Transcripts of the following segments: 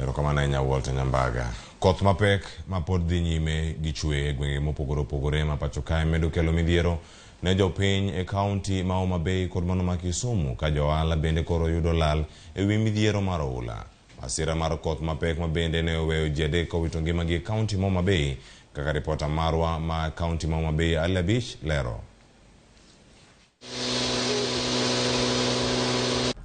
Erokamano ahinya Walter Nyambaga. Koth mapek ma pod dhi nyime gi chwe e gwenge mopogore opogore ma pacho kae medo kelo midhiero ne jopiny e kaunti ma Homa Bay kod mano ma Kisumu ka jo ohala bende koro yudo lal e wi midhiero mar oula. Masira mar koth mapek ma bende ne oweyo ji adek kowito ngimagi e kaunti ma Homa Bay kaka ripota marwa ma kaunti ma Homa Bay Ali Abich lero.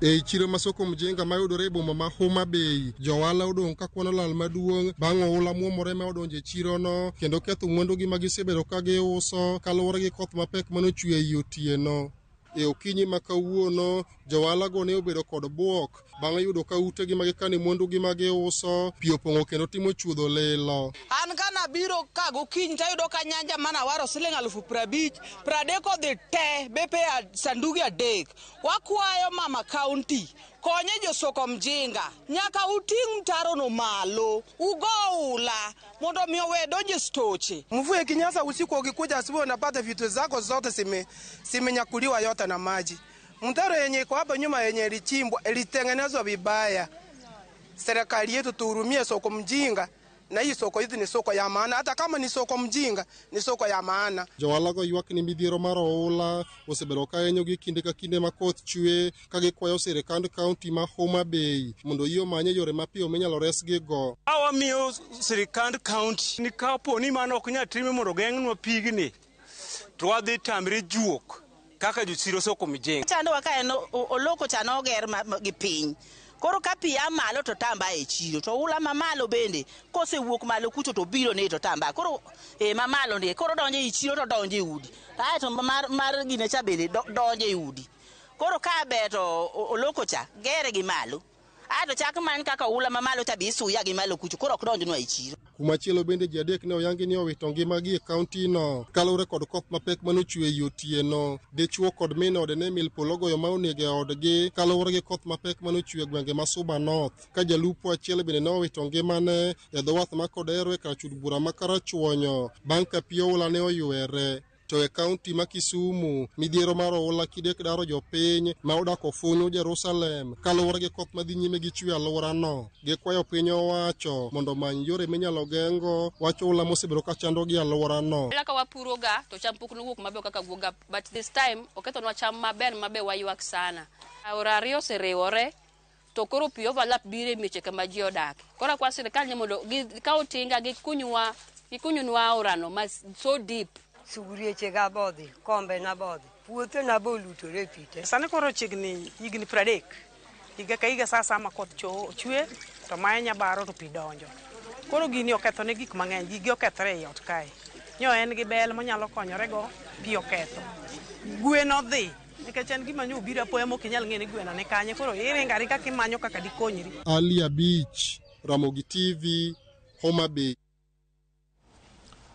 Ei chiro ma Soko Mjenga mayudore e boma ma Homa Bay, johala odong' ka kwano lal maduong' bang' oula muomore ma odonjo e chirono kendo ketho mwandugi ma gisebedo ka giuso kaluwore gi koth mapek manochwe ei otieno. E okinyi ma kawuono, johala go ne obedo kod buok bang' yudo ka utegi ma gikane mwandugi ma giuso pi opong'o kendo timo chuodho lilo. An ka nabiro ka gokinyi tayudo ka nyanja manawaro siling 50,000 30 odhi te bepe sanduge 3. Wakwayo mama kaunti konye josoko mjinga nyaka uting' mtaro no malo ugo oula mondo mi owe donjo e stoche. Mvua ikinyesha usiku, ukikuja asubuhi unapata vitu zako zote zimenyakuliwa yote na maji. Mtaro yenye iko hapa nyuma yenye ilichimbwa ilitengenezwa vibaya. Serikali yetu tuhurumie soko mjinga, na hii soko yetu ni soko ya maana, hata kama ni soko mjinga ni soko ya maana. Johala go ywak ni midhiero mar oula osebedo ka hinyogi kinde ka kinde ma koth chwe ka gikwayo sirikand kaunti ma Homa Bay mondo oyie omanye yore mapiyo minyalo resgigo. Wamiyo sirikand kaunti ni kapo ni mano ok nyal time mondo ogeng'nwa pigni to wadhi tamre juok kaka jochiro soko mjinga. Chandowa ka en oloko cha noger gi piny. Koro ka pi a malo to tamba e chiro to oula mamalo bende kosewuok malo kucho to biro ne to tamba. Koro e mamalo ni koro donjo e chiro to donjo e udi. Aeto mar gine cha bende donjo e udi. Koro ka ber to oloko cha gere gi malo. Aeto chak many kaka oula mamalo cha be isuya gi malo kucho koro ok donjnwa e chiro. Kumachielo bende ji adek ne oyangi ni owito ngimagi e kaunti no kaluwore kod koth mapek manochwe ei otieno. Dichuo kod min ode ne mil polo ogoyo ma onego e odgi kaluwore gi koth mapek manochwe e gwenge ma Suba North. Ka jalupo achiel bende ne owito ngimane e dho wath ma Kodero e kar chud bura ma Karachuonyo bang' ka pi oula ne oywere. To e kaunti ma Kisumu, midhiero mar oula kidek daro jopiny ma odak Ofunyu Jerusalem kaluwore gi koth madhi nyime gi chwe alworano. Gikwayo piny owacho mondo omany yore minyalo geng'go wach oula mosebedo ka chandogi e alworano. Ka wapuro ga to cham pok nowuok maber kaka wuok ga, but this time okethonwa cham maber maber waywak sana. Aora ariyo oseriwore to koro pi overlap biro e mieche kama ji odake. Koro akwa sirikal ni mondo gikaw tinga gikunyunwa aorano ma so deep. Sugurieche ga bodhi, kombe na bodhi, puothe na be olutore e pi te. Sani koro chiegni higni 30. Higa ka higa sa asaya ma koth chwe to mae nyabaro to pi donjo. Koro gini oketho ne gik mang'eny, gigi okethore ei ot kae. Nyo en gi bel monyalo konyorego, pi oketho. Gwen odhi, nikech en gima nyo obiro apoya mok inyal ng'e ni gweno ni kanye, koro iringo aringa kimanyo kaka dikonyri. Ali Abich, Ramogi TV, Homa Bay.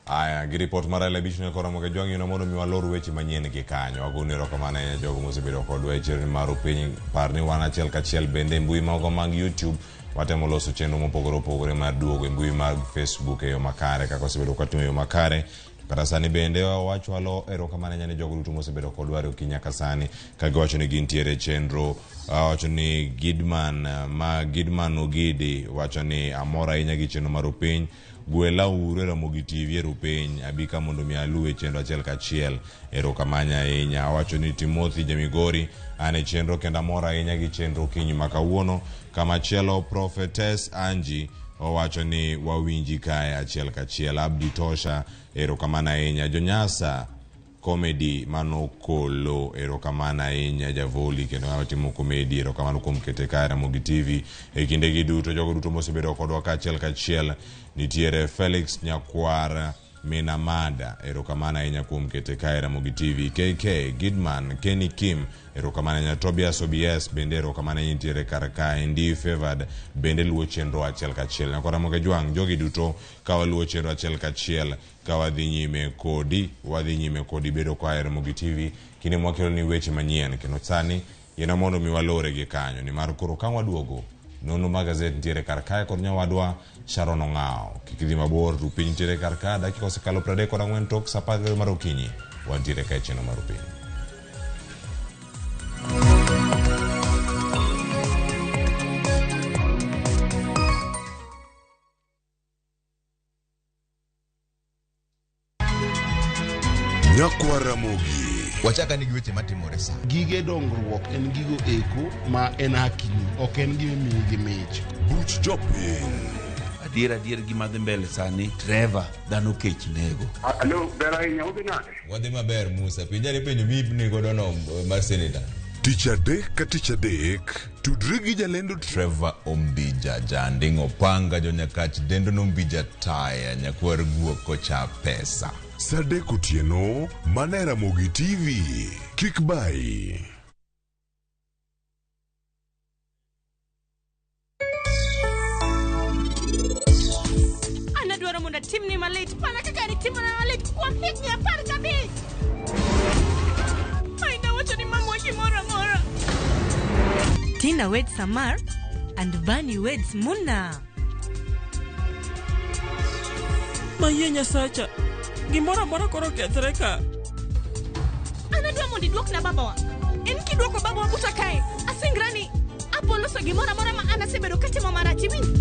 Aya, gi ripot mar Ali Abich ne koro Ramogi Jwang' yuno mondo mi walor weche manyien gi kanyo. Wagoni erokamano ahinya jogo mosebedo kodwa e chenro mar Rupiny. Par ni wan achiel kachiel bende e mbui mago mag YouTube watemo loso chenro mopogore opogore mar duogo e mbui mag Facebook e yo makare kaka osebedo kwatimo e yo makare. To kata sani bende wachwalo erokamano ahinya ne jogo duto mosebedo kodwa e okinyi nyaka sani ka giwacho ni gintiere e chenro. Wacho ni Gidman ma Gidman Ogidi wacho ni amor ahinya gi chenro mar Rupiny. Gwela uru e Ramogi TV e Rupiny abi ka mondo mi aluwe chenro achiel kachiel. Erokamano ahinya. Owacho ni Timothy Jamigori an e chenro kendo amor ahinya gi chenro okinyi ma kawuono. Kamachielo Prophetess Angie owacho ni wawinji kae achiel kachiel. Abdi Tosha erokamano ahinya. Jonyasa comedy mano kolo erokamano ahinya Javoli kendo ng'ama timo comedy erokamano kuom kete kae Ramogi TV e kindegi duto jogo duto mosebedo kodwa kaachiel kachiel nitiere Felix Nyakwar Minamada erokamano ahinya kuom kete kae Ramogi TV KK Gidman Kenny Kim erokamano ahinya Tobias OBS bende erokamano ahinya nitiere kar kae Ndi Favored bende luwo chenro achiel kachiel Nyakwar Ramogi Jwang' jogi duto ka waluwo chenro achiel kachiel ka wadhi nyime kodi wadhi nyime kodi bedo koa e Ramogi TV kinde mwakelo ni weche manyien kendo sani yiena mondo mi walore gi kanyo nimar koro ka waduogo nonro mag gazet nitiere kar kae kod nyawadwa Sharon Ong'awo kik idhi mabor Rupiny nitiere kar ka dakika osekalo 34 tok saa 12 mar okinyi wantiere ka e chenro mar Rupiny. Nyakwar Ramogi. Wachaka ni gi weche matimore sa. Gige dongruok en gigo eko ma en hakini, ok en gima imiyi gi mich. Buch jopiny. Adier adier gima dhi mbele sani Trevor dhano kech nego. Alo, ber ahinya, udhi nade? Wadhi maber Musa, penja ni penjo mi godo no mar senator. Tich adek ka tich adek, tudri gi jalendo Trevor Ombija, janding opanga jonyakach dendo nombija taya nyakwar guok kocha pesa. Sa adek otieno, mana e Ramogi TV. Kik bayi. An adwaro mondo atimni malit mana kaka nitimona malit kuom higni 15. Maina wacho ni mamwa gimoro amora. Tina weds Samar and Bunny weds Muna. Mayie Nyasacha, gimoro amora koro kethre ka. An adwa mondo iduokna babawa. En kiduoko babawa buta kae, asingra ni apo loso gimoro amora ma an asebedo katimo marach iwinjo?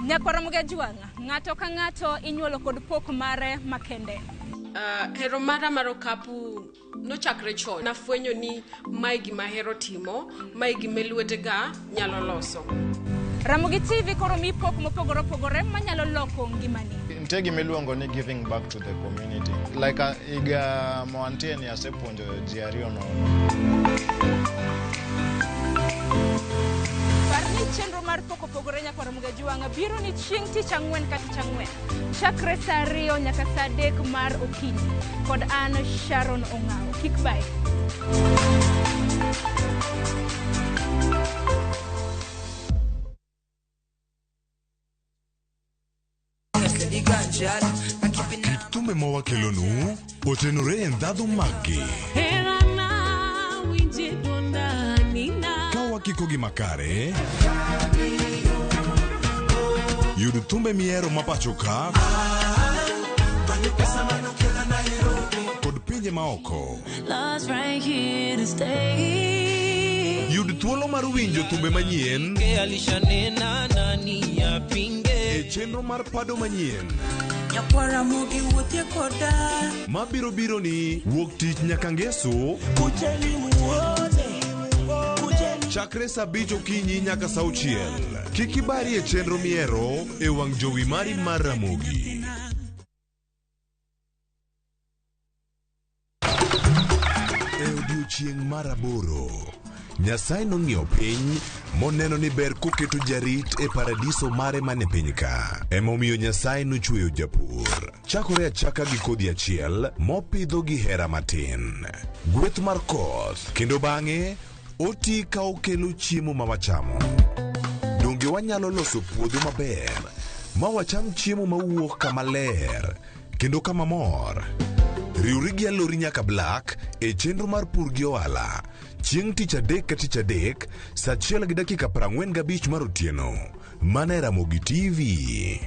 Nyakwar Ramogi Ajwang', ng'ato ka ng'ato inyuolo kod pok mare makende. Hero mara mar okapu nochakre chon. Nafwenyo ni mae gima ahero timo, mae gima lwetega nyalo loso. Ramogi TV koro mi pok mopogore opogore manyalo loko ngimani. Nitie gima iluongo ni giving back to the community. Like higa mawantie ni asepuonjo ji ariyo nono. Par ni chenro mar pok opogore Nyakwar Ramogi Ajwang' biro ni chieng' tich ang'wen ka tich ang'wen. Chakre saa 2 nyaka saa 3 mar okinyi. Kod an Sharon Ong'awo. Kik bayi. Kit thumbe ma wakelonu otenore e ndhadhu maggi. Ka wakikogi makare, yud thumbe mihero ma pacho ka kod pinje maoko. Yud thuolo mar winjo thumbe manyien e chenro mar pado manyien mabiro biro ni wuok tich nyaka ngeso chakre saa 5 okinyi nyaka saa 6. Kik ibari e chenro mihero e wang' jowi mari mar Ramogi. E odiochieng' mar 8, Nyasaye nong'iyo piny moneno ni ber koketo jarit e paradiso mare mane piny ka. Emomiyo Nyasaye nochweyo japur. Chakore achaka gi kodhi achiel mopidho gi hera matin. Gweth mar koth kendo bang'e oti ka okelo chiemo ma wachamo. Donge wanyalo loso puodho maber ma wacham chiemo mawuok kama ler kendo kama mor? Riwri gi Alori nyaka Black e chenro mar pur gi ohala chieng' tich adek ka tich adek saa 1:45 mar otieno mana e Ramogi TV.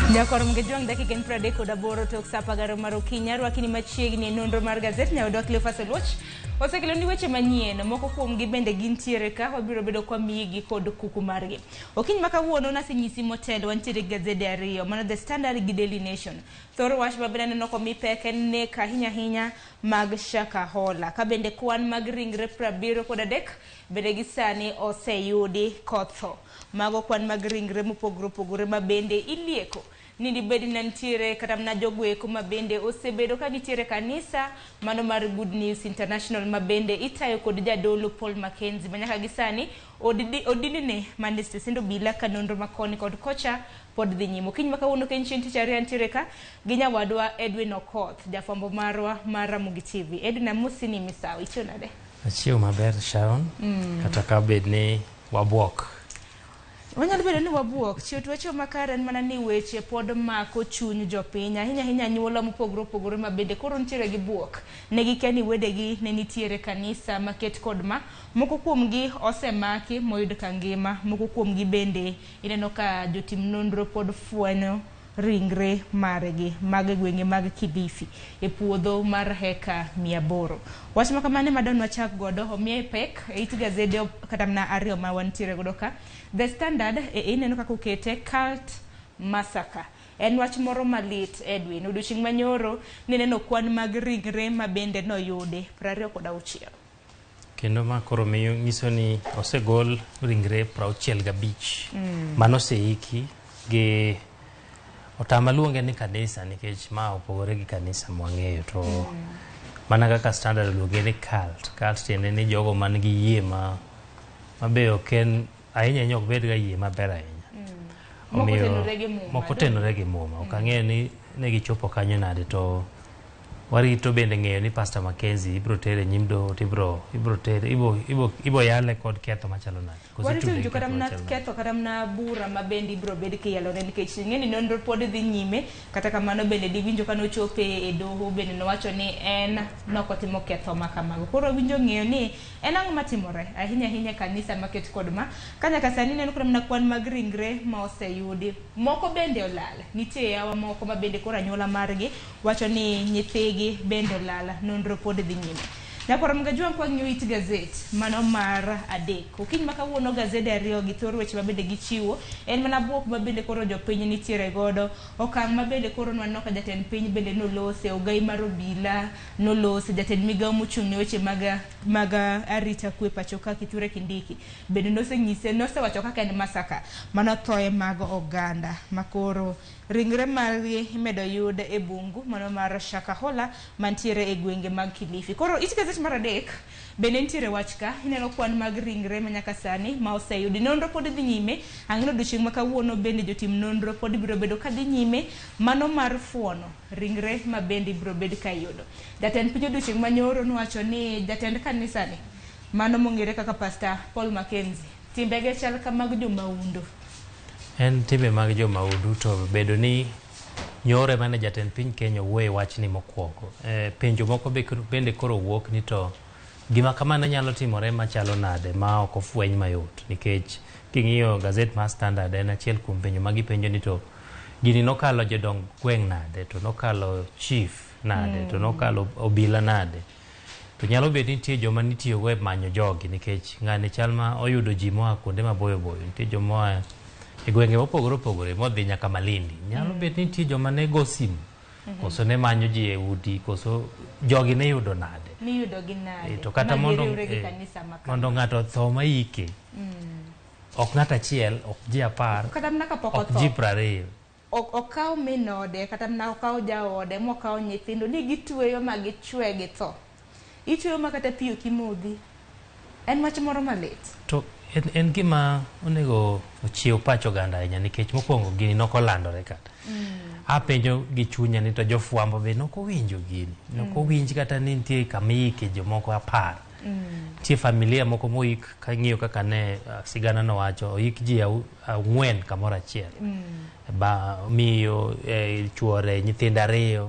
Nyakwar Ramogi Ajwang' dakika en 38 tok saa 12 mar okinyi. Arwakini machiegni e nonro mar gazet nyawadwa Cleophas Oluoch osekeloni weche manyien. Moko kuomgi bende gintiere ka, wabiro bedo kwa miyigi kod kuku margi. Okinyi ma kawuono nasenyisi motelo wantiere gi gazede ariyo, mano The Standard gi Daily Nation. Thor wach mabende aneno komi pek en nek ahinya ahinya mag Shakahola. Ka bende kwan mag ringre 73 bende gi sani oseyudi kotho. Mago kwan mag ringre mopogore opogore ma bende ilieko ni dibed ni nitiere kata mana jogo eko ma bende osebedo ka nitiere kanisa mano mar Good News International ma bende itayo kod jadolo Paul Mackenzie ma nyaka gi sani odinne mane stesend obila ka nonro ma koni kod kocha pod dhi nyime. Okinyi ma kawuono ka en chieng' tich ariyo antiere ka gi nyawadwa Edwin Okoth, jafwambo marwa mar Ramogi TV. Edwin, amosi ni misawa, ichiew nade? Achiew maber Sharon, kata ka bed ni wabuok. Wanyalo bedo ni wabuok, chiew to wachiew makare en mana ni weche pod mako chuny jopiny, ahinya ahinya anyuola mopogore opogore ma bende koro nitiere gi buok. Ne gikia ni wedegi ne nitiere kanisa maket kod ma, moko kuomgi osemaki moyud ka ngima, moko kuomgi bende ineno ka jotim nonro pod fwenyo ringre margi mag gwenge mag Kilifi e puodho mar heka 800. Wach ma kamano ema dang' wachak godo, omiye pek e it gazede kata mana ariyo ma wantiere godo ka. The Standard e ineno kaka okete cult massacre. En wach moro malit Edwin. Odiochieng' manyoro nineno kwan mag ringre ma bende noyudi 26. Kendo ma koro miyo nyiso ni osegol ringre 65 manoseiki gi otama luonge ni kanisa nikech ma opogore gi kanisa mwang'eyo to mana kaka Standard oluonge ni cult. Cult tiende ni jogo man gi yie ma mabe ok en ahinya ahinya ok bed ga yie maber ahinya. Moko otenore gi Muma. Moko otenore gi Muma. Ok ang'eyo ni ne gichopo kanyo nade to warito bende ng'eyo ni Pastor Mackenzie ibiro tere nyim doho to ibiro tere ibo yale kod ketho machalo nade. Koso Warito itude gi winjo kata ketho mana machalo nade. ketho kata mana bura ma bende ibiro bed kiyalone nikech ing'e ni nonro pod dhi nyime kata kamano bende diwinjo ka nochope e doho bende nowacho ni en nokotimo ketho ma kamago. Koro winjo ng'eyo ni en ang'o matimore ahinya ahinya e kanisa maket kod ma ka nyaka sani ineno kata mana kwan mag ringre ma oseyudi moko bende olal. Nitie yawa moko ma bende koro anyuola margi wacho ni nyithigi bende olal, nonro pod dhi nyime. Nyakwar Mgajwang' kwang'iyo it gazet mano mar adek. Okinyi ma kawuono gazede ariyo gi thor weche ma bende gichiwo en mana buok ma bende koro jopiny nitiere godo. Okang' ma bende koro nwaneno ka jatend piny bende nolose, ogai mar obila nolose, jatend migawo mochung' ne weche mag arita kwe pacho ka Kithure Kindiki bende nosenyise nosewacho kaka en masaka mano thoe mag oganda makoro ringre margi imedo yud e bungu mano mar Shakahola mantiere e gwenge mag Kilifi. Koro it gazet mar adek bende nitiere wach ka ineno kwan mag ringre ma nyaka sani ma oseyudi. Nonro pod dhi nyime, ang'e odiochieng' ma kawuono bende jotim nonro pod biro bedo ka dhi nyime mano mar fuono ringre ma bende ibiro bed ka iyudo. Jatend piny odiochieng' manyoro nowacho ni jatend kanisani mano mong'ere kaka Pastor Paul Mackenzie timbege chal ka mag jomaundo. En timbe mag jomaundo to bedo ni nyoro ema ne jatend piny Kenya owuoye wachni mokwongo. Penjo moko bende koro wuok ni to gima kamano nyalo timore machalo nade ma ok ofweny mayot nikech king'iyo gazet mar Standard en achiel kuom penjo ma gipenjo ni to gini nokalo jodong gweng' nade to nokalo chief nade to nokalo obila nade. To nyalo bet ni nitie joma nitiyogo e manyo jogi nikech ng'ani chal ma oyudo ji moa kuonde maboyo boyo, nitie joma oa e gwenge mopogore opogore modhi nyaka Malindi. Nyalo bet ni nitie joma ne go simu koso ne manyo ji e udi koso jogi ne yudo nade. Niyudo gi nade? To kata mondo Magiriwre gi kanisa ma kama. mondo ng'ato otho maike ok ng'at achiel, ok ji 10, Kata mana kapok ok otho. ji 20. Okaw min ode kata mana okaw jaode mokaw nyithindo ni gitweyo ma gichwe gi tho. Itweyo ma kata pi ok imodhi. En wach moro malit. To en gima onego ochiew pach oganda ahinya nikech mokwongo gini nokolandore kata. Apenjo gi chunya ni to jofwambo be nokowinjo gini. Nokowinj kata ni nitie kama iike jomoko 10. Nitie familia moko moik kang'iyo kaka ne sigana nowacho oik ji 4 kamoro achiel. Ba miyo, chuore, nyithindo 2.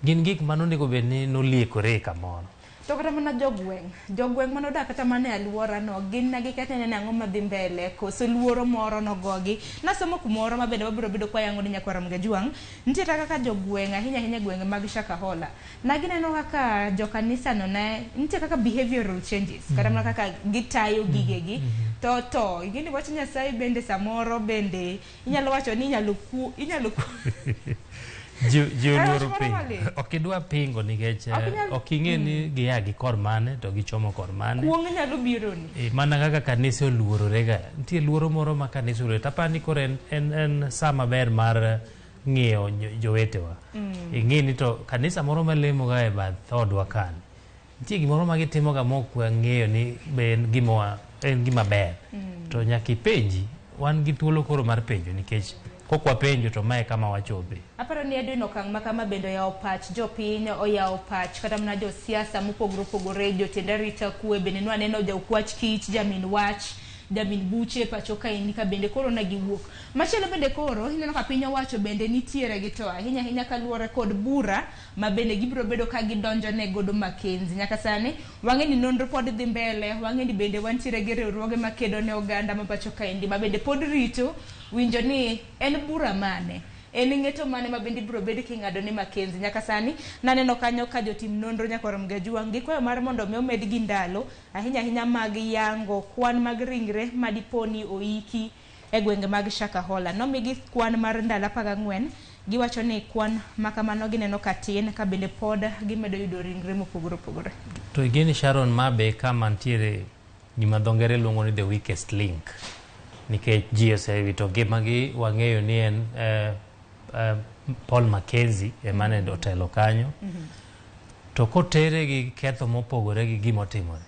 Gin gik mane onego bed ni noliekore kamoro. To kata mana jogweng' manodak kata mana e alwora no, gin na gikete ni ang'o madhi mbele, koso luoro moro nogogi. Nasomo kumoro ma bende wabiro bedo kwayango ni nyakwar Mgajwang', nitie kaka jogweng' ahinya ahinya gwenge mag Shakahola. Na gineno kaka jokanisa no ne nitie kaka behavioral changes, kata mana kaka gitayo gigegi. To ing'e ni wach Nyasaye bende samoro bende inyalo wacho ni inyalo ku. Ji oluoro Wach moro pingo. malit. Ok idwa pingo nikech Ok ok ing'e ni gia gi kor mane to gichomo kor mane. Kuong' nyalo bironi. Mana kaka kanisa oluorore ga. Nitie luoro moro ma kanisa oluorore. Tapani koro en sa maber mar ng'iyo jowetewa. Ing'e ni to kanisa moro malemo ga e bath odwa kani. Nitie gimoro ma gitimo ga mok wang'eyo ni be en gima ber. To nyaka ipenji. wan gi thuolo koro mar penjo nikech kok wapenjo to mae kama wachope. Aparo ni Edwin okang' ma kama bende oyawo pach jopiny, oyawo pach kata mana josiasa mopogore opogore, jotend arita kwe bende nwaneno jaokwach kich, jamin wach, jamin buche pacho kaendi ka bende koro ne giwuok. Machielo bende koro ineno ka piny owacho bende nitiere gi to ahinya ahinya kaluwore kod bura ma bende gibiro bedo ka gidonjo ne godo Mackenzie. Nyaka sani wang'e ni nonro pod dhi mbele, wang'e ni bende wantiere gi riwruoge makedo ne oganda ma pacho kaendi ma bende pod rito winjo ni en bura mane, en ng'eto mane ma bende ibiro bed king'ado ne Mackenzie. Nyaka sani naneno kanyo ka jotim nonro nyaka orom Gajwang' gi kwayo mar mondo mi omedgi ndalo ahinya ahinya mag yango kwan mag ringre madipo ni oiki e gwenge mag Shakahola. Nomigi kwan mar ndalo 14, giwacho ni kwan makamano gineno ka tin ka bende pod gimedo yudo ringre mopogore opogore. To igeni Sharon, ma be kama nitiere gima dho ngere luongo ni the weakest link, nikech ji osewito ngimagi. Wang'eyo ni en Paul Mackenzie ema ne otelo kanyo. To kotere gi ketho mopogore gi gima otimore,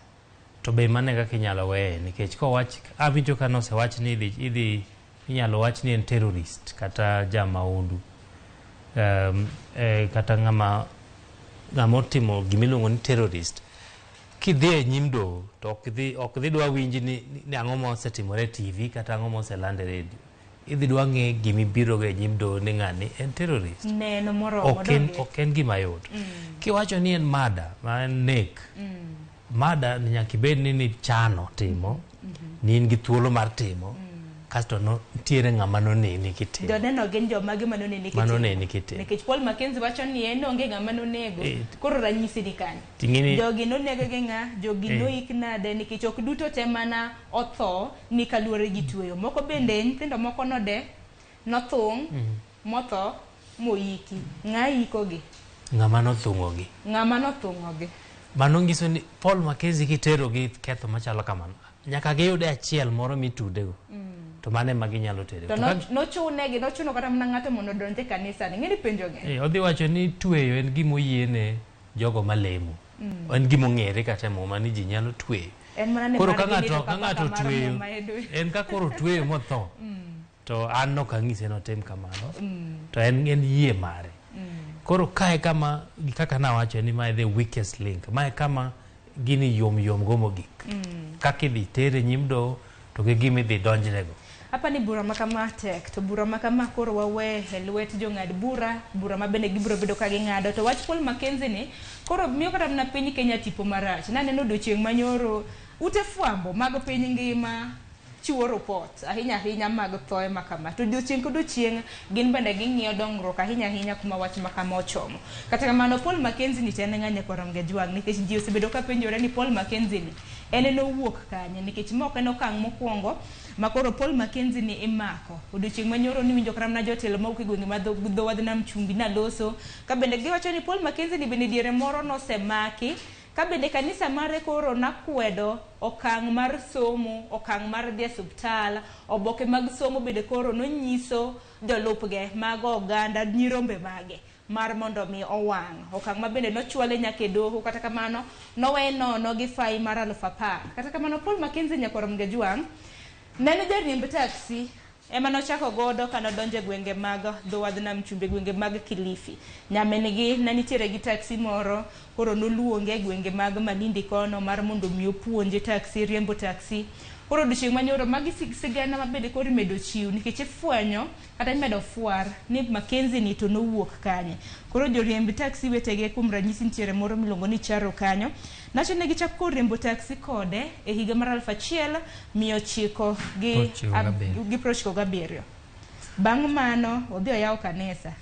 to be mano e kaka inyalo weye, nikech kowach awinjo ka nosewach ni idhi inyalo wach ni en terrorist kata jamahundu, kata ng'ama otimo gimiluongo ni terrorist. Kidhi e nyim doho to ok dhi dwa winji ni ang'o ma osetimore e TV kata ang'o ma oseland e redio. Idhi dwa ng'e gimibirogo e nyim doho ni ng'ani en terrorist. Neno moromo. Ok ok en gima yot. Kiwacho ni en murder, ma en nek, murder ni nyaka ibed ni nichano timo, ni in gi thuolo mar timo, kasto no nitiere ng'ama noneni kitimo. Joneno gin jomage manoneni kitimo? Manoneni kitimo. Nikech Paul Mackenzie wacho ni en onge ng'ama nonego. Koro ranyisi ni kanye? Ting'eni Jogi noneg gi ng'a? Jogi noik nade? Nikech ok duto te mana otho ni kaluwore gi tweyo. Moko bende nyithindo moko node nothung' motho moiki. Ng'a ikogi? Ng'ama nothung'ogi. Ng'ama nothung'ogi. Mano nyiso ni Paul Mackenzie kitero gi ketho machalo kamano, nyaka giyude achiel moro mitudego. To mano ema ginyalo tere. To nochunegi, nochuno kata mana ng'ato mondo odonj e kanisa ni. Ng'eni penjo ng'eny. Odhi wacho ni tweyo en gima oyiene jogo malemo. En gima ong'ere kata e Muma ni ji nyalo tweyo. En mana ni Koro ka margi ni ng'ato to ka ng'ato kaka mar tweyo, Muma Edwin. en ka koro tweyo motho, to an nok ang'ise notim kamano. To en yie mare. Koro kae kama kaka nawacho ni mae the weakest link. Mae kama gini yom yom go mogik. Kaka idhi tere nyim doho to gi gima idhi donjnego. Apa ni bura makama tek, to bura makama koro wawe e lwet jong'ad bura, bura ma bende gibiro bedo ka ging'ado. To wach Paul Mackenzie ni koro miyo kata mana piny Kenya tipo marach. Naneno odiochieng' manyoro ute fwambo mag piny ngima chiwo report ahinya ahinya mag thoe makama. To odiochieng' ka odiochieng' gin bende ging'iyo dongruok ahinya ahinya kuma wach makama ochomo. Kata kamano Paul Mackenzie ni to en ng'a nyakwar Ramogi Ajwang', nikech ji osebedo ka penjore ni Paul Mackenzie ni en nowuok kanye, nikech ma ok en okang' mokwongo ma koro Paul Mackenzie ni imako. Odiochieng' manyoro niwinjo kata mana jotelo mawuok e gwenge ma dho wadh nam chumbi naloso, ka bende giwacho ni Paul Mackenzie ni bende diere moro nosemaki, ka bende kanisa mare koro nakwedo okang' mar somo, okang' mar dhi e osiptal, oboke mag somo bende koro nonyiso jolupge mag oganda nyirombe mage mar mondo mi owang'. Okang' ma bende nochwale nyaka e doho, kata kamano nowe nono gi fai mar 10,000. Kata kamano Paul Mackenzie nyakwar Ramogi Ajwang' ne en jariemb taxi ema nochako godo kanodonjo e gwenge mag dho wadh nam chumbi, gwenge mag Kilifi. Nyamin-gi ne nitiere gi taxi moro, koro noluonge e gwenge mag Malindi kono mar mondo mi opuonje taxi, riembo taxi. Koro odiochieng' manyoro magi sigana ma bende koro imedo chiw nikech ifwenyo kata imedo fwar ni Mackenzie ni to nowuok kanye. Koro joriemb taxi wetege kuom ranyisi nitiere moro miluongo ni Charo kanyo. Nacho ne gichako riembo taxi kode e higa mar 1997. Bang' mano odhi oyawo kanisa.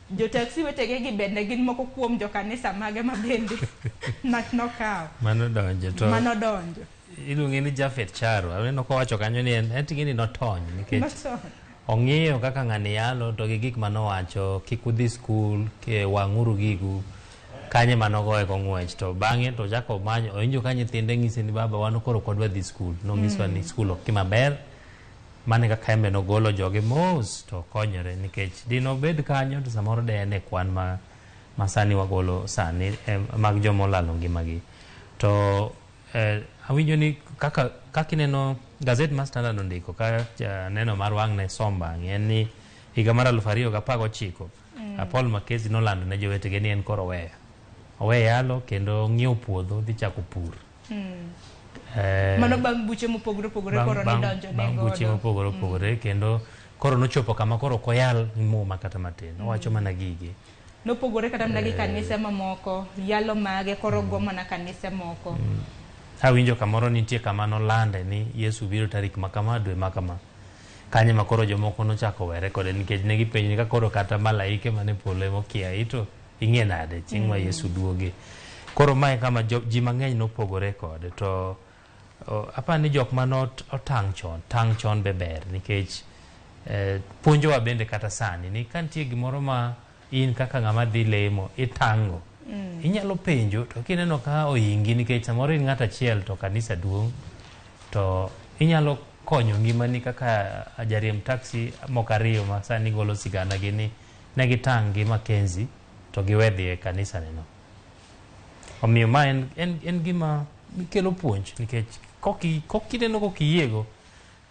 Jo taxi wetege gi bende gin moko kuom jo kanisa mage ma bende nokawo. Mano donjo to. Mano donjo. Iluonge ni Jafet Charo. Aneno kowacho kanyo ni en ting'eni notony nikech ong'iyo kaka ng'ani yalo to gi gik manowacho, kik udhi skul, wang'uru gigu, kanye manogoye go ng'wech. To bang'e to ochako omanyo, owinjo ka nyithinde ng'ise ni baba wan koro ok wadwa dhi skul. Nonyiswa ni skul ok gima ber. Mano e kaka en be nogolo joge mos to okonyore nikech dinobed kanyo to samoro de en e kwan ma sani wagolo sani mag joma olalo ngimagi. To awinjo ni kaka ineno gazet mar Standard ondiko ka neno mar wang' ne som bang'e en ni higa mar 2019 Paul Mackenzie nolando ne jowetege ni en koro oweyo. Oweyo yalo kendo ng'iewo puodho dhi chako pur. Mano bang' buche mopogore opogore koro nidonjo ne bang' buche godo. mopogore opogore kendo koro nochopo kama koro ok oyal muma kata matin. Owacho mana gige. Nopogore kata mana gi kanise mamoko, yalo mage koro go mana kanise moko. Awinjo kamoro nitie kama nolande ni Yesu biro tarik ma kama dwe ma kama. Kanyo ma koro jomoko nochako were kode nikech ne gipenjo ni ka koro kata malaike mane polo ema okia to ing'e nade chieng' ma Yesu duoge. Koro mae kama ji mang'eny nopogore kode to aparo ni jok mane otang' chon, tang' chon be ber nikech puonjowa bende kata sani ni ka nitie gimoro ma in kaka ng'ama dhi lemo itang'o. Inyalo penjo to kineno ka ohingi nikech samoro in ng'at achiel to kanisa duong' to inyalo konyo ngimani kaka jariemb taxi moko ariyo ma sani golo sigana gi ni ne gitang' gi Mackenzie to giwe dhi e kanisa neno. Omiyo ma en gima kelo puonj nikech kokineno kokiyiego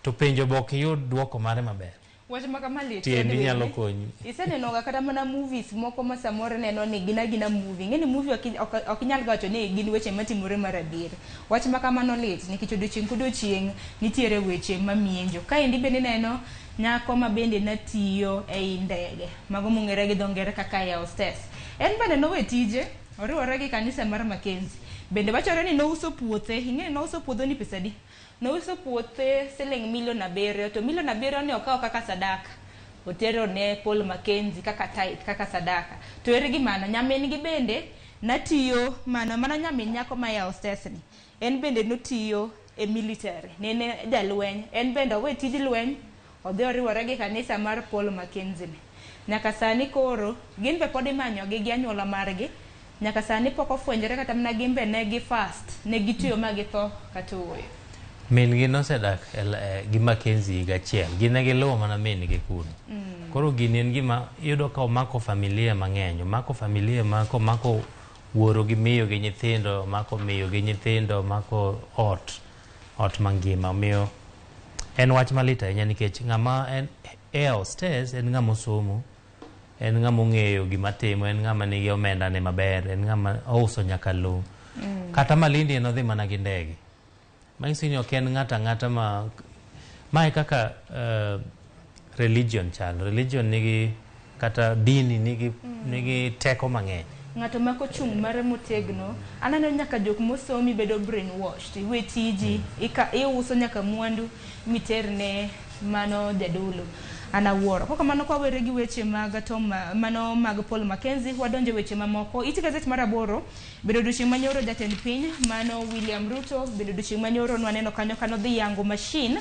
to penjo be ok iyud duoko mare maber. Wach ma kama lit. Tiendi Edwin, nyalo konyi. Isenenoga kata mana movies moko ma samoro neno ni gin agina movie. Ing'e ni movie ok inyal ga wacho ni gin weche matimore mar adier. Wach ma kamano lit nikech odiochieng' kodiochieng' nitiere weche mamienjo. Kaendi bende ineno nyako ma bende natiyo ei ndege. Mago mong'ere gi dho ngere kaka air hostess. En bende nowe tije, oriwore gi kanisa mar Mackenzie. Bende wachore ni nouso puothe. Ing'e ni nouso puodho ni pesa adi? Nouso puothe siling milion 7 to milion 7 ni okawo kaka sadaka. Otero ne Paul Mackenzie kaka tithe, kaka sadaka. To ere gi mano, nyamin gi bende natiyo mano, mana nyamin nyako ma air hostess ni. En bende notiyo e military, ne en jalweny. En bende owe tij lweny, odhi oriwore gi kanisa mar Paul Mackenzie ni. Nyaka sani koro, gin be pod imanyogi gi anyuola margi. Nyaka sani pok ofwenyore kata mana gin be ne gi fast, ne gitiyo ma githo kata ooyo. Min gi nosedak gi Mackenzie higa achiel. Gin ne giluwo mana min gi kuno. Koro gini en gima iyudo ka omako familia mang'eny. Omako familia ma komako wuoro gi miyo gi nyithindo, omako miyo gi nyithindo, omako ot mangima. Omiyo en wach malit ahinya nikech ng'ama en air hostess en ng'ama osomo, en ng'ama ong'eyo gima timo, en ng'ama nigi omenda ne maber, en ng'ama ouso nyaka lowo. Kata Malindi en odhi mana gi ndege. Manyiso ni ok en ng'ato ang'ata ma mae kaka religion chal. Religion nigi kata dini nigi teko mang'eny. Ng'ato mako chung' mare motegno, aneno nyaka jok mosomi bedo brainwashed. Iwe tiji, iuso nyaka mwandu miterne mano jadolo. An awuoro. Kok kamano kwa were gi weche mag Tom, mano mag Paul Mackenzie, wadonjo weche mamoko. Iti gazet mar 8, bedo odiochieng' manyoro jatend piny, mano William Ruto, bedo odiochieng' manyoro nwaneno kanyo kano dhi yango machine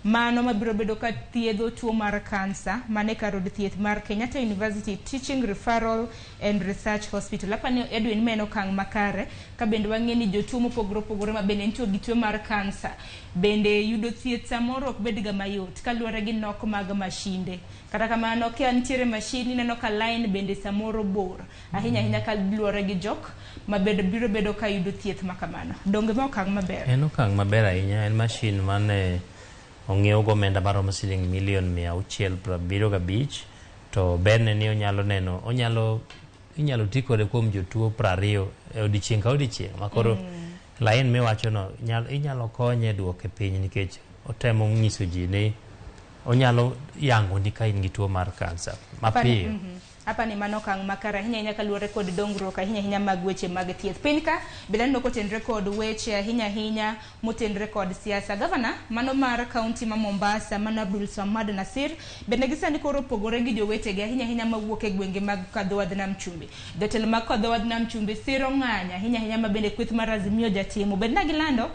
mano mabiro bedo ka thiedho tuo mar kansa mane kar od thieth mar Kenyatta University Teaching Referral and Research Hospital. Apani Edwin ma en okang' makare ka bende wang'e ni jotuo mopogore opogore ma bende nitie gi tuo mar kansa bende yudo thieth samoro ok bed ga mayot kaluwore gi nok mag mashinde. Kata kamano ka nitiere mashin ineno ka line bende samoro bor ahinya ahinya kaluwore gi jok ma biro bedo ka yudo thieth ma kamano. Donge ma okang' maber? En okang' maber ahinya. En mashin mane ong'iew go omenda maromo siling milion 675 to berne ni onyalo neno, inyalo ti kode kuom jotuo 20 e odiochieng' ka odiochieng' ma koro line miwachono inyalo konye duoke piny nikech otemo nyiso ji ni onyalo yango ni ka in gi tuo mar kansa mapiyo. Apani mano okang' makare ahinya ahinya kaluwore kod dongruok ahinya ahinya mag weche mag thieth. Piny ka bende aneno kotenre kod weche ahinya ahinya motenre kod siasa. Gavana mano mar kaunti ma Mombasa mano Abdul Samad Nasir bende gi sani koro opogore gi jowetege ahinya ahinya mawuok e gwenge mag Kadhowadh Nam Chumbi. Jotelo mag Kadhowadh Nam Chumbi siro ng'anyo ahinya ahinya ma bende kweth mar Azimio jatimo. Bende ne gilando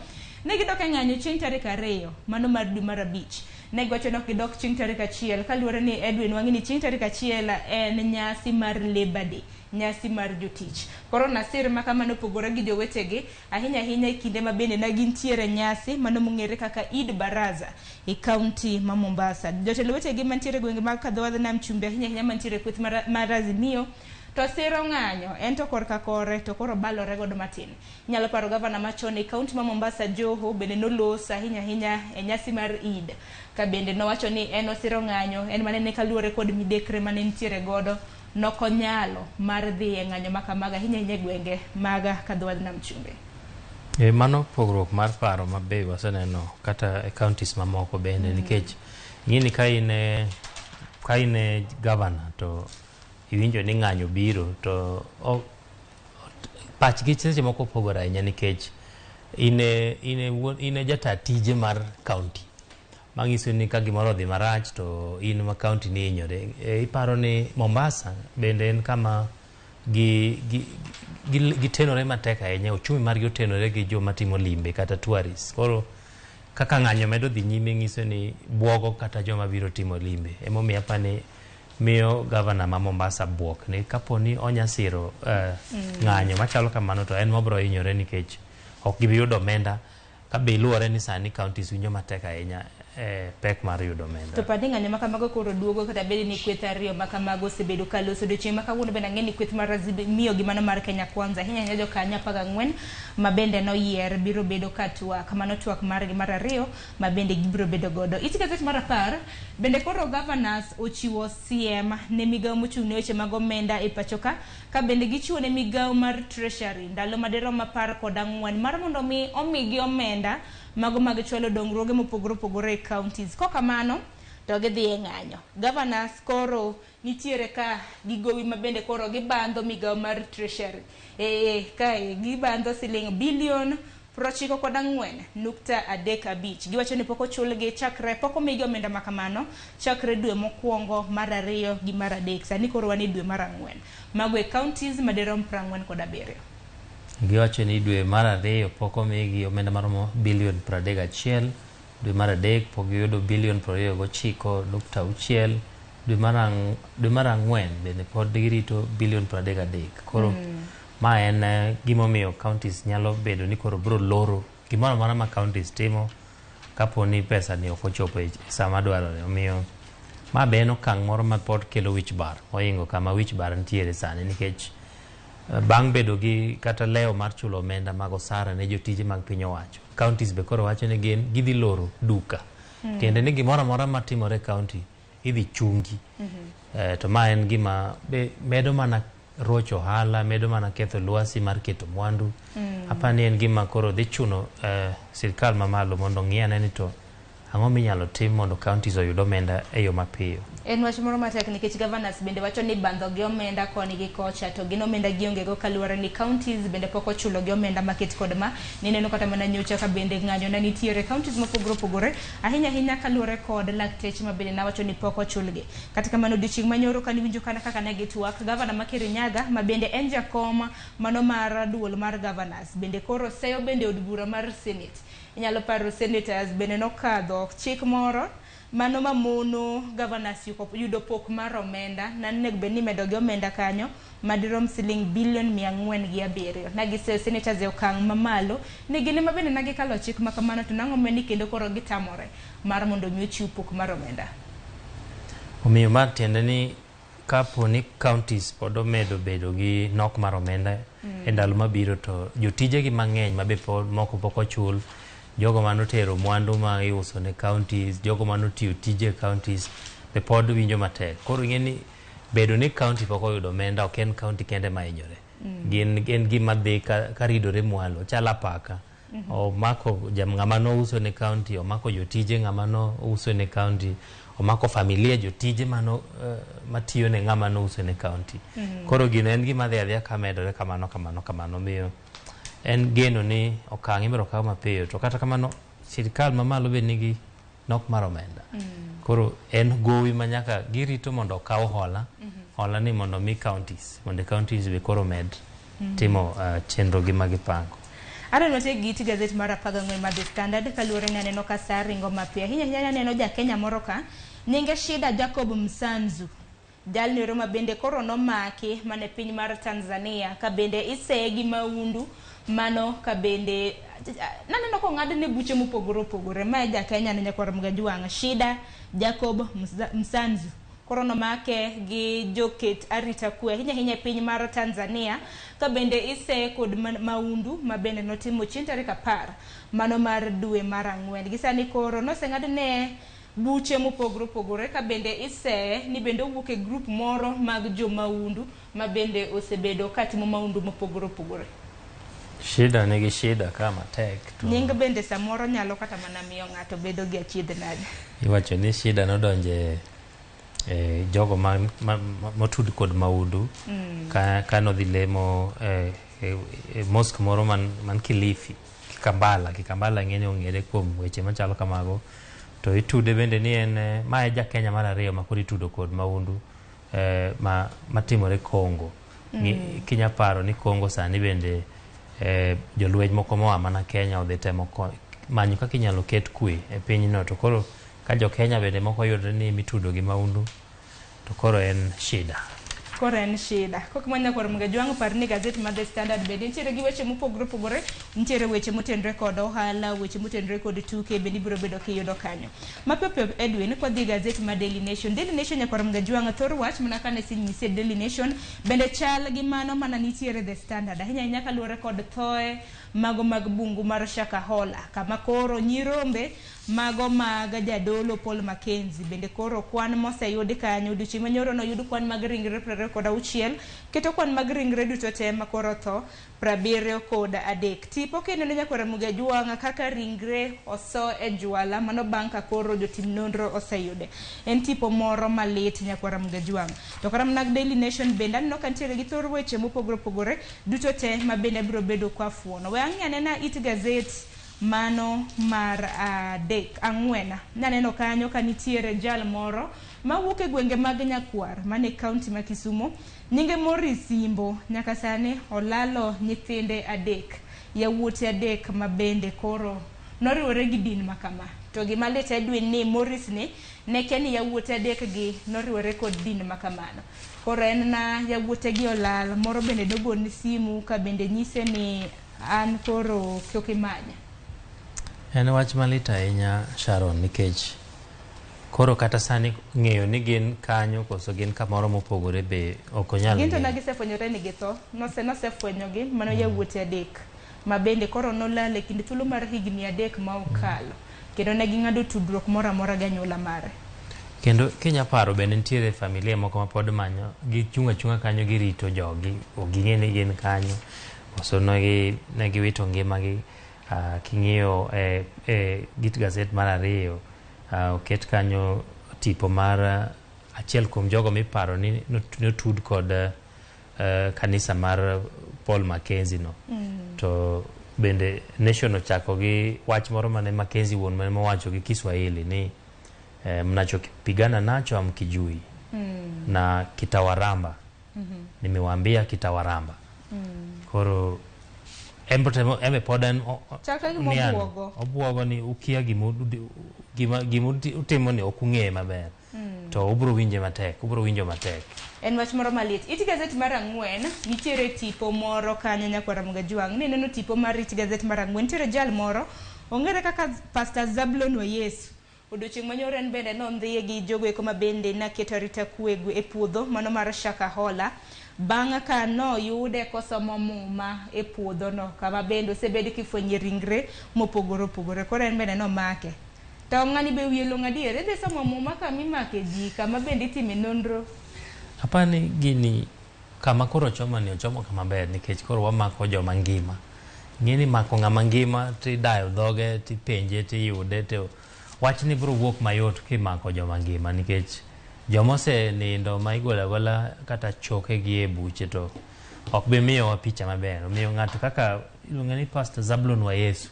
ne gidok e ng'anyo chieng' tarik 2 mano mar dwe mar 5. Ne giwacho ni ok gidok chieng' tarik 1 kaluwore ni Edwin wang'e ni chieng' tarik 1 en nyasi mar Labor Day, nyasi mar jotich. Koro Nasir ma kamano opogore gi jowetegi ahinya ahinya e kinde ma bende ne gintiere nyasi mano mong'ere kaka Eid Baraza e kaunti ma Mombasa. Jotelo wetegi mantiere e gwenge mag Kadhowadh Nam Chumbi ahinya ahinya mantiere e kweth mar Azimio To siro ng'anyo en to korka kore to koro balore godo matin. Inyalo paro gavana machon e kaunti ma Mombasa Joho bende noloso ahinya ahinya e nyasi mar Eid ka bende nowacho ni en osiro ng'anyo en mana ne kaluwore kod midekre mane nitiere godo nokonyalo mar dhi e ng'anyo ma kamago ahinya ahinya e gwenge mag Kadhowadh Nam Chumbi. E, mano pogruok mar paro ma be waseneno kata e counties mamoko bende nikech ing'eni ka in e ka in e governor to iwinjo ni ng'anyo biro to pachgi seche moko opogore ahinya nikech in e in e wuon in e jata tije mar county manyiso ni ka gimoro odhi marach to in ma county ni hinyore. E, iparo ni Mombasa bende en kama gi, gi, gi, gitenore matek ahinya, uchumi margi otenore gi joma timo limbe kata tourists. Koro kaka ng'anyo medo dhi nyime nyiso ni buogo kata joma biro timo limbe. Emomiyo apani miyo gavana ma Mombasa buok ni kapo ni onya siro ng'anyo machalo kamano to en mobro hinyore nikech ok gibi yudo omenda ka be luwore ni sani counties winjo matek ahinya e pek mar yudo omenda. To par ni ng'anyo ma kamago koro duogo kata bed ni kweth ariyo ma kamago osebedo ka loso. Odiochieng' ma kawuono bende ang'e ni kweth mar Azimio gi mano mar Kenya Kwanza ahinya ahinya jokanyo 14 ma bende noyier biro bedo ka twak. Mano twak margi mar ariyo ma bende gibiro bedo godo. It gazet mar 10 bende koro governors ochiwo siem ne migawo mochung' ne weche mag omenda e pacho ka ka bende gichiwo ne migawo mar Treasury ndalo madirom 14 mar mondo mi omigi omenda mago mag chwalo dongruoge mopogore opogore e counties. Kokamano to gidhi e ng'anyo. Governors koro nitiere ka gi gowi ma bende koro gibandho migawo mar Treasury. Kae gibandho siling bilion 94.35. Giwacho ni pok ochulgi chakre pok omigi omenda ma kamano chakre dwe mokwongo mar 2 gi mar 3. Sani koro wan e dwe mar 4. Mago e counties madirom 47. Giwacho ni dwe mar 2 pok omigi omenda maromo bilion 31, dwe mar 3 pok giyudo bilion 29.6, dwe mar 4 bende pod girito bilion 33. Koro ma en gimomiyo counties nyalo bedo ni koro biro loro gimoro amora ma counties timo kapo ni pesa ni ok ochopo e sama dwarore. Omiyo ma be en okang' moro ma pod kelo wich bar mohingo kama wich bar nitiere sani nikech bang' bedo gi kata leo mar chulo omenda mag osara ne jotije mag piny owacho, counties be koro wacho ni gin gidhi loro duka. Tiende ni gimoro amora matimore e county idhi chungi. To ma en gima be medo mana rocho ohala, medo mana ketho lwasi mar keto mwandu. Apani en gima koro dhi chuno sirikal mamalo mondo ong'i ane ni to ang'o minyalo tim mondo counties oyud omenda e yo mapiyo. En wach moro matek nikech governors bende wacho ni bandho gi omenda koni gi kocha to gin omenda gionge go kaluwore ni counties bende pok ochulo gi omenda maket kod ma nineno kata mana nyocha ka bende ng'anyo ne nitiere counties mopogore opogore ahinya ahinya kaluwore kod lakteche ma bende nawacho ni pok ochulgi. Kata kamano odiochieng' manyoro kane iwinjo kana kaka ne gitwak, gavana ma Kirinyaga ma bende en jakom mano mar duol mar governors bende koro seyo bende od bura mar Senate. Inyalo paro senators bende nokadho chik moro mano mamono governors yudo pok mar omenda nanego bed ni imedo gi omenda kanyo madirom siling bilion 407. Nagiseyo senators e okang' mamalo ni gin ema bende nagikalo chik ma kamano to nang'o ni kendo koro gitamore mar mondo mi ochiw pok mar omenda. Omiyo ma tiende ni kapo ni counties pod omedo bedo gi nok mar omenda e ndalo mabiro to jotijegi mang'eny ma be pod moko pok ochul, jogo manotero mwandu ma iuso ne counties, jogo manotiyo tije e counties be pod winjo matek. Koro ing'e ni bedo ni county pok oyudo omenda ok en county kende ma hinyore. Gin en gima dhi ka ridore mwalo, chalo apaka. Omako ng'ama nouso ne county, omako jotije ng'ama nouso ne county, omako familia jotije mano matiyo ne ng'ama nouso ne county. Koro gino en gima dhi adhiya kamedore kamano kamano kamano. Omiyo en geno ni okang' ibiro kaw mapiyo to kata kamano sirikal mamalo be nigi nok mar omenda. Koro en gowi ma nyaka girito mondo okaw hola, hola ni mondo mi counties, mondo counties be koro med timo chenro gi magipango. Aaron watiek gi it gazet mar 14 mar The Standard kaluwore ni aneno ka sa ringo mapiyo. Ahinya ahinya aneno ja Kenya moro ka nyinge Shida Jacob Msanzu. Jalno ero ma bende koro nomaki mana e piny mar Tanzania ka bende iseye gi maundu mano ka bende naneno kong'adne buche mopogore opogore. Ma e ja Kenya ne nyakwar Mgajwang' Shida Jacob Msanzu. Koro nomake gi joket arita kwe ahinya ahinya e piny mar Tanzania ka bende iseye kod maundu ma bende notimo chieng' tarik 10 mano mar dwe mar 4. Gi sani koro noseng'adne buche mopogore opogore ka bende iseye ni bende owuok e grup moro mag jo maundu ma bende osebedo katimo maundu mopogore opogore. Shida nigi shida ka matek to Nying bende samoro nyalo kata mana miyo ng'ato bedo gi achiedh nade. Iwacho ni shida nodonje e jogo ma, ma, ma, motud kod maundu ka nodhi lemo e mosque moro man Kilifi, Kikambala. Kikambala ng'eni ong'ere kuom weche machalo kamago. To itude bende ni en ma e ja Kenya mar ariyo ma koro itudo kod maundu matimore Congo. Kinya paro ni Congo sani bende jolweny moko moa mana Kenya odhi temo manyo kaka inyalo ket kwe e pinyno, to koro ka jo Kenya bende moko yudre ni mitudo gi maundu to koro en shida. Koro en shida. Kok manya kor mga jwang' par ni gazet mar The Standard bende nitiere gi weche mopogore opogore, nitiere weche motenore kod ohala, weche motenore kod tuke bende ibiro bedo kiyudo kanyo. Mapiyo piyo Edwin, kwadhi gazet mar Daily Nation. Daily Nation nyakwar mga jwang' thor wach mana kane sinyisi Daily Nation bende chal gi mano mana nitiere The Standard. Ahinya ahinya kaluwore kod thoe mago mag bungu mar Shakahola, kama koro nyirombe mago mag jadolo Paul Mackenzie bende koro kwan moseyudi kanyo odiochieng' manyoro noyud kwan mag ringre 26, keto kwan mag ringre duto te makoro tho 73. Tipo kendo ne nyakwar Ramogi Ajwang' kaka ringre oso e jwala mano bang' ka koro jotim nonro oseyude. En tipo moro malit nyakwar Ramogi Ajwang'. To kata mana Daily Nation bende aneno ka nitiere gi thor weche mopogore opogore duto te ma bende abiro bedo kwa fuono. We ang'i anena it gazet mano mar adek ang'wen. Naneno kanyo ka nitiere jal moro mawuok e gwenge mag Nyakwar mane kaunti ma Kisumo. Nyinge Morris Simbo nyaka sani olalo nyithinde 3, yawuote 3 ma bende koro noriwore gi din makama. To gima lit Edwin ni Morris ni ne kia ni yawuote 3 gi noriwore kod din makamano. Koro en na yawuote gi olal, moro bende nogone simu ka bende nyise ni an koro kok imanya. En wach malit ahinya Sharon, nikech koro kata sani ng'eyo ni gin kanyo koso gin kamoro mopogore be ok onyal Gin to ng'eyo. ne gisefwenyore ni githo, nosefwenyogi mano yawuote 3 ma bende koro nolal e kind thuolo mar higni 3 ma okalo, kendo ne ging'ado tudruok moro amora gi anyuola mare. Kendo kinya paro bende nitiere familia moko ma pod manyo, gichung' achung'a kanyo girito jogi, ok ging'e ni gin kanyo koso ne giwito ngimagi. King'iyo git gazet mar 2, oket kanyo tipo mar achiel kuom jogo miparo ni notud kod kanisa mar Paul Mackenzie no. To bende Nation ochako gi wach moro mane Mackenzie wuon mane mowacho gi Kiswahili ni mnachokipigana nacho hamkijui. Na kitawaramba. Nimewaambia kitawaramba. Koro embe pod en Chakre gima obuogo. Obuogo ni ukia gima utimo ni ok ung'eye maber. To ubro winje matek, ubro winjo matek. En wach moro malit. It gazet mar 4 nitiere tipo moro kanyo nyakwar Ramogi Ajwang'. Ni neno tipo mar it gazet mar 4 nitiere jal moro ong'ere kaka Pastor Zablon wa Yesu. Odiochieng' manyoro en bende nondhiye gi jogo eko ma bende naketo arita kwe e puodho mano mar Shakahola. Bang' ka noyude kosomo muma e puodho no kama bende osebed kifwenye ringre mopogore opogore. Koro en bende nomake. To ng'ani be wiye long'o adier, idhi somo muma kama imake ji, kama bende itime nonro. Apani gini kama koro ochomo ni ochomo kama ber nikech koro wamako joma ngima. Ng'eni mako ng'ama ngima tidayo dhoge tipenje tiyude to wachni biro wuok mayot kimako joma ngima nikech joma osenindo ma igolo agola kata chokegi e buche to ok bi miyowa picha maber. Omiyo ng'ato kaka iluonge ni Pastor Zablon wa Yesu.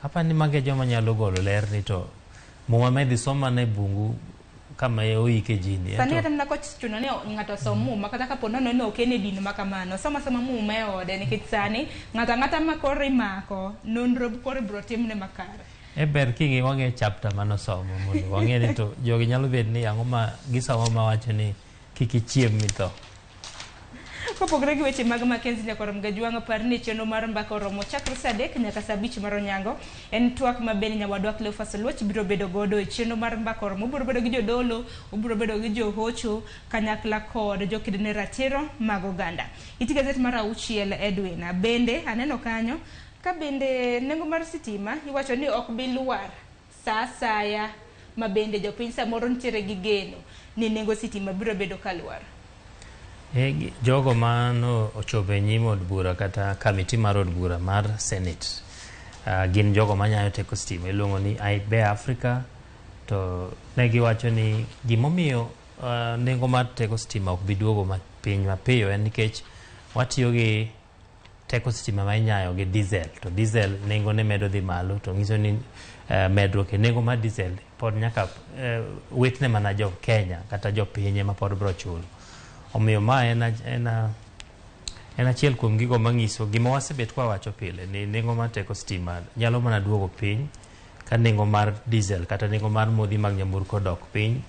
Apani mage joma nyalo golo ler ni to muma ma idhi som mana e bungu kama oike ji ni. Sani kata mana kochuno ni ng'ato osom muma kata kapo nono ni ok en e din ma kamano, som asoma muma e ode nikech sani ng'ato ang'ata ma koro imako nonro koro ibiro timne makare. E ber king'i wang'e chapter manosomo mondo wang'e ni to jogi nyalo bet ni ang'o ma gisomo mawacho ni kik ichiem mitho. Kopogore gi weche mag Mackenzie Nyakwar Mgajwang', par ni chenro mar mbaka oromo chakre saa 3 nyaka saa 5 mar onyango. En twak ma bende nyawadwa Cleophas Oluoch biro bedo godo e chenro mar mbaka oromo. Obiro bedo gi jodolo, obiro bedo gi johocho kanyakla kod joked ne ratiro mag oganda. It gazet mar 6 Edwin. Bende aneno kanyo ka bende nengo mar sitima iwacho ni ok bi lwar saa asaya ma bende jopiny samoro nitiere gi geno ni nengo sitima biro bedo ka lwar. Jogo mano ochopo e nyim od bura kata kamiti mar od bura mar Senate gin jogo manyayo teko stima iluongo ni IBEA Africa, to ne giwacho ni gimomiyo nengo mar teko stima ok bi duogo piny mapiyo en nikech watiyo gi teko stima ma inyayo gi diesel, to diesel nengo ne medo dhi malo, to nyiso ni medruok e nengo mar diesel pod nyaka witne mana jo Kenya kata jopiny ema pod biro chulo. Omiyo ma en achiel kuom gigo manyiso gima wasebet kwa wacho pile ni nengo mar teko stima nyalo mana duogo piny ka nengo mar diesel kata nengo mar modhi mag nyamburko dok piny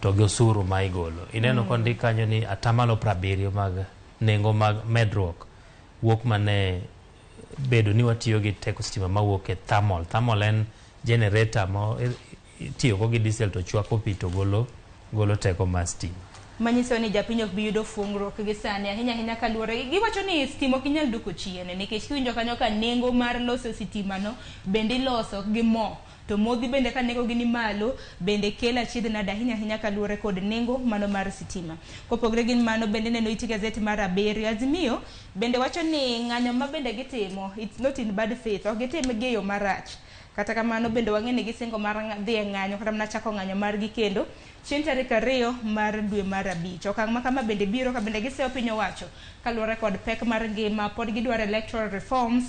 to gi osuru ma igolo. Ineno kondik kanyo ni 70% mag nengo mag medruok wuok mane bedo ni watiyo gi teko stima mawuok e thermal. Thermal en generator ma itiyogo gi diesel to chwako pi to golo teko mar stima. Manyiso ni japiny ok bi yudo fuongruok gi sani ahinya ahinya kaluwore giwacho ni stima ok inyal duoko chien nikech kiwinjo kanyo ka nengo mar loso sitima no bende iloso gi mo to modhi bende ka nengo gi ni malo bende kelo achiedh nade ahinya ahinya kaluwore kod nengo mano mar sitima. Kopogore gi mano bende neno it gazet mar 7 Azimio bende wacho ni ng'anyo ma bende gitimo it's not in bad faith, ok gitim gi yo marach. Kata kamano bende wang'e ni gisingo mar dhi e ng'anyo kata mana chako ng'anyo margi kendo chieng' tarik 2 mar dwe mar 5. Okang' ma kama bende biro ka bende giseyo piny owacho kaluwore kod pek mar ngima, pod gidwaro electoral reforms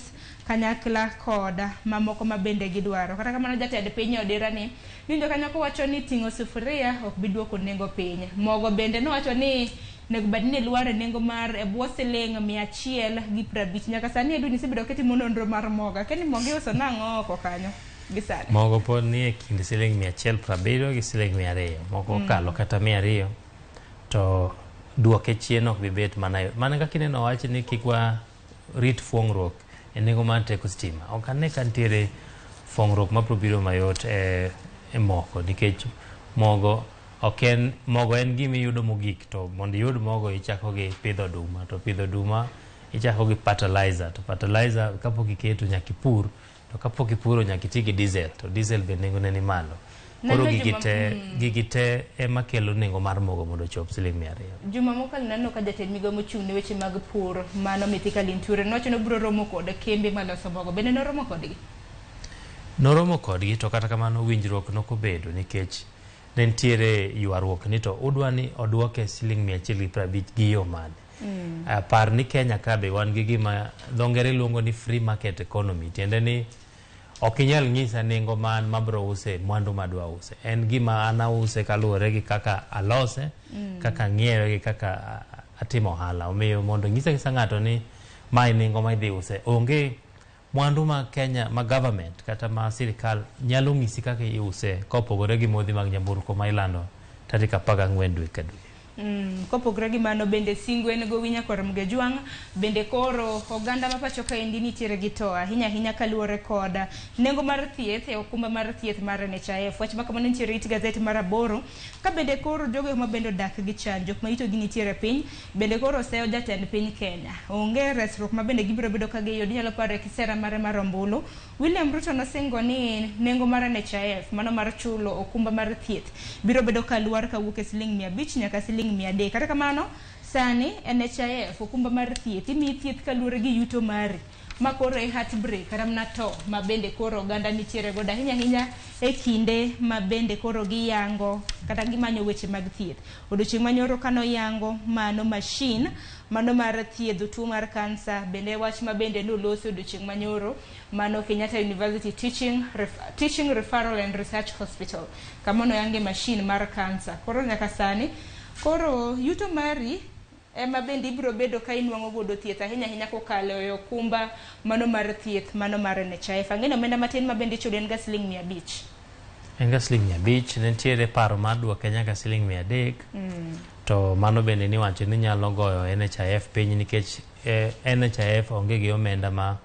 kanyakla kod mamoko ma bende gidwaro. Kata kamano jatend piny Odira ni winjo kanyo kowacho ni ting'o sufuria ok bi duoko nengo piny. Mogo bende nowacho ni nego bed ni lwar e nengo mar e bwo siling 150. Nyaka sani Edwin isebedo kitimo nonro mar mogo. Akia ni mogo iuso nang'o oko kanyo gi sani? Mogo pod ni e kind siling 170 gi siling 200. Moko okalo kata 200 to duoke chien ok bi bet mana kaka ineno wach ni kik wa rit fuongruok e nengo mar teko stima. Ok ane ka nitiere fuongruok mabiro biro mayot e moko nikech mogo ok en mogo en gima iyudo mogik, to mondo iyud mogo ichako gi pidho oduma, to pidho oduma ichako gi fertilizer, to fertilizer kapok iketo nyaka ipur, to kapok ipuro nyaka iti gi diesel, to diesel be nengone ni malo. Koro gigi te ema kelo nengo mar mogo mondo ochop siling 200. Juma mokalo naneno ka jatend migawo mochung' ne weche mag pur mano Mithika Linturi nowacho ni obiro romo kod kembe maloso mogo. Bende noromo kodgi? Noromo kodgi, to kata kamano winjruok nokobedo nikech ne nitiere ywaruok ni to udwa ni oduoke siling 150 gi yo mane. Par ni Kenya ka be wan gi gima dho ngere luongo ni free market economy, tiende ni ok inyal nyisa nengo man mabro use mwandu madwa use. En gima an ause kaluwore gi kaka alose, kaka ang'iewe gi kaka atimo ohala. Omiyo mondo nyisa gi ng'ato ni mae nengo ma idhi use, onge mwandu ma Kenya ma government kata ma sirikal nyalo ng'isi kaka iuse kopogore gi modhi mag nyamburko ma ilando tarik 14 dwe ka dwe. Kopogore gi mano bende singo en gowi Nyakwar Mgejwang' bende koro oganda ma pacho kaendi nitiere gi to ahinya ahinya kaluwore kod nengo mar thieth e okumba mar thieth mar NHIF. Wach ma kamano nitiere it gazet mar 8 ka bende koro jogo ma bende odak gi chan jok ma yutogi nitiere piny bende koro oseyo jatend piny Kenya onge resruok ma bende gibiro bedo ka giyudo. Inyalo paro e kisera mare mar ombulu William Ruto nosingo ni nengo mar NHIF mano mar chulo okumba mar thieth biro bedo ka lwar kawuok e siling 500 nyaka siling 300. Kata kamano sani NHIF okumba mar thieth imiyi thieth kaluwore gi yuto mari ma koro e heartbreak kata mana to ma bende koro oganda nitiere godo ahinya ahinya e kinde ma bende koro giyango kata gimanyo weche mag thieth. Odiochieng' manyoro kanoyango mano machine mano mar thiedho tuo mar kansa bende wach ma bende nolosi odiochieng' manyoro mano Kenyatta University Teaching Referral and Research Hospital kama noyange machine mar kansa. Koro nyaka sani koro yuto mari ema bende ibiro bedo ka inwang'o godo thieth ahinya ahinya kokalo e okumba mano mar thieth mano mar NHIF. Ang'e ni omenda matin ma bende ichulo en ga siling 500. En ga siling 500. Ne nitiere paro mar duoke nyaka siling 300. To mano bende niwacho ni nyalo goyo NHIF piny nikech NHIF onge gi omenda ma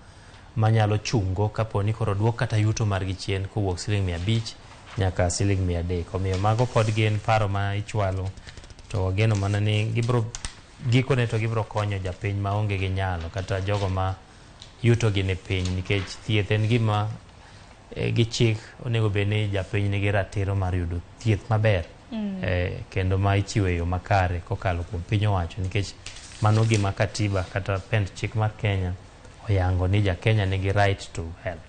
manyalo chungo kapo ni koro duok kata yuto margi chien kowuok siling 500 nyaka siling 300. Omiyo mago pod gin paro ma ichwalo, to wageno mana ni gibro gikone to gibro konyo japiny maonge gi nyalo kata jogo ma yuto gi ni piny, nikech thieth en gima gi chik onego bed ni japiny nigi ratiro mar yudo thieth maber kendo ma ichiwo e yo makare kokalo kuom piny owacho, nikech mano gima katiba kata pend chik mar Kenya oyango ni ja Kenya nigi right to health.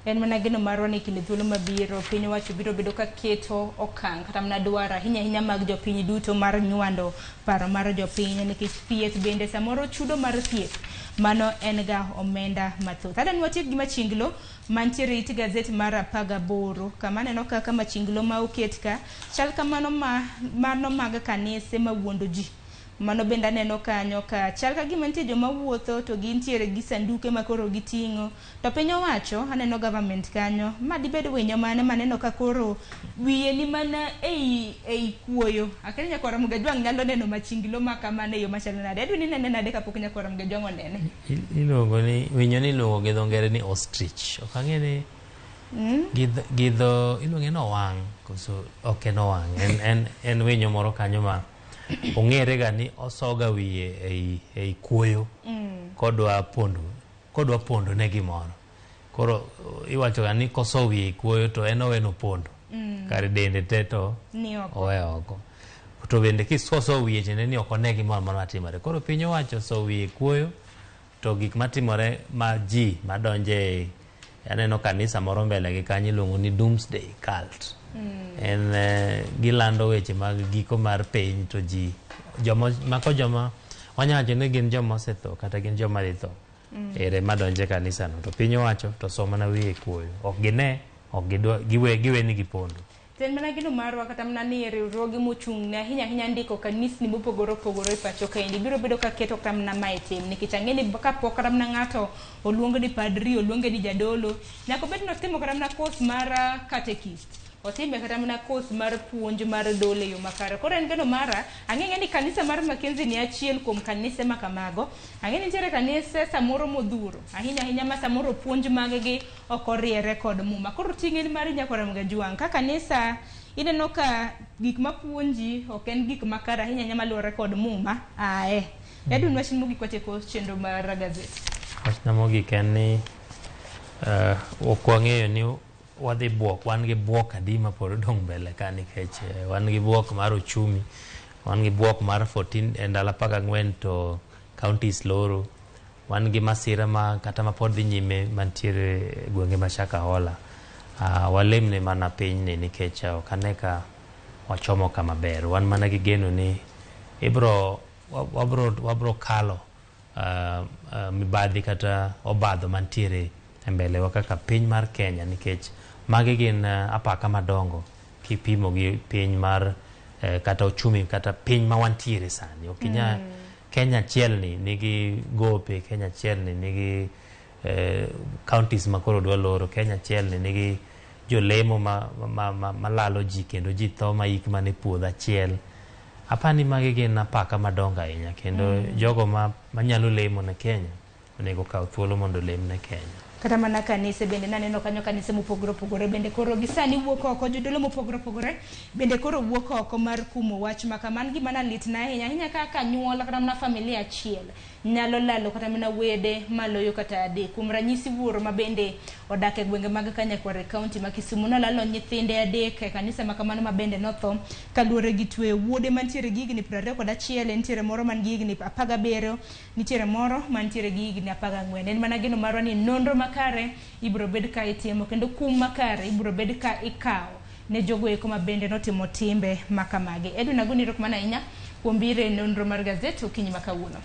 En mana geno marwa ni kinde thuolo mabiro piny owacho biro bedo ka keto okang' kata mana dwaro ahinya ahinya mag jopiny duto mar nywando paro mar jopiny, nikech thieth bende samoro chudo mar thieth mano en ga omenda mathoth. Adan watiek gi machinglo mantiere it gazet mar 18 kama aneno kaka machinglo ma oket ka chal kamano ma mano mag kanise mawuondo ji. Mano bende aneno kanyo ka chal ka gima nitie joma wuotho to gintiere gi sanduke ma koro giting'o. To piny owacho aneno government kanyo ma dibed winyo mane maneno ka koro wiye ni mana ei kuoyo. Akia ni nyakwar Ramogi Ajwang' nyalo neno machinglo ma kamano e yo machalo nade. Adwa ni inene nade kapok nyakwar Ramogi Ajwang' onene. Iluongo ni winyo ni iluongo gi dho ngere ni ostrich. Ok ang'e ni gi dho iluonge ni owang' koso ok en owang'. En winyo moro kanyo ma ong'ere ga ni osoga wiye ei kuoyo kodwa pondo ne gimoro. Koro iwacho ga ni koso wiye kuoyo to en oweno pondo. Kar dende te to owe oko. To bende kisoso wiye tiende ni ok one gimoro amora matimore. Koro piny owacho so wiye kuoyo to gik matimore ma ji madonje aneno kanisa moro mbele gi kanyo iluongo ni Doomsday Cult. En gilando weche mag giko mar piny to ji joma mako joma wanyalo wacho ni gin joma osetho kata gin joma dhi tho. Ere madonje kanisa no to piny owacho to somo na wiye kuoyo. Ok gine, ok gidwa, giwe ni gipondo. To en mana geno marwa kata mana ni riwruoge mochung' ne ahinya ahinya ndiko kanisni mopogore opogore e pacho kaendi biro bedo ka keto kata mana mae tim, nikech ang'e ni kapok kata mana ng'ato oluong ni padri, oluonge ni jadolo, nyaka obed ni otimo kata mana course mar catechist, otime kata mana course mar puonj mar dolo e yo makare. Koro en geno mara, ang'e ni kanisa mar Mackenzie ni achiel kuom kanise ma kamago. Ang'e ni nitiere kanise samoro modhuro ahinya ahinya ma samoro puonj mag gi ok oriere kod muma. Koro ting' en mari nyakwar Ramogi Ajwang', ka kanisa ineno ka gik mapuonji ok en gik makare ahinya ahinya maluwore kod muma, ae. Edwin, wach mogik watieko chenro mar gazet. Wachna mogik en ni ok wang'eyo ni wadhi buok, wan gi buok adi ma pod odong' mbele ka, nikech wan gi buok mar uchumi, wan gi buok mar 14 e ndalo 14 to counties loro, wan gi masira ma kata ma pod dhi nyime mantiere e gwenge ma Shakahola. Walemne mana pinyni nikech ok ane ka wachomo kama ber. Wan mana gi geno ni ibro wabro kalo mibadhi kata obadho mantiere e mbelewa kaka piny mar Kenya, nikech magi gin apaka madongo kipimo gi piny mar kata uchumi kata piny ma wantiere sani. Ok inyal Kenya achiel ni nigi gope, Kenya achiel ni nigi counties ma koro dwa loro, Kenya achiel ni nigi jolemo ma lalo ji kendo ji tho ma yik mana e puodho achiel. Apani magi gin apaka madongo ahinya kendo jogo manyalo lemo ne Kenya onego kaw thuolo mondo olem ne Kenya. Kata mana kanise bende naneno kanyo kanise mopogore opogore bende koro gisani wuok oko, jodolo mopogore opogore bende koro wuok oko mar kumo wach ma kama. An gima nalitna ahinya ahinya kaka anyuola kata mana familia achiel nyalo lalo kata mana wede maloyo kata adek. Kuom ranyisi wuoro ma bende odak e gwenge mag Kanyakwar e kaunti ma Kisumu nolalo nyithinde adek e kanisa ma kamano ma bende notho kaluwore gi tweyo wuode mantiere gi higni 21, nitiere moro man gi higni 17, nitiere moro mantiere gi higni 14. En mana geno marwa ni nonro makare ibiro bed ka itimo kendo kum makare ibiro bed ka ikawo ne jogo eko ma bende notimo timbe ma kamagi. Edwin, agoni erokamano ahinya kuom biro e nonro mar gazet okinyi ma kawuono.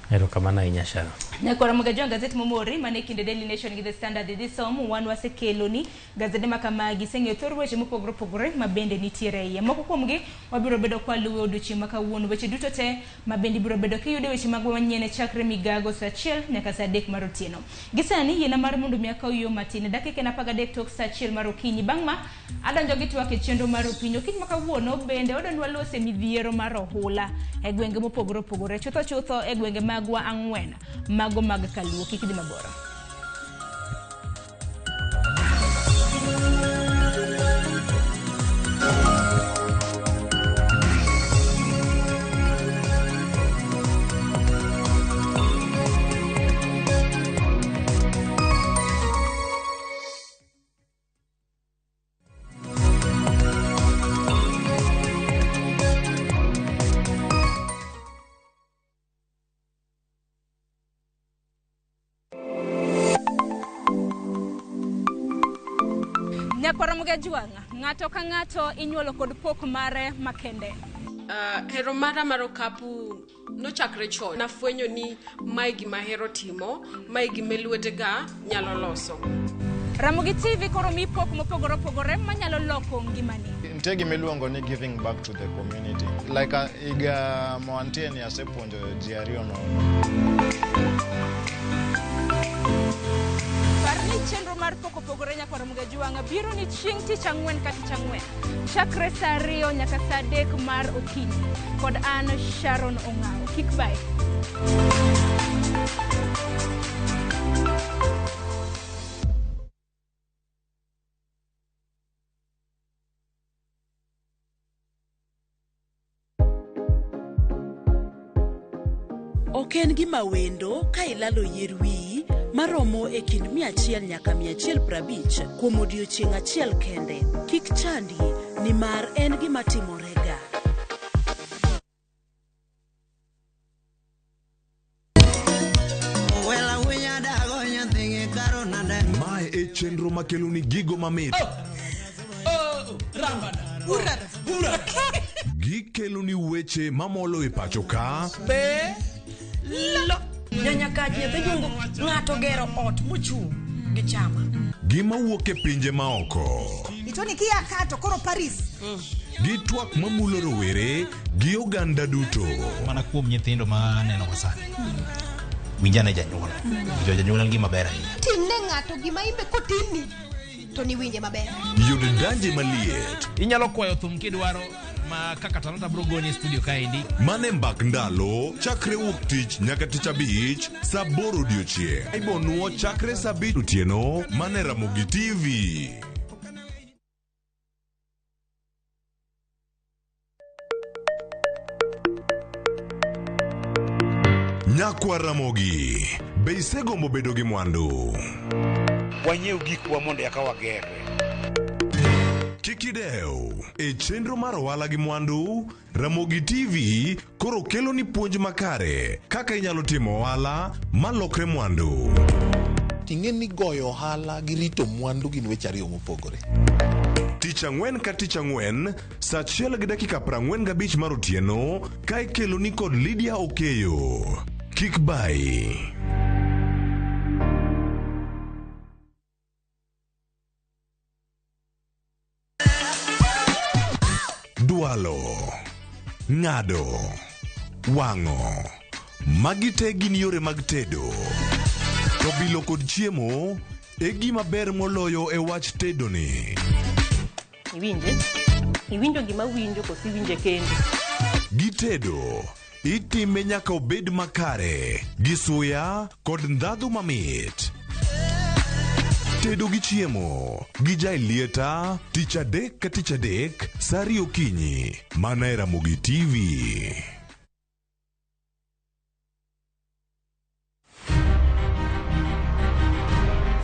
Erokamano ahinya Sharon. Nyakwara Mugajwang' gazet momori mane kinde Daily Nation gi The Standard dhi somo wan wasekeloni gazede ma kamagi iseng'eyo thor weche mopogore opogore ma bende nitiere e iye. Moko kuomgi wabiro bedo kwaluwo e odiochieng' ma kawuono. Weche duto te ma bende ibiro bedo kiyudo e weche magwa manyien chakre migago saa achiel nyaka saa adek mar otieno. Gi sani yiena mar mondo mi akaw yo matin dakika en 13 tok saa achiel mar okinyi. Bang' ma adonjo gi twak e chenro mar opinyi. Okinyi ma kawuono bende wadonwa lose midhiero mar ohula e gwenge mopogore opogore. Chutho chutho e gwenge magwa ang'wen mago mag Kaluo. Kik idhi mabor. Nyakwara Mugajwang', ng'ato ka ng'ato inyuolo kod pok mare makende. Hero mara mar okapu nochakre chon. Nafwenyo ni mae gima ahero timo, mae gima lwetega nyalo loso. Ramogi TV koro mi pok mopogore opogore manyalo loko ngimani. Nitie gima iluongo ni giving back to the community. Like higa ma wantie ni asepuonjo ji ariyo nono. Par ni chenro mar pok opogore nyakwar Mugajwang' biro ni chieng' tich ang'wen ka tich ang'wen chakre saa ariyo nyaka saa adek mar okinyi kod an Sharon Ong'awo. Kik bae. Ok en gima wendo ka ilalo yier wiyi maromo e kind 100 nyaka 150 kuom odiechieng' achiel kende. Kik chandi nimar en gima timorega. Mae e chenro makeloni gigo mamit. Gikeloni weche mamolo e pacho ka. Be lo nyanyakach nyathi jungu ng'ato gero ot mochung' gi chama. Gima wuok e pinje maoko. Itoni kia ka to koro Paris. Gi twak mamulo rowere gi oganda duto. Mana kuom nyithindo ma aneno ga sani. Winjane janyuol. Winjo janyuol en gima ber ahinya. Timne ng'ato gima imbe kotimni to niwinje maber. Yud danje maliet. Inyalo kwayo thum kidwaro ma kaka Talanta bro goni e studio kaendi. Mane mbak ndalo chakre wuok tich nyaka tich abich saa aboro odiochieng'. Ibonuo chakre saa abich otieno mane Ramogi TV. Nyakwa Ramogi, be isegombo bedo gi mwandu? Wanyiew gikwa mondo eka wagerre. Kik idew. E chenro mar ohala gi mwandu, Ramogi TV koro kelo ni puonj makare kaka inyalo timo ohala malokre mwandu. Ting'e ni goyo ohala gi rito mwandu gin weche ariyo mopogore. Tich ang'wen ka tich ang'wen, saa achiel gi dakika 45 mar otieno, ka ikelo ni kod Lydia Okeyo. Kik bayi. Dwalo, ng'ado, wang'o. Magi te gin yore mag tedo. To bilo kod chiemo e gima ber moloyo e wach tedo ni. Iwinje? Iwinjo gima winjo koso iwinje kendi? Gitedo, itime nyaka obed makare, gi suya kod ndhadhu mamit. Tedo gi chiemo gi Jaelieta tich adek ka tich adek saa ariyo okinyi mana e Ramogi TV.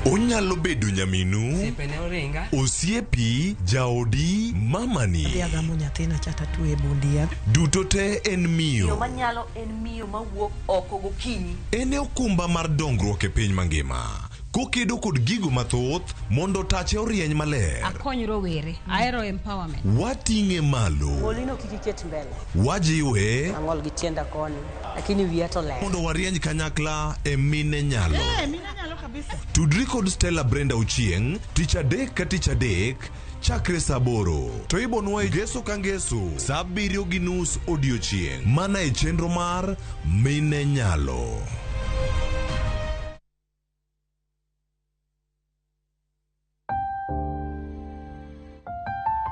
Onyalo bedo nyaminu, Osiepe ne oringa. osiepi, jaodi, mamani. Adhi agamo nyathina cha tatwe e bund yath. Duto te en Miyo miyo. manyalo en miyo mawuok oko gokinyi. En e okumba mar dongruok e piny mangima. Kokedo kod gigo mathoth mondo tache orieny maler. Akony rowere. Ahero empowerment. Wating'e malo. Molino kik iket mbele. Wajiwe Ang'ol gi tienda koni, lakini wiya to ler. mondo warieny kanyakla e mine nyalo. Eh, mine nyalo kabisa. Tudri kod Stella Brenda Ochieng' tich adek ka tich adek chakre saa aboro to ibonwa e ngeso ka ngeso saa abiriyo gi nus odiochieng' mana e chenro mar Mine Nyalo.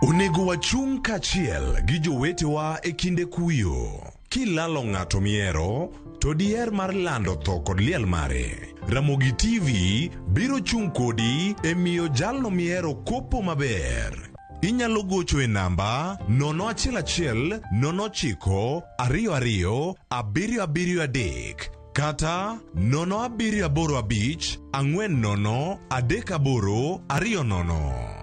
Onego wachung' kaachiel gi jowetewa e kinde kuyo. Kilalo ng'ato mihero, to diher mar lando tho kod liel mare. Ramogi TV biro chung' kodi e miyo jalno mihero kopo maber. Inyalo gocho e namba 011 09 22 773 kata 0785 40 38 20.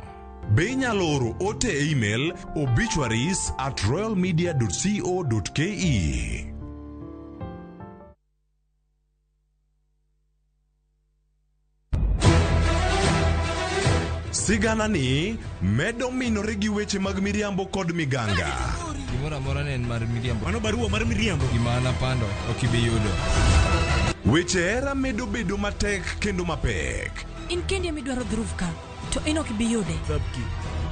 Be inyalo oro ote e email obituaries at royalmedia.co.ke. Sigana ni medo minore gi weche mag miriambo kod miganga. Gimoro amora ne en mar miriambo. Mano barua mar miriambo. Gima an apando ok ibi yudo. Weche hera medo bedo matek kendo mapek. In kendi ema idwaro dhruv ka, to in ok ibi yude.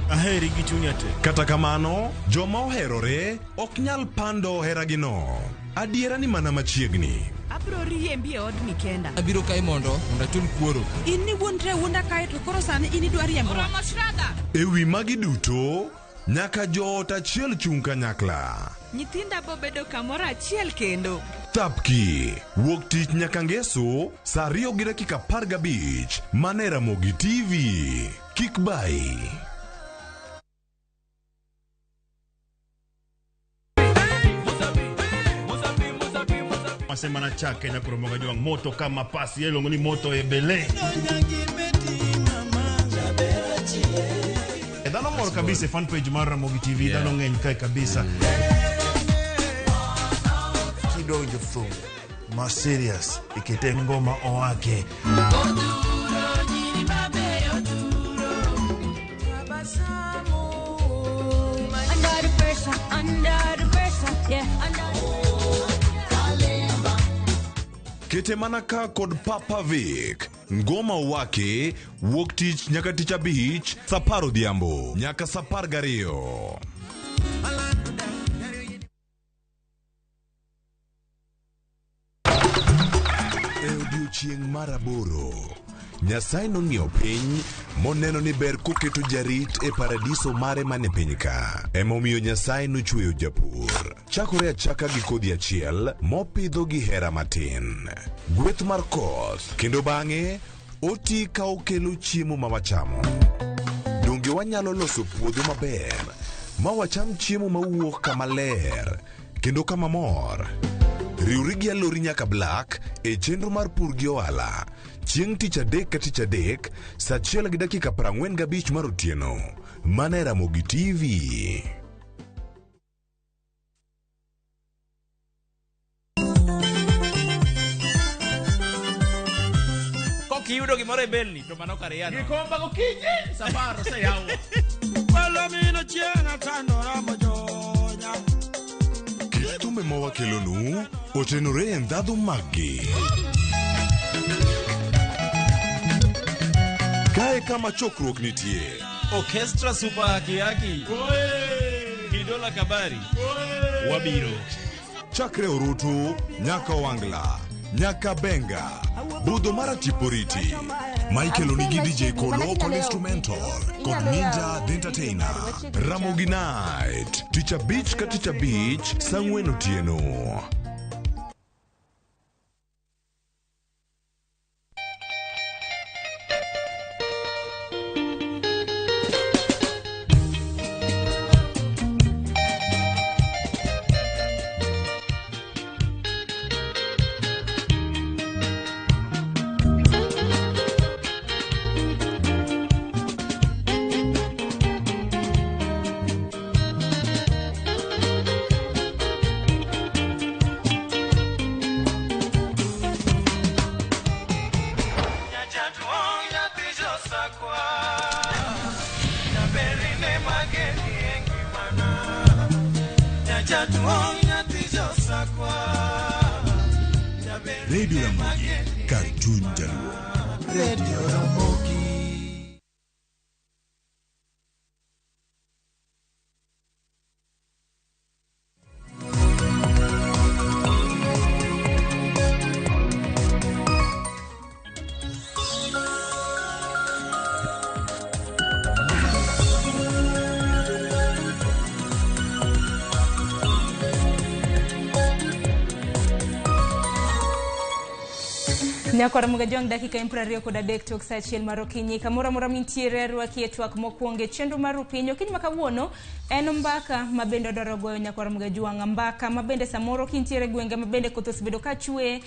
Aheri gi chunya te. Kata kamano, joma oherore ok nyal pando heragino. Adiera ni mana machiegni. Abiro riembi e odni kenda. Abiro kae mondo achul kuoro. In niwuondre awuonda kae to koro sani in idwa riembowa. Oromo Shraga. E wi magi duto, nyaka joot achiel chung' kanyakla. Nyithinda bobedo kamoro achiel kendo. Thapki, wuok tich nyaka ngeso, saa 2:15, mana e Ramogi TV. Kik bayi. Masema na chake na kuromoga jwang moto kama pasi yelongo ni moto ebele. E dhano mor kabisa e fan page mar Ramogi TV dhano ng'eny kae kabisa. Kidonjo thum ma serious ikete ngoma owake. Under the pressure, under the pressure, yeah, under Kete mana ka kod Papa Vic. Ngoma owake wuok tich nyaka tich abich saa apar odhiambo nyaka saa apar gariyo. E odiochieng' mar aboro, Nyasaye nong'iyo piny moneno ni ber koketo jarit e paradiso mare mane piny ka. Emomiyo Nyasaye nochweyo japur. Chakore achaka gi kodhi achiel mopidho gi hera matin. Gweth mar koth kendo bang'e oti ka okelo chiemo ma wachamo. Donge wanyalo loso puodho maber ma wacham chiemo mawuok kama ler kendo kama mor? Riwri gi Alori nyaka Black e chenro mar pur gi ohala chieng' tich adek ka tich adek saa 1:45 mar otieno mana e Ramogi TV. Kok iyudo gimoro e belni to mano kar yano. Gikomba gokinyi safar oseyawo. Palomino chieng' atandora mojonya. Kit thumbe ma wakelonu otenore e ndhadhu maggi. Kae kama chokruok nitie. Orchestra Super Haki Haki. Kidola Kabari. Wabiro. Chakre Orutu nyaka Wangla, nyaka Benga, budho mar Atiporiti. Michael Onigi DJ Kolo kod instrumental kod Ninja the Entertainer. Ramogi Night, tich abich ka tich abich, saa ang'wen otieno. Radio Ramogi, kar chuny Jaluo. Radio Ramogi. Nyakwar Mugajwang' dakika en 23 tok saa 1 mar okinyi. Kamoro amora mintiere, rwaki e twak mokwongo e chenro mar Rupiny. Okinyi ma kawuono en mbaka ma bende odwaro goyo nyakwar Mugajwang', mbaka ma bende samoro kintiere gwenge ma bende koth osebedo ka chwe,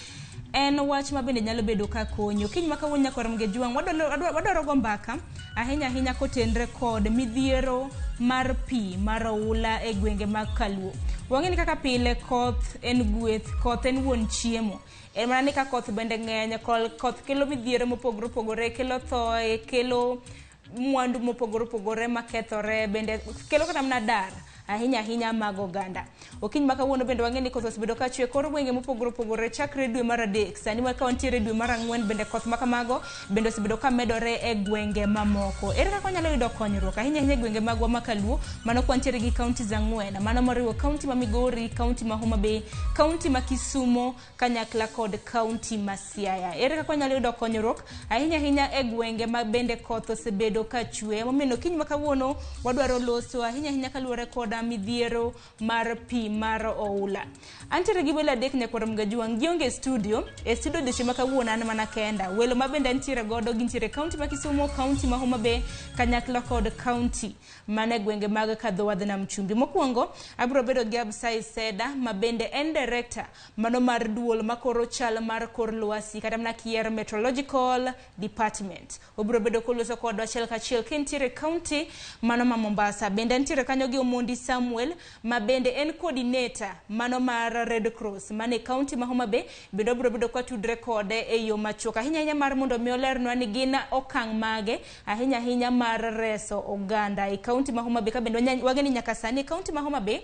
en wach ma bende nyalo bedo ka konyo. Okinyi ma kawuono nyakwar Mugajwang' wadwaro go mbaka ahinya ahinya kotenre kod midhiero mar pi mar oula e gwenge mag Kaluo. Wang'e ni kaka pile koth en gweth, koth en wuon chiemo. En mana ni ka koth bende ng'eny, koth kelo midhiero mopogore opogore, kelo thoe, kelo mwandu mopogore opogore makethore, bende kelo kata mana dar ahinya ahinya mag oganda. Okinyi ma kawuono bende wang'e ni koth osebedo ka chwe kor gwenge mopogore opogore chakre dwe mar 3. Sani ka wantiere dwe mar 4 bende koth ma kamago bende osebedo ka medore e gwenge mamoko. Ere kaka wanyalo yudo konyruok ahinya ahinya e gwenge magwa ma Kaluo, mano kwa wantiere gi counties 4, mano moriwo county ma Migori, county ma Homa Bay, county ma Kisumo kanyakla kod county ma Siaya. Ere kaka wanyalo yudo konyruok ahinya ahinya e gwenge ma bende koth osebedo ka chwe. Emomiyo okinyi ma kawuono wadwaro loso ahinya ahinya kaluwore kod midhiero mar pi mar oula. Antiere gi welo adek nyakwar Mugajwang', gionge e studio. E studio odiochieng' ma kawuono an mana kenda. Welo ma bende antiere godo gintiere county ma Kisumo, county ma Homa Bay kanyakla kod county mane gwenge mag Kadho Wadh Nam Chumbi. Mokwongo abiro bedo gi Absai Seda ma bende en director mano mar duol makoro chal mar kor lwasi kata mana kier Meteorological Department. Obiro bedo koloso kodwa achiel kachiel kintiere county mano ma Mombasa. Bende antiere kanyo gi Omondi Samuel ma bende en coordinator mano mar Red Cross mane county ma Homa Bay. Bende obiro bedo kwatudre kode e yo machuok ahinya ahinya mar mondo mi olernwa ni gin okang' mage ahinya ahinya mar reso oganda e county ma Homa Bay. Ka bende wageni nyaka sani e county ma Homa Bay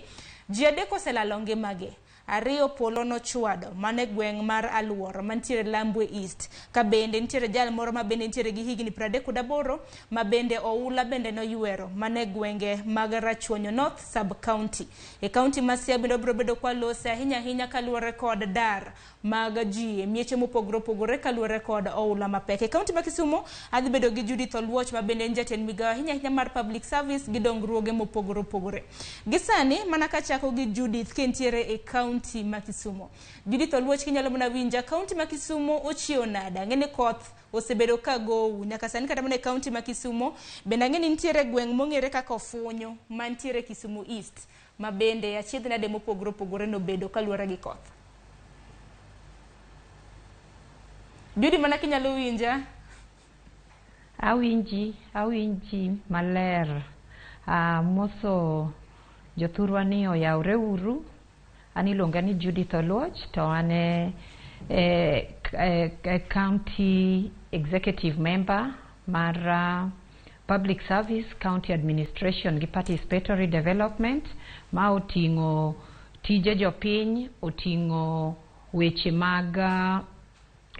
ji 3 oselalo ngimagi. 2 polo nochwado mane gweng' mar Aluor mantiere Lambwe East. Ka bende nitiere jal moro ma bende nitiere gi higni 38 ma bende oula bende noywero mane gwenge mag Rachuonyo North Sub County. E county ma Siaya bende obiro bedo kwa lose ahinya ahinya kaluwore kod dar mag ji e mieche mopogore opogore kaluwore kod oula mapek. E county ma Kisumo adhi bedo gi Judith Oluoch ma bende en jatend migawo ahinya ahinya mar public service gi dongruoge mopogore opogore. Gi sani mana kachako gi Judith kentiere e county ma Kisumo. Judith Oluoch, kinyalo mana winja, county ma Kisumo ochiewo nade? Ang'e ni koth osebedo ka gowu nyaka sani kata mana e county ma Kisumo. Bende ang'e ni nitiere gweng' mong'ere kaka Ofunyo mantiere Kisumu East ma bende achiedh nade mopogore opogore nobedo kaluwore gi koth. Judy, mana kinyalo winja? Awinji maler. Amoso jothurwa ni oyawre uru. An iluonga ni Judith Oluoch to an e county executive member mar Public Service, County Administration gi Participatory Development ma oting'o tije jopiny, oting'o weche mag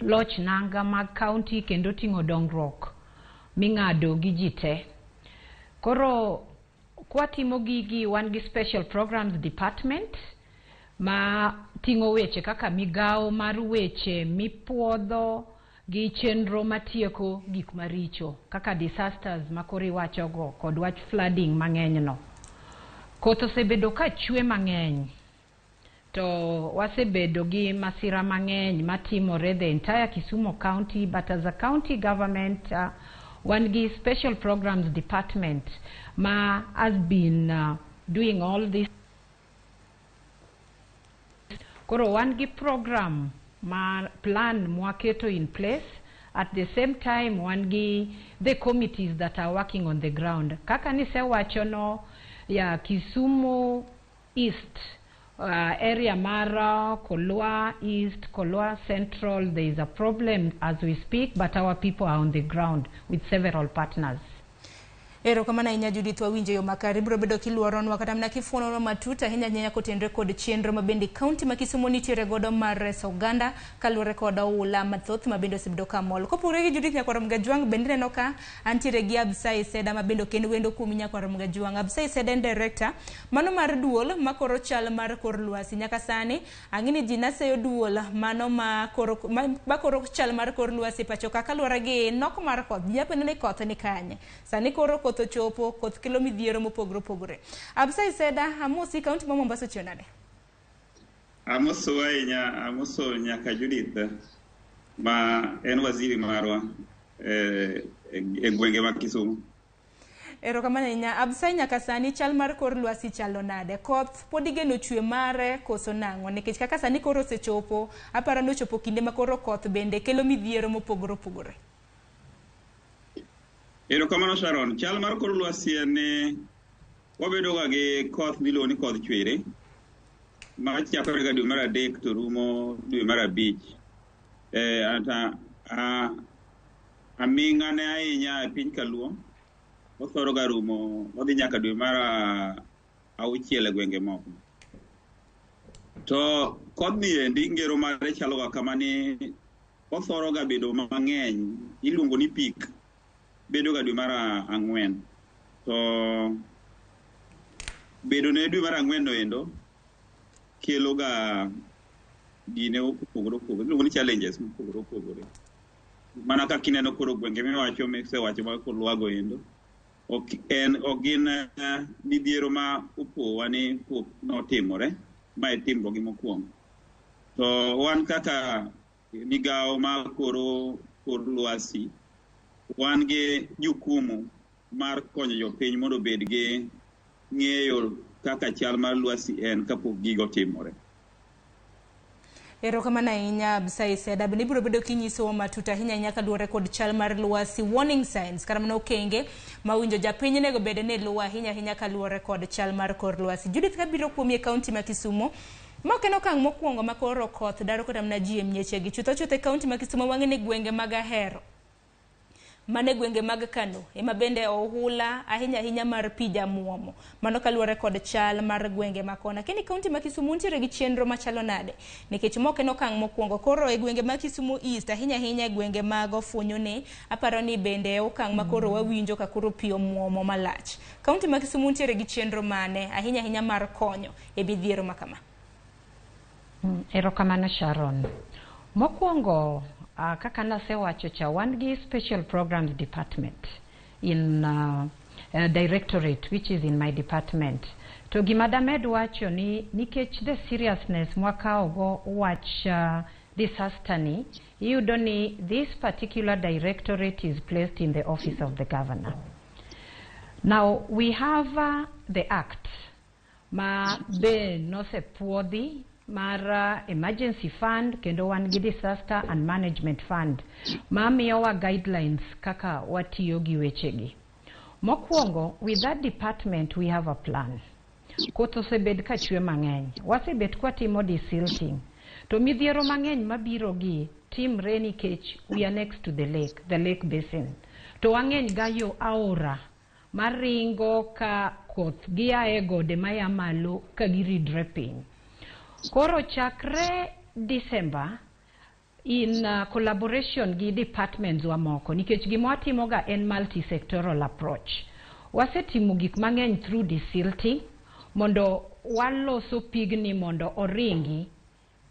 loch nanga mag county kendo oting'o dongruok ming'ado gi ji te. Koro kwatimo gigi wan gi Special Programs Department ma ting'o weche kaka migawo mar weche mipuodho gi chenro matieko gik maricho kaka disasters ma koro iwachogo kod wach flooding mang'eny no. Koth osebedo ka chwe mang'eny to wasebedo gi masira mang'eny matimore the entire Kisumu County, but as a county government wan gi Special Programs Department ma has been doing all this. Koro wan gi program ma plan mwaketo in place. At the same time wan gi the committees that are working on the ground. Kaka nisewachono ya Kisumu East area mara Kolwa East, Kolwa Central, there is a problem as we speak, but our people are on the ground with several partners. Erokamano ahinya Judith, wawinjo yo makare. Ibiro bedo kiluoronwa kata mana kifuononwa matut ahinya ahinya kotenore kod chenro ma bende kaunti ma Kisumu nitiere godo mar reso oganda kaluwore kod oula mathoth ma bende osebedo ka mol. Kopogore gi Judith Nyakwar Mgajwang', bende ineno ka antiere gi Absai Seda ma bende ok en wendo kuomi Nyakwar Mgajwang'. Absai Seda en director mano mar duol makoro chal mar kor lwasi. Nyaka sani ang'e ni ji naseyo duol mano ma koro, ma koro chal mar kor lwasi pacho ka kaluwore gi nok mar koth. Ji apenjo ni koth ni kanye? Sani koro koth ochopo, koth kelo midhiero mopogore opogore. Absai Seda, amosi, kaunti ma Mombasa ochiew nade? Amoso ahinya, amoso nyaka Judith ma en waziri marwa e gwenge mag Kisumu. Erokamano ahinya. Absai, nyaka sani chal mar kor lwasi chalo nade? Koth pod igeno chwe mare koso nang'o? Nikech kaka sani koro osechopo, aparo ni ochopo kinde ma koro koth bende kelo midhiero mopogore opogore. Erokamano Sharon. Chal mar kor lwasi en ni wabedo ga gi koth miluongo ni koth chwiri ma chakore ga dwe mar 3 to rumo dwe mar 5. Ata aming'a ne ahinya e piny Kaluo othoro ga rumo odhi nyaka dwe mar 6 e gwenge moko. To kodhni endi ngero mare chalo ga kama ni othoro ga bedo mang'eny iluongo ni peak bedo ga dwe mar 4. To bedo ne dwe mar 4 no endo kelo ga gine opogore opogore iluongo ni challenges mopogore opogore. Mana kaka ineno koro gwenge miwacho misewacho mag Kolwago endo ok en ok gin midhiero ma opowa ni pok notimore ma e timruogi mokwongo. To wan kaka migawo mar koro kor lwasi wan gi jukumu mar konyo jopiny mondo obed gi ng'eyo kaka chal mar lwasi en kapok gigo otimore. Erokamano ahinya Absai Seda. Bende ibiro bedo kinyisowa matut ahinya ahinya kaluwore kod chal mar lwasi, warning signs, kata mana okenge ma winjo japiny onego bed ni luwo ahinya ahinya kaluwore kod chal mar kor lwasi. Judith, kabiro kuomi e kaunti ma Kisumu, ma ok en okang' mokwongo ma koro koth daro kata mana ji e miechegi. Chutho chutho e kaunti ma Kisumu wang'e ni gwenge mag Ahero, mane gwenge mag Kano ema bende ohula ahinya ahinya mar pi jamuomo. Mano kaluwore kod chal mar gwenge ma kona. Lakini kaunti ma Kisumu nitiere gi chenro machalo nade? Nikech ma ok en okang' mokwongo. Koro e gwenge mag Kisumu East, ahinya ahinya e gwenge mag Ofunyoni, aparo ni bende e okang' ma koro wawinjo ka koro pi omuomo malach. Kaunti ma Kisumu nitiere gi chenro mane ahinya ahinya mar konyo e midhiero ma kama? Erokamano Sharon. Mokwongo, kaka nasewacho cha, wan gi special programs department in directorate which is in my department. To gima damed wacho ni nikech the seriousness mwakawo go wach disaster ni, iyudo ni this particular directorate is placed in the office of the governor. Now we have the act ma be nosepuodhi mar emergency fund kendo wan gi disaster and management fund ma miyowa guidelines kaka watiyo gi wechegi. Mokwongo, with that department we have a plan. Koth osebed ka chwe mang'eny. Wasebet kwatimo desilting. To midhiero mang'eny mabiro gi timre nikech we are next to the lake basin. To wang'eny ga yo aora maringo ka koth gia e gode maya malo ka giridre piny. Koro chakre December in collaboration gi departments wa moko nikech gima watimoga en multi-sectoral approach. Wasetimo gik mang'eny through desilting mondo waloso pigni mondo oringi,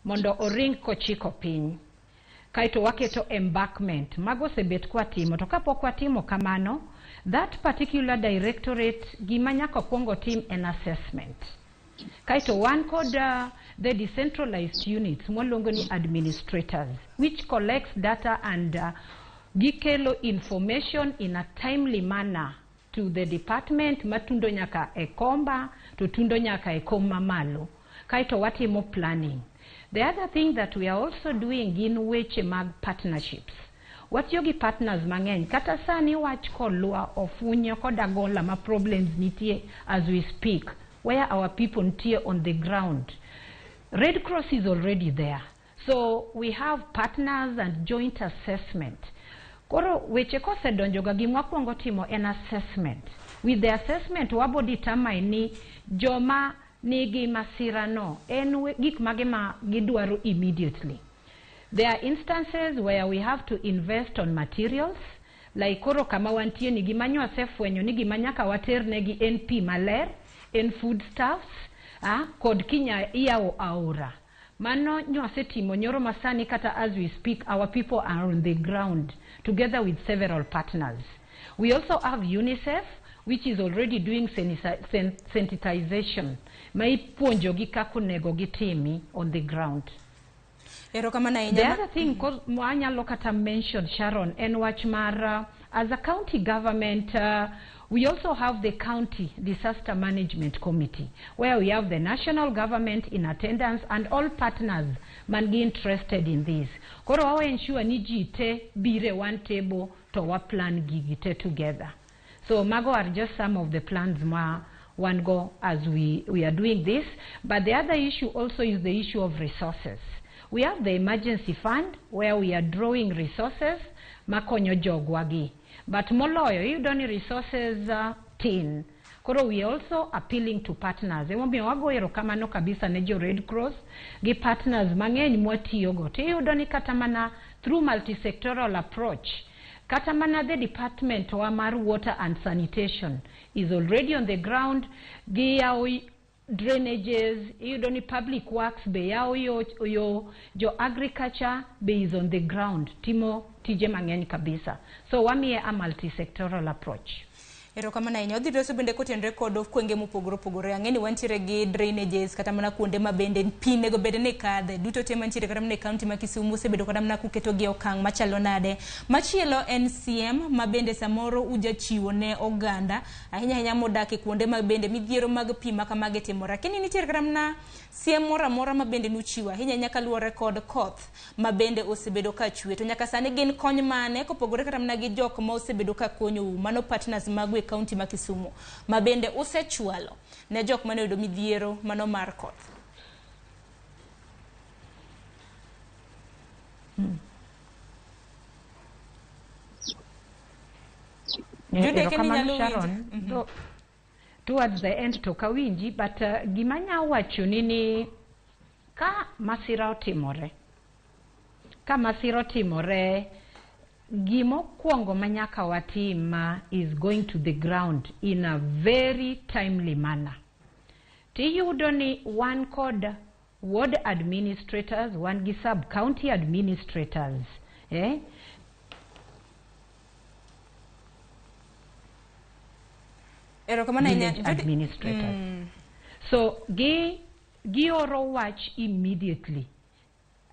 mondo oring kochiko piny. Kaeto waketo embankment. Mago osebet kwatimo. To kapok watimo kamano, that particular directorate gima nyaka kwongo tim en assessment. Kaeto wan kod the decentralized units mwaluongo ni administrators which collects data and gikelo information in a timely manner to the department matundo nyaka e komba to tundo nyaka e kom mamalo. Kaeto watimo planning. The other thing that we are also doing gin weche mag partnerships. Watiyo gi partners mang'eny. Kata sani wach Kolwa, Ofunyo kod Agola ma problems nitie as we speak, where our people nitie on the ground. Red Cross is already there. So we have partners and joint assessment. Koro weche kosedonjo ga gima wakwongo timo en assessment. With the assessment wabo determine ni joma nigi masira no en gik mage ma gidwaro immediately. There are instances where we have to invest on materials like koro kama wantie ni gima nyo asefwenyo ni gima nyaka waternegi en pi maler, en foodstuffs, kod kinya iyawo aora. Mano nyo asetimo nyoro masani kata as we speak our people are on the ground together with several partners. We also have UNICEF which is already doing sensitization ma ipuonjogi kaka onego gitimi on the ground. Erokamano ahinya. The other thing mwanyalo kata mention, Sharon, en wach mar as a county government we also have the county disaster management committee where we have the national government in attendance and all partners man gi interested in this. Koro wa ensure ni ji te bire one table to wa plan gigi te together. So mago are just some of the plans ma one go as we are doing this. But the other issue also is the issue of resources. We have the emergency fund where we are drawing resources makonyo jogwagi. But moloyo iyudo ni resources tin. Koro we are also appealing to partners. Emomiyo wago erokamano kabisa ne jo Red Cross gi partners mang'eny mwatiyogo. Tiyudo ni kata mana through multisectoral approach, kata mana the department wa mar water and sanitation is already on the ground. Giyawo drainages, iyudo ni public works be yawo yo, jo agriculture be is on the ground timo tije mang'eny kabisa. So wamiye a multisectoral approach. Erokamano ahinya. Wadhi loso bende kotenore kod gwenge mopogore opogore. Ang'e ni wantiere gi drainages kata mana kuonde ma bende pi nego bed ni kadhe. Duto te mantiere kata mana e kaunti ma Kisumu osebedo kata mana kuketo gi e okang' machalo nade. Machielo en siem ma bende samoro ujachiwo ne oganda ahinya ahinya modak e kuonde ma bende midhiero mag pi ma kamagi timore. Lakini nitiere kata mana siem moro amora ma bende nuchiwo ahinya ahinya kaluwore kod koth ma bende osebedo ka chwe. To nyaka sani gin kony mane kopogore kata mana gi jok ma osebedo ka konyou mano partners magu e kaunti ma Kisumu ma bende usechwalo ne jok mane oyudo midhiero mano mar koth. Jude, Erokamano, inyalo winjo? Sharon. So, towards the end to kawinji, but gima nya wacho ni ka masira otimore, gimokwongo ma nyaka watim is going to the ground in a very timely manner. Tiyudo ni wan kod ward administrators, wan gi sub county administrators, eh? Erokamano ahinya. Village administrators. So gi gioro wach immediately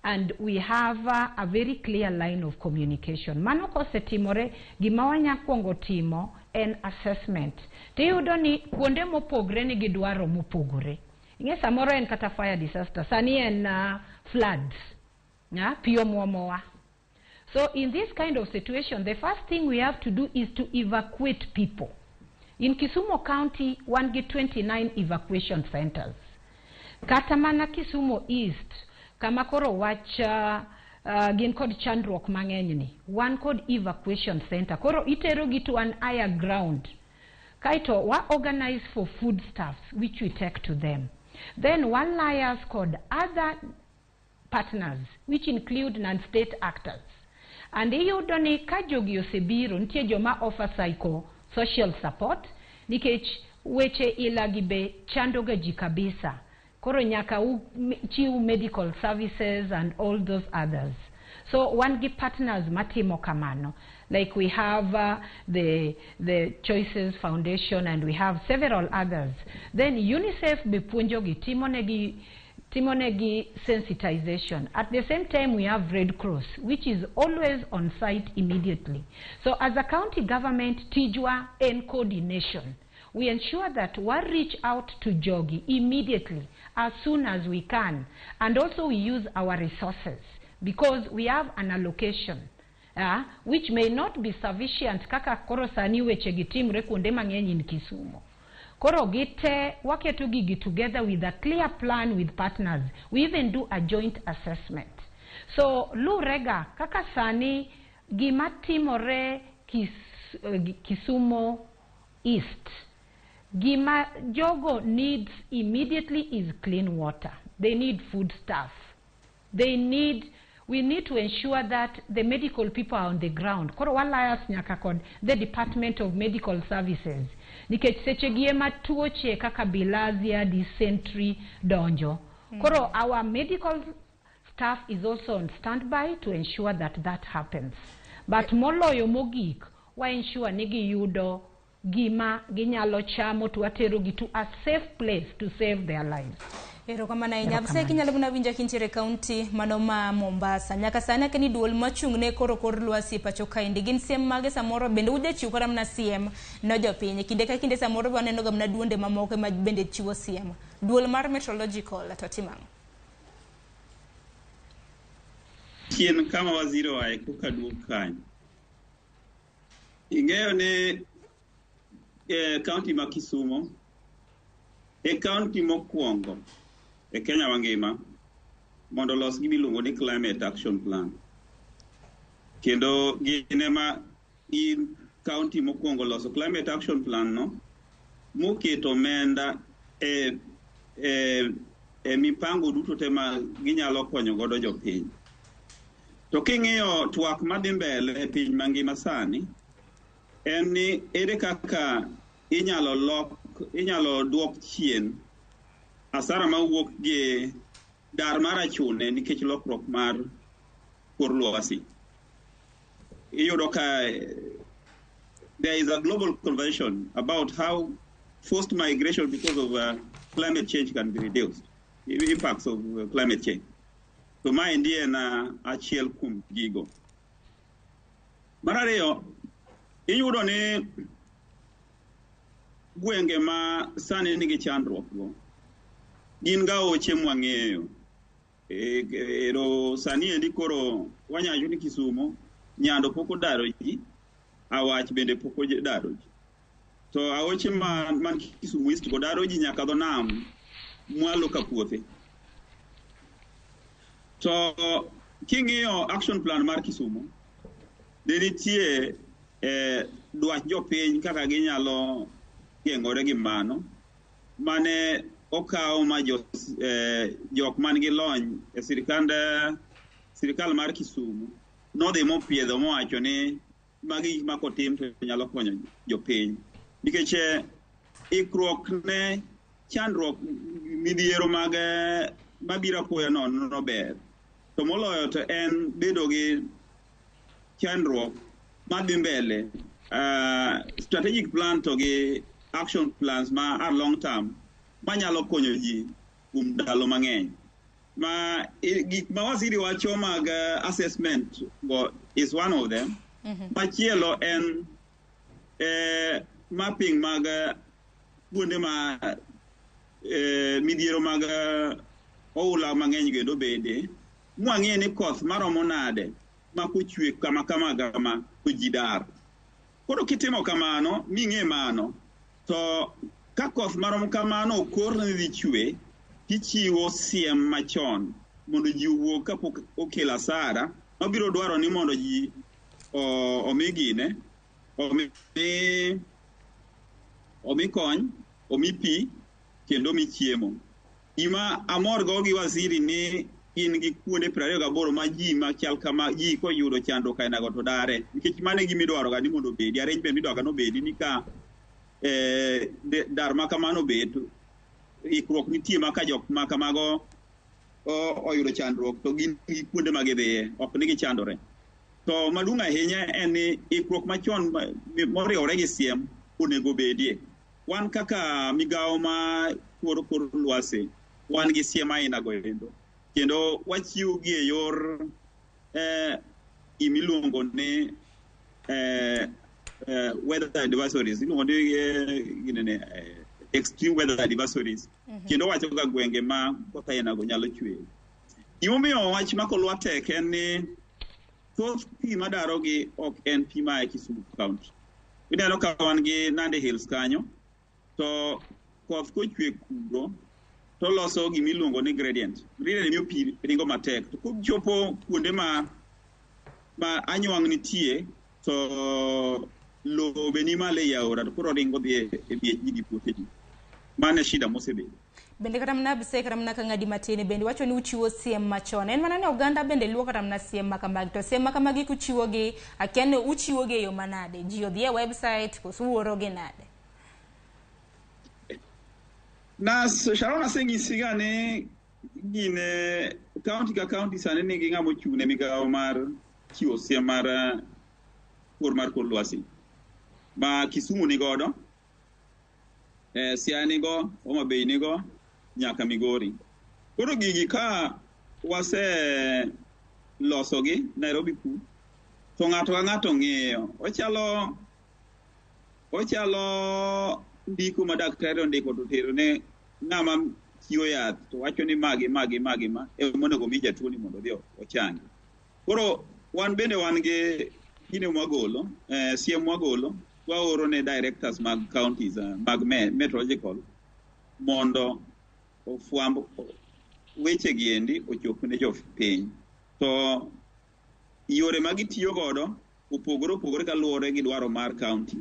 and we have a very clear line of communication. Mano kosetimore, gima wanya kwongo timo en assessment. Tiyudo ni kuonde mopogre nigi dwaro mopogore. Ing'e samoro en kata fire disaster, sani en floods, pi omuomowa. So in this kind of situation, the first thing we have to do is to evacuate people. In Kisumu County, wan gi 29 evacuation centers. Kata mana Kisumu East, kama koro wach gin kod chandruok mang'eny ni, wan kod evacuation center. Koro itero gi to an higher ground. Kaito wa organize for foodstuffs which we take to them. Then one liars kod other partners which include non-state actors. And iyudo ni ka jogi osebiro, nitie joma offer psycho-social support nikech weche ilagi be chandoga ji kabisa. Koro nyaka chiw medical services and all those others. So wan gi partners matimo kamano. Like we have the Choices Foundation and we have several others. Then UNICEF be puonjogi, timonegi sensitization. At the same time, we have Red Cross, which is always on site immediately. So as a county government, tijwa en coordination. We ensure that we reach out to jogi immediately, as soon as we can. And also we use our resources because we have an allocation, which may not be sufficient kaka koro sani weche gi timre kuonde mang'eny in Kisumu. Koro gite waketo gigi together with a clear plan with partners. We even do a joint assessment. So lurega kaka sani gima timore Kisumu East Gima jogo needs immediately is clean water. They need food stuff. They need we need to ensure that the medical people are on the ground. Koro walayas nyaka kod the Department of Medical Services. Nikech seche gi ema tuoche kaka bilharzia, dysentery donjo. Koro our medical staff is also on standby to ensure that that happens. But moloyo mogik, wa ensure ni giyudo gima ginyalo chamo to watero gi to a safe place to save their lives. Erokamano ahinya. Erokamano. Abseki inyalo mana winja kintiere e kaunti mano ma Mombasa. Nyaka sani akia ni duol machung' ne koro kor lwasi e pacho kaendi gin siem mage samoro bende ujachiwo kata mana siem ne jopiny. Kinde ka kinde samoro waneno ga mana duonde mamoko ma bende chiwo siem. Duol mar meteorological to timo ang'o? Chien kama waziri oaye koka duog kanyo. Ing'eyo ni kaunti ma Kisumo e kaunti mokwongo e Kenya mangima mondo olos gima iluongo ni Climate Action Plan. Kendo gin ema gin kaunti mokwongo loso Climate Action Plan no moketo omenda e mipango duto te ma ginyalo konyo godo jopiny. To king'iyo twak madhi mbele e piny mangima sani, en ni ere kaka inyalo duok chien asara mawuok gi dar mar achune nikech lokruok mar kor lwasi. Iyudo ka there is a global convention about how forced migration because of climate change can be reduced, the impacts of climate change. To maendi en achiel kuom gigo. Mar ariyo, iyudo ni gwenge ma sani nigi chandruok go gin ga aoche mwang'eyo. Ero sani endi koro wanyalo wacho ni Kisumo, Nyando pok odaro ji, Awach bende pok odaro ji. To aoche man Kisumu East go daro ji nyaka dho nam mwalo ka puothe. To king'iyo action plan mar Kisumu, ne nitie dwach jopiny kaka ginyalo geng'ore gi mano, mane okaw ma jok man gi lony e sirikal mar Kisumu nodhi mopiedho mowacho ni magi gik ma kotim to nyalo konyo jopiny. Nikech ikruok ne chandruok midhiero mag mabiro apoya nono no ber. To moloyo to en bedo gi chandruok madhi mbele, strategic plan to gi action plans ma are long term manyalo konyo ji kuom ndalo mang'eny. Ma gik ma waziri wacho mag assessment go is one of them. Machielo en mapping mag kuonde ma midhiero mag oula mang'eny kendo bede. Mwang'e ni koth maromo nade ma kochwe kama kama kama to ji dar. Koro kitimo kamano ming'e mano to ka koth marom kamano okor ni dhi chwe, tichiwo siem machon mondo ji owuog kapok okelo asara mabiro dwaro ni mondo ji omi gine, omi kony, omi pi kendo omi chiemo. Gima amor go gi waziri ni gin gi kuonde 28 ma ji machal kama ji koyudo chandruok ainago to dare. Nikech mano e gima idwaro ga ni mondo obedi, arrangement midwaro ga ni obedi ni ka dar ma kamano obet, ikruok nitie ma ka jok ma kamago oyudo chandruok to gin gi kuonde ma gidhiye, ok ni gichandore. To maduong' ahinya en ni ikruok machon moriwore gi siem onego obedie. Wan kaka migawo ma kor lwasi, wan gi siem ainago endo. Kendo wachiwo gi e yor gimiluongo ni weather advisories, iluongo ni ginene, extreme weather advisories. Kendo wacho ga gwenge ma koth ainago nyalo chwe. Gimomiyo wach ma kolwa tek en ni thoth pi madarogi ok en pi ma e Kisumu County. Ineno ka wan gi Nandi Hills kanyo, to koth kochwe kuro to loso gimiluongo ni gradient. Gradient miyo pi ringo matek. To kochopo kuonde ma anywang' nitie, to Lowo be ni malo ei aora to koro ringo dhi e miech ji gi puothe ji. Mano e shida mosebedo. Bende kata mana Abisai kata mana Kang'adi matin bende wacho ni uchiwo siem machon. En mana ni oganda bende luwo kata mana siem ma kamagi. To siem ma kamagi kuchiwogi, akia ni uchiwogi e yo manade. Ji odhi e website koso uorogi nade? Nas Sharon aseng'isi ga ni gine county ka county sani nigi ng'ama ochung' ne migawo mar chiwo siem mar kor mar kor lwasi. Ma Kisumu ni godo, Siaya nigo, Homa Bay nigo, nyaka Migori. Koro gigi ka wase losogi Nairobi ku, to ng'ato ka ng'ato ng'eyo. Ochalo ndiko ma daktari ondiko to tero ne ng'ama chiwo yath to wacho ni magi magi magi ma ema onego mi jatuo ni mondo odhi ochangi. Koro wan bende wan gi gine mwagolo, siem mwagolo, waoro ne directors mag counties, mag meteorological mondo ofwamb weche gi endi ochop ne jopiny. To yore ma gitiyo godo opogore opogore kaluwore gi dwaro mar county.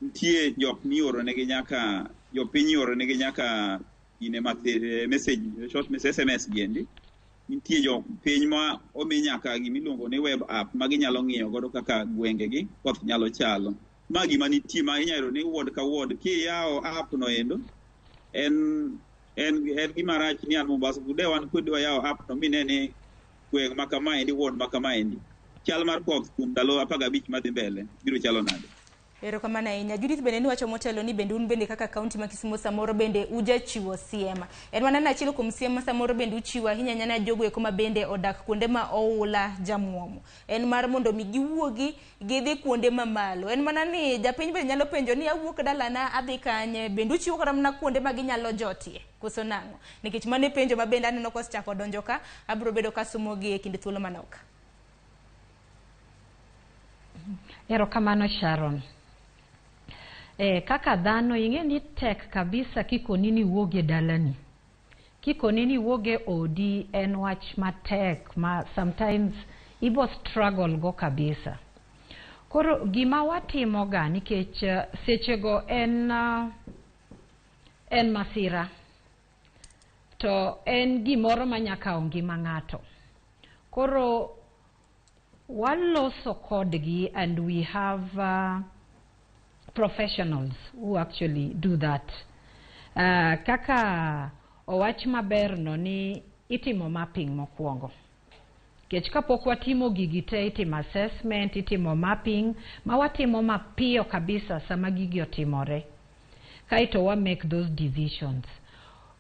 Nitie jok mioro negi nyaka jopiny ioro negi nyaka gine message, short message, SMS gi endi. Nitie jopiny ma omi nyaka gimiluongo ni web app ma ginyalo ng'iyo godo kaka gwengegi koth nyalo chalo. Ma gima nitie ma inyalo yudo ni ward ka ward kiyawo app no endo en gima rach ni an Mombasa de wan kodi wayawo app no mine ni gweng' ma kamaendi ward ma kamaendi chal mar koth kuom ndalo 15 madhi mbele biro chalo nade. Erokamano ahinya. Judith bende niwacho motelo ni bende un bende kaka kaunti ma Kisumu samoro bende ujachiwo siem. En mana ni achiel kuom siem ma samoro bende uchiwo ahinya ahinya ne jogo eko ma bende odak kuonde ma oula jamuomo. En mar mondo mi giwuogi gidhi kuonde mamalo. En mana ni japiny bende nyalo penjo ni awuok dalana adhi kanye, bende uchiwo kata mana kuonde ma ginyalo jotie koso nang'o? Nikech mano e penjo ma bende aneno kosechako donjo ka, abiro bedo kasomogi e kind thuolo manok. Erokamano Sharon. Kaka dhano ing'e ni tek kabisa kikoni ni iwuog e dalani. Kikoni ni iwuog e odi en wach matek ma sometimes ibo struggle go kabisa. Koro gima watimoga nikech sechego en masira. To en gimoro ma nyaka kawo ngima ng'ato. Koro waloso kodgi and we have professionals who actually do that. Kaka owach maber no ni itimo mapping mokwongo. Nikech kapok watimo gigi te, itimo assessment, itimo mapping, ma watimo mapiyo kabisa sama gigi otimore. Kaeto wa make those decisions.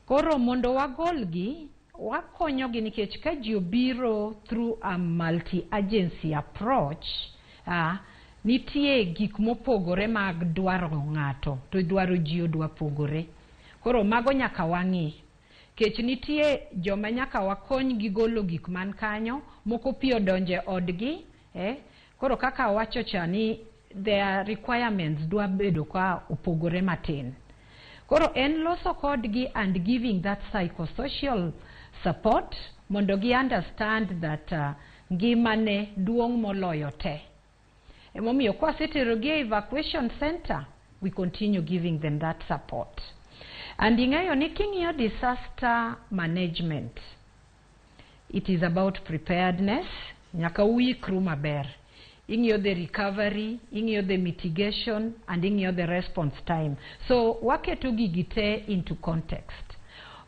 Koro mondo wagolgi, wakonyogi nikech ka ji obiro through a multi-agency approach, nitie gik mopogore mag dwaro ng'ato, to dwaro ji odwa pogore. Koro mago nyaka wang'i. Kech nitie joma nyaka wakony gi golo gik man kanyo, moko pi odonje odgi, Koro kaka awacho cha ni their requirements dwa bedo ka opogore matin. Koro en loso kodgi and giving that psychosocial support mondo gi understand that ngimane duong' moloyo te. Emomiyo kwaseterogi e evacuation center, we continue giving them that support. And ing'eyo ni king'iyo disaster management, it is about preparedness, nyaka uikru maber. Ing'iyo the recovery, ing'iyo the mitigation, and ing'iyo the response time. So waketo gigi te into context.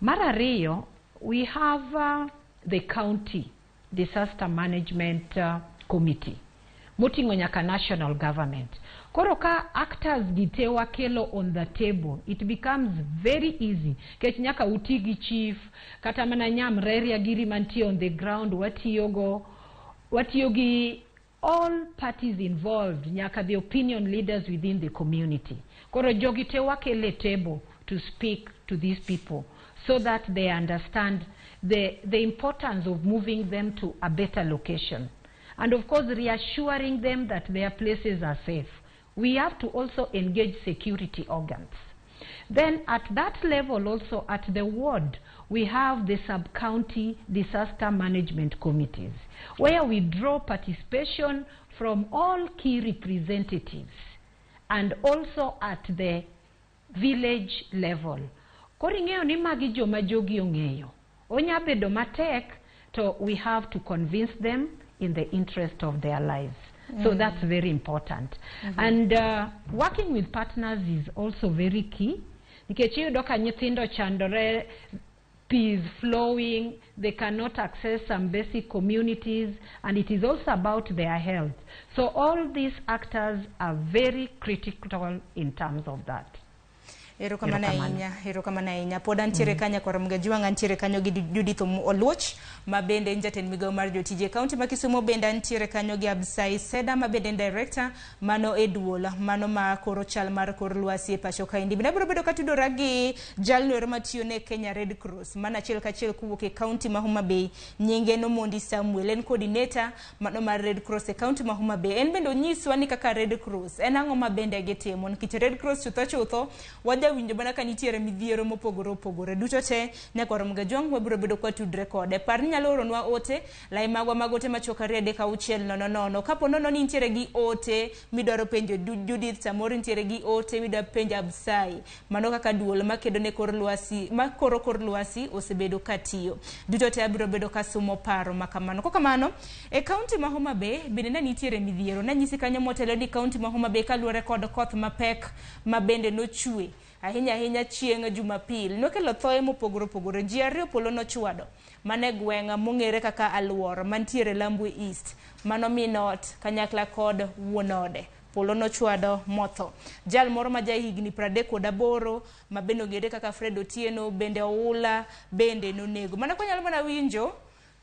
Mar ariyo, we have the county disaster management committee moting'o nyaka national government. Koro ka actors gi te wakelo on the table, it becomes very easy. Kech nyaka uti gi chief, kata mana nyamreria giri mantie on the ground watiyogo, watiyo gi all parties involved, nyaka the opinion leaders within the community. Koro jogi te wakelo e table to speak to these people so that they understand the importance of moving them to a better location. And of course, reassuring them that their places are safe. We have to also engage security organs. Then at that level also, at the ward, we have the sub-county disaster management committees, where we draw participation from all key representatives and also at the village level. Koro ing'eyo ni magi joma jogi ong'eyo. Onya bedo matek to we have to convince them in the interest of their lives. So that's very important. And working with partners is also very key. Nikech iyudo ka nyithindo chandore, pi is flowing, they cannot access some basic communities, and it is also about their health. So all these actors are very critical in terms of that. Erokamano Erokamano. ahinya, erokamano ahinya. Pod antiere kanyo kwar Mgajuang, antiere kanyo gi Judith Oluoch, ma bende en jatend migawo mar jotije e kaunti ma Kisumu. Bende antiere kanyo gi Absai Seda, ma bende en director mano e duol mano ma koro chal mar kor lwasi e pacho kaendi. Bende abiro bedo katudora gi jalno ero matiyo ne Kenya Red Cross, mano achiel kachiel kowuok e kaunti ma Homa Bay, nyinge en Omondi Samuel, en coordinator mano mar Red Cross e kaunti ma Homa Bay. En bende onyiswa ni kaka Red Cross en ang'o ma bende gitimo, nikech Red Cross chutho chutho wajawinjo mana ka nitiere midhiero mopogore opogore duto te. Nyakwar Mgajuang wabiro bedo kwatudre kode. Par ni nyalo oronwa ote lai magwa mag ote machuok 2 3 6 0 0 kapo nono ni nitiere gi ote midwaro penjo Judith, samoro nitiere gi ote midwa penjo Absai, mano kaka duol makedo ne kor lwasi makoro kor lwasi osebedo katiyo duto te. Abiro bedo kasumo paro makamano. Kokamano e kaunti ma Homa Bay bende ne nitiere midhiero nanyisi kanyo motelo ni kaunti ma Homa Bay kaluwore kod koth mapek ma bende nochwe ahinya ahinya chieng' Jumapil nokelo thoe mopogore opogore. Ji 2 polo nochwado mane e gweng' mong'ere kaka Aluor mantiere Lambwe East, mano min ot kanyakla kod wuon ode polo nochwado motho. Jal moro ma ja higni 38 ma bende ong'ere kaka Fred Otieno bende oula bende nonego. Mana kwanyalo mana winjo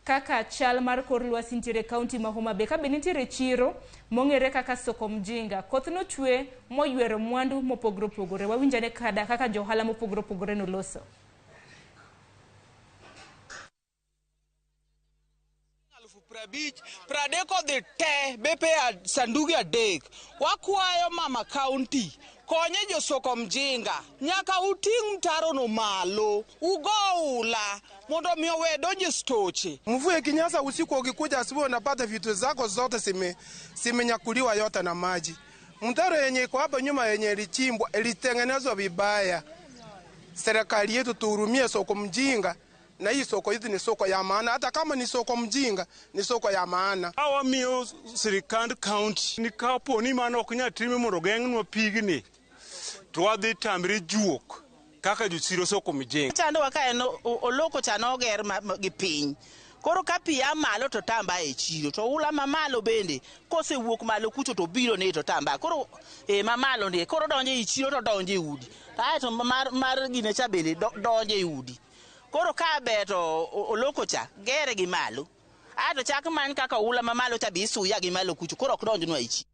kaka chal mar kor lwasi nitiere e kaunti ma Homa Bay, ka be nitiere chiro mong'ere kaka Soko Mjinga, koth nochwe moywero mwandu mopogore opogore. Wawinjane kada kaka johala mopogore opogore noloso. 50 30 odhi te bepe sanduge 3. Wakwayo mama kaunti konye jo Soko Mjinga, nyaka uting' mtaro no malo ugo ula mondo mi owe donje stoche. Mvua ikinyesha usiku, ukikuja asubuhi unapata vitu zako zote zimenyakuliwa yote na maji. Mtaro yenye iko hapa nyuma yenye ilichimbwa ilitengenezwa vibaya. Serikali yetu tuhurumie Soko Mjinga, na hii soko hizi ni soko ya maana, hata kama ni Soko Mjinga ni soko ya maana. Awamiyo sirikand county ni kapo ni mano ok nyal time mondo geng'nwa pigni to wadhi tamre juok kaka jochiro Soko Mjinga. Chandowa ka en oloko cha noger gi piny. Koro ka pi a malo to tamba e chiro, to ula mamalo bende kosewuok malo kucho to biro ne to tamba. Koro mamalo ni koro donjo e chiro to donjo e udi. Aeto mar gine cha bende donjo e udi. Koro ka ber to oloko cha gere gi malo. Aeto chak many kaka ula mamalo cha be isuya gi malo kucho koro ok donjnwa e chiro.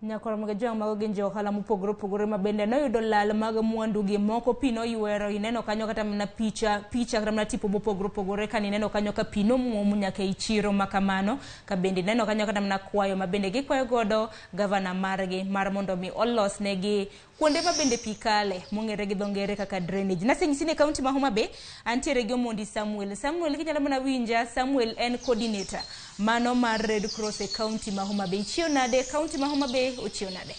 Nyakwar Mgajuang mago gin jo ohala mopogore opogore ma bende noyudo lal mag mwandu gi moko pi noywero. Ineno kanyo kata mana picha kata mana tipo mopogore opogore ka ineno kanyo ka pi nomuomo nyaka ei chiro makamano, ka bende ineno kanyo kata mana kwayo ma bende gikwayo godo gavana margi mar mondo mi olosnegi kuonde ma bende pi kale mong'ere gi dho ngere kaka drainage. Nasenyisi ni kaunti ma Homa Bay antiere gi Omondi Samuel. Samuel kinyalo mana winja, Samuel en coordinator mano mar Red Cross e kaunti ma Homa Bay. Ichiew nade kaunti ma Homa Bay? Ochiew nade?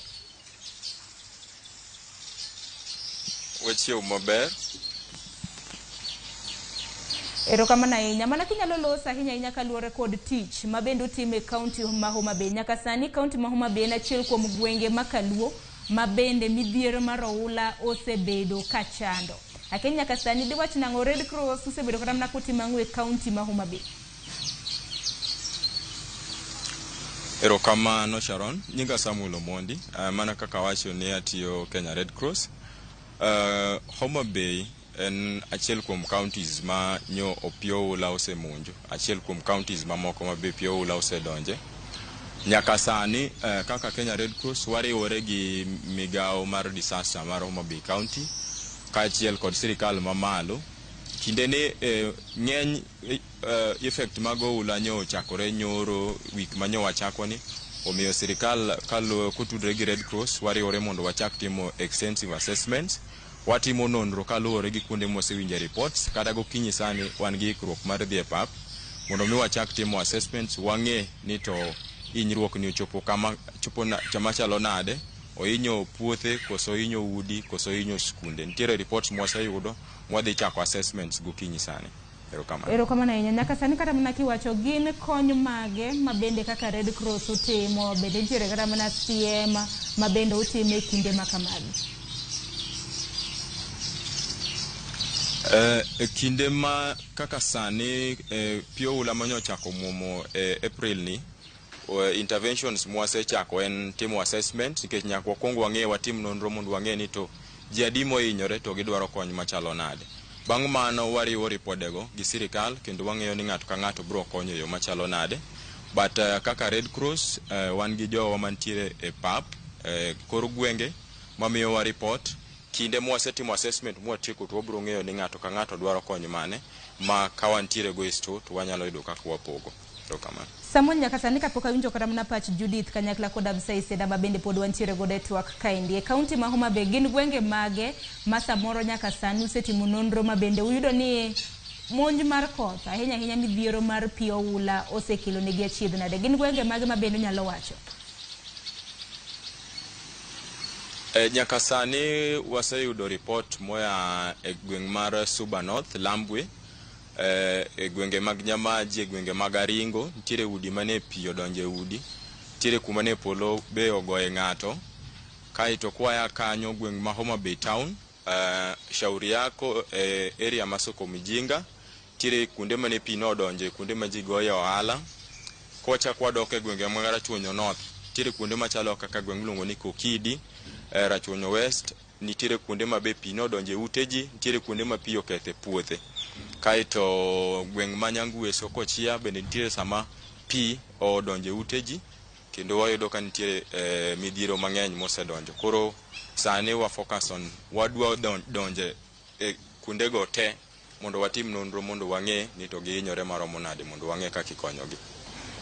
Wachiew maber. Erokamano ahinya. Mana kinyalo loso ahinya ahinya kaluwore kod tich ma bende utimo e kaunti ma Homa Bay. Nyaka sani kaunti ma Homa Bay en achiel kuom gwenge ma kaluo ma bende midhiero mar oula osebedo kachando. Lakini nyaka sani diwach nang'o Red Cross osebedo kata mana kotimo ang'o e kaunti ma Homa Bay? Erokamano Sharon, nyinga Samuel Omondi, mana kaka awacho ni atiyo Kenya Red Cross. Homa Bay en achiel kuom counties ma nyo pi oula osemonjo, achiel kuom counties mamoko ma be pi oula osedonje. Nyaka sani kaka Kenya Red Cross wariwore gi migawo mar disaster mar Homa Bay County kaachiel kod sirikal mamalo. Kinde ni ng'eny effect mag oula nyo ochakore nyoro wik ma nyo wachako ni, omiyo sirikal kotudore gi Red Cross wariwore mondo wachak timo extensive assessments. Watimo nonro kaluwore gi kuonde mwasewinje reports. Kata gokinyi sani wan gi ikruok mar dhi e pap mondo mi wachak timo assessments, wang'e ni to hinyruok ni ochopo kama chopo kama chalo nade, Ohinyo puothe koso ohinyo udi koso ohinyo skunde. Nitiere reports mwaseyudo mwadhi chako assessments gokinyi sani. Erokamano. Erokamano ahinya. Nyaka sani kata mana kiwacho gin kony mage ma bende kaka Red Cross utimo, bende nitiere kata mana siem ma bende utimo e kinde ma kamagi? E kinde ma kaka sani pi oula manyochako muomo e April ni, interventions mwasechako en timo assessment nikech nyaka wakwong wang'e, watim nonro mondo wang'e ni to ji adi mohinyore to gidwaro kony machalo nade. Bang' mano wariwo ripodego gi sirikal kendo wang'eyo ni ng'ato ka ng'ato biro konyo e yo machalo nade. But kaka Red Cross wan gi jowa mantiere e pap kor gwenge mamiyowa report. Kinde mwasetimo assessment mwatieko to wabiro ng'eyo ni ng'ato ka ng'ato dwaro kony mane ma ka wantiere go e store to wanyalo yudo kaka wapogo. Erokamano. Samuel, nyaka sani kapok awinjo kata mana pach Judith kanyakla kod Absai Seda ma bende pod wantiere godo e twak kaendi. E kaunti ma Homa Bay gin gwenge mage ma samoro nyaka sani usetimo nonro ma bende uyudo ni monj mar koth ahinya ahinya midhiero mar pi oula osekelo negi achiedh nade? Gin gwenge mage ma bende unyalo wacho? Nyaka sani waseyudo report moa e gweng' mar Suba North, Lambwe, e gwenge mag Nyamaji, e gwenge mag Aringo, nitiere udi mane pi odonjo e udi, nitiere kuma ne polo be ogoye ng'ato. Kaeto kwaya kanyo gweng' ma Homa Bay Town, Shauri Yako, area ma Soko Mijinga, nitiere kuonde mane pi nodonje, kuonde ma ji goye ohala. Kwachako wadok e gwenge mag Rachuonyo North, nitiere kuonde machalo kaka gweng' miluongo ni Kokidi, Rachuonyo West, nitiere kuonde ma be pi nodonje e ute ji, nitiere kuonde ma pi okethe puothe. Kaeto gweng' ma Nyangweso kochia bende nitiere sama pi odonje ute ji, kendo wayudo ka nitiere midhiero mang'eny mosedonjo. Koro sani wa focus on wadwa donje e kuondego te mondo watim nonro mondo wang'e ni to gihinyore maromo nade mondo wang'e kaka ikonyogi.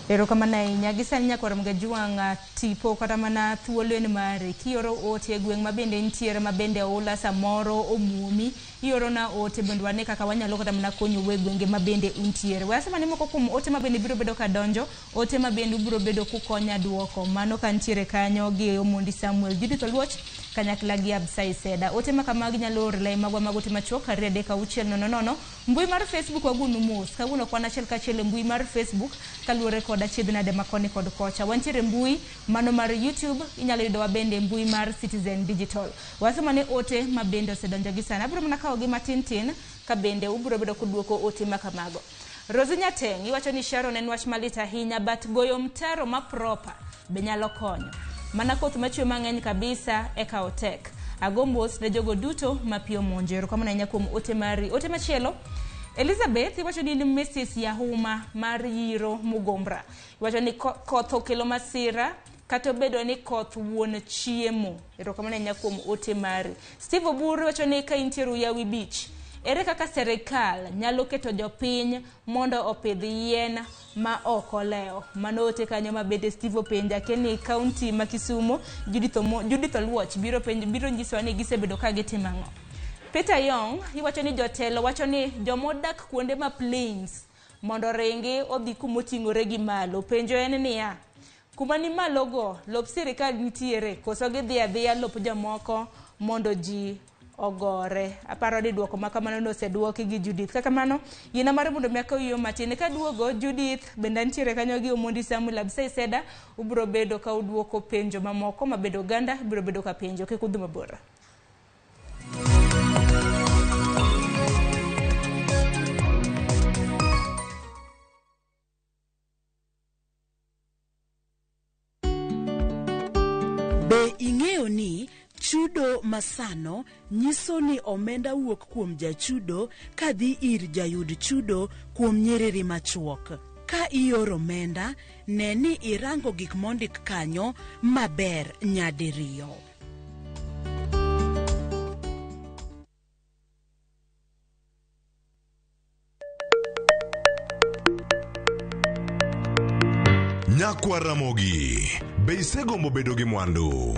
Erokamano ahinya. Gi sani nyakwar Mgajwang' tipo kata mana thuolo en mari. Kioro ote e gweng' ma bende nitiere ma bende oula samoro omuomi, ioro na ote mondo wane kaka wanyalo kata mana konyou e gwenge ma bende untiere. We asema ni moko kuom ote ma bende biro bedo ka donjo, ote ma bende ubiro bedo kukonya duoko. Mano ka nitiere kanyo gi Omondi Samuel, Judith Oluoch kanyakla gi Absai Seda. Ote ma kamagi nyalo oro lai magwa mag ote machuok 2 3 6 0 0. Mbui mar Facebook wagonu mos. Kawuono kwan achiel kachiel e mbui mar Facebook kaluwore kod achiedh nade ma koni kod kocha. Wantiere mbui mano mar YouTube, inyalo yudowa bende mbui mar Citizen Digital. Wasoma ne ote ma bende osedonjo gi sani. Abiro mana kawogi matin tin ka bende ubiro bedo kuduoko ote ma kamago. Rosie Nyateng' iwacho ni Sharon en wach malit ahinya but goyo mtaro ma proper be nyalo konyo. Mana koth machwe mang'eny kabisa eka otek. Ago mos ne jogo duto ma pi omonjo. Erokamano ahinya kuom ote mari. Ote machielo, Elizabeth iwacho ni in Mrs. Yahuma mar Yiro Mugombra. Iwacho ni koth okelo masira kata obedo ni koth wuon chiemo. Erokamano ahinya kuom ote mari. Steve Oburu wacho ni ka intiere Uyawi Beach, ere kaka serikal nyalo keto jopiny mondo opidh yien ma ok olewo? Mano ote kanyo ma bende Steve openja keni kaunti ma Kisumo, Judith Oluoch biro nyisowa ni gisebedo ka gitimo ang'o. Peter Yong iwacho ni jotelo wacho ni jomodak kuonde ma plains mondo ringi odhi kumoting'ore gi malo. Penjo en niya, kuma ni malo go lop sirikal nitiere koso gidhi adhiya lop jomoko mondo ji ogore? Aparo ni duoko ma kamano noseduoki gi Judith. Kaka kamano, yiena mar mondo mi akaw yo matin. Kaduogo, Judith bende nitiere kanyo gi Omondi Samuel Absai Seda, ubiro bedo ka uduoko penjo mamoko ma bende oganda biro bedo ka penjo. Kik udhi mabor. Be ing'eyo ni chudo masano nyiso ni omenda wuok kuom jachudo kadhi ir jayud chudo kuom nyiriri machuok? Ka ioro omenda, ne ni irango gik mondik kanyo maber nyadiriyo. Nyakwar Ramogi, be isegombo bedo gi mwandu?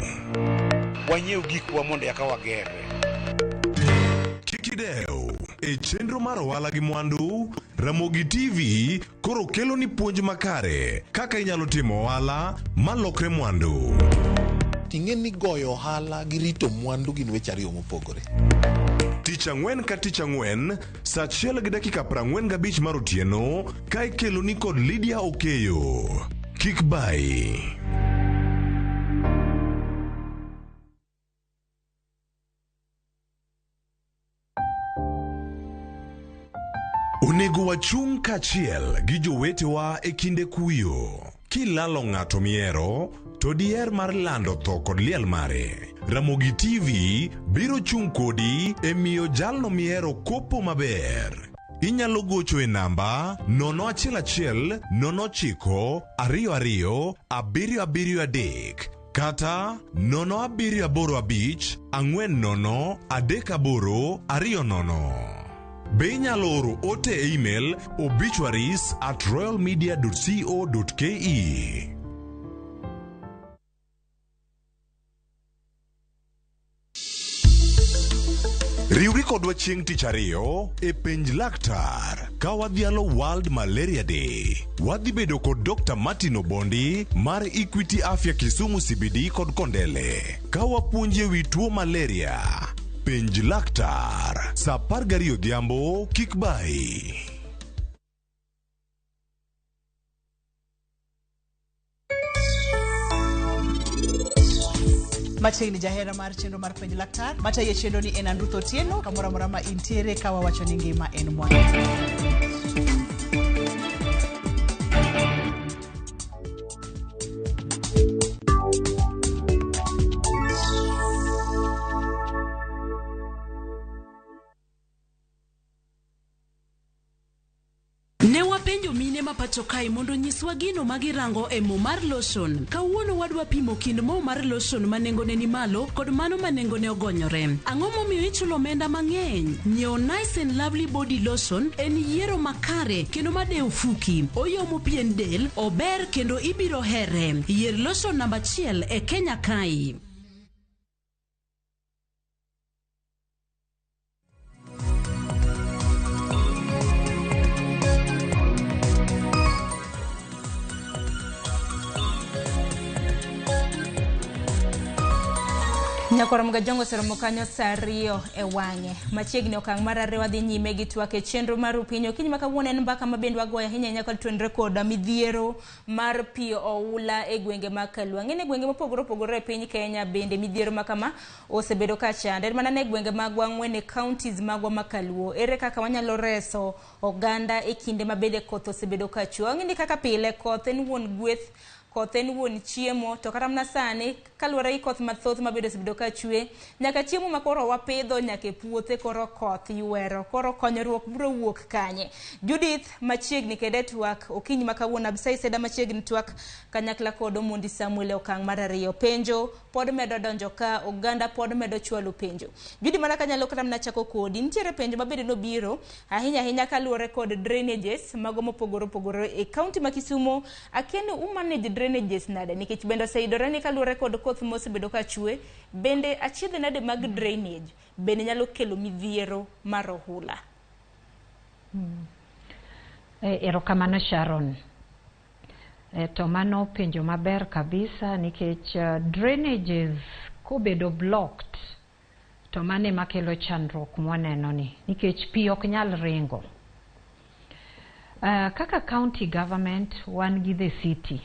Wanyiew gikwa mondo eka wagerre. Kik idew. E chenro mar ohala gi mwandu, Ramogi TV koro kelo ni puonj makare kaka inyalo timo ohala malokre mwandu. But ing'e ni goyo ohala gi rito mwandu gin weche ariyo mopogore. Tich ang'wen ka tich ang'wen, saa achiel gi dakika 45 mar otieno, ka ikeloni kod Lydia Okeyo. Kik bayi. Onego wachung' kaachiel gi jowetewa e kinde kuyo. Kilalo ng'ato mihero, to diher mar lando tho kod liel mare. Ramogi TV biro chung' kodi e miyo jalno mihero kopo maber. Inyalo gocho e namba 011 09 22 773 kata 0785 40 38 20. Be inyalo oro ote e email obituaries at royalmedia.co.ke. Riwri kodwa chieng' tich ariyo e penj laktar ka wadhialo World Malaria Day. Wadhi bedo kod Dr. Martin Obondi mar Equity Afya Kisumu CBD kod Kondele ka wapuonji e wi tuo malaria. Penj laktar saa 12 odhiambo kik bayi. Machiegni jahera mar chenro mar penj laktar matayo chenro ni en Andruth Otieno kamoro amora ma intiere ka wawacho ni ngima en mwandu. Ne wapenjo mine ma pacho kae mondo onyiswa gino ma girango e mo mar lotion. Kawuono wadwa pimo kind mo mar lotion ma nengone ni malo kod mano ma nengone ogonyore. Ang'o momiyo ichulo omenda mang'eny? Nyiewo Nice and Lovely Body Lotion en yiero makare kendo madewo fuki. Oyomo pien del, ober kendo ibiro here. Yier lotion namba achiel e Kenya kae. Nyakoro Mgajongo oseromo kanyo saa 2 e wang'e. Machiegni okang' mar ariyo wadhi nyime gi twak e chenro mar Upinyo. Okinyi ma kawuono en mbaka ma bende wagoyo ahinya ahinya kod tuenre kod midhiero mar pi oula e gwenge mag Kalua. Ng'eny e gwenge mopogore opogore e piny Kenya bende midhiero ma kama osebedo ka chande. En mana ne gwenge magwa ang'wen e counties magwa ma Kaluo. Ere kaka wanyalo reso oganda e kinde ma bende koth osebedo ka chwe? Wang'e ni kaka pile koth en wuon gweth, koth en wuon chiemo, to kata mana sani kaluwore gi koth mathoth mabedo osebedo ka chwe, nyaka chiemo ma koro wapidho nyaka e puothe koro koth ywero, koro konyruok biro wuok kanye? Judith machiegni kede twak okinyi ma kawuono, Abisai Seda machiegni twak kanyakla kod Omondi Samuel e okang' mar ariyo. Penjo pod medo donjo ka, oganda pod medo chwalo penjo. Judy, mana kanyalo kata mana chako kodi, nitiere penjo mabende nobiro ahinya ahinya kaluwore kod drainages mago mopogore opogore e kaunti ma Kisumu. Akia ni u manage drainages nade, nikech bende oseyudore ni kaluwore kod koth mosebedo ka chwe, bende achiedh nade mag drainage bende nyalo kelo midhiero mar ohula? Erokamano Sharon. To mano penjo maber kabisa nikech drainages kobedo blocked to mano ema kelo chandruok mwaneno ni nikech pi ok nyal ringo. Kaka county government wan gi the city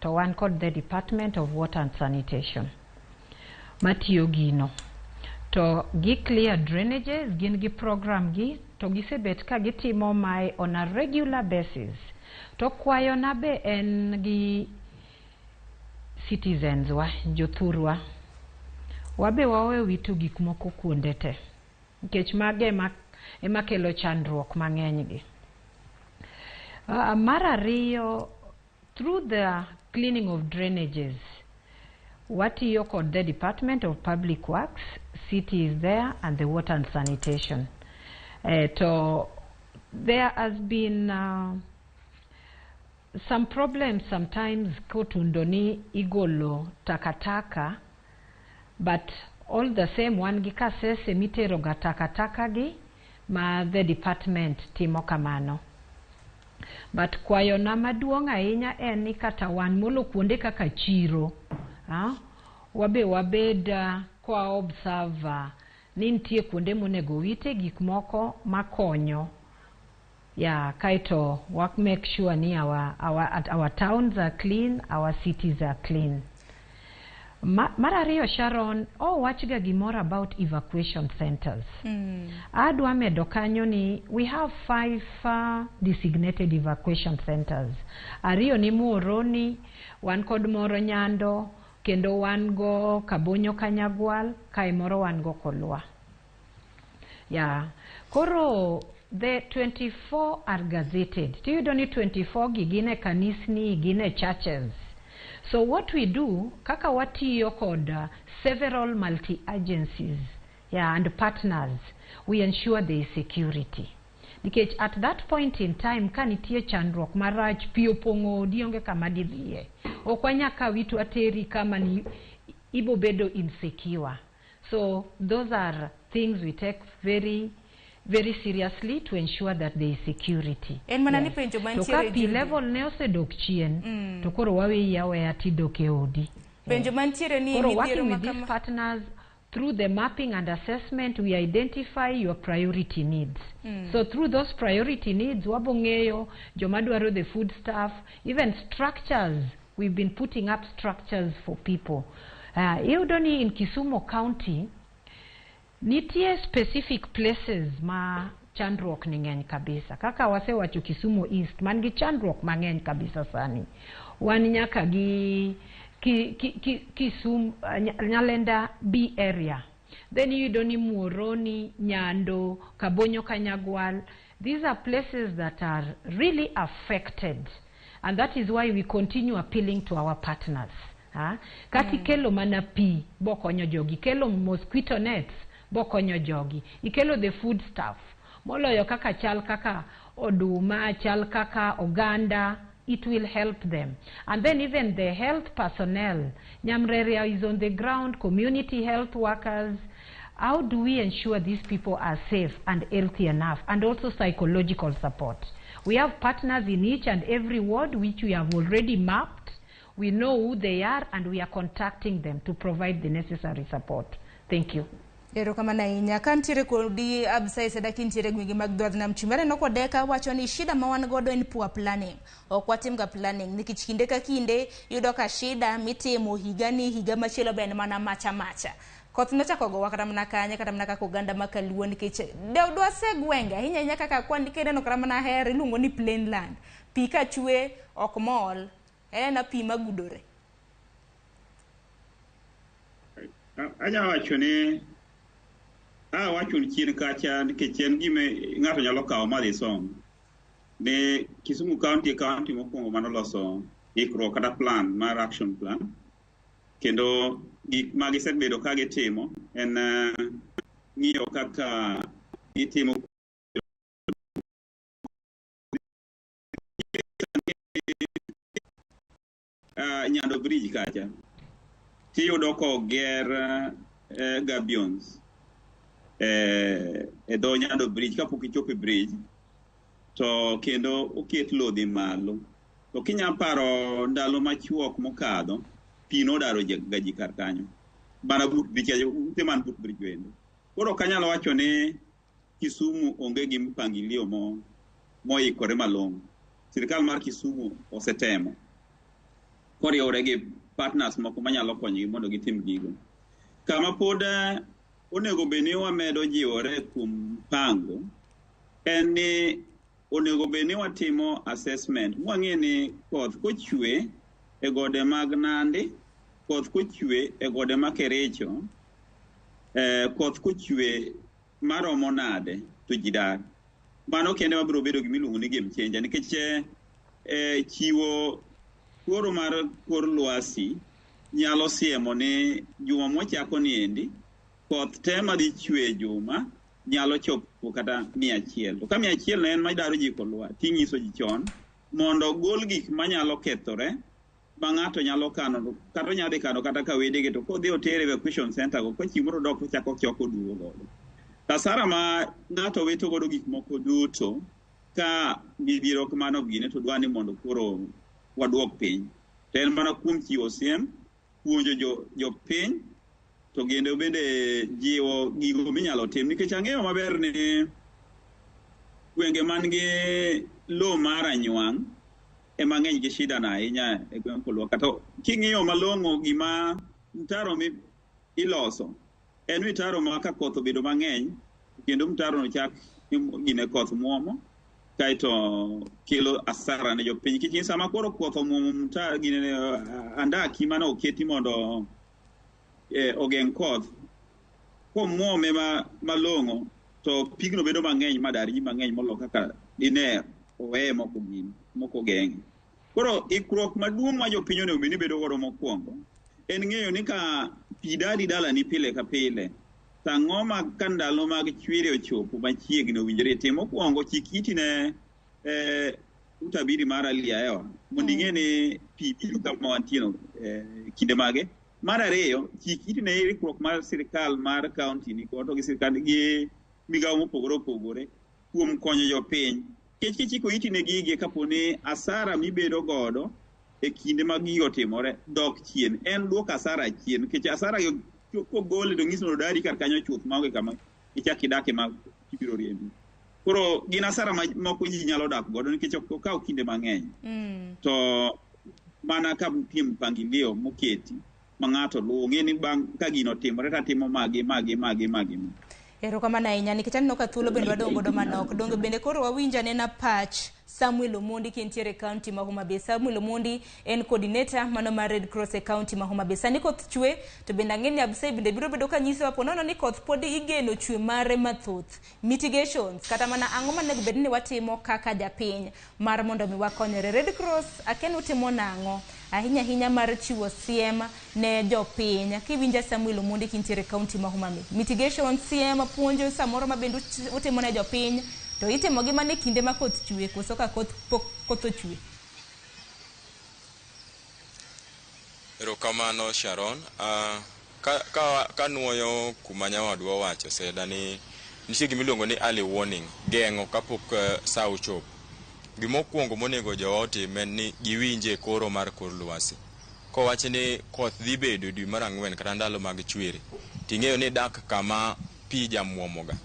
to wan kod the Department of Water and Sanitation matiyo gino. To gi clear drainages, gin gi program gi to gisebet ka gitimo mae on a regular basis. To kwayona be en gi citizens wa, jothurwa, wabe wawe wito gik moko kuonde te nikech mago ema kelo chandruok mang'eny gi. Mar ariyo, through the cleaning of drainages, watiyo kod the Department of Public Works, city is there, and the water and sanitation. To there has been some problems sometimes kotundo ni igolo takataka, but all the same wan gi kasese mitero ga takataka gi ma the department timo kamano. But kwayona maduong' ahinya en ni kata wan molo kuonde kaka chiro, Wabe wabed kwa observe ni nitie kuonde monego wite gik moko makonyo. Yeah, kaeto wa make sure ni our towns are clean, our cities are clean. Mar ariyo, Sharon, owachga gimoro about evacuation centers. Adwa medo kanyo ni we have five designated evacuation centers. Ariyo ni Muhoroni, wan kod moro Nyando, kendo wan go Kabonyo Kanyagwal, kae moro wan go Kolwa. Yeah. Koro the 24 are gazetted. Tiyudo ni 24 gi gin e kanisni, gin e churches. So what we do, kaka watiyo kod several multi-agencies, yeah, and partners, we ensure there is security. Nikech at that point in time, ka nitie chandruok marach, pi opong'o odi, onge kama didhiye. Ok wanyal kawi to ateri kama ni ibo bedo insecure. So those are things we take very very seriously to ensure that there is security. En mana ni penjo To mantiere, ka pi Judy. level ne osedok chien, to koro waweyi aweya tidok e odi. Penjo mantiere ni Koro midhiero working ma with these kama partners through the mapping and assessment, we identify your priority needs. So through those priority needs, wabong'eyo joma dwaro the food stuff, even structures. We've been putting up structures for people. Iyudo ni in Kisumu County, nitie specific places ma chandruok ni ng'eny kabisa. Kaka wasewacho, Kisumu East man gi chandruok mang'eny kabisa sani. Wan nyaka gi Kisum, Nyalenda B area. Then iyudo ni Muhoroni, Nyando, Kabonyo Kanyagwal. These are places that are really affected. And that is why we continue appealing to our partners. Ha? Kati ikelo mana pi bokonyo jogi, ikelo mosquito nets bokonyo jogi, ikelo the food stuff. Moloyo kaka chal kaka oduma, chal kaka oganda, it will help them. And then even the health personnel, Nyamreria is on the ground, community health workers. How do we ensure these people are safe and healthy enough, and also psychological support? We have partners in each and every ward which we have already mapped. We know who they are and we are contacting them to provide the necessary support. Thank you. Erokamano ahinya. Ka ntiere kodi Absa Sadaki, ntiere gwenge mag dho nam chumbi, aneno kodeka wacho ni shida ma wan godo en poor planning. Ok watim ga planning nikech kinde ka kinde yudo ka shida mitimo higa ni higa machielo be en mana macha macha. Koth nochako gowa kata mana kanye, kata mana kaka oganda ma kaluo, nikech dwase gwenge ahinya ahinya kaka kwan kineno kata mana Hera iluongo ni plain land. Pi ka chwe ok mol, en ena pi magudore. Anya wacho ni awacho ni chien kacha, nikech en gima ng'ato nyalo kawo madhi som ni Kisumu County e county mokwongo manoloso ikruok kata plan mar action plan, kendo gik ma gisebedo ka gitimo en ng'iyo kaka gitimo Nyando Bridge kacha, tiyudo koger gabions e dho Nyando Bridge kapok ichopo e bridge, to kendo oket lodhi malo. To kinya paro ndalo machuok mokadho, pi nodaro ga ji kar kanyo mana but bridge, ute man but bridge bende. Koro ok anyal wacho ni Kisumu onge gi mpangilio mo moikore malong'o. Sirikal mar Kisumu osetemo koriwore gi partners moko manyalo konyogi mondo gitim gigo. Kama pod onego bed ni wamedo jiwore kuom mpango en ni onego bed ni watimo assessment mwang'e ni koth kochwe e gode mag Nandi, koth kochwe e gode mag Kericho, koth kochwe maromo nade to ji dar. Mano kende mabiro bedo gimiluongo ni game changer, nikech chiwo koro mar kor lwasi nyalo siemo ni juma mwachako ni endi koth te madhi chwe juma nyalo chopo kata 100. To ka 100 ne en madaro ji kolwa, ting'iso ji chon mondo ogol gik manyalo kethore ma ng'ato nyalo kano, kata onyalo dhi kano kata ka wedege, to kodhi otere evacuation center go, kochieng' moro dok tochako choko duogo godo. Kasara ma ng'ato wito godo gik moko duto ka midhiero kamano gine, to dwa ni mondo koro waduok piny. To en mana kuom chiwo siem, Puonjo jopiny to kendo bende jiwo gigo minyalo tim, nikech ang'eyo maber ni gwenge man gi lowo mar anywang' ema ng'eny gi shida no ahinya e gweng' Kolwa. Kata king'iyo malong'o, gima mtaro mi iloso en mtaro ma ka koth obedo mang'eny, kendo mtaro no chak gine koth muomo, kaeto kelo asara ne jopiny, nikech sama koro koth omuomo mtaro gine andaki mane oketi mondo ogeng' koth, komuome malong'o to pigno bedo mang'eny madar ji mang'eny molo kaka dine oweye moko gin moko geng'e. Koro ikruok maduong' ma jopiny onego bed ni bedo godo mokwongo en ng'eyo ni ka pi dadi dalani pile ka pile, to ang'o ma ka ndalo mag chwiri ochopo machiegni owinjore itim. Mokwongo, chik iti ne utabiri mar hali ya hewa mondo ing'e ni pi biro kama wantie no kinde mage. Mar ariyo, chik iti ne ikruok mar sirikal mar kaunti ni kod gi sirikal gi migawo mopogore opogore kuom konyo jopiny. Nikech kichiko iti ne gigi, kapo ni asara mibedo godo e kinde ma gigo otimore dok chien, en duoko asara chien, nikech asara kogole to ng'iso ni odari kar kanyo chuth maonge kama ichak idake ma ibiro riembi. Koro gin asara ma moko ji nyalo dak godo nikech ok okaw kinde mang'eny. To mana ka nitie mpangilio moketi ma ng'ato luwo, ng'e ni bang' ka gino otimore to atimo magi magi magi magi. Erokamano ahinya, nikech aneno ka thuolo bende wadong' godo manok. Donge bende koro wawinj anena pach Samuel Omondi kintiere e kaunti ma Homa Bay. Samuel Omondi en coordinator mano mar Red Cross e kaunti ma Homa Bay. Sani koth chwe, to bende ang'e ni Absai bende biro bedo ka nyisowa po nono ni koth pod igeno chwe mare mathoth. Mitigations kata mana ang'o manego bed ni watimo kaka japiny mar mondo mi wakonyore. Red Cross akia ni utimo nang'o ahinya ahinya mar chiwo siem ne jopiny. Kiwinja Samuel Omondi kintiere e kaunti ma Homa Bay. Mitigation, siem, puonjo samoro ma bende utimo ne jopiny, to itimo gi mana e kinde ma koth chwe koso ka koth pok koth ochwe? Erokamano, Sharon. Ka nuoyo kuma nyawadwa owacho seda ni nitie gimiluongo ni early warning, geng'o kapok sa ochopo. Gimokwongo monego jowa otim en ni giwinje koro mar kor lwasi. Kowach ni koth dhi bedo dwe mar ang'wen kata ndalo mag chwiri, ting'eyo ni dak kama pi jamuomoga.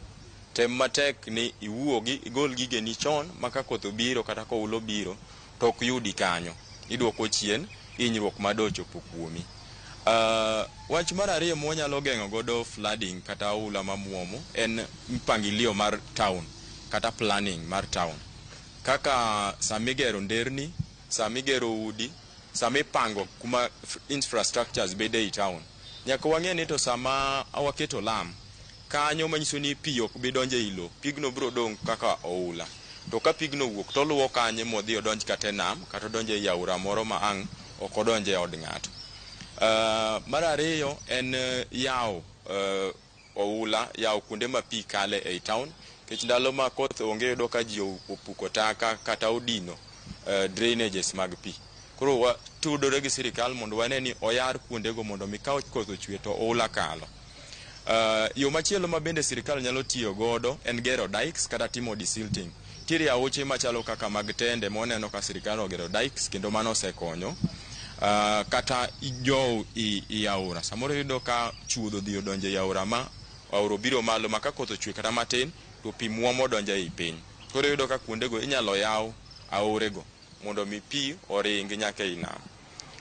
Tem matek ni iwuogi igol gigeni chon ma ka koth obiro kata ka oula obiro to ok yudi kanyo. Iduoko chien hinyruok madochopo kuomi. Wach mar ariyo mwanyalo geng'o godo flooding kata oula mamuomo en mpangilio mar town kata planning mar town. Kaka samigero nderni, samigero udi, samipango kuma infrastructures bede ei town. Nyaka wang'e ni to sama waketo lam, kanyo manyiso ni pi ok bi donjo ei lowo, pigno biro dong' kaka oula. To ka pigno owuok toluwo kanye modhi odonj kata e nam, kata odonj ei aora moro ma ang' ok odonj e od ng'ato. Mar ariyo en yawo oula, yawo kuonde ma pi kale ei town, nikech ndalo ma koth onge iyudo ka ji opuko taka kata odino drainages mag pi. Koro watudore gi sirikal mondo wane ni oyar kuondego mondo mi ka koth ochwe to oula kalo. Yo machielo ma bende sirikal nyalo tiyo godo en gero dikes kata timo desilting. Nitiere aoche machalo kaka mag Tende moneno ka sirikal ogero dikes kendo mano osekonyo. Kata jow i aora. Samoro iyudo ka chuodho odhi odonjo ei aora ma aora obiro malo ma ka koth ochwe kata matin to pi muomo donjo ei piny. Koro iyudo ka kuondego inyalo yaw aorego mondo mi pi oring nyaka ei nam.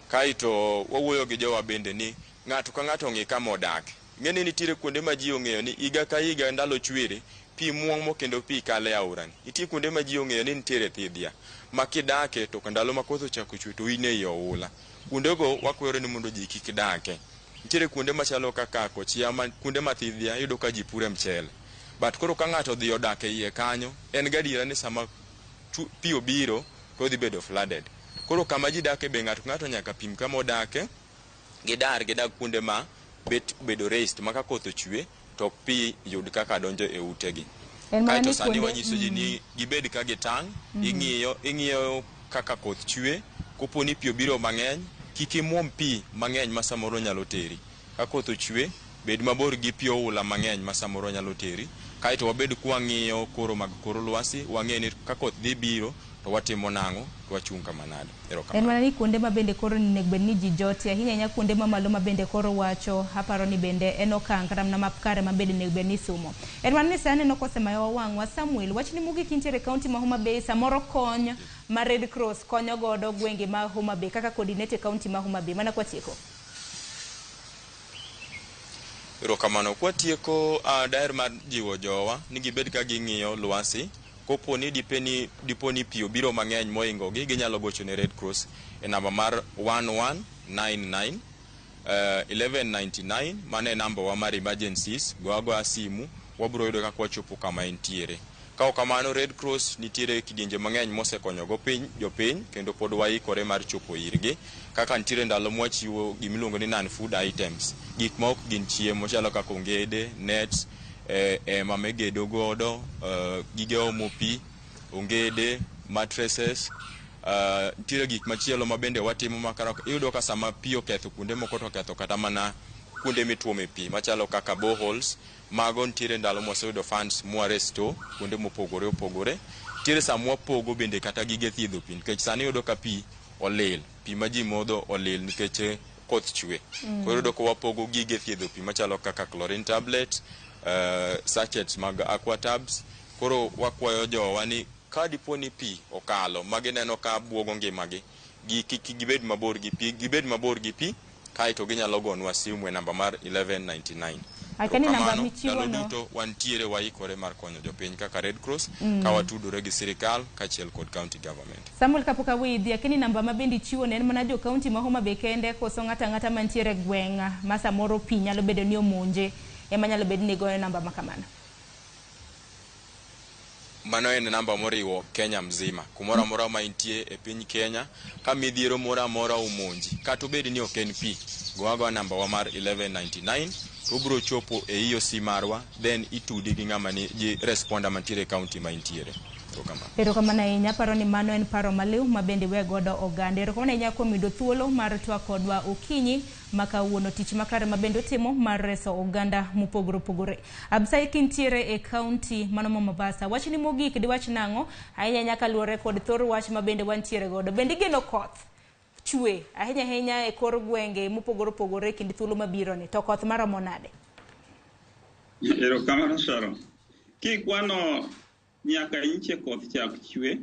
Kaeto wawuoyo gi jowa bende ni ng'ato ka ng'ato ong'i kama odake. Ing'e ni nitiere kuonde ma ji ong'eyo ni higa ka higa ndalo chwiri pi muomo kendo pi kalo e aorani. Nitie kuonde ma ji ong'eyo ni nitiere thidhia ma kidake to ndalo ma koth ochako chwe to in ei oula. Kuondego wakwero ni mondo ji kik dake. Nitiere kuonde machalo kaka Kochia, kuonde ma thidhia iyudo ka ji pure mchele. But koro ka ng'ato odhi odak e iye kanyo, en gadiera ni sama pi obiro to odhi bedo flooded. Koro kama ji dake be ng'ato ka ng'ato nyaka pim kama odake, gidar gidag kuonde ma bet bedo raised ma ka koth ochwe to ok pi yud kaka donjo e utegi. En mana Kaeto ni sani wanyiso ji ni gibed ka gitang', ing'iyo kaka koth chwe, kopo ni pi obiro mang'eny, kik imuom pi mang'eny ma samoro nyalo teri. Ka koth ochwe, bed mabor gi pi oula mang'eny ma samoro nyalo teri. Kaeto wabed kwang'iyo koro mag kor lwasi, wang'e ni ka koth dhi biro, to watimo nang'o, to wachung' kama nade. En Erokamano. mana ni kuonde ma bende koro onego bed ni ji jotie ahinya ahinya kuonde mamalo ma bende koro wacho aparo ni bende en okang' kata mana kare ma bende onego bed ni isumo. En mana ni sani aneno kosemayowa wang'wa Samuel, wachni mogik intiere e kaunti ma Homa Bay samoro kony ma Red Cross konyo godo gwenge ma Homa Bay kaka coordinator e kaunti ma Homa Bay mana kwatieko. Erokamano. Kwatieko daher mar jiwo jowa ni gibed ka ging'iyo lwasi. Kopo ni dipo ni pi obiro mang'eny mohingo gi, ginyalo gocho ne Red Cross e namba mar 1199 1199. Mano e namba wa mar emergencies. Go agoya simu, wabiro yudo kaka wachopo kama entiere. Ka ok kamano, Red Cross nitiere kidienje mang'eny mosekonyogo piny jopiny kendo pod waikore mar chopo irgi. Kaka nitiere ndalo mwachiwo gimiluongo ni non-food items, gik ma ok gin chiemo chalo kaka ongede, nets, ema migedo godo, gige omo pi, ongede, mattresses. Nitiere gik machielo ma bende watimo makara iyudo ka sama pi oketho kuonde moko to oketho kata mana kuonde mituome pi machalo kaka boreholes. Mago nitiere ndalo mwaseyudo funds mwa restore kuonde mopogore opogore. Nitiere sama wapogo bende kata gige thiedho pi, nikech sani iyudo ka pi olil, pi ma ji modho olil nikech koth chwe. Koro iyudo ka wapogo gige thiedho pi machalo kaka chlorine tablet, sachets mag aquatabs. Koro wakwayo jowa ni ka dipo ni pi okalo ma gineno ka buogo ngimagi, kik gibed mabor gi pi, gibed mabor gi pi, kaeto ginyalo gonwa simu e namba mar 1199. Akani namba Erokamano, michiwo ndalo no. duto wantiere waikore mar konyo jopiny kaka Red Cross ka watudore gi sirikal kaachiel kod county government. Samuel kapok aweyi dhi, akini namba ma bende ichiwo ne en mana jo kaunti ma Homa Bay kende koso ng'ato ang'ata mantiere e gweng' ma samoro pi nyalo bedo ni omonje ema nyalo bedo ni goyo namba ma kamano? Mano en namba moriwo Kenya mzima, kumoro amora ma intie e piny Kenya, ka midhiero moro amora omonji, kata obed ni ok en pi, go agoya namba wa mar 1199 to obiro chopo e EOC marwa, then itudi gi ng'ama ni gi responder mantiere e county ma intiere. Erokamano. Erokamano ahinya, aparo ni mano en paro maliw ma bende we godo oganda. Erokamano ahinya kuom yudo thuolo mar twak kodwa okinyi ma kawuono, tich makare ma bende otimo mar reso oganda mopogore opogore. Absai kintiere e kaunti mano ma Mombasa, wachni mogik diwach nang'o ahinya ahinya kaluwore kod thor wach ma bende wantiere godo? Bende igeno koth chwe ahinya ahinya e kor gwenge mopogore opogore e kind thuolo mabiro ni, to koth maromo nade? Erokamano Sharon. Kikwano nyaka nyiche koth chak chwe,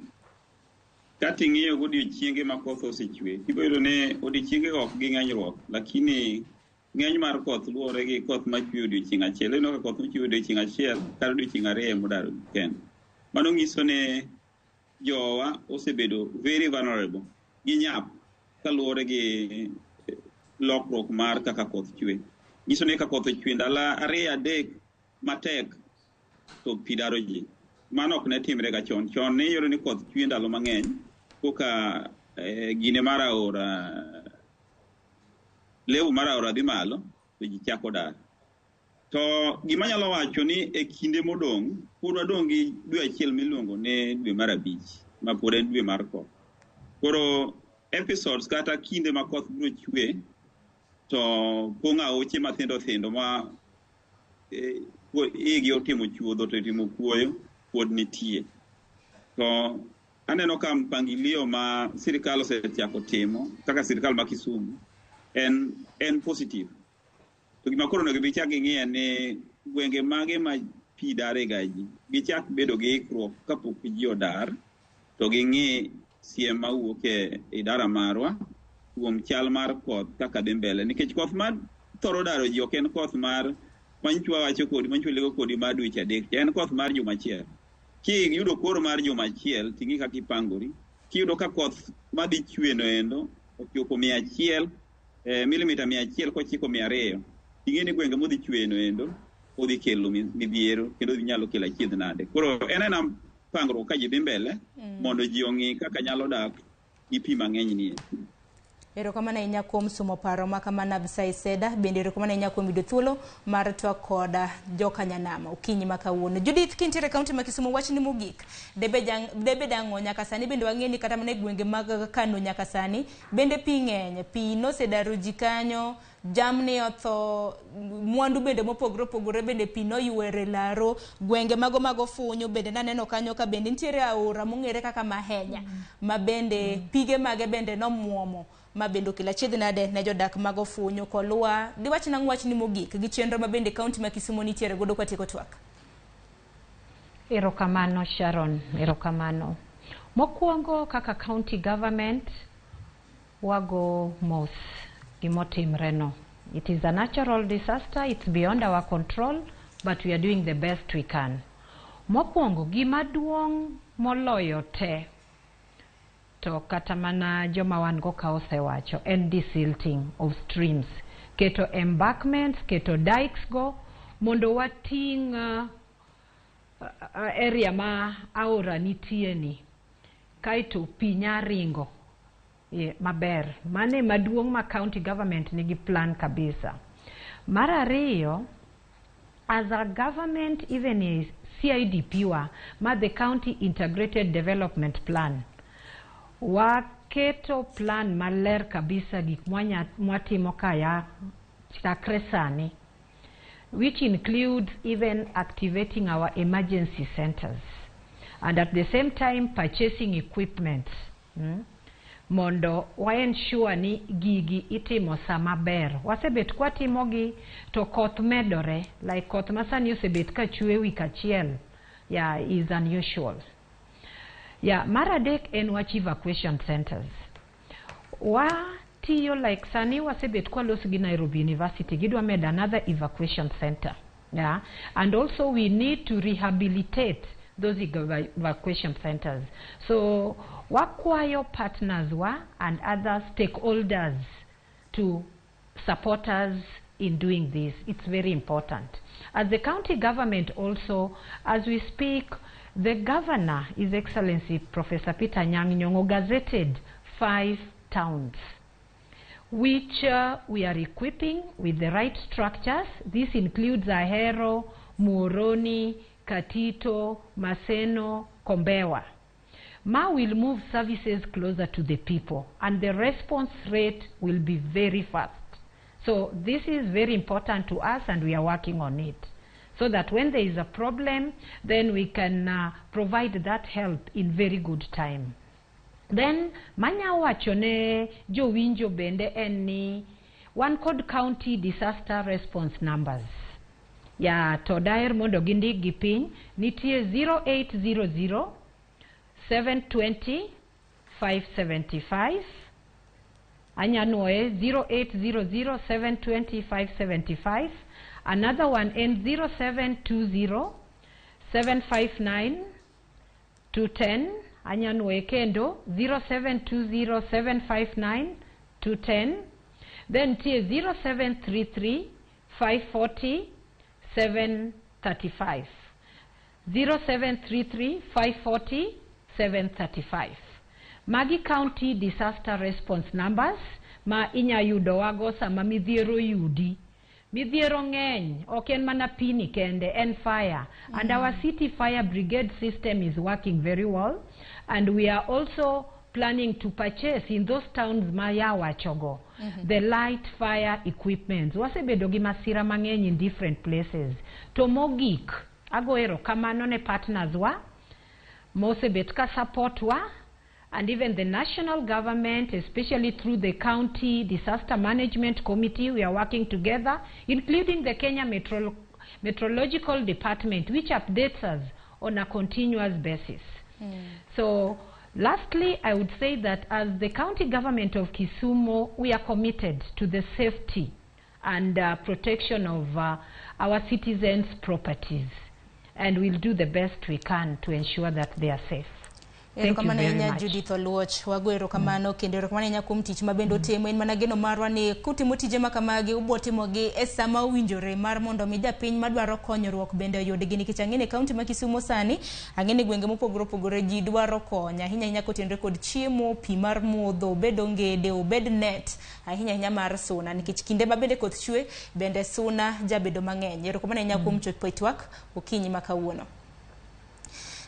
kata ing'iyo godiochienge ma koth osechwe, ibiro yudo ni odiochienge ok ging'enyruok, lakini ng'eny mar koth luwore gi koth machwe odiochieng' achiel. Ineno ka koth machwe odiochieng' achiel kata odiochieng' ariyo emodar kende. Mano nyiso ni jowa osebedo very vulnerable, ginyap kaluwore gi lokruok mar kaka koth chwe. Nyiso ni ka koth ochwe ndalo ariyo adek matek to pi daro ji. Mano ok ne timre ga chon. Chon ne iyudo ni koth chwe ndalo mang'eny koka gine mar aora, level mar aora dhi malo to ji chako dar. To gima anyalo wacho ni e kinde modong' pod wadong' gi dwe achiel miluongo ni dwe mar abich ma pod en dwe mar koth. Koro episodes kata kinde ma koth biro chwe to pong'o aoche mathindo thindo ma igi otimo chuodho to otimo kuoyo pod nitie. To aneno ka mpangilio ma sirikal osechako timo kaka sirikal ma Kisumu en positive. To gima koro onego gichak ging'iye ni gwenge mage ma pi dare ga ji, gichak bedo gi ikruok kapok ji odar, to ging'i siem mawuok e idara marwa kuom chal mar koth kaka dhi mbele. Nikech koth ma thoro daro ji ok en koth mar manchwa wacho kodi, manchwa lego kodi mar dweche adek, en koth mar juma achiel. Kiyudo koro mar juma achiel, ting'i kaka ipangori. Kiyudo ka koth madhi chwe no endo ochopo 100, milimita 100 kochiko 200, ing'e ni gwenge modhi chwe no endo odhi kelo midhiero kendo odhi nyalo kelo achiedh nade. Koro en ena pangruok ka ji dhi mbele mondo ji ong'i kaka nyalo dak gi pi mang'eny ni. Erokamano ahinya kuom sumo paro ma kamano Abisai Seda, bende erokamano ahinya kuom yudo thuolo mar twak kod jokanyanam okinyi ma kawuono. Judith, kintiere e kaunti ma Kisumu, wachni mogik debe dang'o nyaka sani bende wang'e ni kata mana e gwenge mag Kano nyaka sani bende pi ng'eny, pi nosedaro ji kanyo, jamni otho, mwandu bende mopogore opogore bende pi noywere laro, gwenge mago mag Ofunyu bende naneno kanyo ka bende nitiere aora mong'ere kaka Mahenya ma bende pige mage bende nomuomo ma bende okelo achiedh nade ne jodak mag Ofunyu. Kolwa, diwach nang'o wachni mogik gi chenro ma bende kaunti ma Kisumu nitiere godo kwatieko twak? Erokamano Sharon, erokamano. Mokwongo kaka county government wago mos gimotimre no. It is a natural disaster, it's beyond our control, but we are doing the best we can. Mokwongo gima duong' moloyo te to kata mana joma wan go ka osewacho en desilting of streams. Keto embankments, keto dikes go mondo wating' area ma aora nitie ni kaeto pi nya ringo maber. Mano ema duong' ma county government nigi plan kabisa. Mar ariyo, as a government even e CIDP wa ma the County Integrated Development Plan, waketo plan maler kabisa gik mwatimo kaya chakre sani, which includes even activating our emergency centers and at the same time purchasing equipment mondo wa ensure ni gigi itimo sama ber. Wasebet kwatimogi to koth medore, like koth masani osebet kachwe wik achiel, yeah, is unusual. Yeah, mar adek en wach evacuation centers. Watiyo like sani wasebet kwaloso gi Nairobi University, gidwa medo another evacuation center. Yeah, and also we need to rehabilitate those evacuation centers. So wakwayo partners wa and other stakeholders to support us in doing this. It's very important. As the county government also, as we speak, the governor, His Excellency Professor Peter Anyang' Nyong'o, gazetted 5 towns, which we are equipping with the right structures. This includes Ahero, Muhoroni, Katito, Maseno, Kombewa. Ma will move services closer to the people, and the response rate will be very fast. So this is very important to us, and we are working on it, so that when there is a problem, then we can provide that help in very good time. Then, manya wacho ne jowinjo bende en ni wan kod county disaster response numbers. Ya to daher mondo gindik gi piny, nitie 0800 720 575. Anyanuoye 0800 720 575. Another one en 0720 759 210. Anyanuoye kendo 0720 759 210. Then tie 0733 540 735. 0733 540 735. Magi county disaster response numbers ma inya yudo wago sama midhiero yudi. Midhiero ng'eny, ok en mana pini kende, en fire. And our city fire brigade system is working very well. And we are also planning to purchase in those towns ma yawachogo the light fire equipment. Wasebedo gi masira mang'eny in different places. To mogik, ago erokamano ne partners wa, mosebet ka support wa, and even the national government, especially through the County Disaster Management Committee, we are working together, including the Kenya Meteorological Department, which updates us on a continuous basis. So lastly, I would say that as the county government of Kisumu, we are committed to the safety and protection of our citizens' properties, and we'll do the best we can to ensure that they are safe. Thank you Erokamano very ahinya much. Judith Oluoch, wago erokamano kendo erokamano ahinya kuom tich ma bende utimo. En mana geno marwa ni kutimo tije ma kamagi ubiro timogi e sama owinjore mar mondo mi japiny madwaro konyruok bende oyudgi, nikech ang'e ni e kaunti ma Kisumo sani, ang'e ni gwenge mopogore opogore ji dwaro kony ahinya ahinya kotenore kod chiemo, pi mar modho, obed ongede, obed net, ahinya ahinya mar suna, nikech kinde ma bende koth chwe bende suna jabedo mang'eny. Erokamano ahinya kuom chopo e twak okinyi ma kawuono.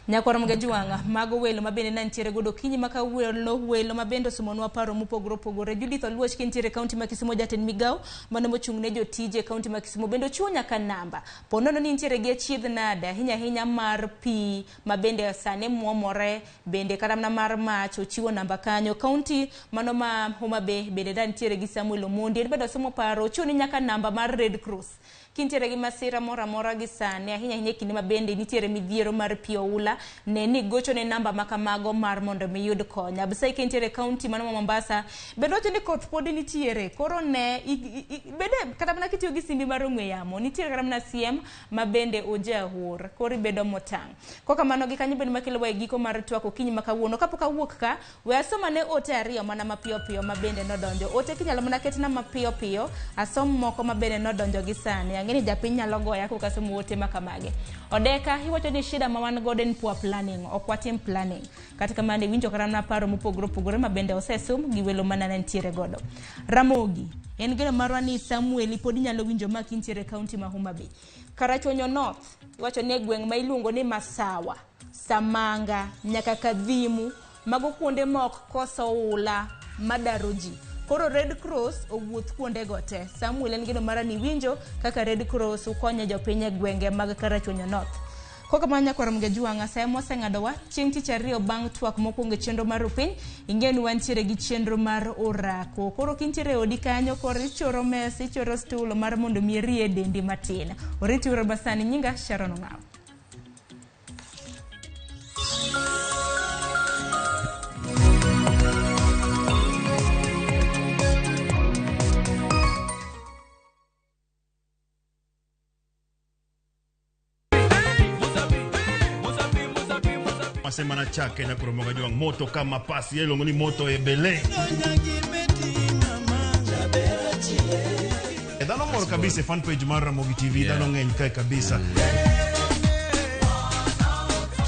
Nyakwar Mgajwang', mago welo ma bende nantiere godo okinyi ma kawuono, welo ma bende osomonwa paro mopogore opogore. Judith Oluoch kintiere e kaunti ma Kisumo, jatend migawo mano mochung' ne jotije e kaunti ma Kisumo, bende ochiwo nyaka namba. Po nono ni nitiere gi achiedh nade ahinya ahinya mar pi ma bende sani muomore, bende kata mana mar mach, ochiwo namba kanyo. Kaunti mano ma Homa Bay bende nantiere gi Samuel Omondi, en bende osomo paro, ochiwo ni nyaka namba mar Red Cross. Kintiere gi masira moro amora gi sani, ahinya ahinya e kinde ma bende nitiere midhiero mar pi oula, ne ni gocho ne namba ma kamago mar mondo mi yud kony. Absai kintiere e kaunti mano ma Mombasa, bende wacho ni koth pod nitiere, koro ne bende kata mana kitiyo gi simbi mar ong'we yamo, nitiere kata mana siem ma bende ojaor, koro ibedo motang'. Kokamano gi kanyo bende makelowa e giko mar twak okinyi ma kawuono. Kapok awuok ka, we asom ane ote ariyo mana mapiyo piyo ma bende nodonjo. Ote kinyalo mana ketna mapiyo piyo, asom moko ma bende nodonjo gi sani. Ang'e ni japiny nyalo goya kok asomo ote ma kamagi. Odeka, iwacho ni shida ma wan godo en poor planning, ok watim planning. Kata kamano iwinjo kata mana paro mopogore opogore ma bende osesum gi welo mana nentiere godo. Ramogi, en geno marwa ni Samuel pod inyalo winjo ma kintiere e kaunti ma Homa Bay. Karachuonyo North, iwacho ni e gweng' ma iluongo ni Masawa, Samanga, nyaka Kadhimu, mago kuonde ma ok kos oula madaro ji. Koro Red Cross owuoth kuondego te. Samuel en geno mara ni winjo kaka Red Cross ukonyo jopiny e gwenge mag Karachuonyo North. Kokamano nyakwar Mgajwang'a, sa ema oseng'adowa chieng' tich ariyo bang' twak mokwongo e chenro mar Rupiny, ing'eyo ni wantiere gi chenro mar orako. Koro kintiere e odi kanyo, koro ichoro mesa, ichoro stool mar mondo mi irie dendi matin. Oriti uru masani, nyinga Sharon Ong'aw. Masema na chake na kuromoga jwang moto kama pasi iluongo ni moto ebele. E dhano mor kabisa e fan page mar Ramogi TV, dhano ng'eny kae kabisa.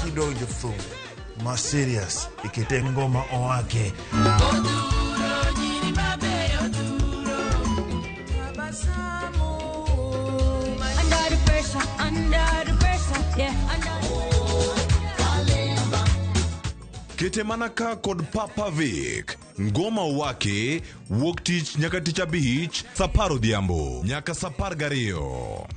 Kidonjo thum ma serious ikete ngoma oake. Under the pressure, under the pressure, yeah, under. Kete mana ka kod Papa Vic. Ngoma wake wuok tich nyaka tich abich saa apar odhiambo nyaka saa apar gariyo.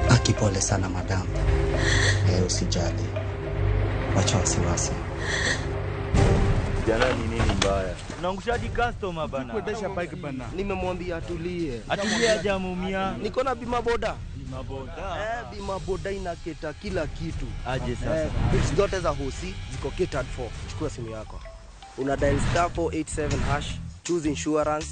Aki, pole sana madam. Eh, usijali, wacha wasiwasi. Jana ni nini mbaya? Unaangushaji customer bana. Kuendesha bike bana. Nimemwambia atulie. Atulie hajamuumia. Niko na bima boda. Bima boda. Bima boda inaketa kila kitu. Aje sasa. Bills zote za hosi ziko catered for. Chukua simu yako. Una dial star 487 hash, choose insurance,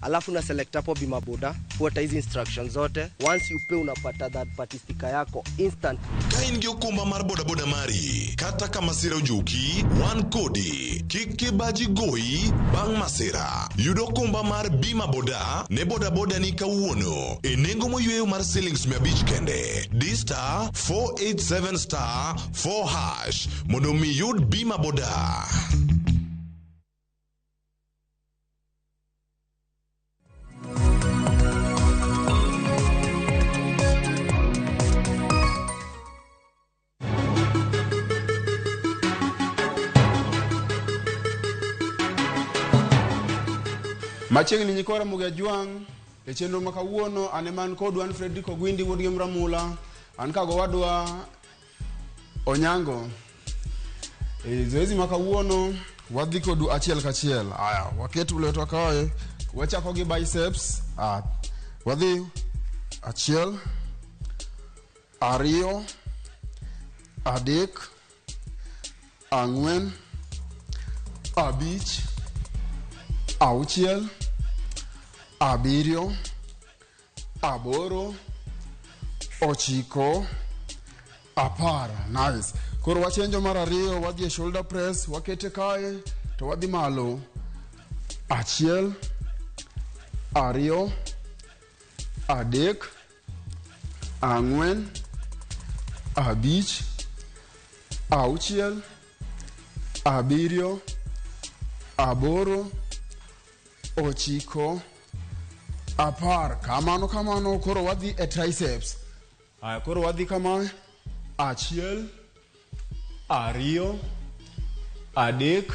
alafu una select hapo bima boda, fuata hizi instructions zote. Once you pay unapata third party sticker yako instant. Ka in gi okumba mar bodaboda mari, kata ka masira ojuki, wan kodi. Kik kibaji goyi bang' masira. Yud okumba mar bima boda ne bodaboda ni kawuono e nengo moyweyo mar silings 500 kende. Di star 487 star 4 hash mondo mi yud bima boda. Machiegni nyikwa Ramogi Ajwang' e chenro ma kawuono an ema an kodu an Fredrick Ogwindi wuod gi Mramula, an ka gowadwa Onyango. E zoezi ma kawuono wadhi kodu achiel kachiel. Aya, waket lwetwa kae, wachako gi biceps. Wadhi achiel, ariyo, adek, ang'wen, abich, auchiel, abiriyo, aboro, ochiko, apar. Nice. Koro wachenjo mar ariyo, wadhi e shoulder press, wakete kae to wadhi malo. Achiel, ariyo, adek, ang'wen, abich, auchiel, abiriyo, aboro, ochiko, apar. Kamano kamano, koro wadhi e triceps. Aya, koro wadhi kamae. Achiel, ariyo, adek,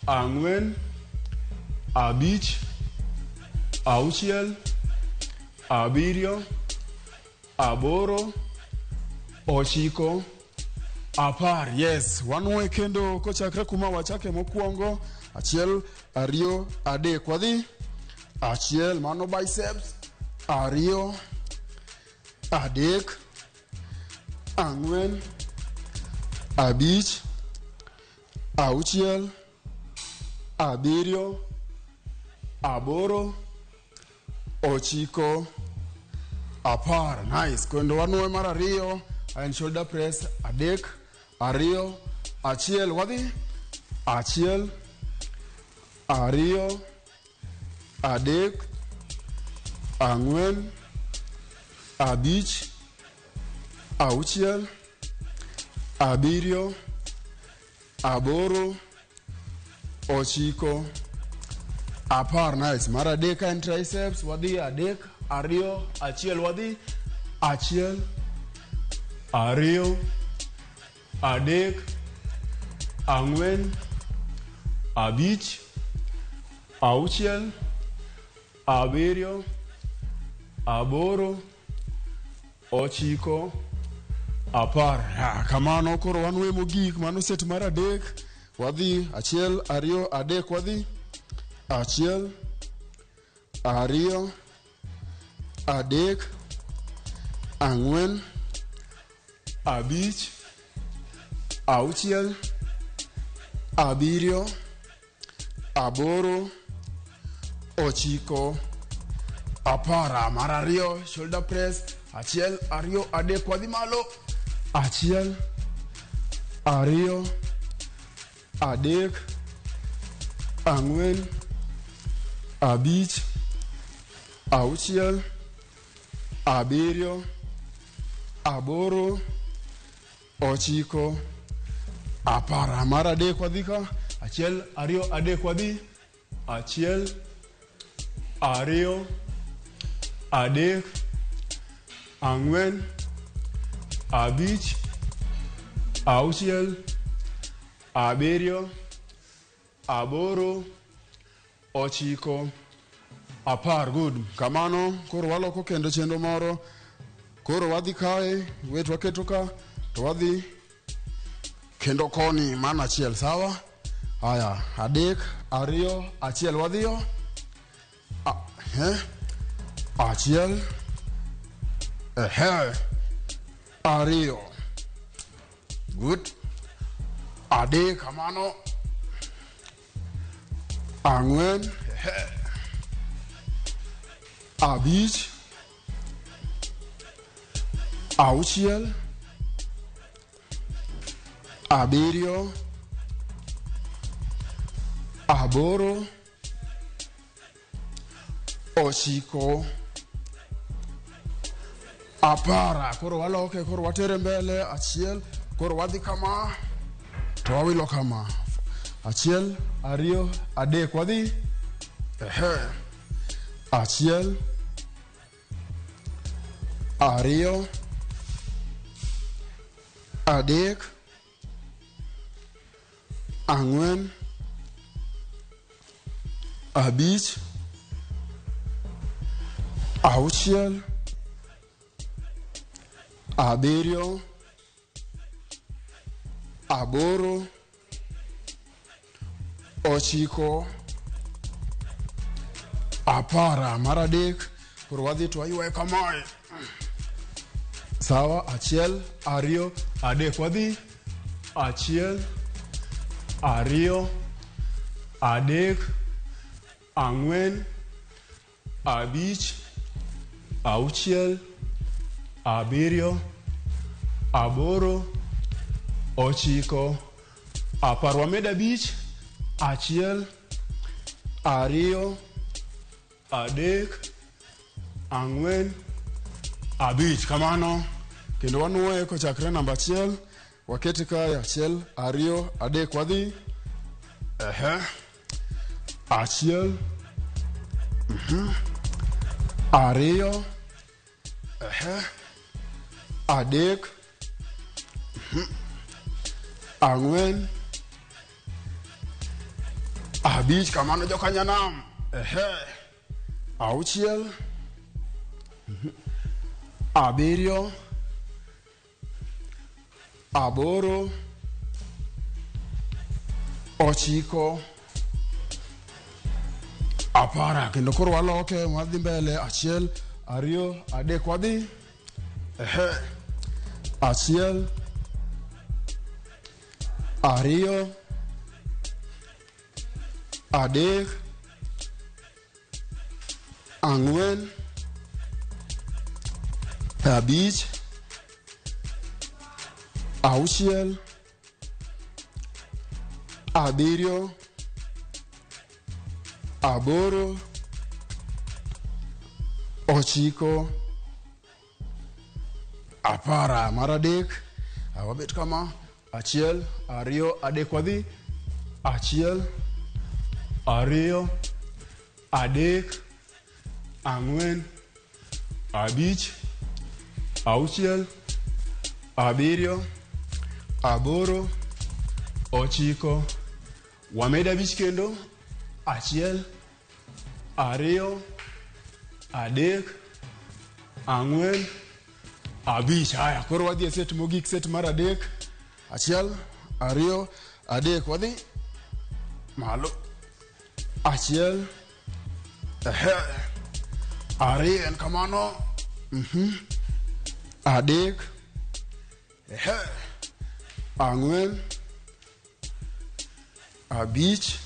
ang'wen, abich, auchiel, abiriyo, aboro, ochiko, apar. Yes, wanwoye kendo kochakre kuma wachake mokwongo. Achiel, ariyo, adek. Wadhi. Achiel, mano biceps. Ariyo, adek, ang'wen, abich, auchiel, abiriyo, aboro, ochiko, apar. Nice. Kendo wanwoye mar ariyo, en shoulder press. Adek, ariyo, achiel. Wadhi. Achiel, ariyo, adek, ang'wen, abich, auchiel, abiriyo, aboro, ochiko, apar. Nice. Mar adek en triceps. Wadhi adek, ariyo, achiel. Wadhi. Achiel, ariyo, adek, ang'wen, abich, auchiel, abiriyo, aboro, ochiko, apar. Ha, kamano koro wanwe mogik, mano set mar adek. Wadhi achiel, ariyo, adek. Wadhi. Achiel, ariyo, adek, ang'wen, abich, auchiel, abiriyo, aboro, ochiko, apar. Mar ariyo, shoulder press. Achiel, ariyo, adek. Wadhi malo. Achiel, ariyo, adek, ang'wen, abich, auchiel, abiriyo, aboro, ochiko, apar. Mar adek wadhi ka. Achiel, ariyo, adek. Wadhi. Achiel, ariyo, adek, ang'wen, abich, auchiel, abiriyo, aboro, ochiko, apar. Good. Kamano koro waloko kendo chenro moro. Koro wadhi kae, wet waketo ka, to wadhi kendo koni mana achiel, sawa? Aya, adek, ariyo, achiel. Wadhiyo. Achiel, ehe, ariyo. Good. Adek, kamano. Ang'wen, ehe, abich, auchiel, abiriyo, aboro, ochiko, apar. Koro waloke, koro watere mbele. Achiel, koro wadhi kama to wawilo kama. Achiel, ariyo, adek. Wadhi. Ehe. Achiel, ariyo, adek, ang'wen, abich, auchiel, abiriyo, aboro, ochiko, apar. Mar adek, koro wadhi to waywaye kamae. Sawa. Achiel, ariyo, adek. Wadhi. Achiel, ariyo, adek, Ang'wen, abich, auchiel, abiriyo, aboro, ochiko, apar. Wamed abich, achiel, ariyo, adek, ang'wen, abich. Kamano. Kendo wanuoye kochakre namba achiel, wakete kae achiel, ariyo, adek, wadhi. Ehe. Achiel. Ariyo. Ehe. Adek. Ang'wen. Abich. Kamano jokanyanam. Ehe. Auchiel. Abiriyo. Aboro. Ochiko. Apara. Kendo koro waloke wadhi mbele. Achiel, ariyo, adek, wadhi. Ehe. Achiel, ariyo, adek, ang'wen, abich, auchiel, abiriyo, aboro, ochiko, apara. Mar adek, wabet kama. Achiel, ariyo, adek, wadhi. Achiel, ariyo, adek, ang'wen, abich, auchiel, abiriyo, aboro, ochiko. Wamed abich kendo. Achiel, ariyo, adek, ang'wen, abich. Haya, koro wadhi e set mogik, set mar adek. Achiel, ariyo, adek, wadhi malo. Achiel, ehe, ariyo, en kamano. Adek, ehe, ang'wen, abich,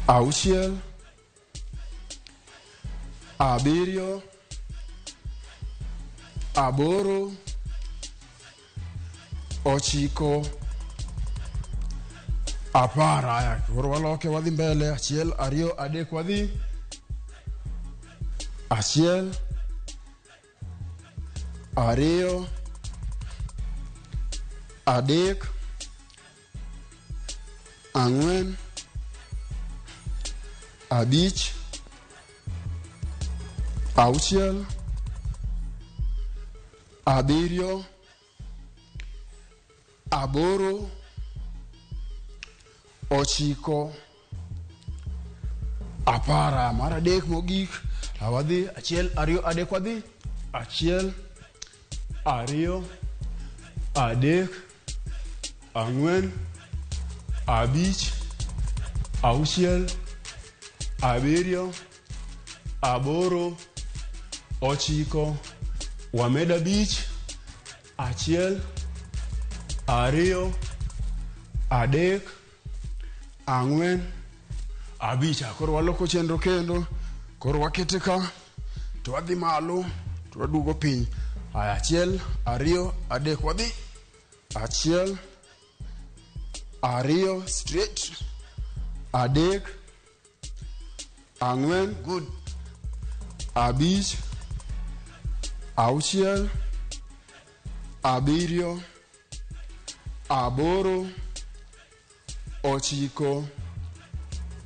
auchiel, abiriyo, aboro, ochiko, apar. Aya, koro waloke wadhi mbele. Achiel, ariyo, adek, wadhi. Achiel, ariyo, adek, ang'wen, abich, auchiel, abiriyo, aboro, ochiko, apara. Mar adek mogik, wadhi. Achiel, ariyo, adek, wadhi. Achiel, ariyo, adek, ang'wen, abich, auchiel, abiriyo, aboro, ochiko. Wamed abich. Achiel, ariyo, adek, ang'wen, abich. Koro waloko chenro kendo. Koro wakete ka, to wadhi malo, to waduogo piny. Aya, achiel, ariyo, adek, wadhi. Achiel, ariyo, straight, adek, ang'wen, good, abich, auchiel, abiriyo, aboro, ochiko.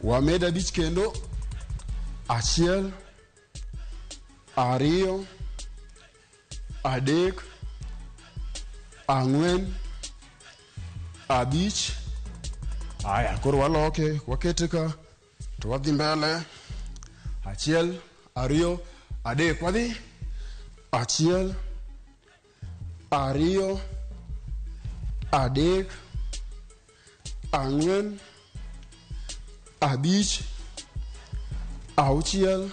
Wamed abich kendo. Achiel, ariyo, adek, ang'wen, abich. Aya, koro waloke, wakete ka, to wadhi mbele. Achiel, ariyo, adek, wadhi. Achiel, ariyo, adek, ang'wen, abich, auchiel,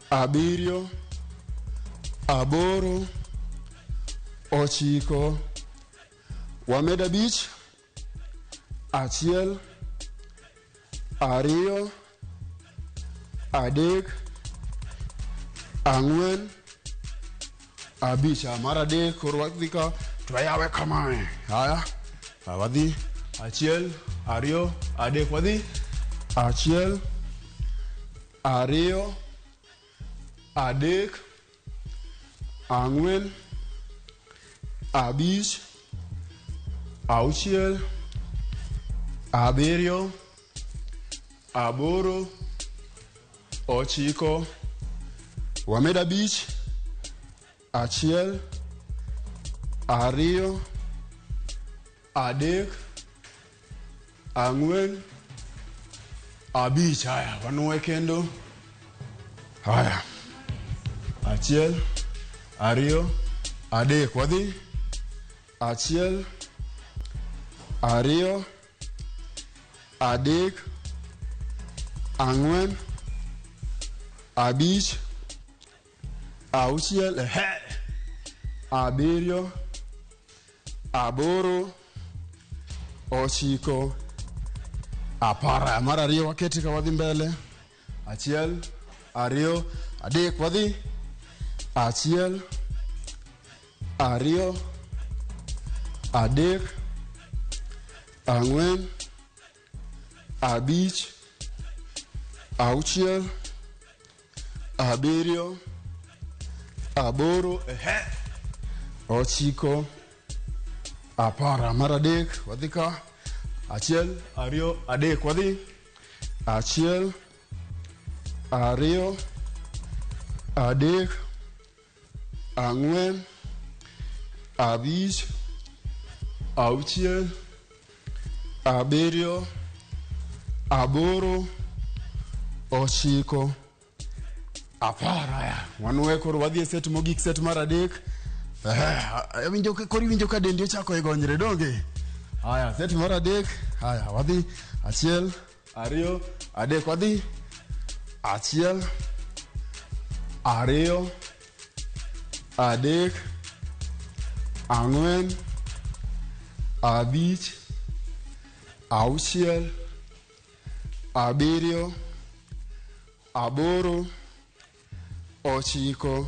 abiriyo, aboro, ochiko. Wamed abich. Achiel, ariyo, adek, ang'wen, abich. Mar adek koro wadhi ka to wayawe kamae. Haya, wadhi achiel, ariyo, adek, wadhi achiel, ariyo, adek, ang'wen, abich, auchiel, abiriyo, aboro, ochiko, wamed abich, achiel, ariyo, adek, ang'wen, abich. Haya, wanuwe kendo. Haya, achiel, ariyo, adek, wadhi achiel, ariyo, adek, ang'wen, abich, auchiel, abiriyo, aboro, ochiko, apar. Mar ariyo wakete ka wadhi mbele. Achiel, ariyo, adek, wadhi achiel, ariyo, adek, ang'wen, abich, auchiel, abiriyo, aboro, ochiko, apar. Mar adek wadhi ka achiel, ariyo, adek, wadhi achiel, ariyo, adek, ang'wen, abich, auchiel, abiriyo, aboro, ochiko, apar. Aya, wanuwe koro wadhi e set mogik, set mar adek. Koro iwinjo ka dendi ochako e gonyre, donge? Haya, set mar adek. Haya, wadhi achiel, ariyo, adek, wadhi achiel, ariyo, adek, ang'wen, abich, auchiel, abiriyo, aboro, ochiko,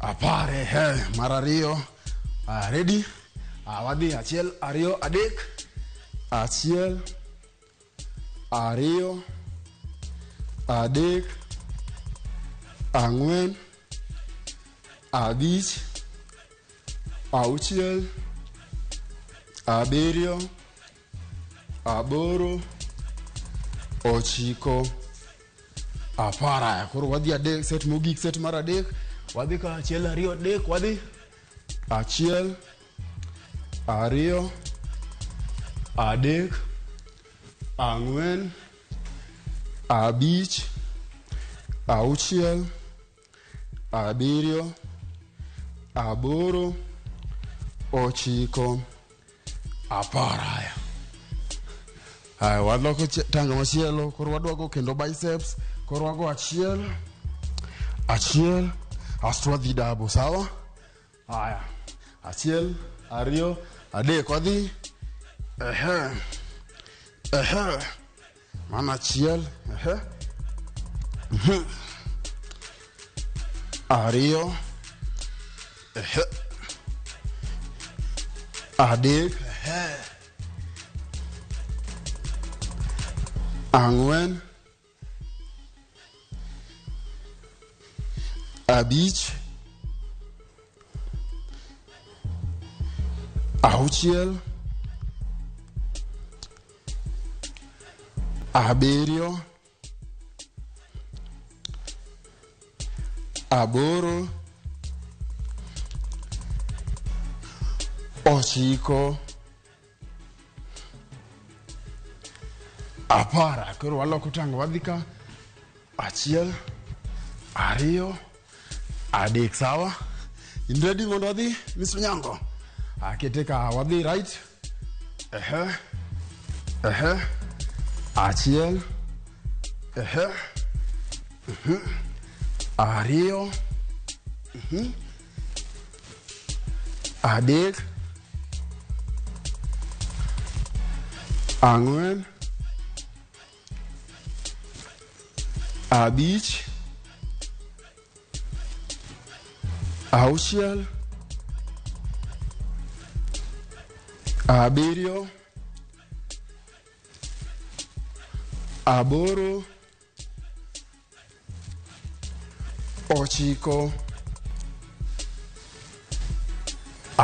apar. Mar ariyo. Ready? Wadhi achiel, ariyo, adek, achiel, ariyo, adek, ang'wen, abich, auchiel, abiriyo, aboro, ochiko, apar. Koro wadhi adek, set mogik, set mar adek. Wadhi ka achiel, ariyo, adek, wadhi achiel, ariyo, adek, ang'wen, abich, auchiel, abiriyo, aboro, ochiko, apar. Haya, waloko tanga machielo. Koro wadwago kendo biceps. Koro wago achiel, achiel, asto wadhi dabo, sawa? Haya, achiel, ariyo, adek, wadhi ehe, ehe, mana achiel, ehe, ariyo, ehe, adek, ehe, ang'wen, abich, auchiel, abiriyo, aboro, ochiko, apar. Koro waloko tanga, wadhi ka achiel, ariyo, adek, sawa? In ready mondo wadhi, Mr. Nyango? Akete ka wadhi right. Ehe, ehe, achiel, ehe, ariyo, adek, ang'wen, 5, 6, 7, 8, 9,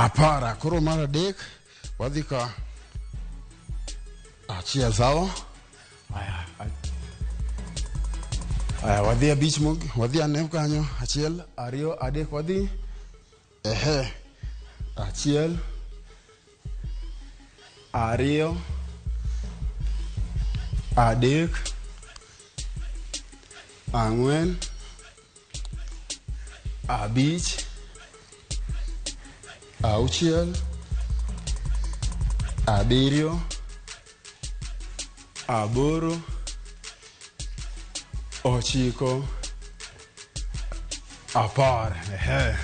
10. Koro mar 3 wadhi ka 1 sawa. Aya, wadhi 5 mog, wadhi ane kanyo 1, 2, 3 wadhi. Ehe. 1, 2, 3, 4, 5, 6, 7, 8, 9, 10. Ehe.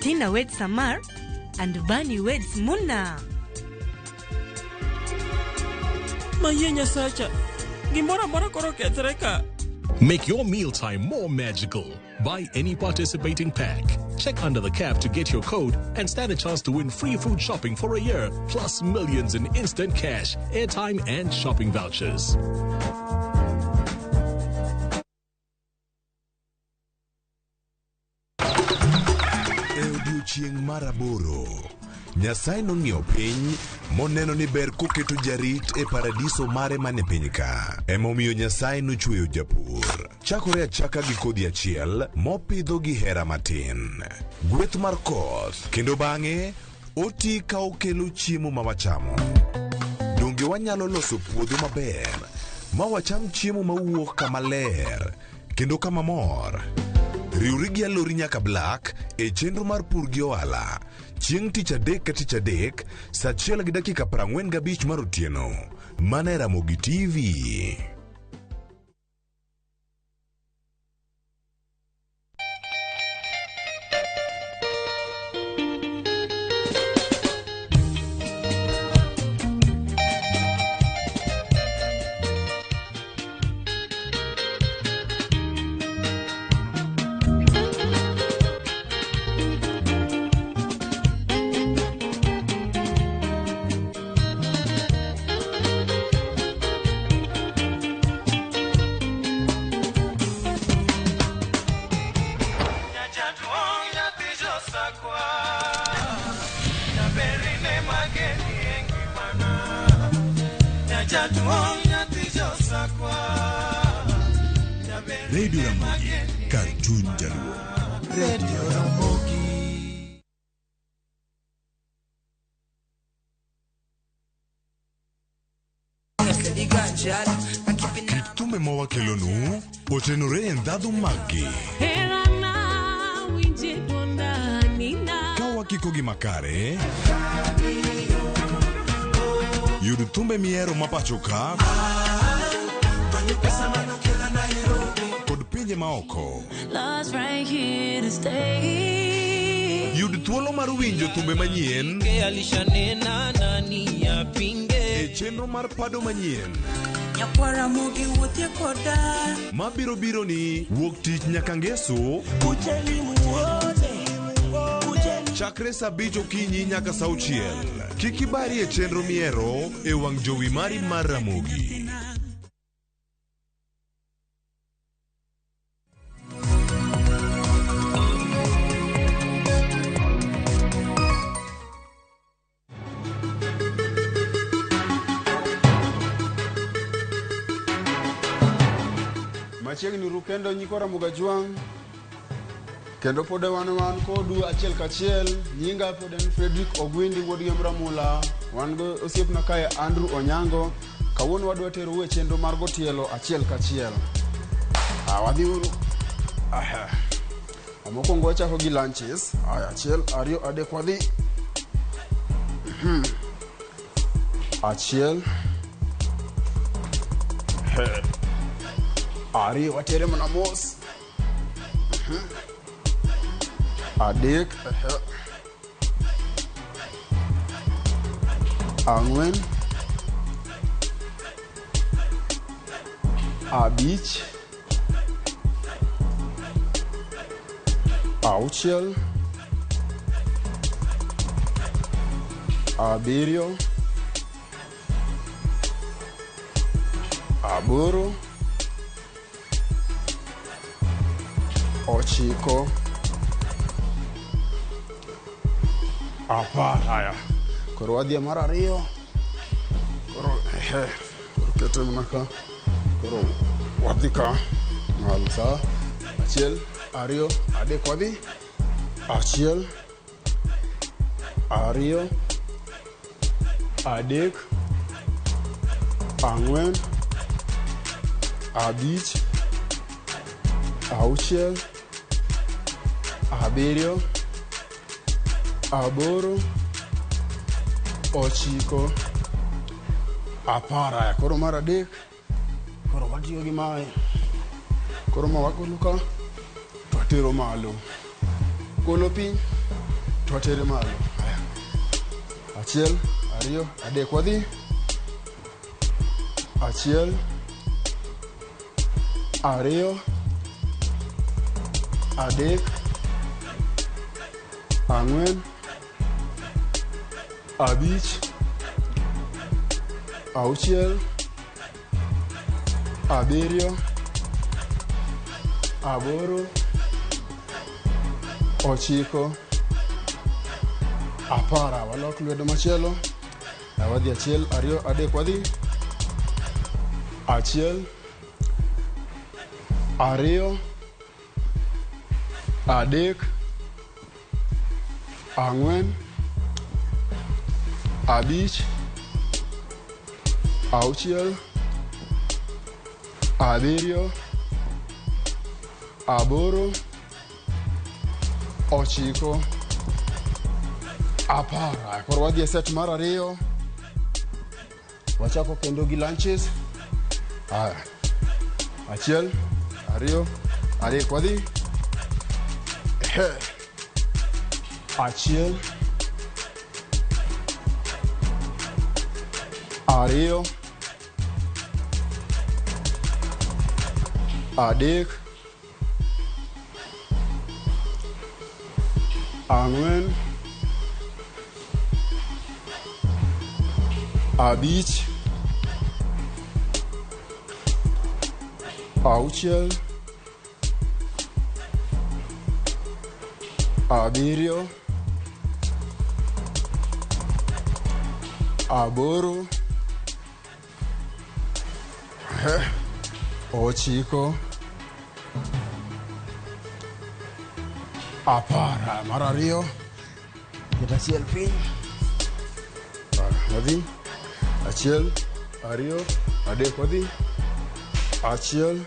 Tina weds Samar and Bunny weds Muna. Mayie Nyasacha, gimoro amora koro kethre ka. Make your mealtime more magical. Buy any participating pack. Check under the cap to get your code and stand a chance to win free food shopping for a year, plus millions in instant cash, airtime, and shopping vouchers. E odiechieng' mar 8, Nyasaye nong'iyo piny moneno ni ber koketo jarit e paradiso mare mane piny ka. Emomiyo Nyasaye nochweyo japur. Chakore achaka gi kodhi achiel mopidho gi hera matin. Gweth mar koth kendo bang'e oti ka okelo chiemo ma wachamo. Donge wanyalo loso puodho maber ma wacham chiemo mawuok kama ler kendo kama mor? Riwri gi Alori nyaka Black e chenro mar pur gi ohala chieng' tich adek ka tich adek saa 1:45 mar otieno mana e Ramogi TV. Radio Ramogi, kar chuny Jaluo. Radio Ramogi. Kit thumbe ma wakelonu otenore e ndhadhu maggi. Ka wakiko gi makare, yud thumbe mihero ma pacho ka kod pinje maoko. Yud thuolo mar winjo thumbe manyien e chenro mar pado manyien mabiro biro ni wuok tich nyaka ngeso chakre saa 5 okinyi nyaka saa 6. Kik ibari e chenro mihero e wang' jowi mari mar Ramogi. Machiegni ru kendo nyikwa Ramogi Ajwang', kendo pod wan kodu achiel kachiel. Nyinga pod en Frederick Ogwindi wuod Gem Ramula. Wan go osiepna kae Andrew Onyango. Kawuono wadwa terou e chenro mar go tielo achiel kachiel. Wadhi uru. Aha. Mokwongo wachako gi lunches. Aya, 1, 2, 3 wadhi. Achiel. Ariyo, watere mana mos. Adek. Ang'wen. Abich. Auchiel. Abiriyo. Aboro. 9. 10. Haya. Koro wadhi e mar ariyo. Koro koro kete mana ka. Koro wadhi ka. Malo sawa. 1, 2, 3 wadhi. 1, 2, 3, 4, 5, 6, 7, 8, 9, 10. Aya, koro mar adek. Koro watiyo gi mae. Koro ma wagolo ka to watero malo. Golo piny to watere malo. Aya. 1, 2, 3 wadhi. 1, 2, 3, 4, 5, 6, 7, 8, 9, 10. Walok lwedo machielo. Wadhi 1, 2, 3 wadhi. 1, 2, 3, 4, 5, 6, 7, 8, 9, 10. Koro wadhi e set mar ariyo. Wachako kendo gi lunches. Aya. 1, 2, 3 wadhi. 1, 2, 3, 4, 5, 6, 7, 8, 9, 10. Mar ariyo. Ket achiel piny. Wadhi. 1, 2, 3 wadhi. 1, 2, 3,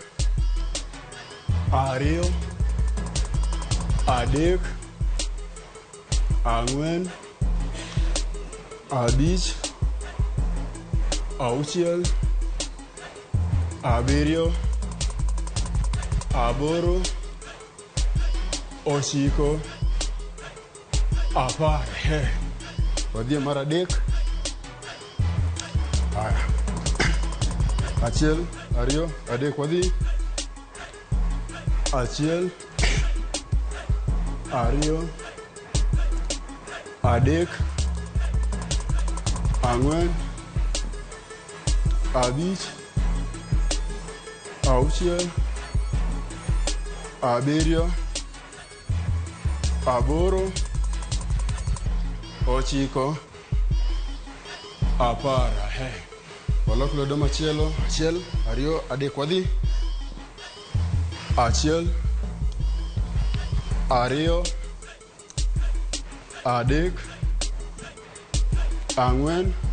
4, 5, 6, 7, 8, 9, 10. Wadhi e mar adek. Aya. 1, 2, 3 wadhi. 1, 2, 3, 4, 5, 6, 7, 8, 9, 10. Walok lwedo machielo. 1, 2, 3 wadhi. 1, 2, 3, 4, 5,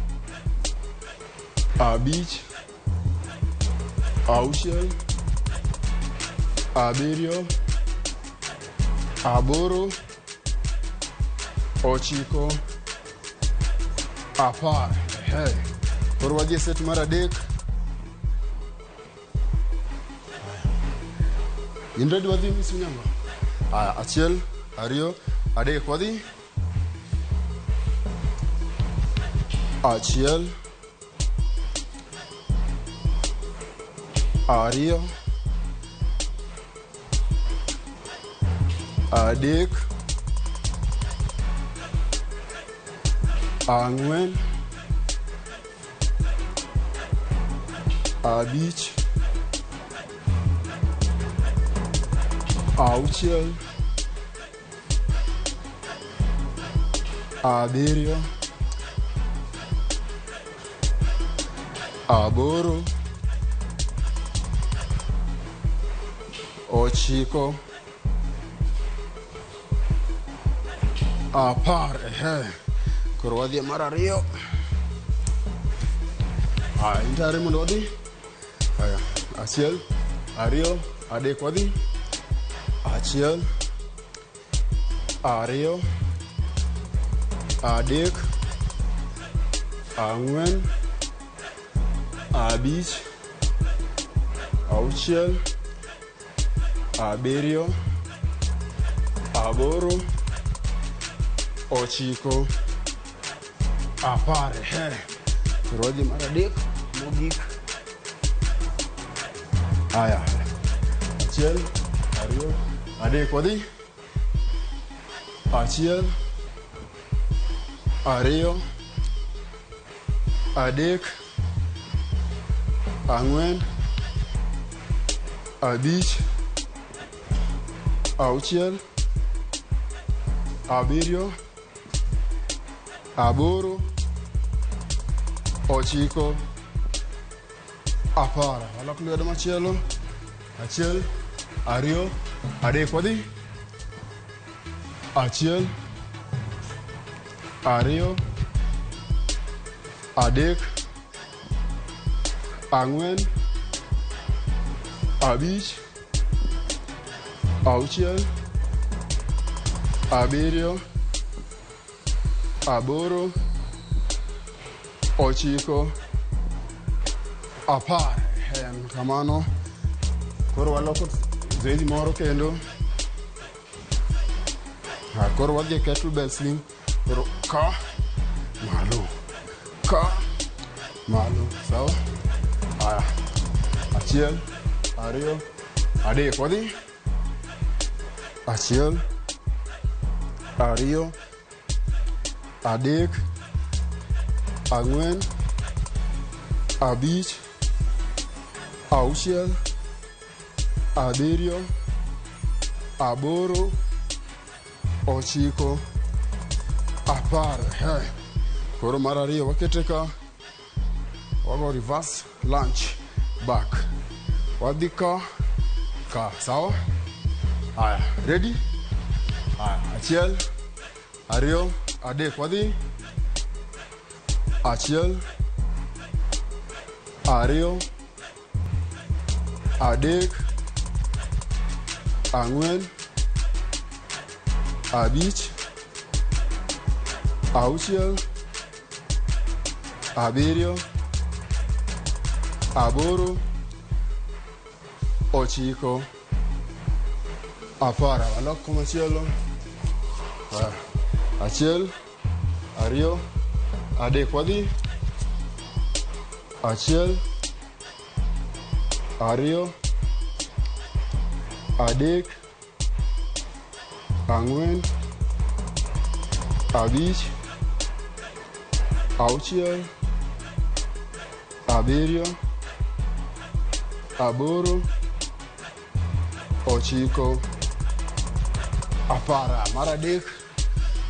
6, 7, 8, 9, 10. Koro wadhi e set mar adek. In ready wadhi Miss Onyango? Aya, achiel, ariyo, adek wadhi. Achiel, ariyo, adek, ang'wen, abich, auchiel, abiriyo, aboro, ochiko, apar. Ehe, koro wadhi e mar ariyo. Aya, in tayari mondo wadhi? Aya, achiel, ariyo, adek wadhi. Achiel, ariyo, adek, ang'wen, abich, auchiel, abiriyo, aboro, ochiko, apar. Ehe, koro wadhi mar adek mogik. Aya, achiel, ariyo, adek wadhi. Achiel, ariyo, adek, ang'wen, abich, auchiel, abiriyo, aboro, ochiko, apar. Walok lwedo machielo. Achiel, ariyo, adek wadhi. Achiel, ariyo, adek, ang'wen, abich, auchiel, abiriyo, aboro, ochiko, apar. En kamano. Koro waloko zoezi moro kendo. Ha, koro wadhi e kettlebell swing. Koro ka malo, ka malo, sawa? Aya, achiel, ariyo, adek wadhi. Achiel, ariyo, adek, ang'wen, abich, auchiel, abiriyo, aboro, ochiko, apar. He. Koro mar ariyo wakete ka, wago reverse lunge back. Wadhi ka, ka, sawa? Aya, ready? Aya, achiel, ariyo, adek, wadhi. Achiel, ariyo, adek, ang'wen, abich, auchiel, abiriyo, aboro, ochiko, apar. Walok komachielo. Achiel, ariyo, adek wadhi. Achiel, ariyo, adek, ang'wen, abich, auchiel, abiriyo, aboro, ochiko, apar. Mar adek,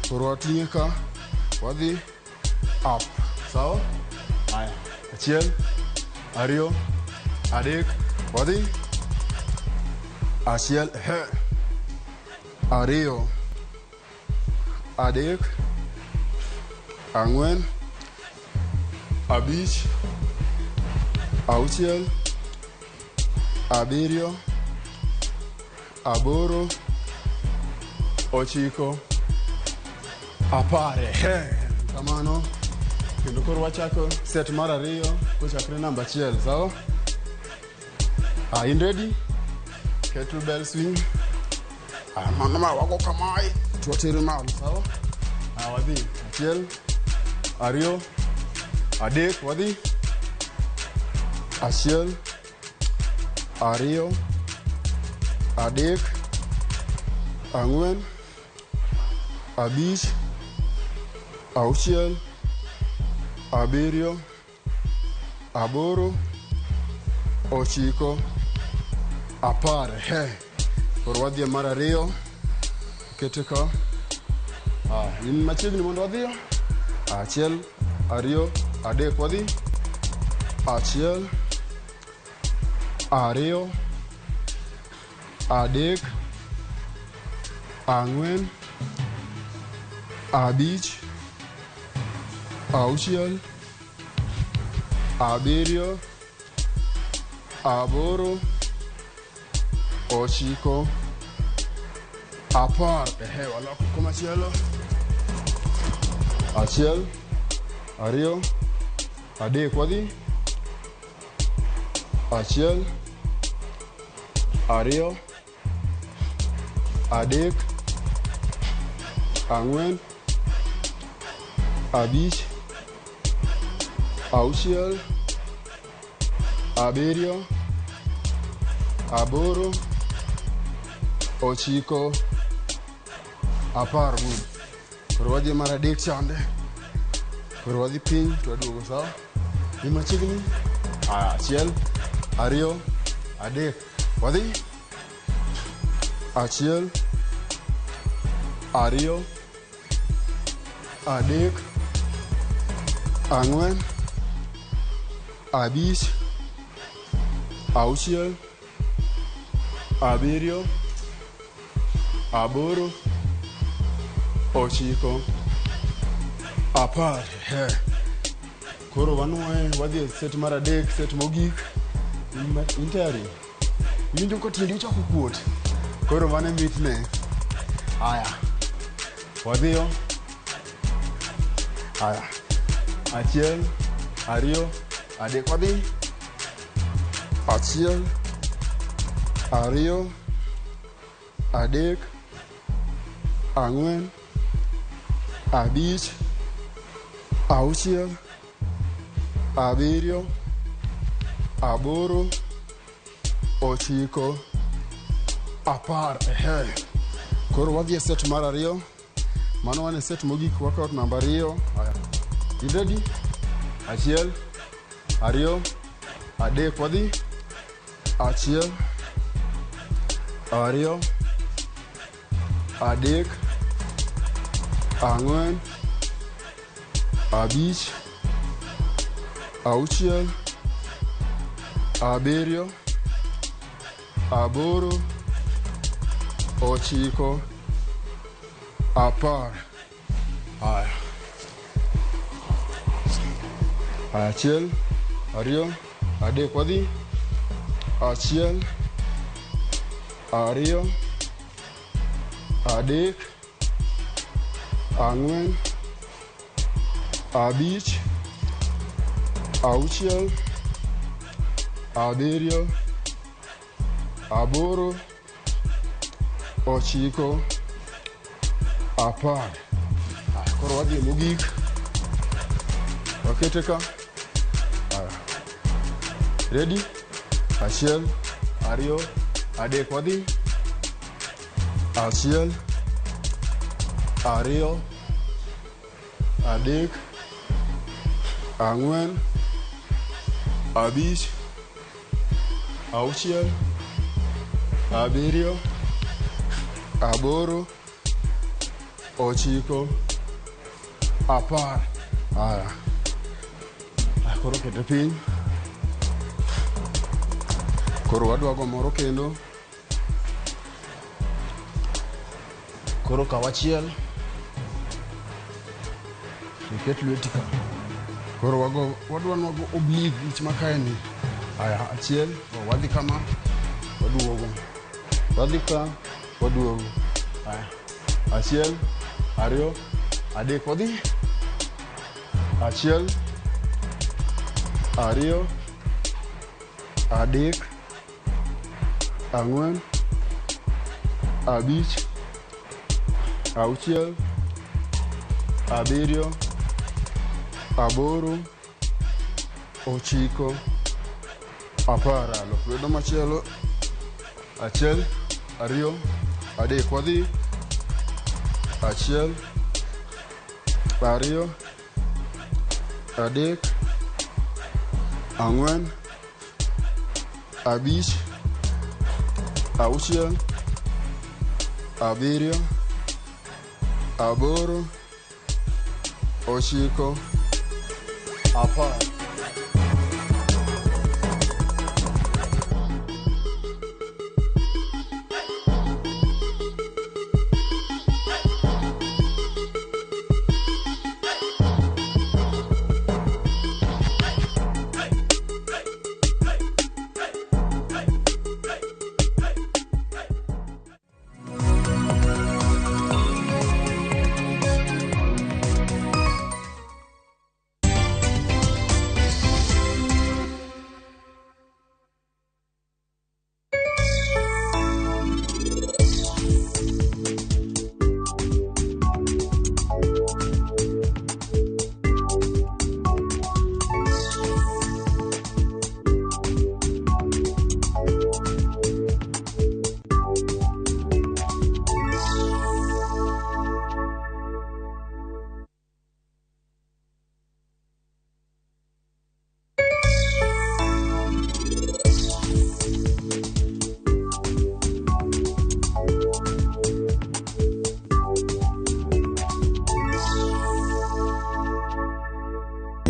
koro wating'e ka, wadhi up, sawa? Aya, achiel, ariyo, adek, wadhi. Achiel, he, ariyo, adek, ang'wen, abich, auchiel, abiriyo, aboro, ochiko, apar. He, kamano. Kendo koro wachako set mar ariyo kochakre namba achiel, sawa? In ready? Kettlebell swing. Mano ma wago kamae to watero malo, sawa? Wadhi. 1, 2, 3, wadhi. 1, 2, 3, 4, 5, 6, 7, 8, 9, 10. He. Koro wadhi e mar ariyo. Kete ka. In machiegni mondo wadhiyo. 1, 2, 3, wadhi. 1, 2, 3, 4, 5, 6, 7, 8, 9, 10. Ehe, waloko komachielo. 1, 2, 3, wadhi. 1, 2, 3, 4, 5, 6, 7, 8, 9, 10. Good. Koro wadhi mar adek chande. Koro wadhi piny to waduogo, sawa? Ni machiegni. 1, 2, 3, wadhi. 1, 2, 3, 4, 5, 6, 7, 8, 9, 10. He. Koro wanuoye wadhi e set mar adek, set mogik. In tayari? Iwinjo ka tiendi ochako kuot. Koro mano e mitne. Aya. Wadhiyo. Aya. 1, 2, 3, wadhi. 1, 2, 3, 4, 5, 6, 7, 8, 9, 10. Ehe. Koro wadhi e set mar ariyo. Mano wan e set mogik, wakawo namba 2. Aya. In ready? 1, 2, 3, wadhi. 1, 2, 3, 4, 5, 6, 7, 8, 9, 10. Aya. 1, 2, 3, wadhi. 1, 2, 3, 4, 5, 6, 7, 8, 9, 10. Koro wadhi e mogik. Wakete ka. Aya. Ready? 1, 2, 3, wadhi. 1, 2, 3, 4, 5, 6, 7, 8, 9, 10. Aya. Koro kete piny. Koro wadwago moro kendo. Koro kaw achiel. Iket lweti ka. Koro wadwa nwago oblique ich makae ni. Aya, 1, wadhi kama, waduogo. Wadhi ka, waduogo. Aya. 1, 2, 3, wadhi. Achiel, ariyo, adek, ang'wen, abich, auchiel, abiriyo, aboro, ochiko, apar. Lok lwedo machielo. Achiel, ariyo, adek. Wadhi. Achiel, ariyo, adek, ang'wen, abich, auchiel, abiriyo, aboro, ochiko, apar.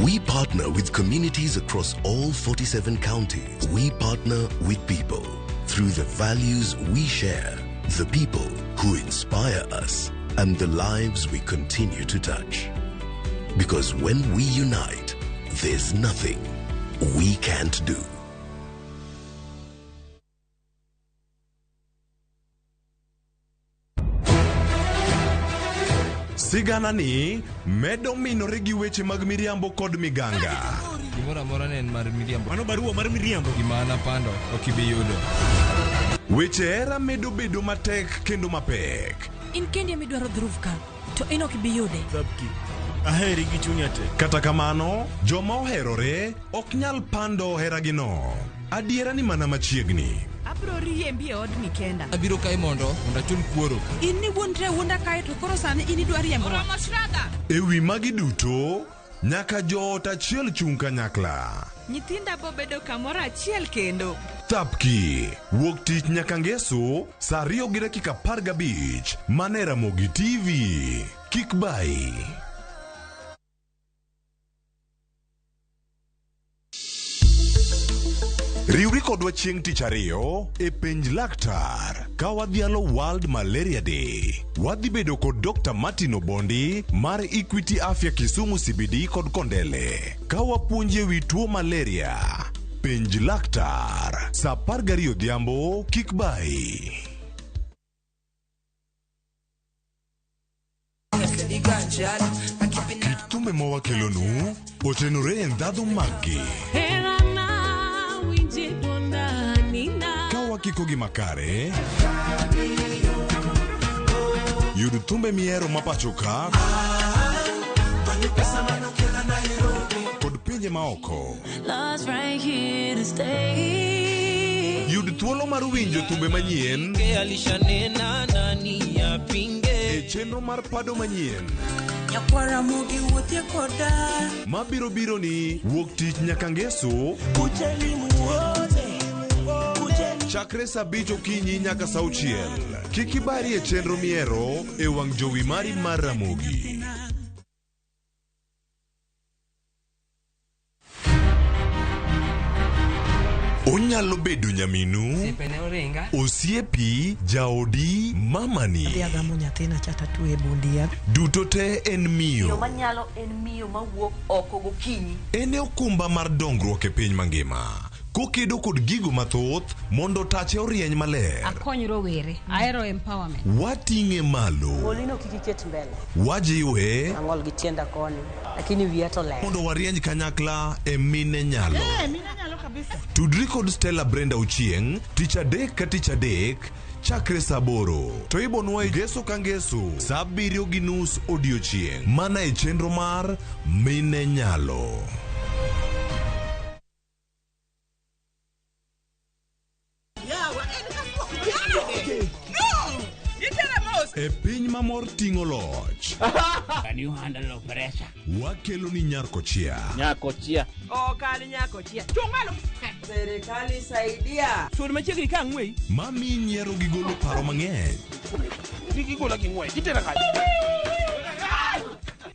We partner with communities across all 47 counties. We partner with people through the values we share, the people who inspire us, and the lives we continue to touch. Because when we unite, there's nothing we can't do. Sigana ni medo minore gi weche mag miriambo kod miganga. Gimoro amora ne en mar miriambo. Mano barua mar miriambo. Gima an apando ok ibi yudo. Weche hera medo bedo matek kendo mapek. In kendi ema idwaro dhruv ka, to in ok ibi yude. Thabki. Aheri gi chunya te. Kata kamano, joma oherore ok nyal pando heragino. Adiera ni mana machiegni. Abro riembi e odni kenda. Abiro kae mondo achul kuoro. In niwuondri awuonda kae to koro sani in idwa riembowa. Oromo Shraga! E wi magi duto, nyaka joot achiel chung' kanyakla. Nyithinda bobedo kamoro achiel kendo. Thapki, wuok tich nyaka ngeso, saa 2:15, mana e Ramogi TV. Kik bayi. Riwri kodwa chieng' tich ariyo e penj laktar ka wadhialo World Malaria Day. Wadhi bedo kod Dr. Martin Obondi mar Equity Afya Kisumu CBD kod Kondele ka wapuonji e wi tuo malaria. Penj laktar saa 12 odhiambo kik bayi. Kit thumbe ma wakelonu otenore e ndhadhu maggi. Ka wakikogi makare, yud thumbe mihero ma pacho ka kod pinje maoko. Love's right here to stay. Yud thuolo mar winjo thumbe manyien Alishanena nani apinge. e chenro mar pado manyien Nyakwara mogi wuothie koda mabiro biro ni wuok tich nyaka ngeso Kujeni muone Kujeni chakre saa 5 okinyi nyaka saa 6. Kik ibari e chenro mihero e wang' jowi mari mar Ramogi. Onyalo bedo nyaminu, Osiepe ne oringa. osiepi, jaodi, mamani. Adhi agamo nyathina cha tatwe e bund yath. Duto te en miyo. Miyo manyalo en miyo mawuok oko gokinyi. En e okumba mar dongruok e piny mangima. Kokedo kod gigo mathoth mondo tache orieny maler. Akony rowere, ahero empowerment. Wating'e malo. Golino kik iket mbele. Wajiwe. Ang'ol gi tienda koni, lakini wiya to ler. Mondo warieny kanyakla e mine nyalo. Mine nyalo kabisa. Tudri kod Stella Brenda Ochieng' tich adek ka tich adek chakre saa 8 to ibonwa e ngeso ka ngeso saa 7:30 odiochieng' mana e chenro mar Mine Nyalo. E piny mamor ting'o loch. Can you handle pressure? Wakelo ni Nyarkochia. Nyakochia. Okal nyakochia. Chung' malo. Serikali saidia. Sud machiegni ka ang'wei. Mami nyiero gi golo paro mang'eny. Gigola gi ng'wech. Itera kanye?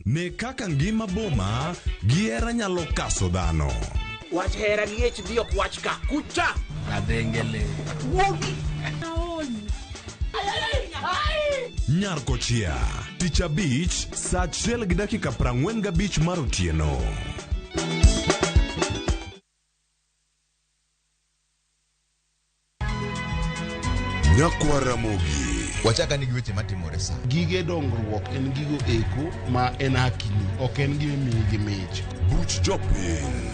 Ne kaka ngima boma gi hera nyalo kaso dhano. Wach hera gi HD ok wach ka. Kucha. Kadhengele. Wuogi. Nyarkochia. Tich abich saa 1:45 mar otieno. Nyakwar Ramogi. Wachaka ni gi weche matimore sa. Gige dongruok en gigo eko ma en hakini, ok en gima imiyi gi mich. Buch jopiny.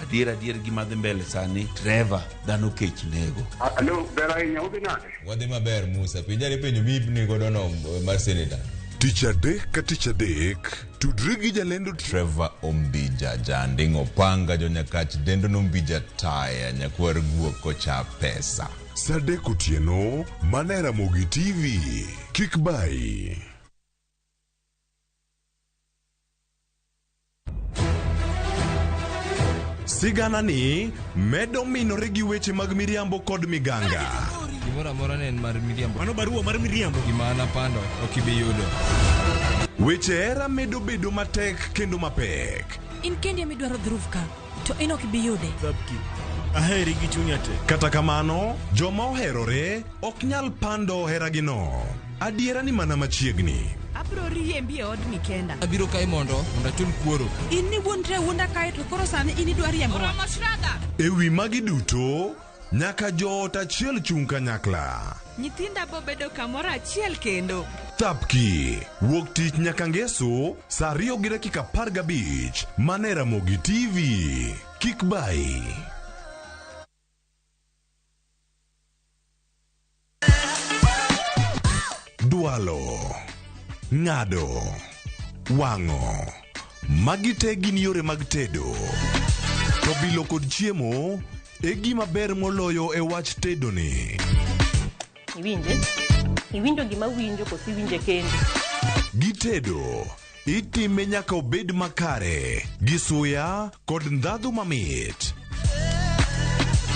Adier gima dhi mbele sani, Trevor, dhano kech nego. Alo, ber ahinya, udhi nade? Wadhi maber Musa, penjari penjo mibni godo no mar senator. Tich adek ka tich adek, tudri gi jalendo Trevor Ombija, janding' opanga jonyakach dendo nombija taya nyakwar guok kocha pesa. Saa 3 otieno, mana e Ramogi TV. Kik bayi. Sigana ni medo minore gi weche mag miriambo kod miganga. Gimoro amora ne en mar miriambo. Mano barua mar miriambo. Gima an apando ok ibi yudo. Weche hera medo bedo matek kendo mapek. In kendi ema idwaro dhuruf ka, to in ok ibi yude. Aheri gi chunya te. Kata kamano, joma oherore ok nyal pando heragino. Adiera ni mana machiegni. Abro riembi e odni kenda. Abiro kae mondo achul kuoro. In niwuondre wuonda kae to koro sani in idwa riembo. Oromo Shraga. E wi magi duto, nyaka joot achiel chung' kanyakla. Nyithinda bo bedo kamoro achiel kendo. Thapki, wuok tich nyaka ngeso, saa 2:15, mana e Ramogi TV. Kik bayi. Dwalo, ng'ado, wang'o. Magi te gin yore mag tedo. To bilo kod chiemo e gima ber moloyo e wach tedo ni. Iwinje? Iwinjo gima winjo koso iwinje kendi? Gitedo, itime nyaka obed makare, gi suya kod ndhadhu mamit.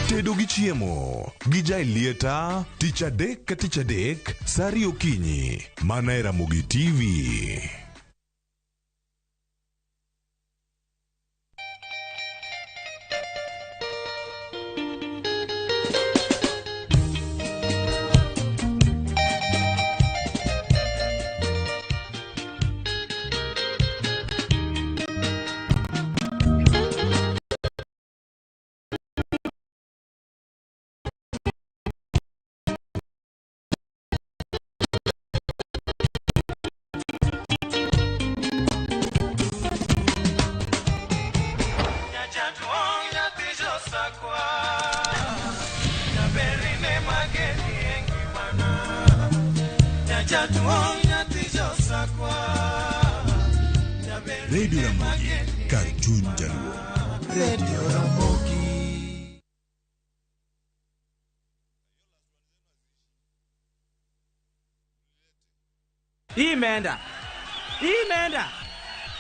Tedo gi chiemo, gi jaelieta, tich adek ka tich adek, saa 2 okinyi, mana e Ramogi TV. Radio Ramogi, kar chuny Jaluo. Radio Ramogi. Imeenda.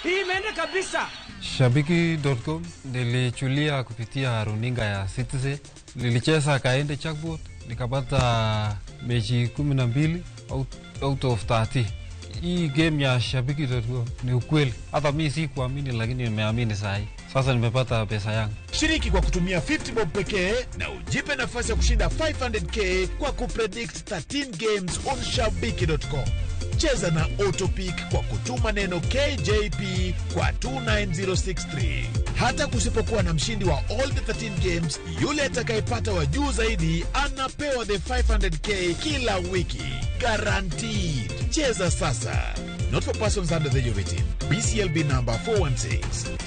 Imeenda kabisa. Shabiki.com nilichulia kupitia runinga ya Citizen. Nilicheza kaende jackpot nikapata mechi 12 out of 30. Hii game ya Shabiki.com ni ukweli. Hata mimi sikuamini lakini nimeamini sahi. Sasa nimepata pesa yangu. Shiriki kwa kutumia 50 bob pekee na ujipe nafasi ya kushinda 500k kwa kupredict 13 games on Shabiki.com. Cheza na Autopick kwa kutuma neno KJP kwa 29063. Hata kusipokuwa na mshindi wa all the 13 games, yule atakayepata wa juu zaidi anapewa the 500k kila wiki. Guaranteed. Cheza sasa. Not for persons under the age of 18. BCLB number 416.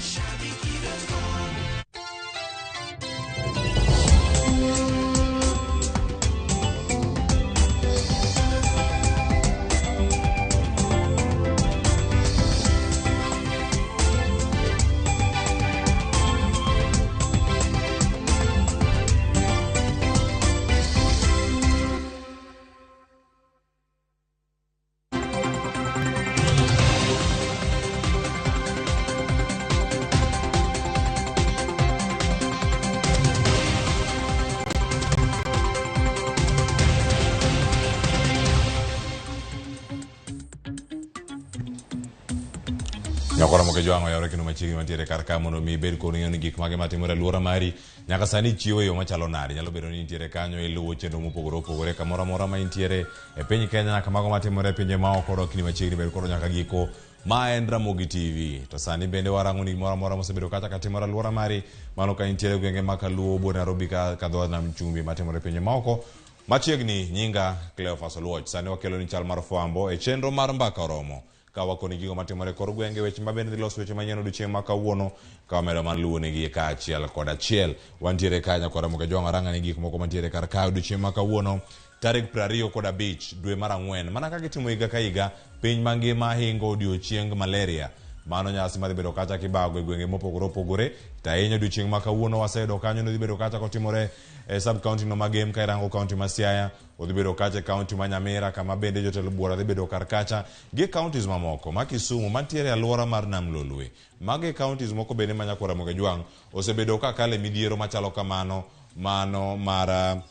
Nyakora moke jwang'o yawre kendo machiegni mantiere kar ka mondo mi ibed kod ng'eyo ni gik mage matimore e alwora mari nyaka sani ichiwo e yo machalo nade. Nyalo bedo ni intiere kanyo iluwo chenro mopogore opogore kamoro amora ma intiere e piny Kenya nyaka mago matimore e pinje maoko dok ni machiegni bed koro nyaka giko. Ma en Ramogi TV to sani bende warango ni gimoro amora mosebedo kacha katimore e alwora mari mano ka intiere e gwenge ma Kaluo, Buore Nairobi ka dho nam chumbi matimore e pinje maoko machiegni. Nyinga Cleophas Oluoch. Sani wakelo ni chal mar fwambo e chenro mar Mbaka Oromo ka wakoni gigo matimore e kor gwenge, weche mabende dhi loso weche manyien odiochieng' ma kawuono ka wamedo mar luwo negi ka achiel kod achiel. Wantiere ka nyakwara Ramogi Ajwang' arang'a ni gik moko mantiere kar ka odiochieng' ma kawuono tarik 25 dwe mar ang'wen mana kaka itimo higa ka higa piny mangima hingo odiochieng malaria. Mano nyasi madhi bedo kacha kibago e gwenge mopogore opogore to ahinya odiochieng' ma kawuono waseyudo kanyo nodhi bedo kacha kotimore e sub county no Magem ka irango county ma Siaya, odhi bedo kacha e county ma Nyamira kama bende jotelo buora dhi bedo kar kacha gi counties mamoko ma Kisumu mantiere e alwora mar Nam Lolwe. Mago e counties moko bende ma nyakwar Ramogi Ajwang' osebedo ka kale midhiero machalo kamano mano mar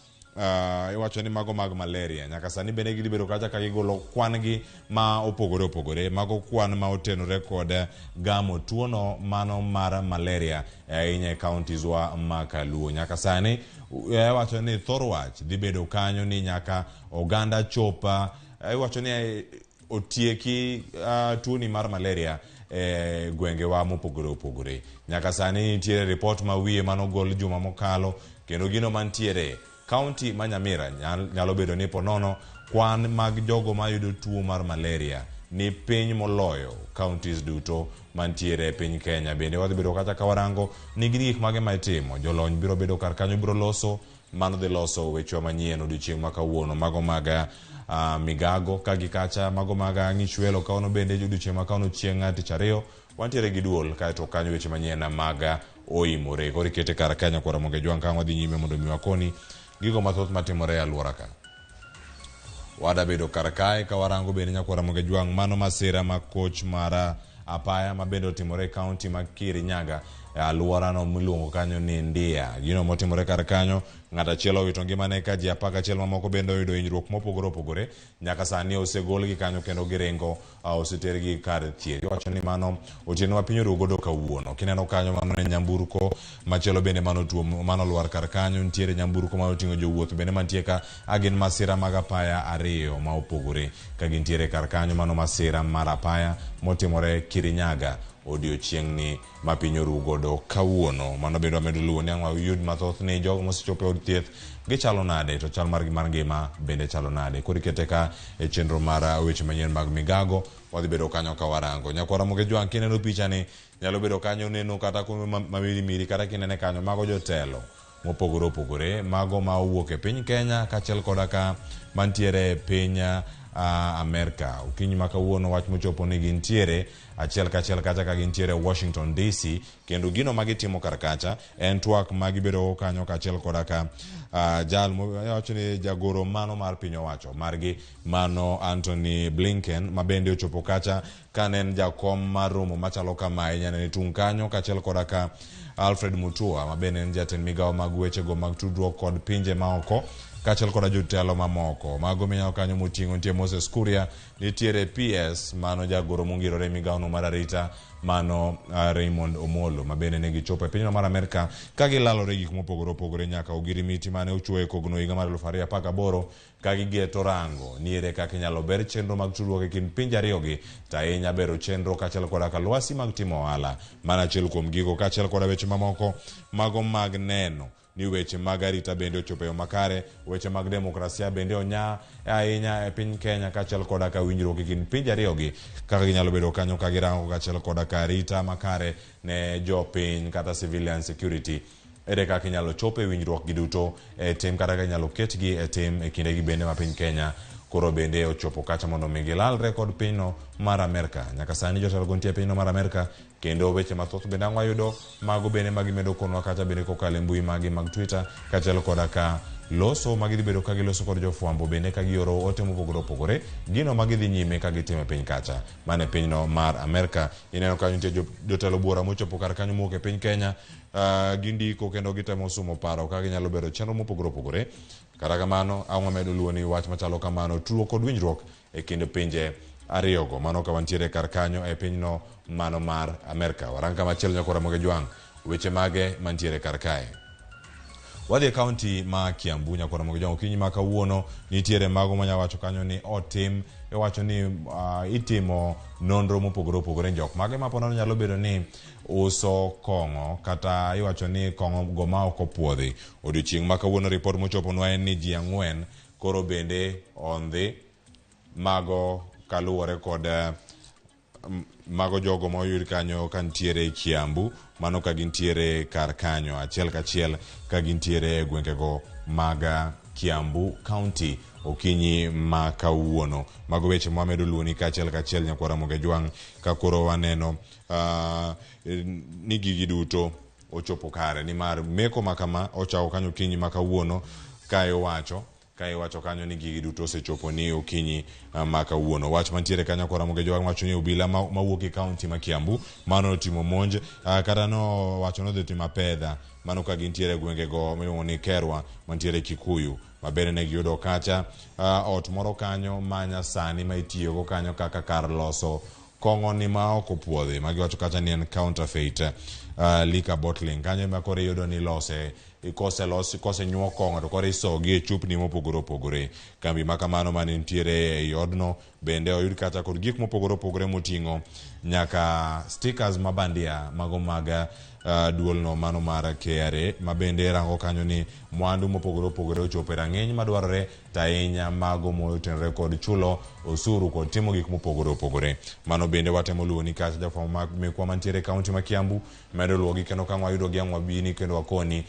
iwacho ni mago mag malaria. Nyaka sani bende gidhi bedo kacha ka gigolo kwan gi ma opogore opogore, mago kwan ma otenore kod gamo tuono mano mar malaria ahinya e counties wa ma Kaluo. Nyaka sani iwacho ni thor wach dhi bedo kanyo ni nyaka oganda chopa iwacho ni otieki tuoni mar malaria e gwengewa mopogore opogore. Nyaka sani nitiere ripot ma wiye manogol juma mokalo kendo gino mantiere county ma Nyamira nyalo bedo ni ponono kwan mag jogo mayudo tuo mar malaria ni piny moloyo counties duto mantiere e piny Kenya. Bende wadhi bedo kacha ka warango ni gin gik mage ma itimo. Jolony biro bedo kar kanyo biro loso mano dhi loso wechewa manyien odiochieng' ma kawuono mago mag migago ka gi kacha mago mag ng'ichwelo kawuono bende odiochieng' ma kawuono chieng' tich ariyo wantiere gi duol kaeto kanyo weche manyien mag oimore. Koro ikete kar ka nyakwar Ramogi Ajwang' ka wadhi nyime mondo mi wakoni gigo mathoth matimore e alwora ka. Wada bedo kar kae ka warango bende nyakwar Ramogi Ajwang' mano masira ma koch mar apaya ma bende otimore e county ma Kirinyaga e alworano miluongo kanyo ni Ndia. Gino motimore kar kanyo, ng'at achiel owito ngimane ka ji 11 mamoko bende oyudo hinyruok mopogore opogore. Nyaka sani osegolgi kanyo kendo giringo osetergi kar thieth. Iwacho ni mano otieno ma piny oruo godo kawuono. Kineno kanyo mano en nyamburko machielo bende mano lwar kar kanyo, nitiere nyamburko ma oting'o jowuoth bende mantie ka gin masira mag apaya ariyo ma opogore ka gintiere kar kanyo. Mano masira mar apaya motimore Kirinyaga odiochieng'ni ma piny oru godo kawuono. Mano bende wamedo luwo ni ang' wayud mathoth ni jogo mosechopo e od thieth gichalo nade to chal margi mar ngima bende chalo nade. Koro ikete ka e chenro mar weche manyien mag migago wadhi bedo kanyo ka warango. Nyakwar Ramogi Ajwang' kineno pichani nyalo bedo kanyo neno kata kuma mamirimiri kata kinene kanyo mago jotelo mopogore opogore mago ma owuok e piny Kenya kaachiel koda ka mantiere e piny Amerka. Okinyi ma kawuono wach mochopo ni gintiere achiel kachiel kacha ka gintiere Washington DC kendo gino ma gitimo kar kacha en twak ma gibedo kanyo kaachiel koda ka jal wacho ni jagoro mano mar piny owacho margi mano Anthony Blinken ma bende ochopo kacha kane en jakom mar romo machalo kamae nyanene tung' kanyo kaachiel koda ka Alfred Mutua ma bende en jatend migawo mag wechego mag tudruok kod pinje maoko. kaachiel koda jotelo mamoko. Mago mineno kanyo moting'o nitie Moses Kuria, nitiere PS mano jagoro mongirore e migawono mar arita mano Raymond Omolo, ma bende ne gichopo e pinyno mar Amerka ka gilalore gik mopogore opogore nyaka ogirimiti mane ochuoye kogno higa mar 2018 ka gigeto rango ni ere kaka inyalo ber chenro mag tudruok e kind pinje ariyogi, to ahinya bero chenro kaachiel koda ka lwasi mag timo ohala. Mano achiel kuom gigo kaachiel koda weche mamoko mago mag neno ni weche mag arita bende ochopo e yo makare, weche mag demokrasia bende onya ahinya e piny Kenya kaachiel koda ka winjruok e kind pinje ariyogi kaka ginyalo bedo kanyo ka girango kaachiel koda ka arita makare ne jopiny kata civilian security. Ere kaka inyalo chop e winjruok gi duto e tim kata kaka inyalo ketgi e tim e kindegi bende ma piny Kenya koro bende ochopo kacha mondo mi gilalre kod pinyno mar Amerka. Nyaka sani jotelo go nitie e pinyno mar Amerka kendo weche mathoth bende ang' wayudo mago bende ma gimedo konwa kacha bende kokalo e mbui magi mag Twitter kaachiel koda ka loso ma gidhi bedo ka giloso kod jofwambo bende ka gioro ote mopogore opogore gino ma gidhi nyime ka gitimo e piny kacha mane pinyno mar Amerka. Ineno kanyo nitie jotelo buora mochopo kar kanyo mowuok e piny Kenya, gindiko kendo gitemo sumo paro kaka ginyalo bero chenro mopogore opogore. Kata kamano, ang' wamedo luwo ni wach machalo kamano tudruok kod winjruok e kind pinje ariyogo. Mano ka wantiere kar kanyo e pinyno mano mar Amerka. Warang kamachielo nyakora Ramogi Jwang', weche mage mantiere kar kae. Wadhi e kaunti ma Kiambu nyakora Ramogi Jwang', okinyi ma kawuono nitiere mago manya wacho kanyo ni otim, iwacho ni itimo nonro mopogore opogore jok mage ma ponono nyalo bedo ni uso kong'o kata iwacho ni kong'o go ma ok opuodhi. Odiochieng' ma kawuono ripot mochoponwa en ni ji 4 koro bende ondhi mago kaluwore kod mago jogo ma oyud kanyo ka nitiere Kiambu, mano ka gintiere kar kanyo achiel kachiel ka gintiere e gwengego mag Kiambu County okinyi ma kawuono. Mago weche mwamedo luoni kaachiel kachiel nyakwar Ramogi Jwang' ka koro waneno ni gigi duto ochopo kare nimar meko ma kama ochako kanyo okinyi ma kawuono ka iwacho kanyo ni gigi duto osechopo ni okinyi ma kawuono. Wach mantiere kanyo kora Ramogi Jwang' wacho ni obila mawuok e kaunti ma Kiambu mano otimo monj kata no wacho nodhi timo apedha mano ka gintiere e gwengego miluongo ni Kerwa mantiere Kikuyu ma bende ne giyudo kacha ot moro kanyo ma nyasani ma itiyogo kanyo kaka kar loso kong'o ni ma ok opuodhi ma giwacho kacha ni en counterfeit liquor bottling. Kanyo ema koro iyudo ni ilose kosenyuo kong'o to koro isogi e chupni mopogore opogore. Kambi ma kamano mane nitiere ei odno bende oyud kacha kod gik mopogore opogore moting'o nyaka stickers ma bandia mago mag duolno mano mar KRA ma bende rango kanyo ni mwandu mopogore opogore ochopo e rang'iny madwarore to ahinya mago motenore kod chulo osuru kod timo gik mopogore opogore. Mano bende watemo luwo ni kacha jafwambo mekwa mantiere e kaunti ma Kiambu medo luwogi kendo ka wayudo gi ang' wabini kendo wakoni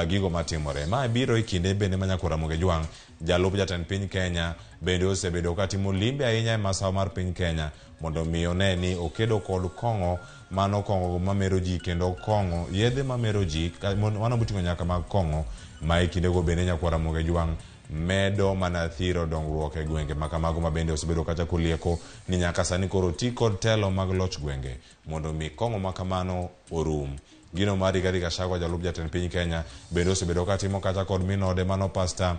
gigo matimore. Ma biro e kinde bende ma nyakwar Ramogi Jwang' jalup jatend piny Kenya bende osebedo katimo limbe ahinya e masawa mar piny Kenya mondo mi one ni okedo kod kong'o mano kong'o mamero ji kendo kong'o yedhe mamero ji mano moting'o nyaka mag kong'o ma e kindego bende nyakwar Ramogi Jwang' medo mana thiro dongruok e gwenge ma kamago ma bende osebedo kacha kolieko ni nyaka sani koro ti kod telo mag loch gwenge mondo mi kong'o ma kamano orum. Gino mar Rigathi Gachagua jalup jatend piny Kenya bende osebedo katimo kacha kod minode mano Pastor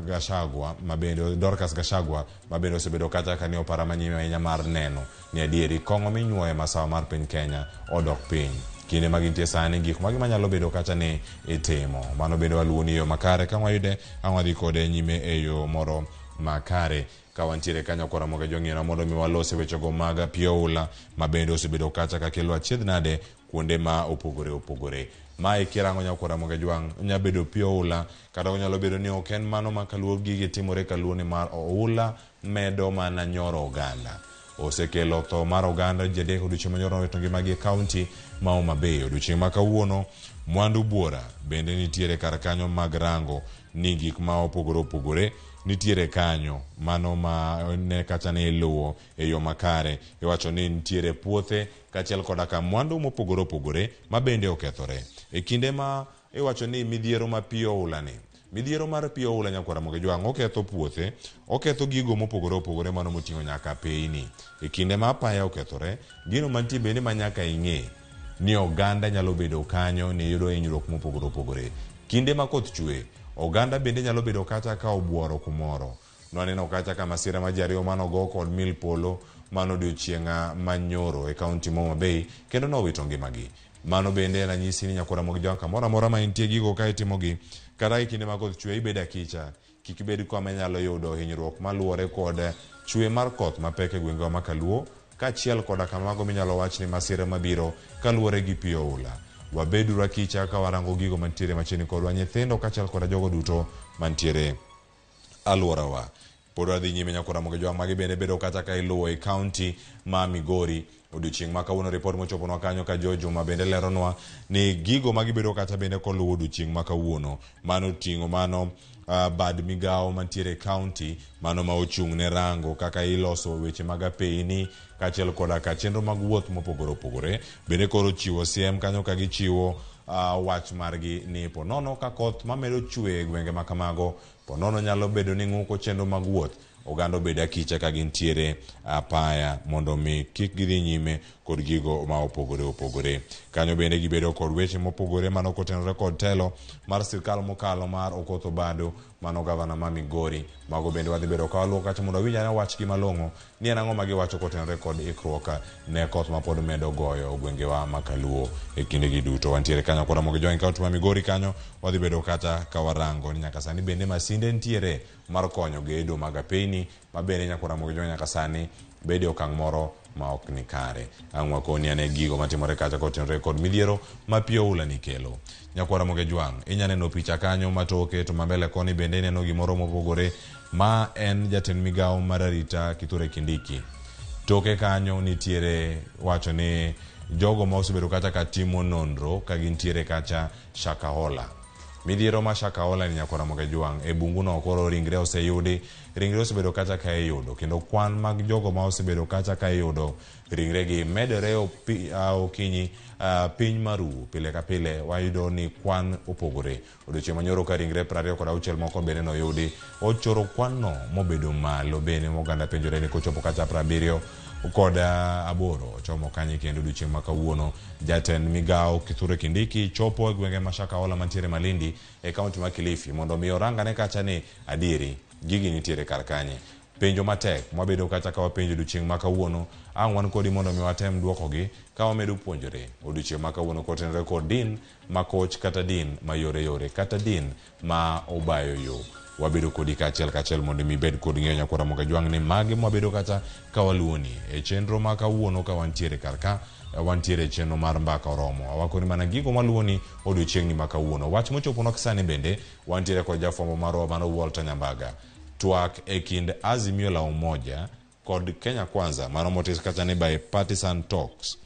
Gachagua ma bende Dorcas Gachagua ma bende osebedo kacha ka ni opara manyime ahinya mar neno ni adieri kong'o minyuoyo e masawa mar piny Kenya odok piny. Kinde ma gintie sani gik magi manyalo bedo kacha ni itimo. Mano bende waluwo ni yo makare ka wayude ang' wadhi kode nyime e yo moro makare. Ka wantiere kanyo kora Ramogi Jwang' mondo mi walos wechego mag pi oula ma bende osebedo kacha ka kelo achiedh nade kuonde ma opogore opogore. Mae kirango nyakwar Ramogi Jwang' onyalo bedo pi oula kata onyalo bedo ni ok en mano ma kaluo gigi timore kaluo ni mar oula medo mana nyoro oganda. Osekelo tho mar oganda ji 3 odiochieng' manyoro nowito ngimagi e kaunti ma Homa Bay. Odiochieng' ma kawuono mwandu buora bende nitiere kar kanyo mag rango ni gik ma opogore opogore nitiere kanyo mano ma ne kacha ni iluwo e yo makare. Iwacho ni nitiere puothe kaachiel koda ka mwandu mopogore opogore ma bende okethore. E kinde ma iwacho ni midhiero ma pi oula ni, midhiero mar pi oula nyakwar Ramogi Jwang' oketho puothe, oketho gigo mopogore opogore mano moting'o nyaka apeyni. E kinde ma apaya okethore, gino mantie bende ma nyaka ing'e ni oganda nyalo bedo kanyo ni yudo hinyruok mopogore opogore. Kinde ma koth chwe, Oganda bende nyalo bedo kata ka obuoro kumoro. Nwaneno kacha ka masira ma ji ariyo manogo kod mil polo mano odiochieng' manyoro e kaunti ma Homa Bay kendo nowito ngimagi. Mano bende en ranyisi ni nyakwar Ramogi Jwang' kamoro amora ma intie gigo ka itimogi kata e kinde ma koth chwe ibed akicha kik ibed kama inyalo yudo hinyruok maluwore kod chwe mar koth mapek e gwengewa ma Kaluo kaachiel koda kamago minyalo wach ni masira mabiro kaluwore gi pi oula. Wabeduru akicha ka warango gigo mantiere machiegni kodwa, nyithindo kaachiel koda jogo duto mantiere alworawa. Pod wadhi nyime nyakwar Ramogi Jwang' magi bende bedo kata ka iluwo e kaunti ma Migori. Odiochieng' ma kawuono ripot mochoponwa kanyo ka George Juma bende leronwa ni gigo magibedo kata bende koluwo odiochieng' ma kawuono. Mano oting'o mano bad migawo mantiere e kaunti mano ma ochung' ne rango kaka iloso weche mag apeyini kaachiel koda ka chenro mag wuoth mopogore opogore. Bende koro chiwo siem kanyo ka gichiwo wach margi ni ponono ka koth mamedo chwe e gwenge ma kamago ponono nyalo bedo ni ng'uko chenro mag wuoth oganda obed akicha ka gintiere apaya mondo mi kik gidhi nyime kod gigo ma opogore opogore. Kanyo bende gibedo kod weche mopogore mano kotenore kod telo mar sirkal mokalo mar Okoth Obado mano gavana ma Migori. Mago bende wadhi bedo ka waluwo kacha mondo wawinj ane wachgi malong'o ni en ang'o ma giwacho kotenore kod ikruok ne koth ma pod medo goyo gwengewa ma Kaluo e kindegi duto. Wantiere kanyo kod Ramogi Jwang' kaunti ma Migori kanyo wadhi bedo kata ka warango ni nyaka sani bende masinde ntiere mar konyo gedo mag apeyni ma bende nyakwar Ramogi Jwang' nyaka sani bede okang' moro ma ok ni kare. Ang' wakoni ane gigo matimore kacha kotenore kod midhiero ma pi oula ni kelo. Nyakwar Ramogi Jwang', inya neno picha kanyo matoke to mambele koni bende ineno gimoro mopogore ma en jatend migawo mar arita Kithure Kindiki. Toke kanyo nitiere wacho ni jogo ma osebedo kacha ka timo nonro ka gintiere kacha Shakahola. Midhiero ma Shakahola ni nyakwar Ramogi Jwang' e bungu no koro ringre oseyudi, ringre osebedo kacha ka iyudo kendo kwan mag jogo ma osebedo kacha ka iyudo ringregi medore okinyi piny maru pile ka pile wayudo ni kwan opogore. Odiochieng' manyoro ka ringre 26 moko bende noyudi ochoro kwan no mobedo malo bende moganda penjore ni kochopo kacha 78 ochomo kanye kendo odiochieng' ma kawuono jatend migawo Kithure Kindiki chopo e gwenge ma Shakahola mantiere Malindi e kaunti ma Kilifi mondo mi orangane kacha ni adieri gigi nitiere kar kanye. Penjo matek mwabedo kacha ka wapenjo odiochieng' ma kawuono ang' wan kodi mondo mi watem duokogi ka wamedo puonjore odiochieng' ma kawuono kotenore kod din ma koch kata din ma yore yore kata din ma obayo yo. Wabedo kodi kaachiel kachiel mondo mi ibed kod ng'eyo nyakwar Ramogi Jwang' ni mage mwabedo kacha ka waluwoni e chenro ma kawuono ka wantiere kar ka wantiere e chenro mar mbaka oromo. Awakoni mana gigo maluwoni odiochieng'ni ma kawuono. Wach mochoponwa sani bende wantiere kod jafwambo marwa mano Walter Nyambaga. Twak e kind Azimio la Umoja kod Kenya Kwanza mano motis kacha ni bipartisan talks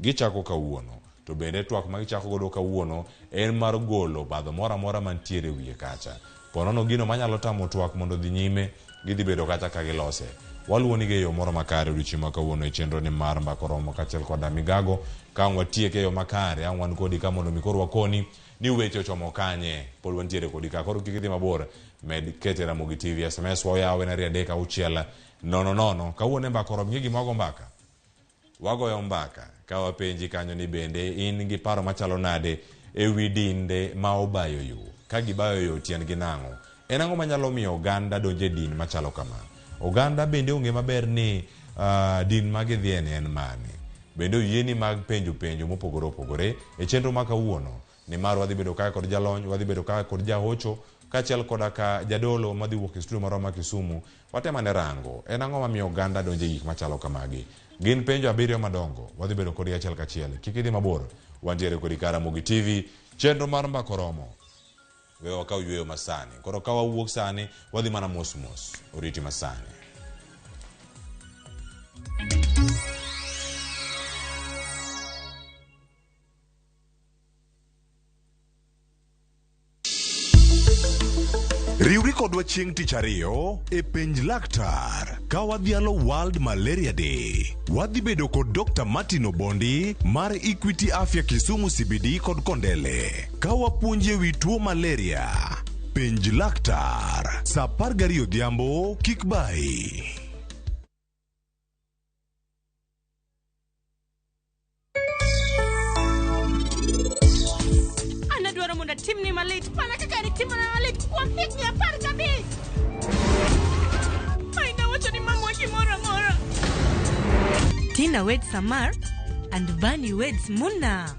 gichako kawuono. To bende twak ma gichako godo kawuono en mar golo badho moro amora mantiere wiye kacha. Ponono gino manyalo tamo twak mondo dhi nyime gidhi bedo kacha ka gilose. Waluwoni gi e yo moro makare odiochieng' ma kawuono e chenro ni mar mbaka oromo kaachiel koda migago ka ang' watieke e yo makare ang' wan kodi ka mondo mi koro wakoni ni weche ochomo kanye pod wantiere kodi ka koro kik idhi mabor med kete Ramogi TV SMS wa oyaw en 2 3 6 0 0 kawuono e mbaka oromo ng'e gima wago mbaka wagoyo mbaka ka wapenji kanyo ni bende in gi paro machalo nade e wi dinde ma obayo yo ka gibayo yo tiendgi nang'o en ang'o manyalo miyo oganda donjo e din machalo kama oganda bende ong'e maber ni din ma gidhiye ni en mane bende oyieni mag penjo penjo mopogore opogore e chenro ma kawuono nimar wadhi bedo ka kod jalony wadhi bedo ka kod jahocho kaachiel koda ka jadolo madhi wuok e studio marwa ma Kisumu watemane rango en ang'o mamiyo oganda donjo e gik machalo kamagi gin penjo 7 madongo wadhi bedo kodi achiel kachiel kik idhi mabor wantiere kodi ka Ramogi TV chenro mar mbaka oromo we wakaw yweyo masani koro ka wawuok sani wadhi mana mos mos oriti masani. Riwri kodwa chieng' tich ariyo e penj laktar ka wadhialo World Malaria Day. Wadhi bedo kod Dr. Martin Obondi mar Equity Afya Kisumu CBD kod Kondele ka wapuonji ewi tuo malaria. Penj laktar saa 12 odhiambo kik bayi. An adwaro mondo atim timni malit mana kaka nitimona malit kuom higni 15. Maina wacho ni mamwa gimoro amora. Tina weds Samar and Bunny weds Muna.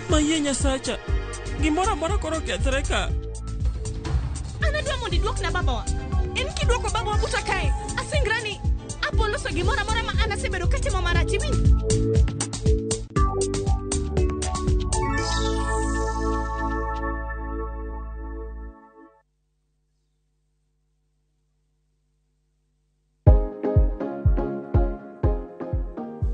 Mayie Nyasacha. Gimoro amora koro okethre ka. An adwa mondo iduokna babawa. En kiduoko babawa buta kae, asingra ni apo loso gimoro amora ma an asebedo katimo marach iwinjo?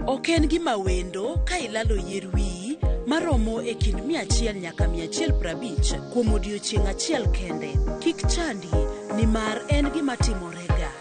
Ok en gima wendo ka ilalo yier wiyi maromo e kind 100 nyaka 150 kuom odiechieng' achiel kende. Kik chandi nimar en gima timorega.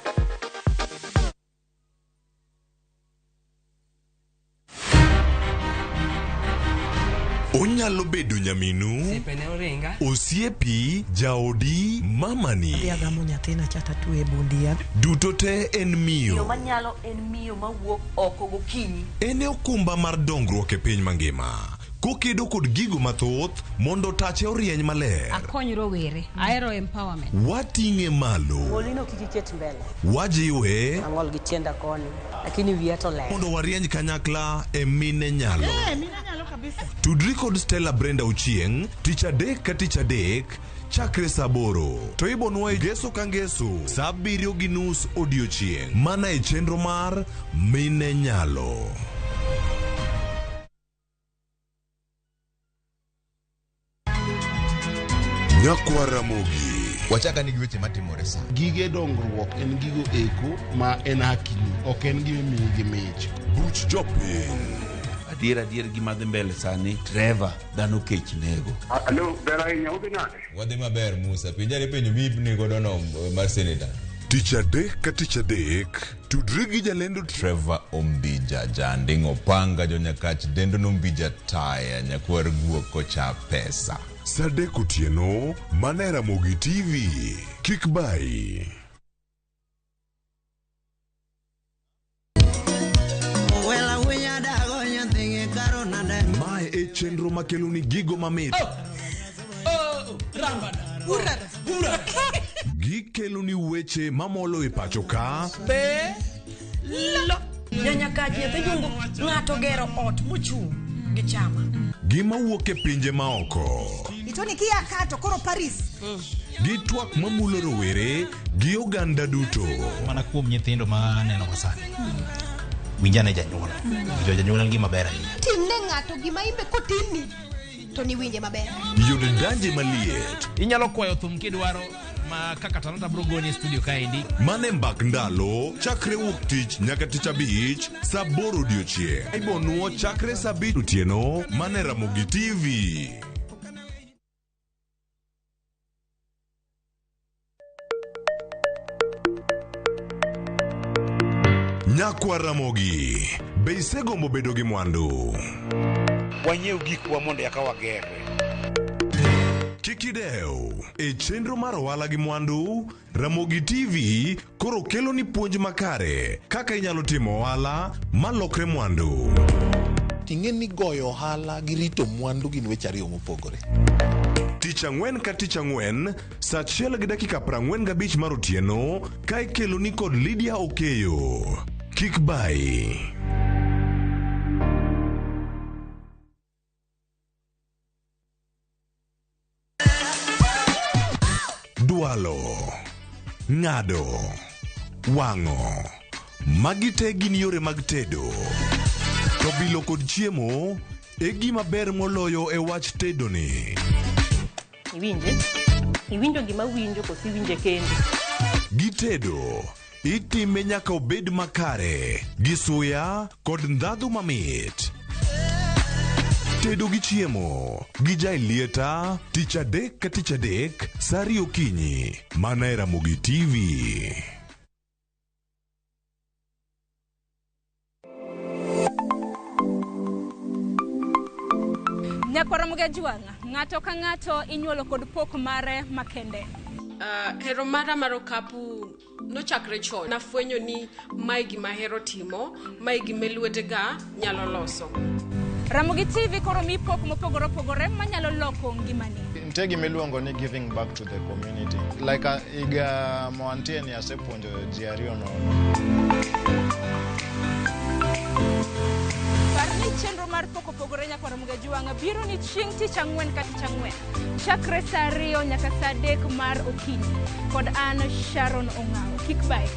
Onyalo bedo nyaminu, Osiepe oringa. osiepi, jaodi, mamani. Adhi agamo nyathina cha tatwe e bund yath. Duto te en Miyo miyo. manyalo en miyo mawuok oko gokinyi. En e okumba mar dongruok e piny mangima. Kokedo kod gigo mathoth mondo tache orieny maler. Akony rowere. Ahero empowerment. Wating'e malo. Golino kik iket mbele. Wajiwe Ang'ol gi tienda koni, lakini wiya to ler. mondo warieny kanyakla e mine nyalo. Mine nyalo kabisa. Tudri kod Stella Brenda Ochieng' tich adek ka tich adek chakre saa aboro to ibonwa e ngeso ka ngeso saa abiriyo gi nus odiochieng' mana e chenro mar Mine Nyalo. Nyakwa Ramogi. Wachaka ni gi weche matimore sa. Gige dongruok en gigo eko ma en hakini, ok en gima imiyi gi mich. Buch jopiny. Adier adier gima dhi mbele sani Trevor dhano kech nego. Alo, ber ahinya, udhi nade? Wadhi maber Musa, penjane penjo mi godo no mar seneta. Tich adek ka tich adek, tudri gi jalendo Trevor Ombija, janding' opanga jonyakach dendo nombija taya nyakwar guok kocha pesa. Saa adek otieno, mana e Ramogi TV. Kik bayi. Mae e chenro makeloni gigo mamit. Gikeloni weche mamolo e pacho ka Be lo. Nyanyakach nyathi jungu ng'ato gero ot mochung' gi chama. gi mawuok e pinje maoko. Itoni kia ka to koro Paris. Gi twak mamulo rowere gi oganda duto. Mana kuom nyithindo ma aneno ka sani. Winjane janyuol. Winjo janyuol en gima ber ahinya. Timne ng'ato gima imbe kotimni to niwinje maber. Yud danje maliet. Inyalo kwayo thum kidwaro ma kaka talanta bro goni e studio kaendi. Mane mbak ndalo chakre wuok tich nyaka tich abich saa aboro odiochieng'. Ibonuo chakre saa abich otieno mane Ramogi TV. Nyakwa Ramogi, be isegombo bedo gi mwandu? Wanyiew gikwa mondo eka wagerre. Kik idew. E chenro mar ohala gi mwandu, Ramogi TV koro kelo ni puonj makare kaka inyalo timo ohala malokre mwandu. Ting'e ni goyo ohala gi rito mwandu gin weche ariyo mopogore. Tich ang'wen ka tich ang'wen, saa achiel gi dakika 45 mar otieno, ka ikeloni kod Lydia Okeyo. Kik bayi. Dwalo, ng'ado, wang'o. Magi te gin yore mag tedo. To bilo kod chiemo e gima ber moloyo e wach tedo ni. Iwinje? Iwinjo gima winjo koso iwinje kendi? Gitedo, itime nyaka obed makare, gi suya kod ndhadhu mamit. Tedo gi chiemo, gi jaelieta, tich adek ka tich adek, saa ariyo okinyi, mana e Ramogi TV. Nyakwar Ramogi Ajwang', ng'ato ka ng'ato inyuolo kod pok mare makende. Hero mara mar okapu nochakre chon. Nafwenyo ni mae gima ahero timo, mae gima lwetega nyalo loso. Ramogi TV koro mi pok mopogore opogore manyalo loko ngimani. Nitie gima iluongo ni giving back to the community. Like higa moantie ni asepuonjo ji ariyo nono. Par ni chenro mar pok opogore nyaka Ramogi Ajwang' biro ni chieng' tich ang'wen ka tich ang'wen. Chakre saa 2 nyaka saa 3 mar okinyi. Kod an Sharon Ong'awo. Kik bae.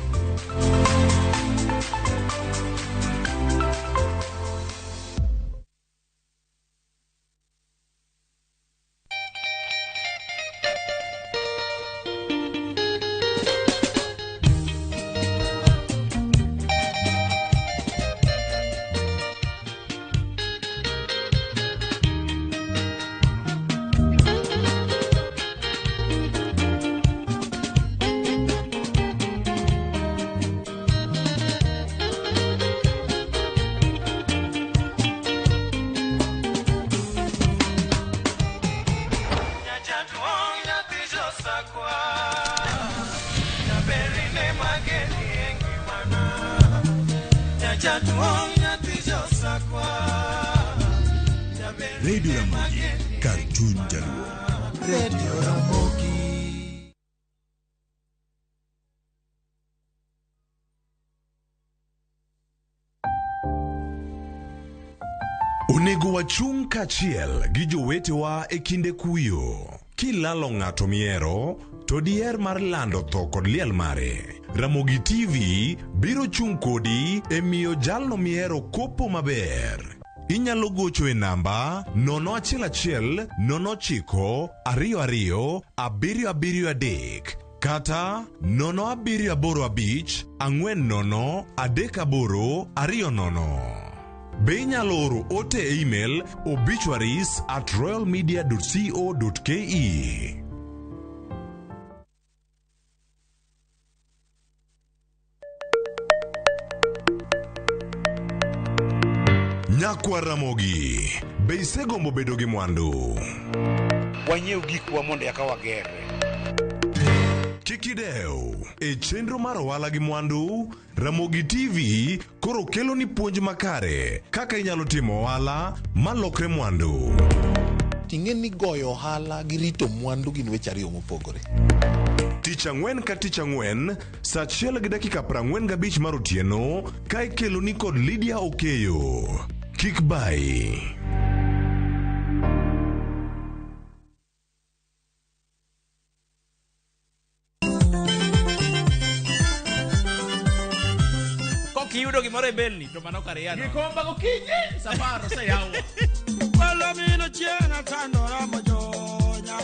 Radio Ramogi, kar chuny jaluo. Radio Ramogi. Onego wachung' kaachiel gi jowetewa e kinde kuyo. Kilalo ng'ato mihero, to diher mar lando tho kod liel mare. Ramogi TV biro chung' kodi e miyo jalno mihero kopo maber. Inyalo gocho e namba 011 09 22 773 kata 0785 40 38 20. Be inyalo oro ote e email obituaries@royalmedia.co.ke. Nyakwa Ramogi, be isegombo bedo gi mwandu? Wanyiew gikwa mondo eka wagerre. Kik idew, e chenro mar ohala gi mwandu, Ramogi TV koro kelo ni puonj makare kaka inyalo timo ohala malokre mwandu. Ting'e ni goyo ohala gi rito mwandu gin weche ariyo mopogore. Tich ang'wen ka tich ang'wen, saa 1:45 mar otieno, ka ikelo ni kod Lydia Okeyo. Kik bayi. Kokiyudo gimoro e belni to mano kar iyano. Gikomba gokinyi safar oseyaw. Palomino chieng' atandora mojonya.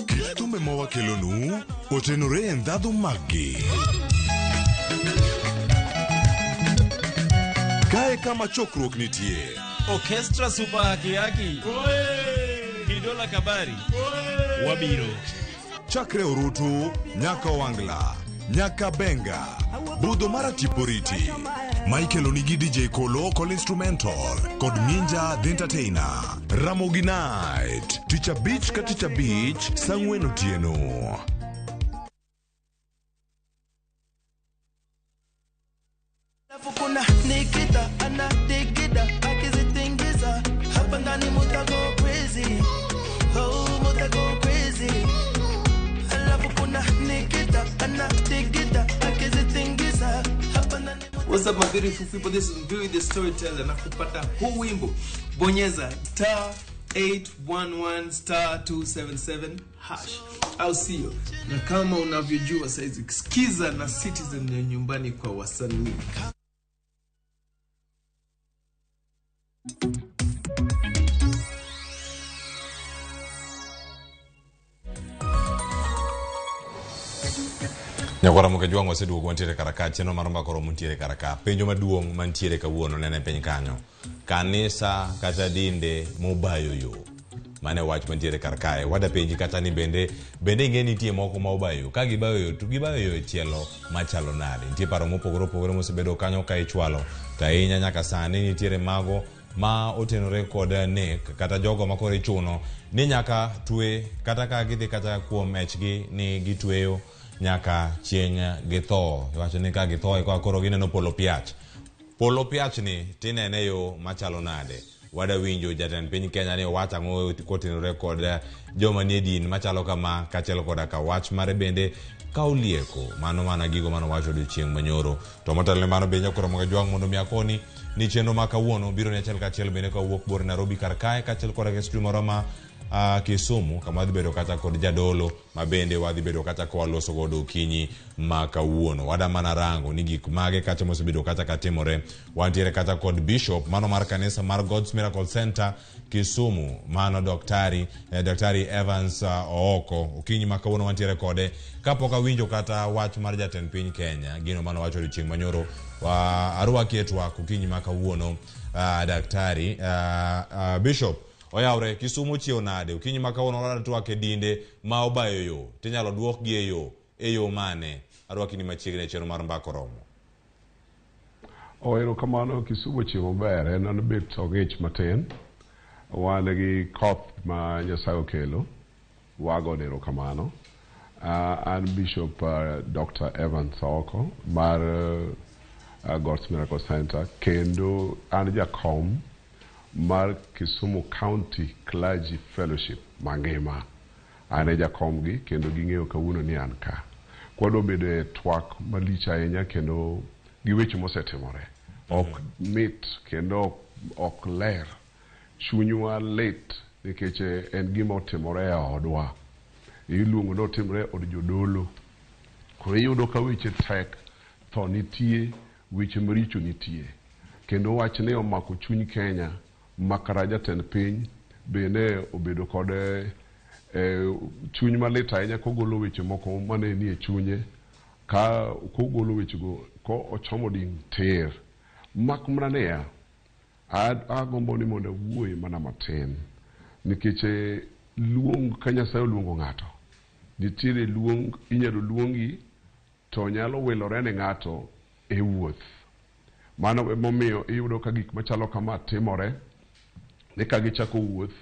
Kit thumbe ma wakelonu otenore e ndhadhu maggi. Kae kama chokruok nitie. Orchestra Super Haki Haki. Kidola Kabari. Wabiro. Chakre Orutu nyaka Owangla, nyaka Benga, budho mar Atiporiti. Ma ikeloni gi DJ Kolo kod Instrumental kod Minja The Entertainer. Ramogi Night, tich abich ka tich abich, saa ang'wen otieno. Alafu kuna Nikita anadigida akizitingiza hapa ndani mutago crazy, oh mutago crazy. Alafu kuna Nikita anadigida akizitingiza hapa ndani. What's up my beautiful people, this is Mbiwi the Storyteller na kupata huu wimbo bonyeza star 811 star 277 hash au sio? Na kama unavyojua saizi sikiza na Citizen ya nyumbani kwa wasanii. Nyakwara Mokajwang' waseduogo wantiere kar ka chenro mar mbaka oromo ntiere kar ka. Penjo maduong' mantiere kawuono nene piny kanyo. Kanisa kata dinde mobayo yo. Mane wach mantiere kar kae. Wada penji kata ni bende ing'e nitie moko ma obayo yo. Ka gibayo yo to gibayo yo e tielo machalo nade. Nitie paro mopogore opogore mosebedo kanyo ka ichwalo. To ahinya nyaka sani nitiere mago ma otenore kod nek kata jogo ma koro ichuno ni nyaka twe kata ka gidhi kata kuom mechgi ni gitweyo nyaka chieng' githo. Iwacho ni ka githo eka koro gineno polo piach. Polo piach ni tinene yo machalo nade. Wada winjo jatend piny Kenya ni owacho ang'o kotenore kod joma nie din machalo kama kaachiel koda ka wach mare bende ka olieko mano mana gigo mane owacho odiochieng' manyoro. To motelo ne mano be nyakoro Ramogi Ajwang' mondo mi akoni ni chenro ma kawuono biro ni achiel kachiel bende kawuok bor Nairobi kar kae kaachiel koda ka studio marwa ma Kisumu kama wadhi bedo kata kod jadolo ma bende wadhi bedo kata ka waloso godo okinyi ma kawuono. Wada mana rango ni gik mage kacha mosebedo kata katimore. Wantiere kata kod bishop mano mar kanisa mar God's Miracle Center Kisumu, mano Daktari Evans Ooko. Okinyi ma kawuono wantiere kode. Kapok awinjo kata wach mar jatend piny Kenya, gino mane owacho odiochieng' manyoro, arwaki e twak okinyi ma kawuono, Daktari Bishop oyawre. Kisumu chiew nade okinyi ma kawuono? Wadwa twak e dinde ma obayo yo tinyalo duokgi e yo mane? Arwaki ni machiegni e chenro mar Mbaka Oromo. Oh, erokamano. Kisumu chiemo maber, en bet ong'ich matin. Wan gi koth ma Nyasaye okelo, wagone erokamano. An Bishop Dr. Evans Ooko mar God's Miracle Center, kendo an jakom mar Kisumu County Clergy Fellowship mangima. An e jakom gi kendo ging'eyo kawuono ni an ka. Kwadwa bedo e twak malich ahinya kendo gi weche mosetimore. Ok mit kendo ok ler. Chunywa lit nikech en gima otimore e odwa. Iluongo ni otimore e od jodolo. Koro iyudo ka weche tek, tho nitie, weche maricho nitie. Kendo wachni omako chuny Kenya, makara jatend piny be ne obedo kod chuny malit ahinya kogolo weche moko mane nie chunye, ka kogolo wechego ko ochomo din tir. Mak mana niya, agombo ni mondo awuoye mana matin, nikech luong ka Nyasaye oluongo ng'ato, nitiere luong, inyalo luongi to nyalo wilore ne ng'ato e wuoth. Mano emomiyo iyudo ka gik machalo kama timore, ni ka gichako wuoth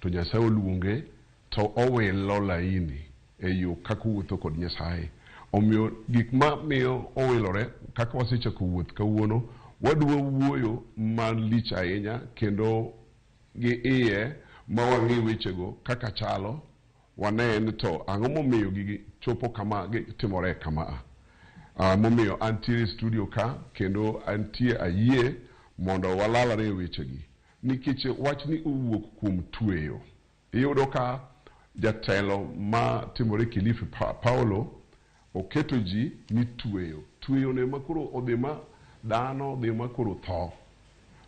to Nyasaye oluonge to owilo laini e yo kaka owuotho kod Nyasaye. Omiyo gik ma miyo owilore kaka wasechako wuoth kawuono, wadwa wuoyo malich ahinya kendo gi iye ma wang'i wechego kaka chalo, wane ni to ang'o momiyo gigi chopo kama gitimore kama. Momiyo antiere e studio ka kendo antie ayie mondo walalre e wechegi. Nikech wachni owuok kuom tweyo. Iyudo ka jatelo ma timore Kilifi Paulo oketo ji ni tweyo. Tweyo ne makoro odhi ma dhano dhi makoro tho.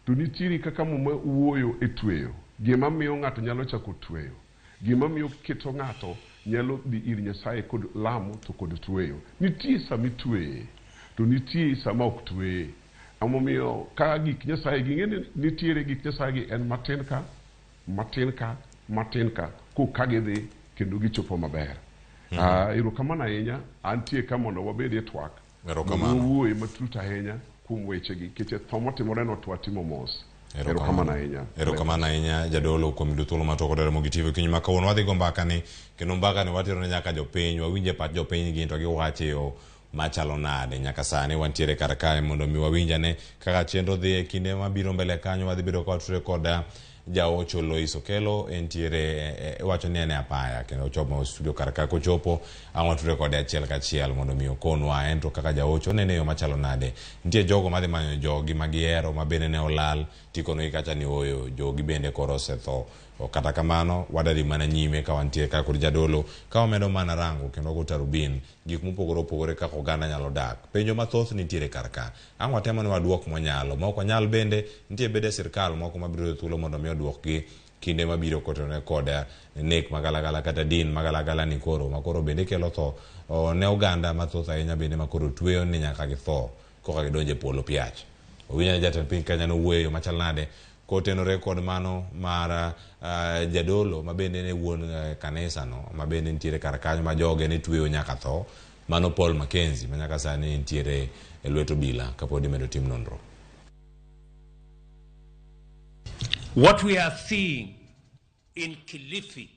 To nitiere kaka Muma wuoyo e tweyo. Gima miyo ng'ato nyalo chako tweyo. Gima miyo keto ng'ato nyalo dhi ir Nyasaye kod lamo to kod tweyo. Nitie sama itweye, to nitie sama ok tweye. Emomiyo ka gik Nyasaye gi ng'e ni nitiere gik Nyasaye gi en matin ka, matin ka, matin ka, koka gidhi kendo gichopo maber. Erokamano ahinya, antie ka mondo wabed e twak. Erokamano. Mondo wawuoye matut ahinya kuom wechegi, nikech tho motimore no to watimo mos. Erokamano ahinya. Erokamano ahinya jadolo kuom yudo thuolo mar twak kod Ramogi TV okinyi ma kawuono. Wadhi go mbaka ni kendo mbaka ni watero ne nyaka jopiny, wawinje pach jopiny gin to giwacho e yo machalo nade. Nyaka sani wantiere kar kae mondo mi wawinj ane kaka chenro dhi e kinde mabiro mbele kanyo. Wadhi bedo ka watudore kod Jaocho Lois Okelo, entiere iwacho ni en e apaya kendo ochopo studio kar ka. Kochopo ang' watudore kode achiel kachiel mondo mi okonwa en to kaka jaocho onene e yo machalo nade. Nitie jogo madhi manyo jogi ma gihero ma bende ne olal, tikonogi kacha ni ooyo, jogi bende koro osetho. Kata kamano wadadhi mana nyime ka wantie ka kod jadolo ka wamedo mana rango kendo go tarubin gik mopogore opogore kaka oganda nyalo dak. Penjo mathoth nitiere kar ka. Ang' watemo ni waduok mwanyalo, ma ok wanyal bende nitie bede sirkal moko mabiro yudo thuolo mondo mi oduokgi kinde mabiro kotenore kod nek magalagala kata din magalagala ni koro makoro bende kelo tho ne oganda mathoth ahinya bende makoro tweyo ni nyaka githo koka gidonjo e polo piach. Owinjo ni jatend piny Kenya nowuoyo e yo machal nade kotenore kod mano mar jadolo ma bende ne wuon kanisa no ma bende nitiere kar kanyo ma joge ne tweyo nyaka tho, mano Paul Mackenzie ma nyaka sani nitiere e lwet obila kapod imedo tim nonro. What we are seeing in Kilifi,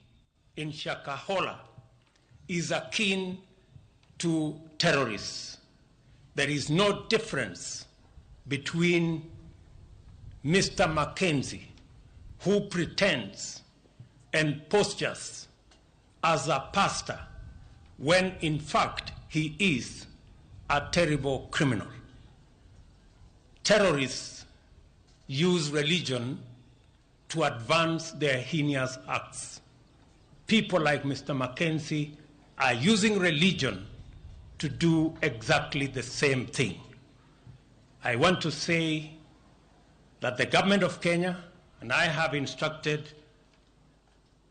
in Shakahola, is akin to terrorists. There is no difference between Mr. Mackenzie who pretends and postures as a pastor when in fact he is a terrible criminal. Terrorists use religion to advance their heinous acts. People like Mr. Mackenzie are using religion to do exactly the same thing. I want to say that the government of Kenya, and I have instructed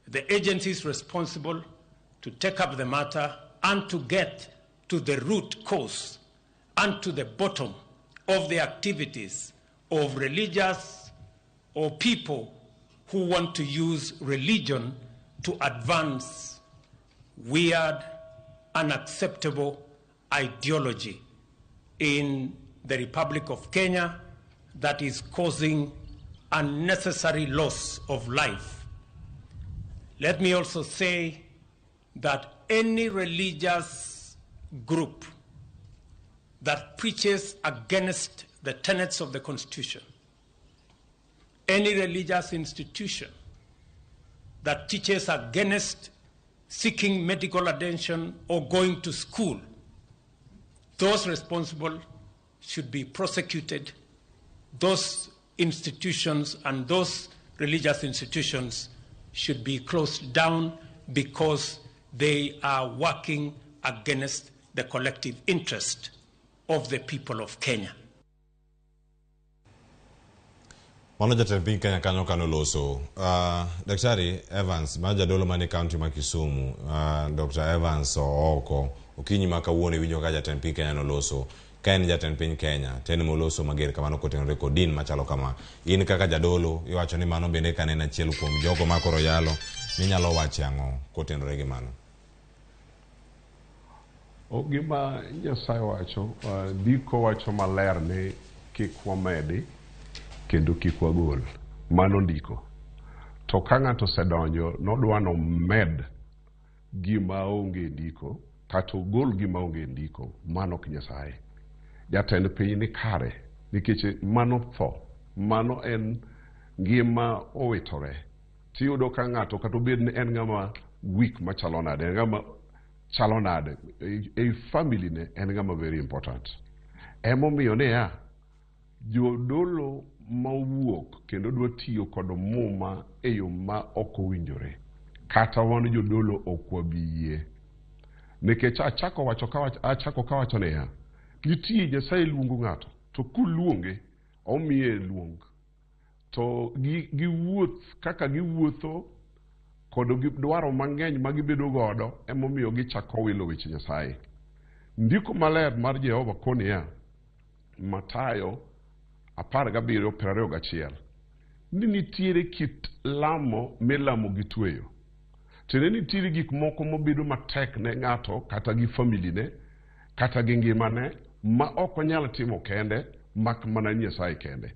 the agencies responsible to take up the matter and to get to the root cause and to the bottom of the activities of religious or people who want to use religion to advance weird, unacceptable ideology in the Republic of Kenya that is causing unnecessary loss of life. Let me also say that any religious group that preaches against the tenets of the Constitution, any religious institution that teaches against seeking medical attention or going to school, those responsible should be prosecuted. Those institutions and those religious institutions should be closed down because they are working against the collective interest of the people of Kenya. Mano jatend piny Kenya kanyo kanoloso. Daktari Evans, ma jadolo mane kaunti ma Kisumu, Dr. Evans Ooko, okinyi ma kawuono iwinjo ka jatend piny Kenya noloso. Ka en jatend piny Kenya, to en moloso mager kamano kotenore kod din machalo kama. In kaka jadolo, iwacho ni mano bende ka en achiel kuom jogo ma koro yalo, ninyalo wacho ang'o kotenore gi mano? Gima Nyasaye wacho, ndiko wacho maler ni kik wamedi kendo kik wagol. Mano ndiko. To ka ng'ato osedonjo, nodwa nomed gima onge ndiko, kata ogol gima onge ndiko, mano ok Nyasaye. Jatend piny ni kare, nikech mano tho, mano en ngima owitore. Tiyudo ka ng'ato kata obed ni en ng'ama weak machalo nade, en ng'ama chalo nade, ei family ne en ng'ama very important. Emomiyo niya, jodolo mawuok kendo dwa tiyo kod muma e yo ma ok owinjore, kata wan jodolo ok wabi yie. Nikech achako kawacho niya, nitie Nyasaye luongo ng'ato, to kuluonge, omiye luong. To giwuoth kaka giwuotho kod dwaro mang'eny ma gibedo godo, emomiyo gichako wilo weche Nyasaye. Ndiko maler mar Jehova koniya, Mathayo 17:21, ni nitiere kit lamo milamo gi tweyo. Tiende nitiere gik moko mobedo matek ne ng'ato kata gi familine kata gi ngimane ma ok onyal timo kende mak mana Nyasaye kende.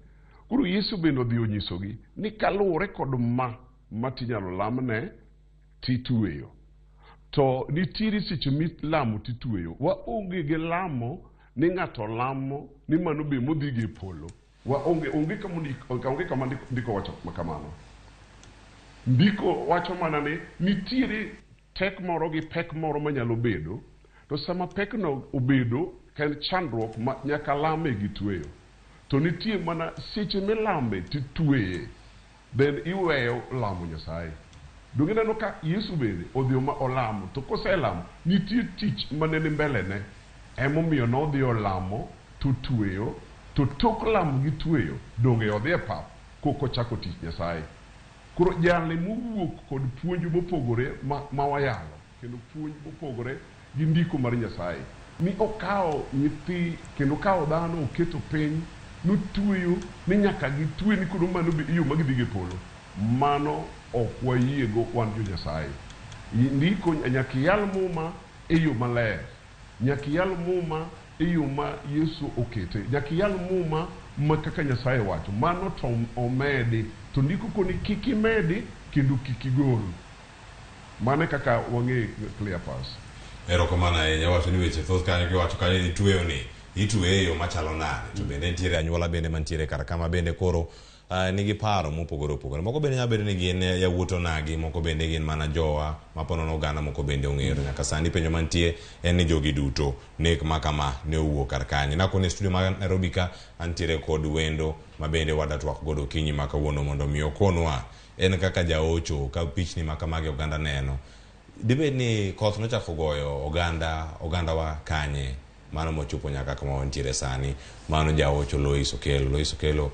Koro Yesu bende odhi onyisogi ni kaluwore kod ma tinyalo lamne titweyo. To nitiere seche milamo titweyo. Waonge gi lamo ni ng'ato lamo ni mano be modhi gi polo. Waonge onge kama ndiko wacho kamano. Ndiko wacho mana ni nitiere tek moro gi pek moro manyalo bedo, to sama pekno obedo ka en chandruok ma nyaka lame gi tweyo. To nitie mana seche milame titweye, then iweyo lamo Nyasaye. Donge ineno ka Yesu bende odhi olamo, to koselamo nitie tich mane ni mbele ne. Emomiyo nodhi olamo to tweyo, to tok lamo gi tweyo donge odhi e pap kokochako tich Nyasaye. Koro jalni mowuok kod puonj mopogore ma wayalo, kendo puonj mopogore gi ndiko mar Nyasaye, ni okawo nyithi kendo okawo dhano oketo piny notweyo ni nyaka gitwe ni koro mano be yo ma gidhi go e polo. Mano ok wayiego wan jo Nyasaye. Ndiko nyaka iyal muma e yo maler, nyaka iyal muma e yo ma Yesu okete, nyaka iyal muma ma kaka Nyasaye wacho. Mano to omedi, to ndiko koni kik imedi kendo kik igol. Mano e kaka wang'e Cleopas. Erokamano ahinya. Wacho ni weche thoth kanyo kiwacho kanyo ni tweyo ni itweye e yo machalo nade, to bende nitiere anyuola bende mantiere kar kama bende koro Nigi paro mopogore opogore. Moko bende nyalo bedo ni gin yawuot onagi, moko bende gin mana jowa maponono oganda moko bende ong'eyo. To nyaka sani penjo mantie en ni jogi duto nek ma kama ne owuok kar kanye. Nakone e studio ma Nairobi ka antiere kod wendo ma bende wada twak godo okinyi ma kawuono mondo mi okonwa en kaka jaocho ka pichni ma kamagi oganda neno. Dibed ni koth nochako goyo oganda ogandawa kanye mano mochopo nyaka kama wantiere sani. Mano jaocho Lois Okelo. Lois Okelo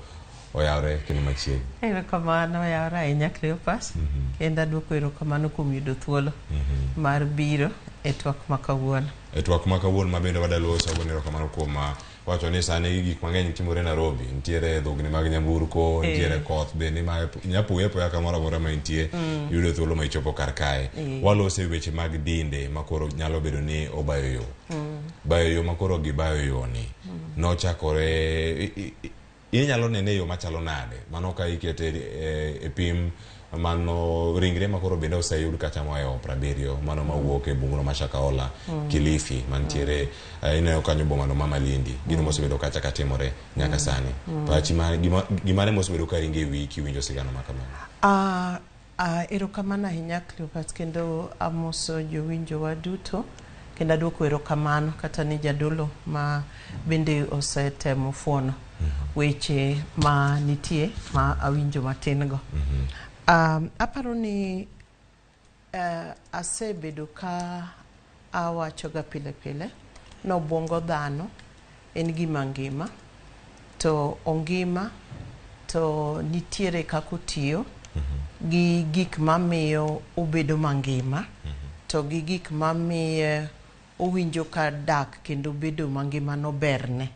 oyawre kendo machiegni. Erokamano oyawre ahinya Cleophas. Kendo aduoko erokamano kuom yudo thuolo mar biro e twak ma kawuono. E twak ma kawuono ma bende wadaloso agone erokamano kuom wacho ni sani gik mang'eny timore Nairobi. Nitiere dhogni mag nyamburko, nitiere koth bende ma nyapoya apoya kamoro amora ma intie yudo thuolo ma ichopo kar kae. Waloso e weche mag dinde ma koro nyalo bedo ni obayo yo. Bayo yo ma koro gibayo yo ni nochakore inyalo nene e yo machalo nade mano ka ikete e pim mano ringre ma koro bende oseyud kacha mohewo 70 mano mawuok e bunguno ma Shakahola Kilifi mantiere ineno kanyo bomano ma Malindi gino mosebedo kacha katimore nyaka sani pachi ma gimane mosebedo ka ringo e wiyi kiwinjo sigana ma kamano. Erokamano ahinya Cleophas, kendo amoso jowinjowa duto, kendo aduoko erokamano kata ni jadolo ma bende osetemo fuono weche ma nitie ma awinjo matin go. Aparo ni asebedo ka awachoga pile pile nobwongo dhano en gima ngima, to ongima to nitiere kaka otiyo gi gik mamiyo obedo mangima, to gi gik mamiye owinjo ka dak kendo bedo mangima no berne.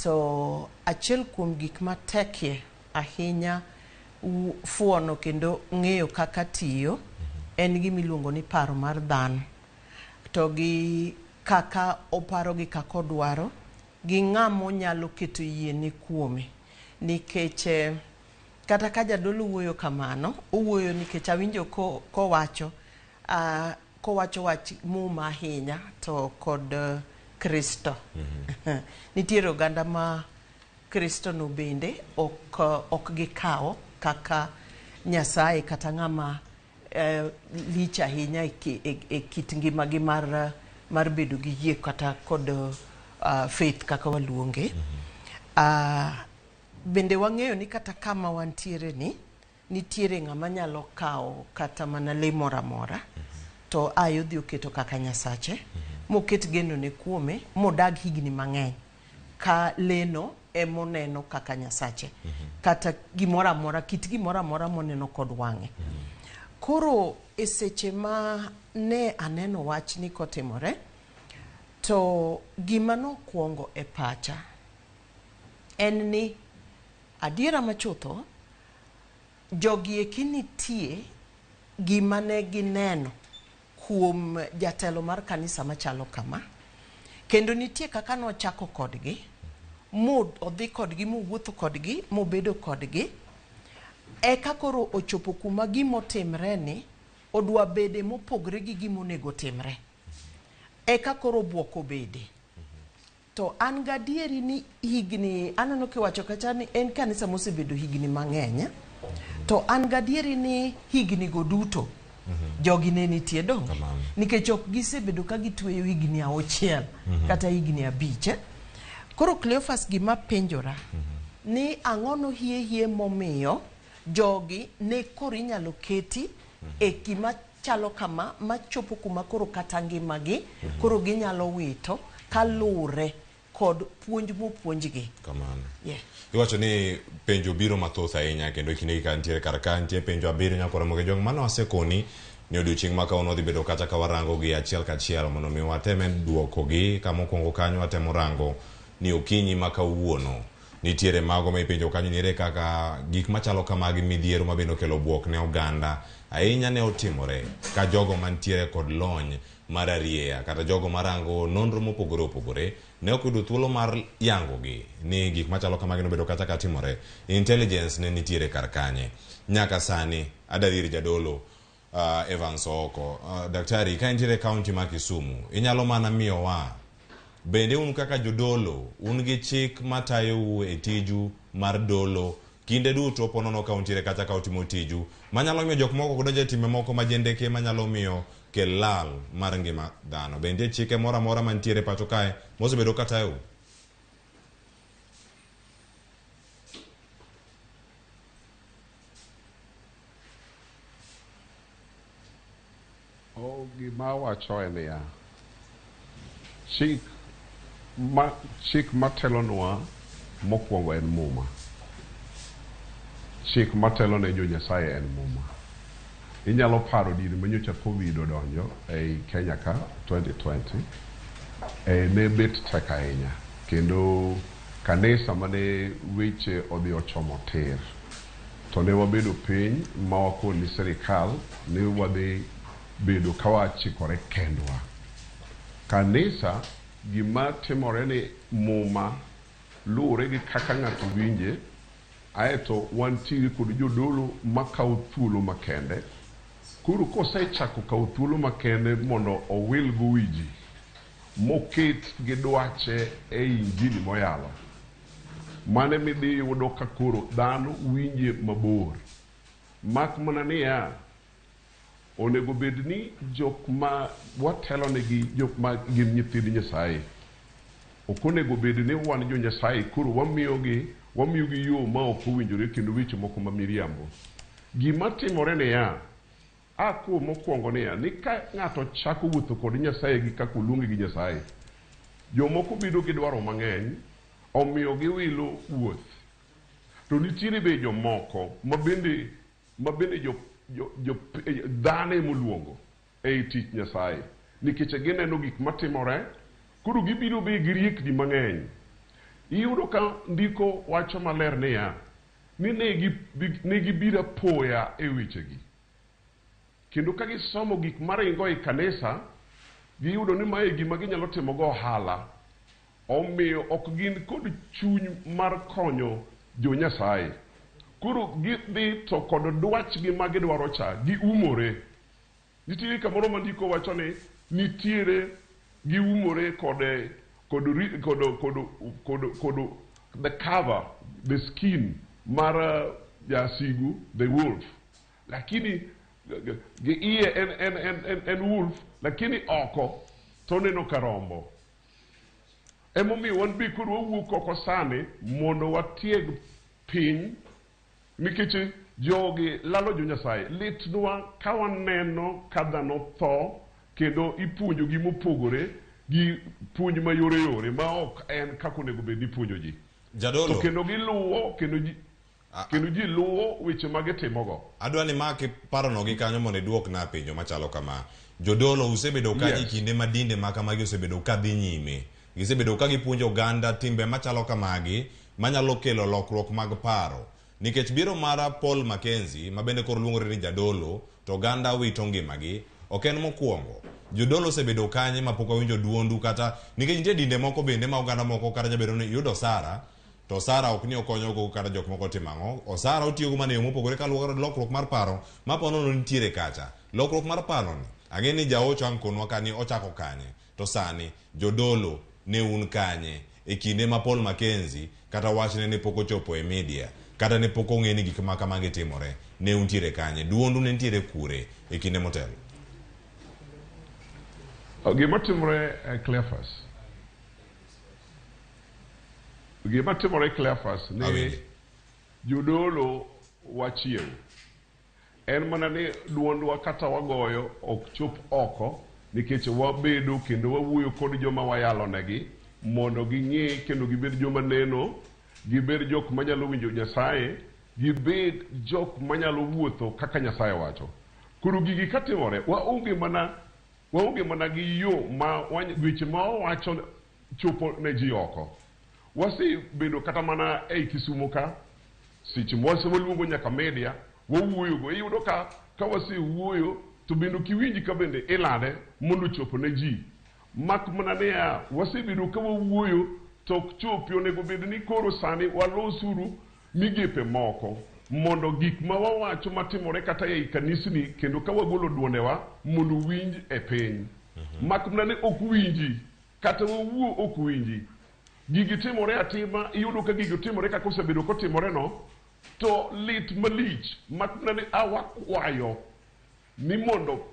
To achiel kuom gik matekie ahinya fuono kendo ng'eyo kaka tiyo en gima iluongo ni paro mar dhano, to gi kaka oparo gi kaka odwaro gi ng'ama onyalo keto yiene kuome. Nikech kata ka jadolo wuoyo kamano, owuoyo nikech awinjo kowacho kowacho wach Muma ahinya to kod Kristo. Nitiere oganda ma Kristo no bende ok gikawo kaka Nyasaye kata ng'ama lich ahinya e kit ngimagi mar bedo gi yie kata kod faith kaka waluonge. Bende wang'eyo ni kata kama wantiere ni nitiere ng'ama nyalo kawo kata mana lee moro amora to aye odhi oketo kaka nyasache moket genone kuome modag higni mang'eny ka leno emoneno kaka nyasache kata gimoro amora kit gimoro amora moneno kod wang'e. Koro e seche ma ne aneno wachni kotimore, to gima nokwongo e pacha en ni adiera machutho jogi eki nitie gima ne gineno kuom jatelo mar kanisa machalo kama, kendo nitie kaka nochako kodgi mo odhi kodgi mowuotho kodgi mobedo kodgi, eka koro ochopo kuma gimotimre ni odwa bede mopogre gi gimonego timre, eka koro buok obede. To an gadieri ni higni, aneno kiwacho kacha ni en kanisa mosebedo higni mang'eny, to an gadieri ni higni go duto jogi ne nitie donge, nikech ok gisebedo ka gitweyo higni 6 kata higni 5. Koro Cleophas, gima penjora ni ang'o no hie hie momiyo jogi ne koro inyalo keti e gima chalo kama machopo kuma koro kata ngimagi koro ginyalo wito kalure kod puonj mopuonjgi. Kamano. Yeah. Iwacho ni penjo biro mathoth ahinya kendo kindegi ka nitiere kar ka nitie penjo 7 nyaka Ramogi Jong mano asekoni ni odiochieng' ma kawuono dhi bedo kata ka warango gi achiel kachiel mondo mi wateme duoko gi. Kama okwongo kanyo watemo rango ni okinyi ma kawuono nitiere mago ma ipenjo kanyo ni ere kaka gik machalo kamagi midhiero ma bende okelo buok ne oganda ahinya ne otimore ka jogo mantiere kod lony mar arieya kata jogo marango nonro mopogore opogore ne ok oyudo thuolo mar yango gi ni gik machalo kamagi nobedo kata katimore. Intelligence ne nitiere kar kanye nyaka sani. Adadhir jadolo Evans Ooko, daktari, ka intiere e county ma Kisumu inyalo mana miyowa bende un kaka jodolo un gi chik matayou e tiju mar dolo Kinde duto po nono ka untiere kacha ka utimo tiju manyalo miyo jok moko ok donj e timbe moko ma jendeke manyalo miyo kel lal mar ngima dhano. Be nitie chike moro amora mantiere pacho kae mosebedo ka tayou? Oh, gima awacho en niya, chik ma chik matelonwa mokwongo en Muma. Chik matelo ne jo Nyasaye en Muma. Inyalo paro diere ma nyocha Covid odonjo ei Kenya ka 2020, ne bet tek ahinya kendo kanisa mane weche odhi ochomo tir. To ne wabedo piny ma wakoni sirikal ni wadhi bedo ka wachikore kendwa. Kanisa gima timore ni Muma luwore gi kaka ng'ato winje, aeto wantiere kod jodolo makawo thuolo makende. Koro kosechako kawo thuolo makende mondo owil go wi ji, moket gi dwache e injili moyalo, mane midhi yudo ka koro dhano winje mabor. Mak mana niya, onego bed ni jok ma watelonegi jok ma gin nyithind Nyasaye. Ok onego bed ni wan jo Nyasaye koro wamiyogi wamiyogi yo ma ok owinjore kendo weche moko ma miriambo. Gima timore niya, akuo mokwongo niya, ni ka ng'ato chako wuotho kod Nyasaye gi kaka oluonge gi Nyasaye, jomoko bedo gi dwaro mang'eny, omiyo giwilo wuoth. To nitiere be jomoko mabende mabende jo, jo, jo, dhano emoluongo ei tich Nyasaye nikech gineno gik matimore koro gibiro be gi riekni mang'eny. Iyudo ka ndiko wacho maler niya ni ne gibiro apoya e wechegi. Kendo ka gisomo gik maringo e kanisa, giyudo ni mae gima ginyalo timogo ohala. Omiyo ok gin kod chuny mar konyo jo Nyasaye. Koro gidhi to kod dwachgi ma gidwaro cha, giumore. Nitiere kamoro ma ndiko wacho ni nitiere giumore kod kod kod kod kod kod the cover, the skin mar jasigu, the wolf. Lakini gi iye en en en en, en wolf, lakini oko to oneno ka rombo. Emomiyo wan be koro wawuok oko sani mondo watieg piny nikech jogi lalo jo Nyasaye. Litnwa ka waneno ka dhano tho kendo ipuonjogi mopogore gi puonj mayore yore ma ok en kaka onego bed ni ipuonjo ji. Jadolo. To kendo giluwo kendo ji kendo ji luwo weche ma gitimogo. Adwa ni maki parono gi kanyo mondo iduokna penjo machalo kama. Jodolo usebedo kanye Yes. kinde ma dinde ma kamagi osebedo ka dhi nyime? Gisebedo ka gipuonjo oganda timbe machalo kamagi manyalo kelo lokruok mag paro. Nikech biro mar Paul Mackenzie ma bende koro luongore ni jadolo to oganda wito ngimagi ok en mokwongo. Jodolo osebedo kanye mapok wawinjo duondu kata nikech nitie dinde moko bende ma oganda moko kata jabedo ni yudo osara to osara ok ni okonyogo kata jok moko timo ang'o. Osara otiyogo mana e yo mopogore kaluwore kod lokruok mar paro ma po nono nitiere kacha. Lokruok mar paro ni ang'e ni jaocho ang' konwa ka ni ochako kanye to sani jodolo ne un kanye e kinde ma Paul Mackenzie kata wachne ne pok ochopo e media kata ne pok ong'e ni gik ma kamagi timore ne untiere kanye duondu ne nitiere kure e kinde motelo. Gima timore Cleophas, gima timore Cleophas ni jodolo wachiew. En mana ni duondwa kata wagoyo ok chop oko nikech wabedo kendo wawuoyo kod joma wayalonegi mondo ging'e kendo gibed joma neno, gibed jok manyalo winjo Nyasaye, gibed jok manyalo wuotho kaka Nyasaye wacho. Koro gigi katimore, waonge mana waonge mana gi yo ma weche ma wawacho chopo ne ji oko. Wasebedo kata mana ei Kisumo ka, seche ma waluongo nyaka media, wawuoyogo. Iyudo ka ka wasewuoyo to bende ok iwinj ka bende ilande mondo ochopo ne ji. Mak mana niya, wasebedo ka wawuoyo to ok chopi. Onego bed ni koro sani walosuru migepe moko mondo gik ma wawacho matimore kata ei kanisni kendo ka wagolo duondewa mondo winj e piny. Mak mana ni ok winji, kata wawuo ok winji. Gigi timore atima, iyudo ka gigi timore kaka osebedo kotimore no, To lit malich mak mana ni awakwayo ni mondo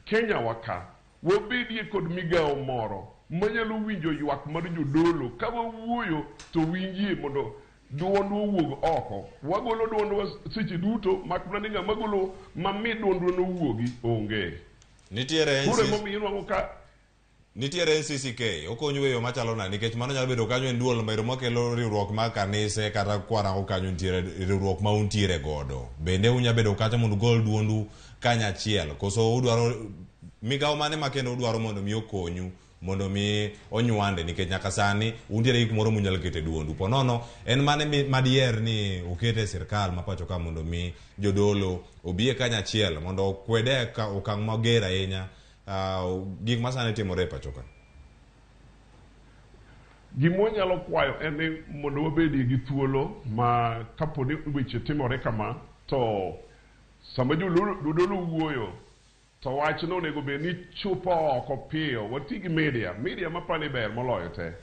Kenya wa ka wabedie kod migawo moro manyalo winjo ywak mar jodolo ka wawuoyo to winjie mondo duondwa owuog oko. Wagolo duondwa seche duto mak mana ni ng'ama golo mami duondwa nowuogi onge. Nitiere Koro NCC emomiyo inwang'o ka Nitiere NCCK, okonyo e yo machalo nade? Nikech mano nyalo bedo kanyo en duol maero makelo riwruok mar kanise kata kwarango kanyo nitiere riwruok ma untiere godo. Bende unya bedo kacha mondo ugol duondu kanyachiel koso udwaro migawo mane ma kendo udwaro mondo mi okonyu mondo mi onywande nikech nyaka sani untiere gi kumoro munyalo kete duondu. Po nono en mane madiher ni uket e sirkal ma pacho ka mondo mi jodolo obi e kanyachiel mondo okwede okang' mager ahinya gik ma sani timore e pacho ka? Gima wanyalo kwayo en ni mondo wabedie gi thuolo ma kapo ni weche timore kama to sama jodolo wuoyo to wachno onego bed ni chopo oko piyo. Wati gi media, media mapani ber moloyo te.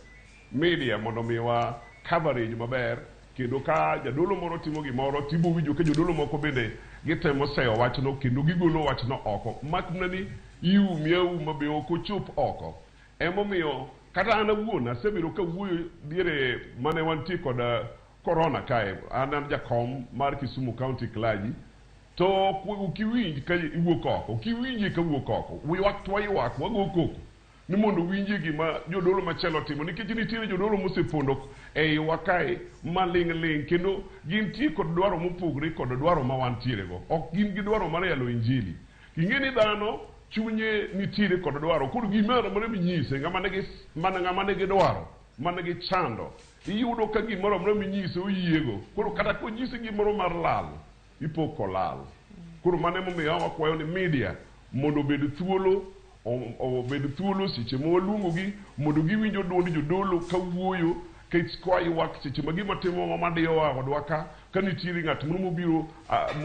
Media mondo omiwa coverage maber kendo ka jadolo moro timo gimoro tibo winjo ka jodolo moko bende gitemo seyo wachno kendo gigolo wachno oko mak mana ni iumi auma be ok ochop oko. Emomiyo kata an awuon asebedo kawuoyo diere mane wantie kod corona kae, an an jakom mar Kisumu County Clergy to ok iwinj ka iwuok oko, ok iwinje ka wuok oko. Ywak to waywak, wago koko ni mondo winjie gima jodolo machielo timo nikech nitiere jodolo mosepondo e iwa kae maling' ling' kendo gintie kod dwaro mopogore kod dwaro ma wantiere go. Ok gin gi dwaro mar yalo injili. Ing'e ni dhano chunye nitiere kod dwaro, koro gimoro amora minyise ng'ama nigi mana ng'ama nigi dwaro mana gi chando iyudo ka gimoro amora minyise oyiego. Koro kata konyisi gimoro mar lal ipo kolal. Koro mano emomiyo wakwayo ni media mondo obed thuolo obed thuolo seche ma waluongogi mondo giwinjo duond jodolo kawuoyo koa ywak seche ma gima timo madiyowa odwa ka ka nitiere ng'at moro mobiro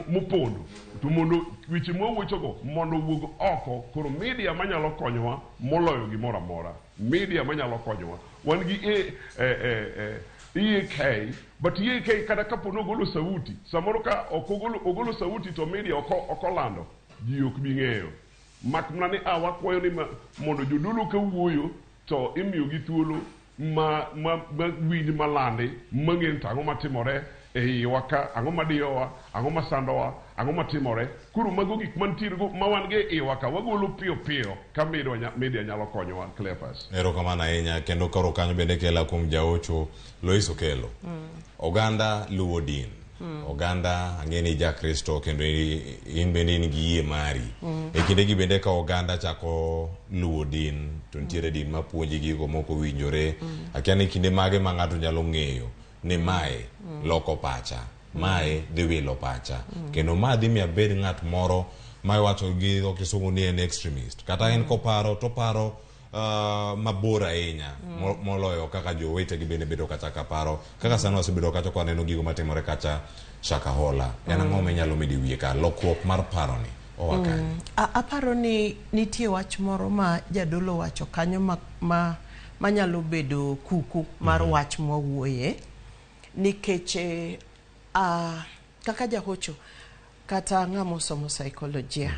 mopondo to mondo weche mwawachogo mondo owuog oko. Koro media manyalo konyowa moloyo gimoro amora, media manyalo konyowa wan gi EAK, but EAK kata kapo ni ogolo sauti samoro ka ok ogolo sauti to media ok olando ji ok bi ng'eyo. Mak mana ni wakwayo ni mondo jodolo kawuoyo to imiyogi thuolo ma winj malandi mang'e to ang'o matimore e iwa ka, ang'o madiyowa, ang'o masandowa, ang'o matimore. Koro mago gik mantiere go ma wan go e iwa ka wagolo piyo piyo ka media nyalo konyowa. Cleophas. Erokamano ahinya kendo koro kanyo bende kela kuom jaocho Lois Okelo. Oganda luwo din. Oganda ang'e ni ja Kristo kendo in bende in gi yie mari. E kindegi bende ka oganda chako luwo din to nitiere din mapuonji gigo mok owinjore. Akia ni kinde mage ma ng'ato nyalo ng'eyo ni mae loko pacha, mae dhi wilo pacha, kendo ma dhi miyo abed ng'at moro ma iwacho gi dho kisungu ni en extremist. Kata en koparo to paro mabor ahinya moloyo kaka jowetegi bende bedo kacha ka paro kaka sani wasebedo kacha kwa neno gigo matimore kacha Shakahola. En ang'o minyalo medo e wiye ka lokruok mar paro ni oa kanye? Aparo ni nitie wach moro ma jadolo wacho kanyo manyalo bedo kuku mar wach mwawuoye nikech kaka jahocho kata ng'ama osomo saikolojia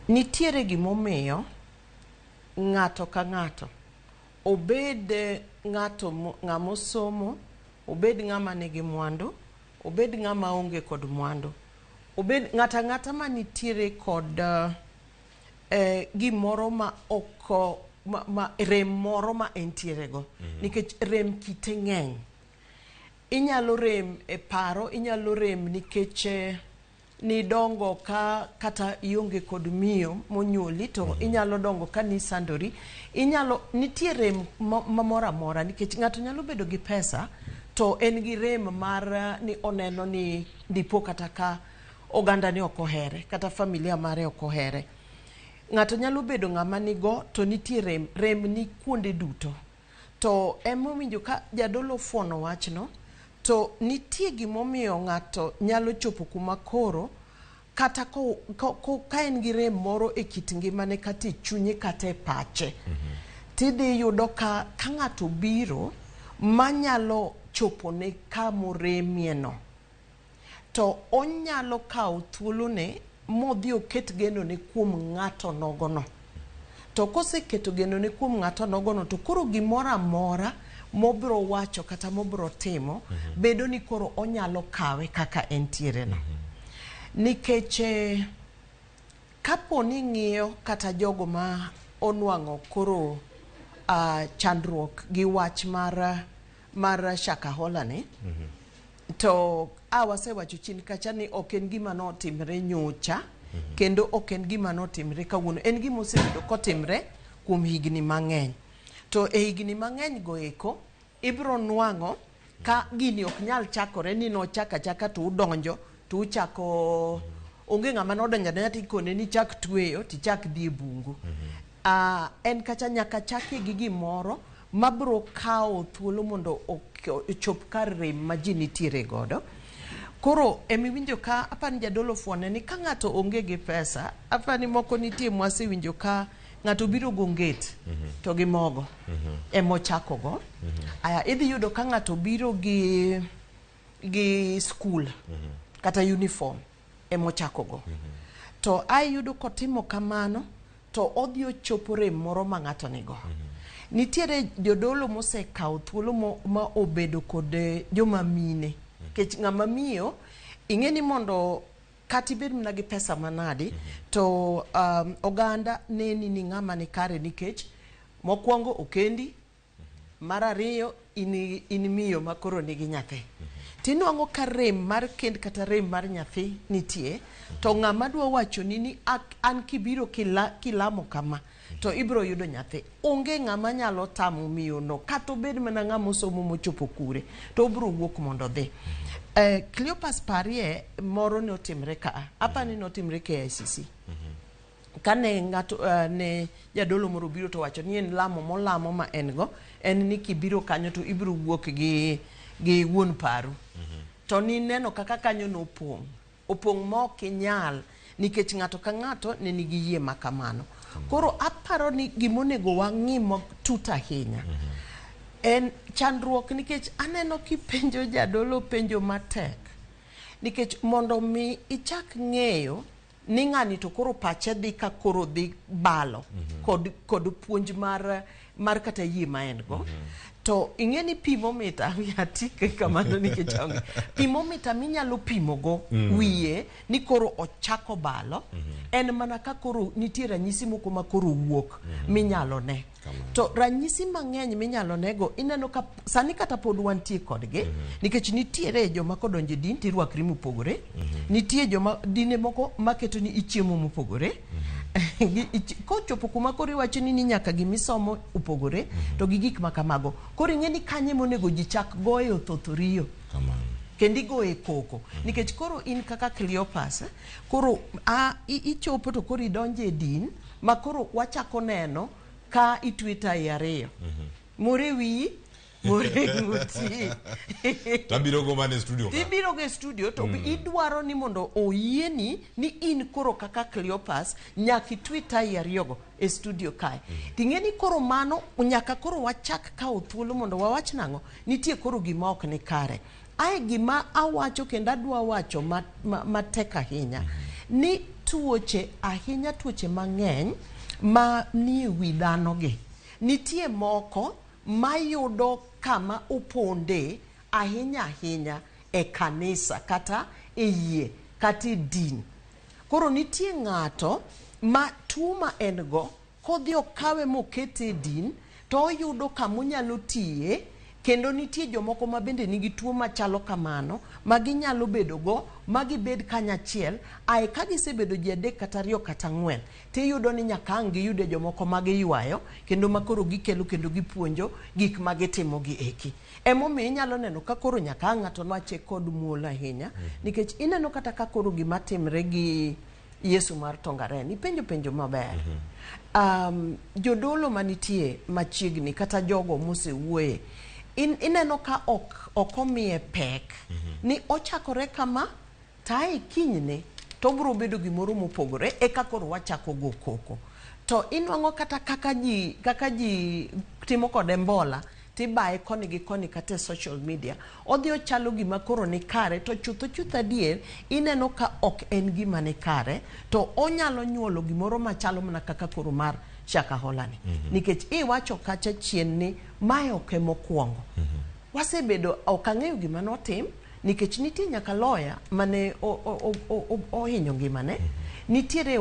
nitiere gimomiyo ng'ato ka ng'ato obed ng'ato ng'ama osomo, obed ng'ama nigi mwandu, obed ng'ama onge kod mwandu, obed ng'ata ng'ata manitiere kod gimoro ma ok ma rem moro ma entiere go. Nikech rem kite ng'eny. Inyalo rem e paro, inyalo rem nikech nidongo ka kata ionge kod miyo monyuoli to inyalo dongo ka nisandori. Inyalo nitie rem ma moro amora nikech ng'ato nyalo bedo gi pesa to en gi rem mar ni oneno ni dipo kata ka oganda ni ok ohere kata familia mare ok ohere. Ng'ato nyalo bedo ng'ama nigo to nitie rem, rem ni kuonde duto. To emowinjo ka jadolo ofuono wachno to nitie gimomiyo ng'ato nyalo chopo kuma koro kata ka en gi rem moro e kit ngimane kata e chunye kata e pache. Tidhi yudo ka ng'ato biro manyalo chopone kamoremieno, to onyalo kawo thuolone modhi oket genone kuom ng'ato nogono. To koseketo genone kuom ng'ato nogono, to koro gimoro amora mobro wacho kata mobro timo bedo ni koro onyalo kawe kaka entiere no. Nikech kapo ni ng'iyo kata jogo ma onwang'o koro chandruok gi wach mar Shakahola ni, to wasewacho chien kacha ni ok en gima notimre nyocha, kendo ok en gima notimre kawuono, en gima osebedo kotimre kuom higni mang'eny. To e higni mang'eny go eko ibro nwang'o ka gini ok nyal chakore ni nochak achaka to udonjo to uchako, onge ng'ama nodonjo adonja tikone ni chak tweyo tichak dhi e bungu. En kacha nyaka chakie gi gimoro mabro kawo thuolo mondo ochop kar rem ma ji nitiere godo. Koro emiwinjo ka apani jadolo fuone ni ka ng'ato onge gi pesa, apani moko nitie mwasewinjo ka ng'ato biro go nget to gi mogo emochako go. Aya, idhi yudo ka ng'ato biro gi school kata uniform emochako go. To ayudo kotimo kamano to odhi ochopo rem moro ma ng'ato nigo. Nitiere jodolo mosekawo thuolo ma obedo kod joma mine. Nikech ng'ama miyo ing'e ni mondo kata ibed mana gi pesa manadi, to oganda neni ni ng'ama ni kare, nikech mokwongo okendi, mar ariyo in miyo ma koro nigi nyathi. Tinwang'o ka rem mar kend kata rem mar nyathi nitie, to ng'ama dwa wachoni ni an kibiro kilamo kama to ibiro yudo nyathi. Onge ng'ama nyalo tamo miyo no, kata obed mana ng'ama osomo mochopo kure, to obiro wuok mondo odhi. Cleopas parie moro ne otimre ka, apani notimre KICC. Kane ng'ato ne jadolo moro obiro to wacho ni en lamo molamo ma en go, en ni kibiro kanyo to ibiro wuok gi wuon paru. To nineno kaka kanyo nopong', opong' ma ok inyal, nikech ng'ato ka ng'ato ne nigi yie ma kamano. Koro aparo ni gimonego wang'i matut ahinya en chandruok, nikech aneno kipenjo jadolo penjo matek, nikech mondo mi ichak ng'eyo ni ng'ani to koro pache dhi ka koro dhi balo kod puonj mar kata yie ma en go. To ing'e ni pimomita atike kamano nikech onge pimomita minyalo pimogo wiye ni koro ochako balo, en mana ka koro nitie ranyisi moko ma koro wuok minyalo ne. To ranyisi mang'eny minyalo nego ineno ka sani kata pod wantie kodgi, nikech nitiere joma kodonjo e din tirwakri mopogore, nitie joma dine moko maketo ni ichiemo mopogore, kochopo kuma koro iwacho ni nyaka gimisomo opogore, to gi gik ma kamago. Koro ing'e ni kanye monego ji chak goyo thothoriyo kendo igoye koko, nikech koro in kaka Cleopas koro ichopo to koro idonjo e din ma koro wachako neno ka itwe tai ariyo, moro e wiyi, moro e ng'uti. Tabiro go mana e studio ka. Ibiro go e studio to idwaro ni mondo oyieni ni in koro kaka Cleopas nyaka itwe tai ariyogo e studio kae. Ting'e ni koro mano nyaka koro wachak kawo thuolo mondo wawach nang'o, nitie koro gima ok ni kare. Ae gima awacho kendo adwa wacho matek ahinya ni tuoche ahinya, tuoche mang'eny ma nie wi dhano gi, nitie moko mayudo kama oponde ahinya ahinya e kanisa kata e yie kata e din. Koro nitie ng'ato ma tuo ma en go kodhi okawe mokete e din to oyudo kama onyalo tiye, kendo nitie jomoko ma bende nigi tuo machalo kamano ma ginyalo bedo go ma gibed kanyachiel. Ae ka gisebedo ji 3 kata 2 kata 4, tiyudo ni nyaka ang' giyude jomoko ma giywayo kendo ma koro gikelo kendo gipuonjo gik ma gitimo gi eki. Emomiyo inyalo neno ka koro nyaka ang' ng'ato wache kod muolo ahinya, nikech ineno kata ka koro gima timre gi Yesu mar Tongaren, ipenjo penjo maber. Jodolo manitie machiegni kata jogo mosewuoye, ineno ka ok omiye pek ni ochakore kama tae kinyne to obiro bedo gimoro mopogore, eka koro wachako go koko. To inwang'o kata kaka ji timo kode mbola, Tibaye koni gi koni kata e social media. Odhi ochalo gima koro ni kare to chutho chutho adier ineno ka ok en gima ni kare to onyalo nyuolo gimoro machalo mana kaka koro mar Shakahola ni. Nikech iwacho kacha chien ni mae ok emokwongo. Wasebedo ok ang'eyo gima notim nikech nitie nyaka lawyer mane ohinyo ngimane. Nitiere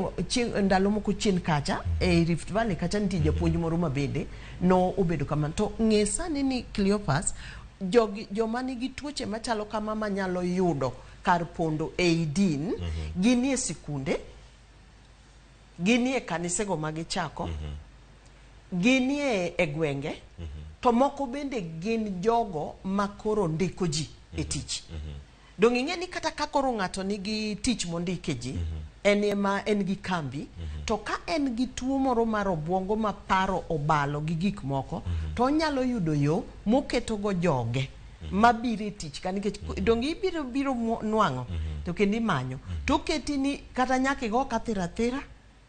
ndalo moko chien kacha e Rift Valley kacha nitie japuonj moro ma bende no obedo kamano. To ng'e sani ni Cleopas jogi joma nigi tuoche machalo kama manyalo yudo kar pondo ei din ginie sikunde, ginie kanisego ma gichako, ginie e gwenge, to moko bende gin jogo ma koro ndiko ji e tich. Dong' ing'e ni kata ka koro ng'ato nigi tich mondike ji, en ema en gi kambi, to ka en gi tuo moro mar obuongo ma paro obalo gi gik moko, to onyalo yudo yo moketogo joge mabiro e tich ka nikech dong' ibiro biro nwang'o to kendo imanyo to oketi ni kata nyaka igo kathira athira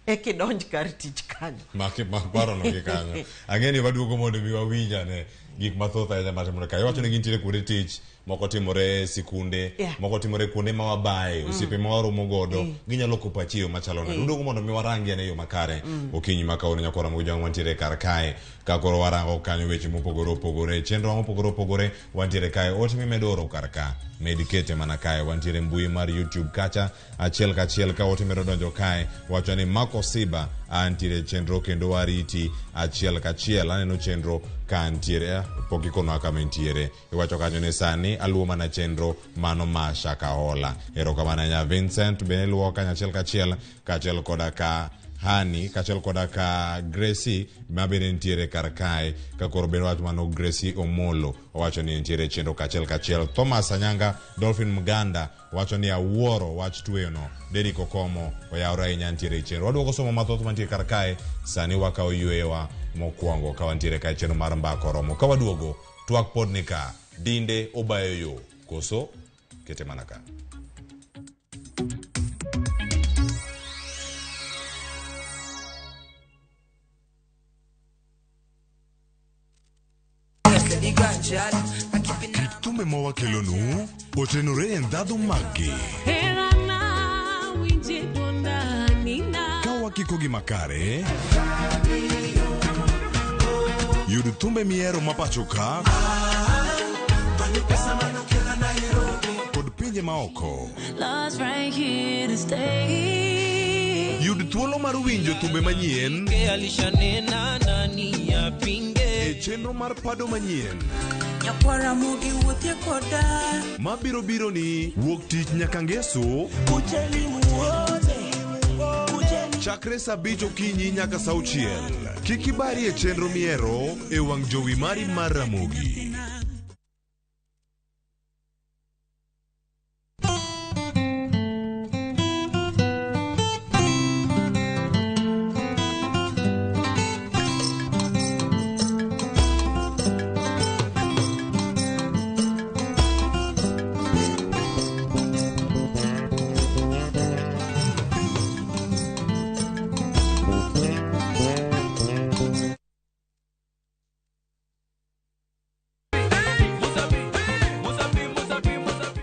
eka idonj kar tich kanyo. Mak parono gi kanyo. Ang'e ni waduogo mondo mi wawinj ane gik mathoth ahinya matimore ka. Iwacho ni gintiere kuonde tich, moko timore e sikunde, moko timore kuonde ma wabaye, osiepe ma waromo godo, ginyalo kopo pachi e yo machalo nade. Uduogo mondo mi warangi ane e yo makare. Okinyi ma kawuono nyakwara Ramogi Jwang' wantiere kar kae. Ka koro warango kanyo weche mopogore opogore, chenro mopogore opogore wantiere kae. Ote mimedo oro kar ka, med kete mana kae. Wantiere mbui mar YouTube kacha achiel kachiel ka ote medo donjo kae. Wacho ni Marco Siba antiere chenro kendo wariti achiel kachiel. Aneno chenro ka ntiere, pok ikonwa kama entiere. Iwacho kanyo ni sani aluwo mana chenro mano ma Shakahola. Erokamano ahinya Vincent bende luwo kanyo achiel kachiel, kaachiel koda ka Hani, kaachiel koda ka Gracie ma bende nitiere kar kae. Ka koro bende wach mano Gracie Omolo owacho ni nitiere chenro kachiel kachiel. Thomas Anyanga, Dolphin Mganda wacho ni awuoro wach tweyono. Derrick Okomo oyawore ahinya nitiere e chenro. Waduoko somo mathoth mantie kar kae. Sani wakawo yweyowa mokwongo ka wantiere kae chenro mar mbaka oromo. Ka waduogo, twak pod ni ka. Dinde obayo yo koso kete mana ka. Kit thumbe ma wakelonu otenore e ndhadhu maggi. Ka wakikogi makare, yud thumbe mihero ma pacho ka kod pinje maoko. Love's right here to stay. Yud thuolo mar winjo thumbe manyien Alishanena nani apinge. e chenro mar pado manyien Nyakwara mogi wuothie koda. mabiro biro ni wuok tich nyaka ngeso Kujeni muone. chakre saa abich okinyi nyaka saa auchiel. Kik ibari e chenro mihero e wang' jowi mari mar Ramogi.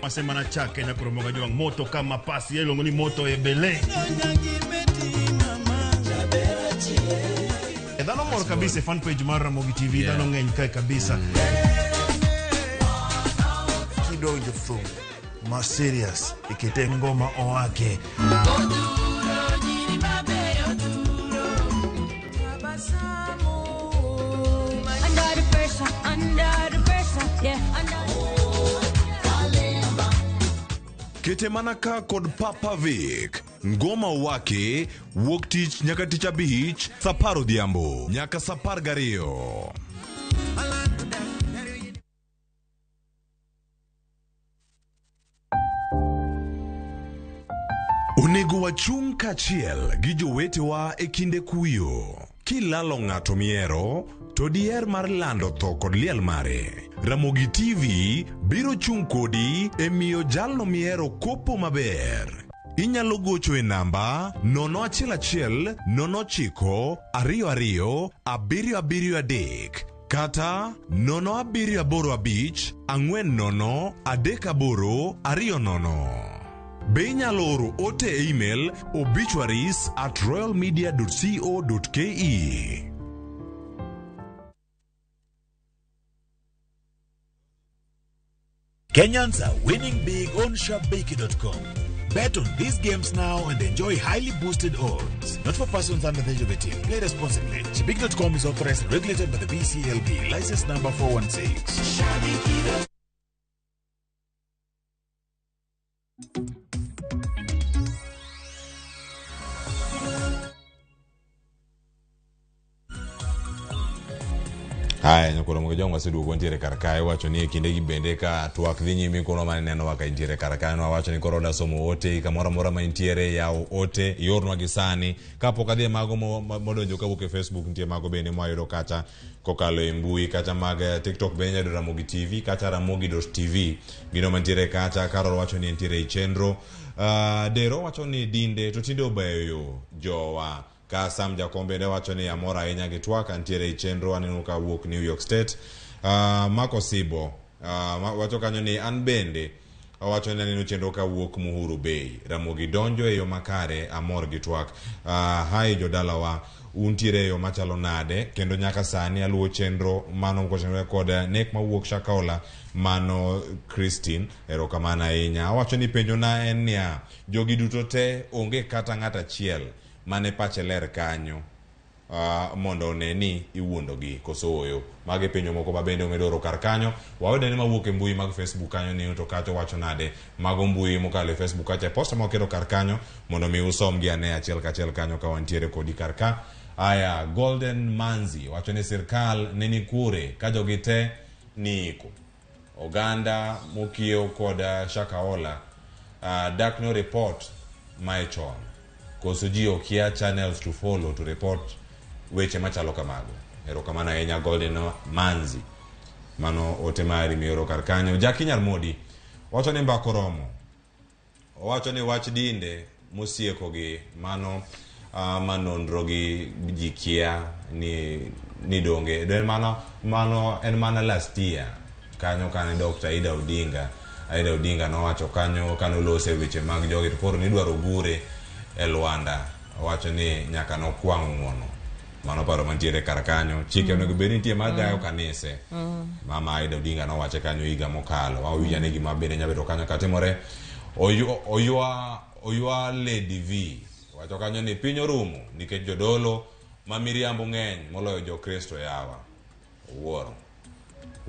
Masema chake nyakoromoga jwang moto kama pasi iluongo ni moto ebele. E dhano mor kabisa e fan page mar Ramogi TV, dhano ng'eny kae kabisa. Kidonjo thum ma serious ikete ngoma owake. Under the pressure, under the pressure, yeah. Under Kete mana ka kod Papa Vic. Ngoma wake wuok tich nyaka tich abich saa apar odhiambo nyaka saa apar gariyo. Onego wachung' kaachiel gi jowetewa e kinde kuyo. Kilalo ng'ato mihero, to diher mar lando tho kod liel mare. Ramogi TV biro chung' kodi e miyo jalno mihero kopo maber. Inyalo gocho e namba 011 09 22 773 Kata 0785 40 38 20. Be inyalo oro ote e email obituaries@royalmedia.co.ke. Kenyans are winning big on Shabiki.com. Bet on these games now and enjoy highly boosted odds. Not for persons under the age of 18. Play responsibly. Shabiki.com is authorized and regulated by the BCLB. License number 416. Haya, nyakoro mogo waseduogo wantiere kar kae wacho ni e kindegi bende ka twak dhi nyime kono mane nenowa ka intiere kar kae wacho ni koro dasomo ote kamoro amora ma intiere yaw ote iornwa gi sani kapok adhi e mago modonjo kawuok e Facebook nitie mago bende mwayudo kacha kokalo e mbui kacha mag TikTok bende inyalo yudo Ramogi TV kacha ramogi.tv gino mantiere kacha Carol wacho ni entiere e chenro. Dero wacho ni dinde to tinde obayo yo jowa ka Sam Jakom bende wacho ni amor ahinya gi twak antiere e chenro aneno ka wuok New York State. Marco Sibo wacho kanyo ni an bende owacho ni aneno chenro ka wuok Muhuru Bay. Ramogi donjo e yo makare amor gi twak. Hi jodalawa untiere e yo machalo nade kendo nyaka sani aluwo chenro mano kotenore kod nek mawuok Shakahola mano Christine erokamano ahinya. Awacho ni penjona en niya jogi duto te onge kata ng'at achiel mane pache ler kanyo mondo one ni iwuondogi koso ooyo. Magi penjo moko ma bende omedo oro kar kanyo. Wawede ni mawuok e mbui mag Facebook kanyo ni to kacha wacho nade mago mbui mokalo e Facebook kacha e posta ma waketo kar kanyo mondo mi usomgi ane achiel kachiel kanyo ka wantiere kodi kar ka. Aya, Golden Manzi wacho ni sirkal ne ni kure ka jogi te ni iko. Oganda mokiewo kod Shakahola dak no report mae chon. Koso ji okia channels to follow to report weche machalo kamago. Erokamano ahinya Golden Manzi. Mano ote mari mioro kar kanyo. Jackie Nyarmodi wacho ni mbaka oromo. Owacho ni wach dinde mosieko gi mano manonro gi ji kia ni donge. Mano en mana last year kanyo kane Dr. Ida Odinga nowacho kanyo kanolose weche mag jogi to koro nidwaro gure e Lwanda. Owacho ni nyaka nokwang' ng'uono. Mano paro mantiere kar kanyo. Chike onego bed ni nitie mar gayo kanise. Mama Ida Odinga nowache kanyo higa mokalo. Wawinjo ane gima bende nyalo bedo kanyo katimore. Oywa Lady V wacho kanyo ni piny orumo nikech jodolo ma miriambo ng'eny moloyo jokristo yawa. Owuoro.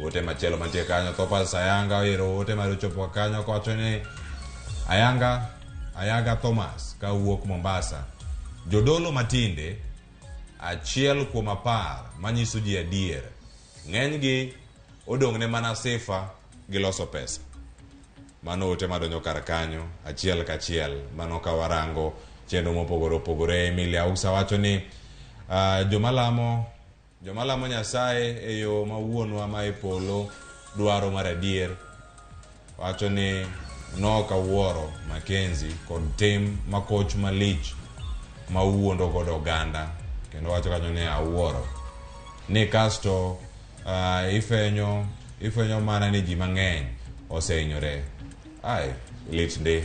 Ote machielo mantie kanyo Thomas Ayanga ero ote mar ochopo kanyo kowacho ni Ayanga Thomas kawuok Mombasa. Jodolo matinde 1 kuom 10 manyiso ji adier. Ng'enygi odong'ne mana sifa gi loso pesa. Mano ote madonjo kar kanyo achiel kachiel. Mano ka warango chenro mopogore opogore. Emilia Ausa wacho ni joma lamo Nyasaye e yo ma wuonwa ma e polo dwaro mar adier. Wacho ni nok awuoro Mackenzie kod tim makoch malich ma wuondo godo oganda. Kendo wacho kanyo ni awuoro ni kasto ifwenyo mana ni ji mang'eny osehinyore. Ai, lit ndi.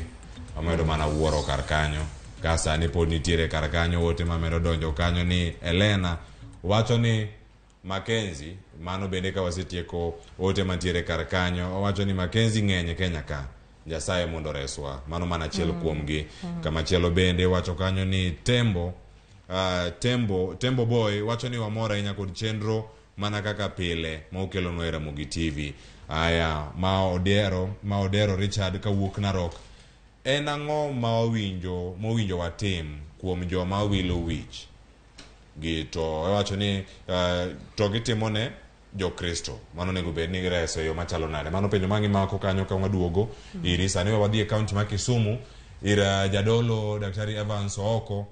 Wamedo mana wuoro kar kanyo. Ka sani pod nitiere kar kanyo ote mamedo donjo kanyo ni Elena wacho ni Mackenzie, mano bende ka wasetieko ote mantiere kar kanyo, owacho ni Mackenzie ng'eny e Kenya ka. Nyasaye mondo oreswa. Mano mana achiel kuomgi. Kamachielo bende wacho kanyo ni Tembo Boy wacho ni wamor ahinya kod chenro mana kaka pile ma okelonwa e Ramogi TV. Aya, ma Odero Richard kawuok Narok. En ang'o ma mowinjo watim kuom joma wilo wich gi to owacho ni to gitimone jokristo mano onego bed ni gireso e yo machalo nade. Mano penjo ma gimako kanyo ka waduogo iri sani wadhi e kaunti ma Kisumu ir jadolo Daktari Evans Ooko.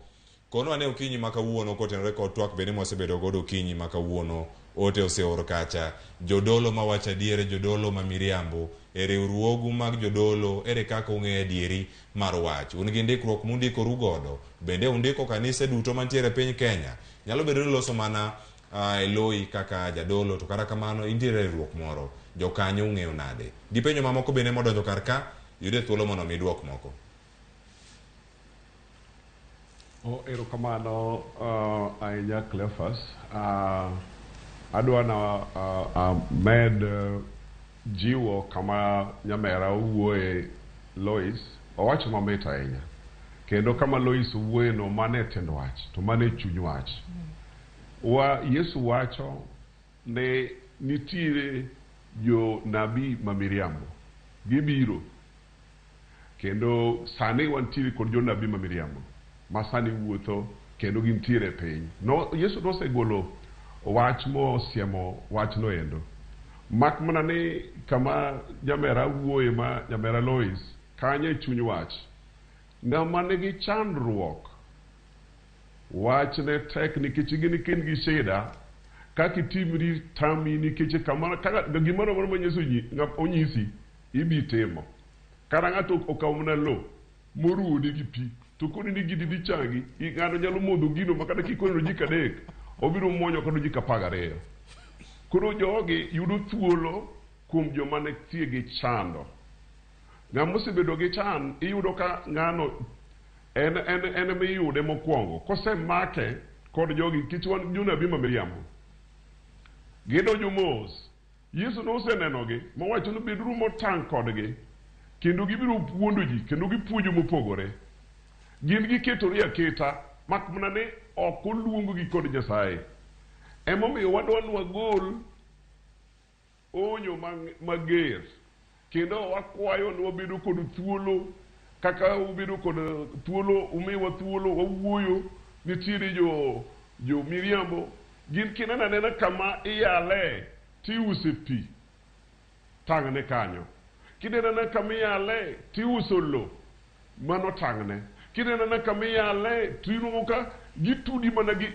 Konwa ne okinyi ma kawuono kotenore kod twak bende mwasebedo godo okinyi ma kawuono ote oseor kacha. Jodolo mawacho adier, jodolo ma miriambo, e riwruogu mag jodolo ere kaka ung'eyo adieri mar wach. Un gi ndikruok mundikoru godo, bende undiko kanise duto mantiere e piny Kenya. Nyalo bedo ni loso mana e loyi kaka jadolo to kata kamano intiere e riwruok moro jokanyo ung'eyo nade gi penjo mamoko bende modonjo kar ka yude thuolo mondo mi iduok moko. Oh, erokamano ahinya Cleophas. Adwa na med jiwo kama nyamera owuoye Lois, owacho mamit ahinya. Kendo kama Lois owuoye no mano e tiend wach, to mano e chuny wach. Wa Yesu wacho ne nitiere jonabi ma miriambo. Gibiro. Kendo sani wantiere kod jonabi ma miriambo ma sani wuotho kendo gintiere e piny. No, Yesu nosegolo wach mosiemo wachno endo. Mak mana ni kama nyamera wuoye ma nyamera Lois, kanyo e chuny wach. Ng'ama nigi chandruok, wachne tek nikech gin kin gi shida, kaka itimri tami nikech kama kaka gimoro amora ma Yesu onyisi ibi timo. Kata ng'ato okawo mana lo moruwone gi pi to koni ni gini dhi changi, ng'ato nyalo modho gino ma kata kikono ojiko 3 obiro muonyo kata ojiko 12. Koro jogi yudo thuolo kuom joma nitie gi chando. Ng'ama osebedo gi chan iyudo ka ng'ano en ema iyude mokwongo kosemake kod jogi nikech wan jonabi ma miriambo. Gidonjo mos. Yesu nosenenogi mowacho ni beduru motang' kodgi kendo gibiro wuondo ji kendo gipuonjo mopogore. Gin giketore aketa mak mana ni ok oluong-gi kod Nyasaye. Emomiyo wadwa ni wagol onyo mager kendo wakwayo ni wabedo kod thuolo kaka ubedo kod thuolo umiwa thuolo wawuoyo nitiere jo miriambo gin kineno anena kama iyale tiuse pi tang'ne kanyo. Kineno anena kama iyale tiuso lo mano tang'ne. Kineno anena kama iyale tinuang'o ka gitudi mana gi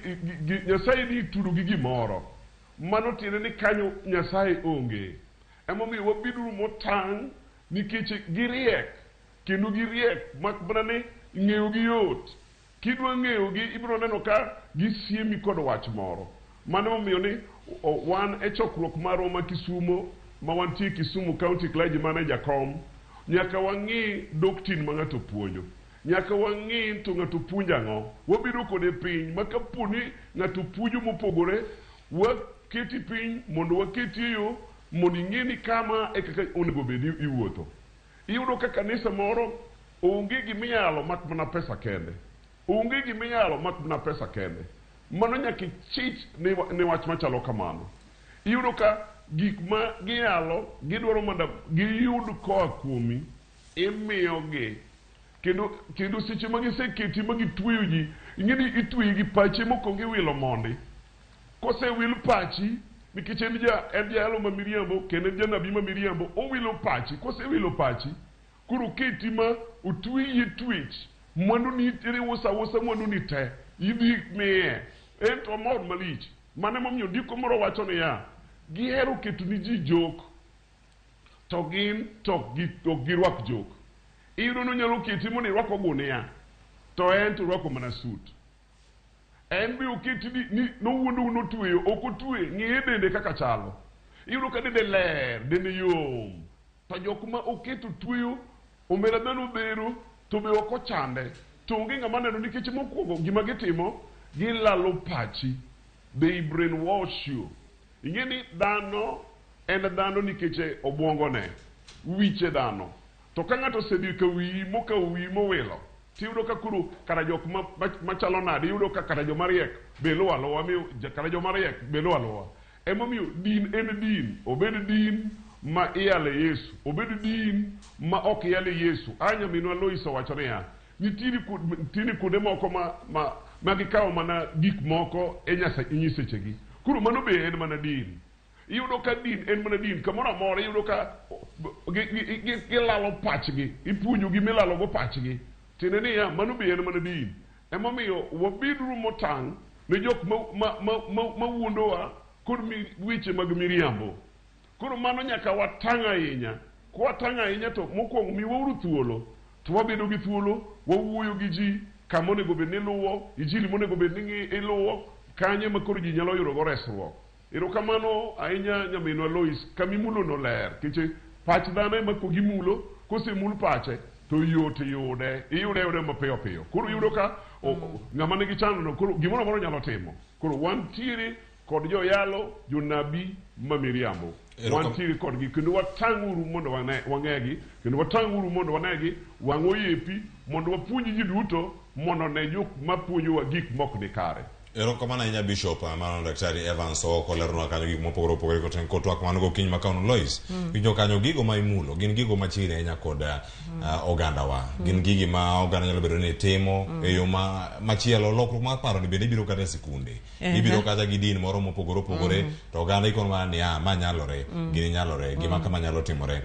Nyasaye ni itudo gi gimoro. Mano tiende ni kanyo Nyasaye onge. Emomiyo wabeduru motang' nikech giriek kendo giriek mak mana ni ng'eyo gi yot. Kidwa ng'eyo gi ibiro neno ka gisiemi kod wach moro. Mano emomiyo ni wan e chokruok marwa ma Kisumo ma wantie Kisumu County Clergy mane jakom nyaka wang'i doctrine ma ng'ato puonjo. Nyaka wang'i to ng'ato puonjo ang'o. Wabedo kode piny ma kapo ni ng'ato puonjo mopogore waketi piny mondo waketi e yo mondo ing'e ni kama e kaka onego bed ni iwuotho. Iyudo ka kanisa moro onge gimiyalo mak mana pesa kende. Onge gimiyalo mak mana pesa kende. Mano nyaka ichich ni wach machalo kamano. Iyudo ka gik ma giyalo gidwaro mondo giyud koa kuomi imiyogi. Kendo seche ma giseketi ma gitweyo ji, ing'e ni itweyi gi pache mokwongo iwilo mondi. Kosewil pachi, nikech en jayalo ma miriambo kendo en janabi ma miriambo, owilo pachi. Kosewilo pachi, koro oketi ma otweyi e twech, mwandu ni iuso ausa mwandu ni te, idhi miye. En to omor malich. Mano emomiyo ndiko moro wacho niya, gihero keto ni ji jok, to gin to ok girwak jok. Iyudo ni onyalo keti mondo irwak ogunia, to en to orwako mana sut. En be oketi ni nowuondou notweyo, ok otwe, ng'iye dende kaka chalo. Iyudo ka dende ler, dende yom. To jok ma oketo tweyo, omera dhano odhero, to be ok ochande. To onge ng'ama neno nikech mokwongo gima gitimo, gilalo pachi. They brainwash you. Ing'e ni dhano en dhano nikech obwongone, wiche dhano. To ka ng'ato osedhi ka wiyi mokawo wiyi mowilo, tiyudo ka koro kara jok machalo nade, iyudo ka kara joma riek be luwo aluwa, miyo kara joma riek be luwo aluwa. Emomiyo din en din, obed din ma iyale Yesu, obed din ma ok iyale Yesu. A nyaminwa Lois owacho niya, nitiere kuonde moko ma gikawo mana gik moko e nyisechegi. Koro mano be en mana din. Iyudo ka din en mana din, kamoro amora iyudo ka gilalo pachgi, ipuonjogi milalogo pachgi. Tiende niya, mano be en mana din. Emomiyo wabeduru motang' ne jok ma wuondowa kod weche mag miriambo. Koro mano nyaka watang' ahinya. Kwatang' ahinya to mokwongo miwauru thuolo, to wabedo gi thuolo, wawuoyo gi ji kama onego bed ni iluwo, injili monego bed ni iluwo, Kanye ma koro ji nyalo yudo go resruok? Erokamano ahinya nyaminwa Lois, kamimulo no ler, keche pach dhano ema kogimulo, kosemul pache to yot yude, iyude ayuda mapiyo piyo. Koro iyudo ka ng'ama nigi chandruok koro gimoro amora onyalo timo. Koro wantiere kod joyalo, jonabi ma miriambo. Wantiere kodgi kendo watang'uru mondo wang'egi, kendo watang'uru mondo wanegi, wang' oyepi mondo wapuonj ji duto mondo one jok mapuonjowa gik mok ni kare. Erokamano ahinya Bishop, mano Daktari Evans Ooko leronwa kanyo gik mopogore opogore koten kod twak mano gokinyi ma kawuono. Lois, winjo kanyo gigo ma imulo gin gigo machiegni ahinya kod ogandawa. Gin gigi ma oganda nyalo bedo ni timo e yo ma machielo. Lokruok mar paro ni bende biro kata e sikunde. Ibiro kata gi din moro mopogore opogore to oganda ikono mana ni ah, ma nyalore, gini nyalore, gima kama nyalo timore.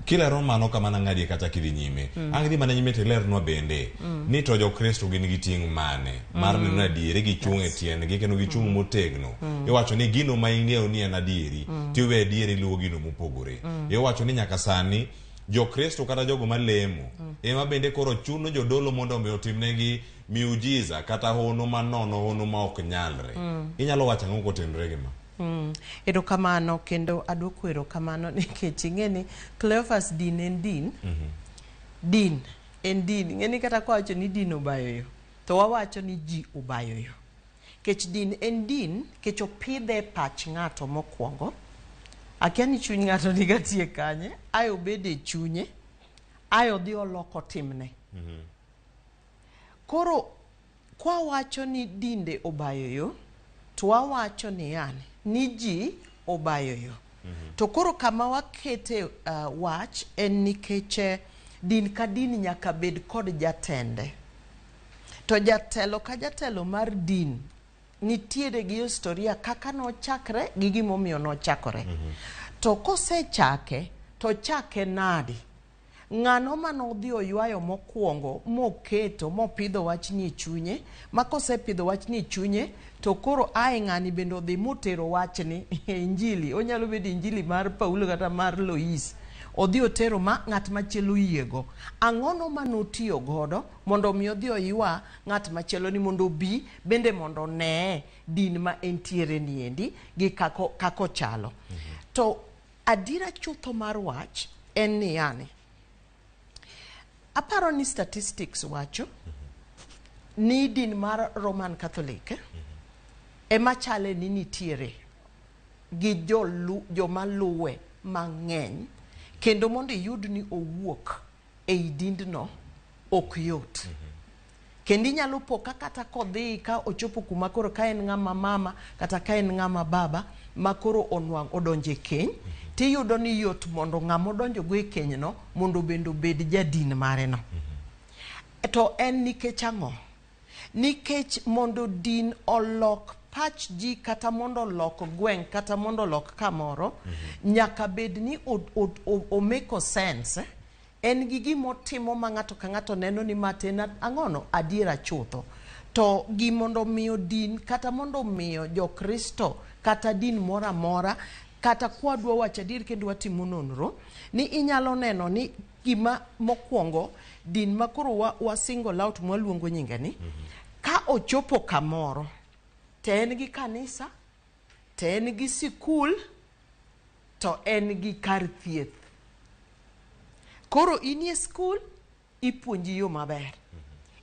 Kilero mano kama nang'adie kata kidhi nyime. Ang' idhi mana nyime tilernwa bende ni to Jokristo gin gi ting' mane mar neno ni adieri gichung' e tiendgi kendo gichung' motegno. Iwacho ni gino ma ing'eyo ni en adieri tiwe adieri luwo gino mopogore. Iwacho ni nyaka sani Jokristo kata jogo malemo ema bende koro chuno jodolo mondo omi otimnegi miujiza kata hono manono, hono ma ok nyalre. Inyalo wacho ang'o kotenore gi ma? Erokamano kendo aduoko erokamano nikech ing'e ni Cleophas din en din. Din en din. Ing'e ni kata kwawacho ni din obayo yo, to wawacho ni ji obayo yo. Kech din en din, kech opidhe e pach ng'ato mokwongo. Akia ni chuny ng'ato niga tie kanye, ae obede e chunye, ae odhi oloko timne. Koro kwawacho ni dinde obayo yo, to wawacho ni yani, ni ji obayo yo. To koro kama wakete wach en nikech din ka din nyaka bed kod jatende. To jatelo ka jatelo mar din nitiere gi historia kaka nochakre gi gimomiyo nochakore. To kosechake, to chake nadi? Ng'ano manodhi oywayo mokwongo moketo mopidho wachni e chunye, ma kosepidho wachni e chunye, to koro ae ng'ani bende odhi motero wachni e injili, onyalo bedo injili mar Paulo kata mar Lois. Odhi otero ma ng'at machielo oyiego. Ang'ono manotiyo godo mondo omi odhi oywa ng'at machielo ni mondo obi bende mondo onee din ma entiere niendi gi kako ochalo. To adiera chutho mar wach en ni yani, aparo ni statistics wacho ni din mar Roman Catholic ema chale ni nitiere gi joma luwe mang'eny, kendo mondo iyud ni owuok ei dindno ok yot. Kendo inyalo po ka kata kodhi ka ochopo kuma koro ka en ng'ama mama kata ka en ng'ama baba ma koro onwang' odonjo e keny, tiyudo ni yot mondo ng'ama odonjo go e keny no mondo bende obed jadin mare no. To en nikech ang'o? Nikech mondo din olok pach ji kata mondo olok gweng' kata mondo olok kamoro, nyaka bed ni omeko sense, en gi gimotimo ma ng'ato ka ng'ato neno ni ma to en ang'ono adiera chutho. To gimondo miyo din kata mondo miyo Jokristo kata din moro amora kata kwadwa wacho adier kendo watimo nonro ni inyalo neno ni gima mokwongo din ma koro wa single out mwaluongo nyinge ni, ka ochopo kamoro to en gi kanisa, to en gi sikul, to en gi kar thieth. Koro inie skul, ipuonji yo maber.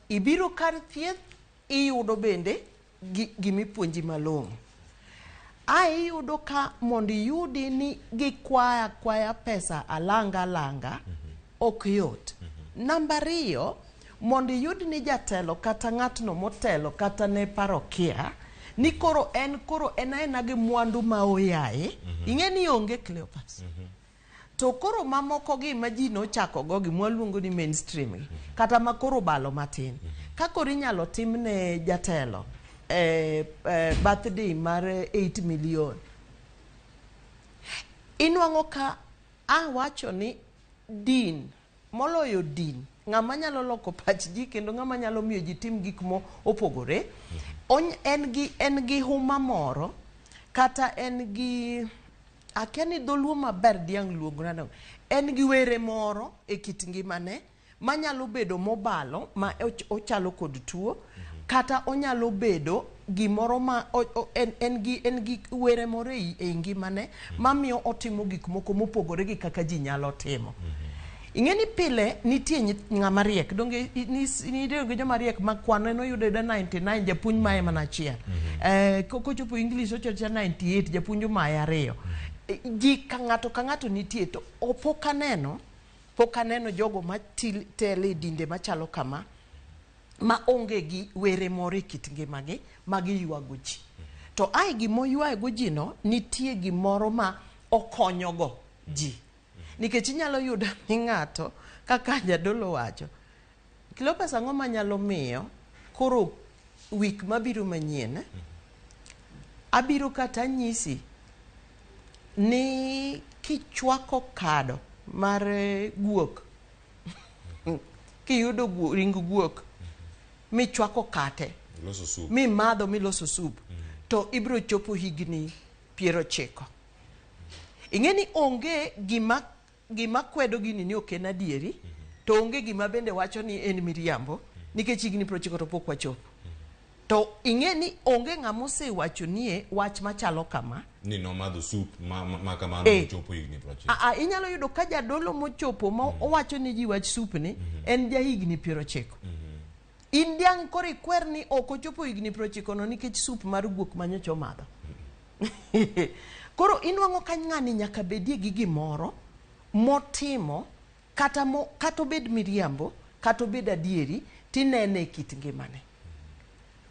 Ibiro kar thieth, iyudo bende gimipuonji malong'o. Ae iyudo ka mondo iyudi ni gikwaya kwaya pesa alanga alanga, ok yot. Namba ariyo, mondo iyud ni jatelo kata ng'atno motelo kata ne parokia, ni koro en koro en aena gi mwandu ma oyaye, ing'e ni onge Cleophas. To koro mamoko gi ma ji nochako go gi mwaluongo ni mainstream gi, kata ma koro obalo matin. Ka koro inyalo tim ne jatelo birthday mar 8 million. Inwang'o ka awacho ni din, moloyo din, ng'ama nyalo loko pach ji kendo ng'ama nyalo miyo ji tim gik mo opogore, en gi huma moro, kata en gi, akia ni dholuo maber diang' luongna no, en gi were moro e kit ngimane manyalo bedo mobalo ma ochalo kod tuo, kata onyalo bedo gimoro ma o, o, en, en, gi, en gi were moro ei, ei ngimane mamiyo otimo gik moko mopogore gi kaka ji nyalo timo. Ing'e ni pile nitie ng'ama riek, donge nitie gi joma riek ma kwan en oyudo ayuda 99 japuonj maye mana achiel. Kochopo English ochocho 98 japuonj omaye ariyo. Ji ka ng'ato ka ng'ato nitie to pok aneno jogo ma telo e dinde machalo kama ma onge gi were moro e kit ngimagi ma giywago ji. To ae gimoywago ji no nitie gimoro ma okonyogo ji. Nikech inyalo yudo ni ng'ato kaka jadolo wacho, Cleopas ang'o manyalo miyo koro wik mabiro manyien abiro kata nyisi ni kichwako kado mar guok kiyudo ring guok michwako kate mimadho miloso sup to ibiro chopo higni 90. Ing'e ni onge gima kwedo gini ni ok en adieri, to onge gima bende wacho ni en miriambo, nikech higni 90 to pok wachopo. To ing'e ni onge ng'ama osewacho nie wach machalo kama. Ni nomadho sup ma kamano mochopo higni 90. Inyalo yudo ka jadolo mochopo ma owacho ni ji wach sup ni en ja higni 90. In diang' koro ikwer ni ok ochopo higni 90 no nikech sup mar guok manyocha omadho. Koro inwang'o ka ng'ani nyaka bedie gi gimoro motimo kata obed miriambo kata obed adieri tinene e kit ngimane.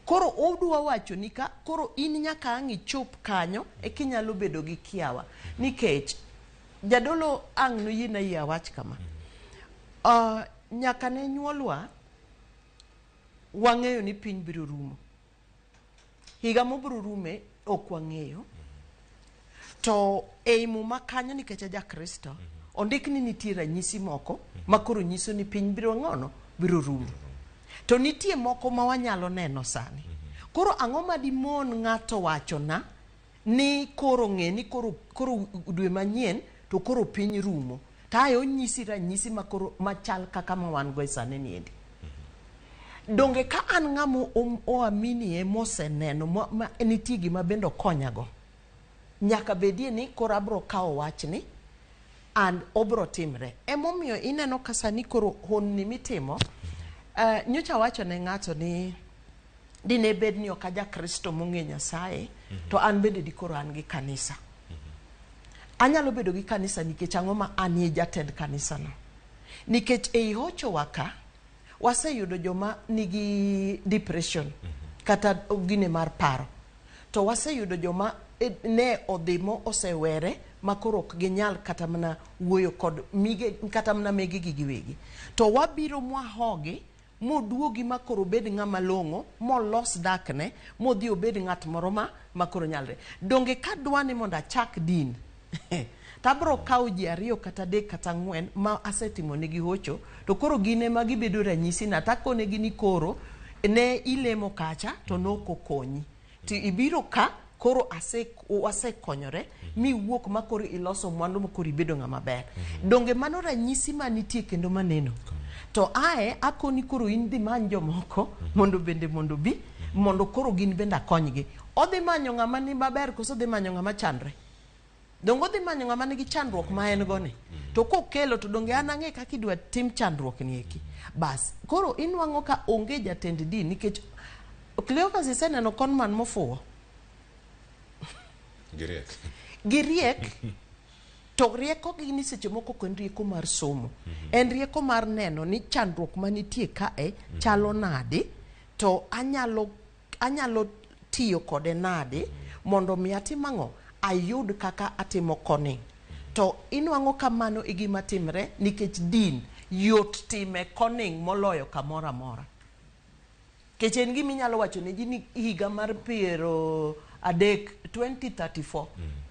Koro odwa wacho ni ka koro in nyaka ang' ichop kanyo e kinyalo bedo gi kiawa. Nikech jadolo ang' noyiena yie awach kama. Nyaka ne nyuolwa wang'eyo ni piny biro rumo. Higa mobiro rume ok wang'eyo. To ei Muma kanyo nikech a ja-Kristo, ondik ni nitie ranyisi moko ma koro nyiso ni piny biro ng'ono, biro rumo. To nitie moko ma wanyalo neno sani. Koro ang'o ma dimon ng'ato wachona ni koro ng'e ni koro dwe manyien to koro piny rumo. To ae onyisi ranyisi ma koro machal kaka ma wan go e sani niendi. Donge ka an ng'ama oaminie moseneno ma nitie gima bende okonyago. Nyaka bedie ni koro abro kawo wachni and obro timre. Emomiyo ineno ka sani koro honni mitimo, nyocha wacho ne ng'ato ni dine bed ni ok aja Kristo mong'e Nyasaye, to an bende dikoro an gi kanisa. Anyalo bedo gi kanisa nikech ang'o ma anie jatend kanisano. Nikech ei hochowa ka, waseyudo joma nigi depression, kata gine mar paro. To waseyudo joma ne odhi mo osewere ma koro ok ginyal kata mana wuoyo kod mige, kata mana megegi giwegi. To wabiro mwahogi moduogi ma koro obed ng'ama long'o, molos dakne, modhi obed ng'at moro ma koro nyalre. Donge ka dwa ni mondo achak din, to abro kawo ji 2 kata 3 kata 4 ma asetimo negi hocho, to koro gin ema gibedo ranyisi na, to akonegi ni koro ne ilemo kacha to nok okonyi. To ibiro ka koro wasekonyore miwuok ma koro iloso mwandu ma koro ibedo ng'ama ber. Donge mano ranyisi manitie kendo maneno. To ae akoni koro in dhi many jomoko mondo bende mondo bi mondo koro gin bende akonygi. Odhi manyo ng'ama ni maber koso odhi manyo ng'ama chandre? Donge odhi manyo ng'ama nigi chandruok ma en go ni? To kokelo to donge an ang'e kaka idwa tim chandruok ni eki. Bas, koro inwang'o ka onge jatend din nikech Cleophas iseneno conman mofuwo. Giriek. Giriek. To rieko gi ni seche moko ok en rieko mar somo. En rieko mar neno ni chandruok manitie kae chalo nade to anyalo tiyo kode nade mondo mi atim ang'o? Ayud kaka atimo conning. To inwang'o kamano e gima timre nikech din yot time conning moloyo kamoro amora. Nikech en gima inyalo wacho ne ji ni higa mar 30 2034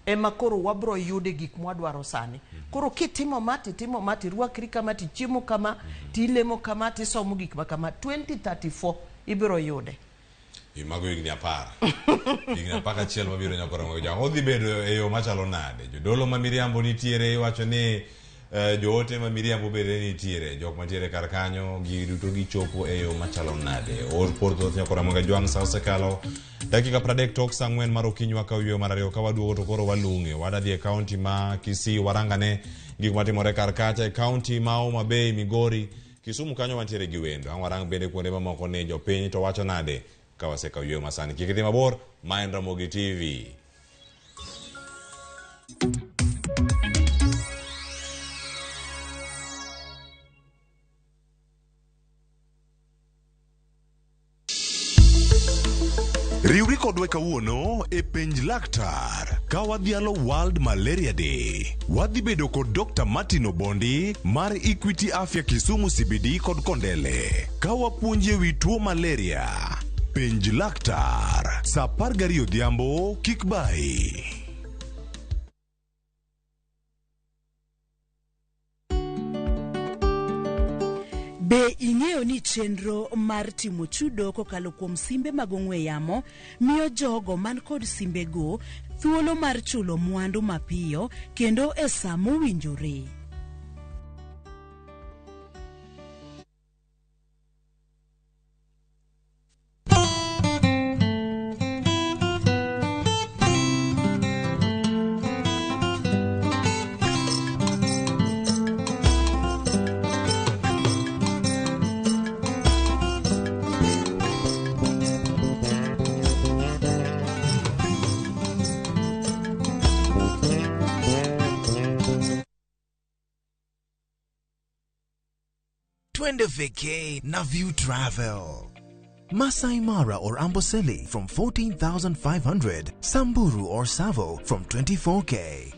ema koro wabro yude gik mwadwaro sani. Koro kitimo ma titimo ma tirwakri kama tichiemo kama tilemo kama tisomo gik ma kama 2034 ibiro yude. Mago higni 10. Higni 11 mabiro nyaka romo. Odhi bedo e yo machalo nade? Jodolo ma miriambo nitiere iwacho ni Joote ma miriambo bende nitiere, jok mantiere kar kanyo, gigi duto gichopo e yo machalo nade. Or por thoth nyakora Ramogi Ajwang' sa osekalo dakika 30 tok sa 4 mar okinyi wakawo yweyo mar ariyo ka waduogo to koro walung'e. Wadadhi e kaunti ma Kisii warangane gik matimore kar kacha e kaunti ma Homa Bay, Migori, Kisumu kanyo wantiere gi wendo. Ang' warang bende kuonde mamoko ni jopiny to wacho nade ka wasekawo yweyo masani. Kik idhi mabor, ma en Ramogi TV. Riwri kodwa kawuono e penj laktar ka wadhialo World Malaria Day. Wadhi bedo kod Dr. Martin Obondi mar Equity Afya Kisumu CBD kod Kondele ka wapuonji e wi tuo malaria. Penj laktar saa 12 odhiambo kik bayi. Be ing'eyo ni chenro mar timo chudo kokalo kuom simbe mag ong'we yamo miyo jogo man kod simbego thuolo mar chulo mwandu mapiyo kendo e sa mowinjore? Twende vacay na View Travel. Masai Mara or Amboseli from 14,500, Samburu or Savo from 24K.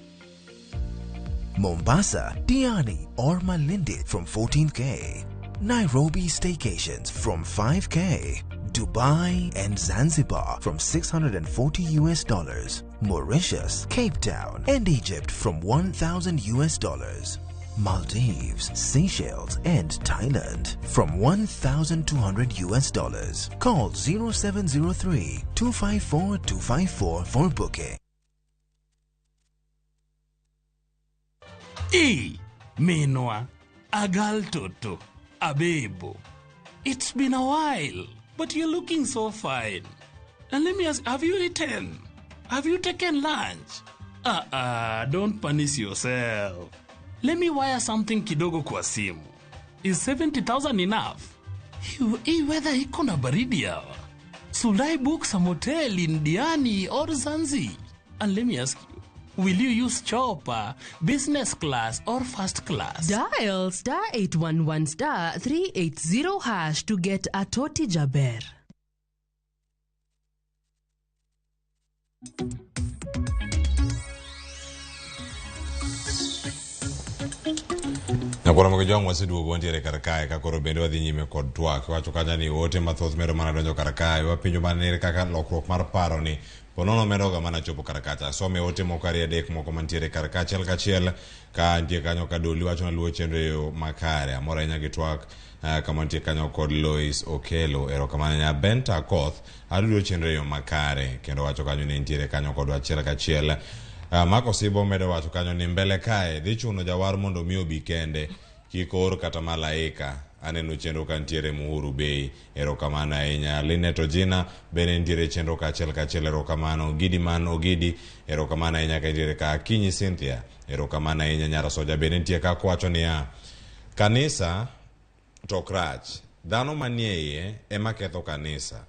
Mombasa, Diani or Malindi from 14K. Nairobi staycations from 5K. Dubai and Zanzibar from $640 US. Mauritius, Cape Town and Egypt from $1,000 US. Maldives, Seychelles and Thailand from $1,200 US. Call 0703 254 254 for booking. E, Minwa, Agal Toto, Abebo. It's been a while, but you're looking so fine. And let me ask, have you eaten? Have you taken lunch? Don't punish yourself. Let me wire something kidogo kwa simu. Is 70,000 enough? Hii weather iko na baridi hawa. Should I book some hotel in Diani or Zanzi? And let me ask you, will you use chopper, business class or first class? Dial star 811 star 380 hash to get a Toti Jaber. Nyakwara mag Jwang' waseduogo wantiere kar kae ka koro bende wadhi nyime kod twak. Iwacho kacha ni ote mathoth medo mana donjo kar kae. Wapenjo mana ni kaka lokruok mar paro ni ponono medoga mana chopo kar kacha. Asome ote moko ariyo adek moko mantiere kar ka achiel kachiel ka nitie kanyo ka Doli wacho na luwo chenro e yo makare. Amor ahinya gi twak kama nitie kanyo kod Lois Okelo. Erokamano ahinya. Benta Koth adudo chenro e yo makare kendo wacho kanyo ni nitiere kanyo kodwa achiel kachiel. Mark Osibo medo wacho kanyo ni mbele kae dhi chuno jawar mondo mi obi kende kik or kata malaika. Aneno chenro ka nitiere Muhuru Bay. Erokamano ahinya. Linet Ojina bende nitiere chenro ka achiel kachiel. Erokamano. Gidi man Ogidi. Erokamano ahinya ka nitiere ka. Akinyi Cynthia. Erokamano ahinya. Nyara Soja bende nitie ka kowacho niya kanisa to ok rach. Dhano manie iye ema ketho kanisa.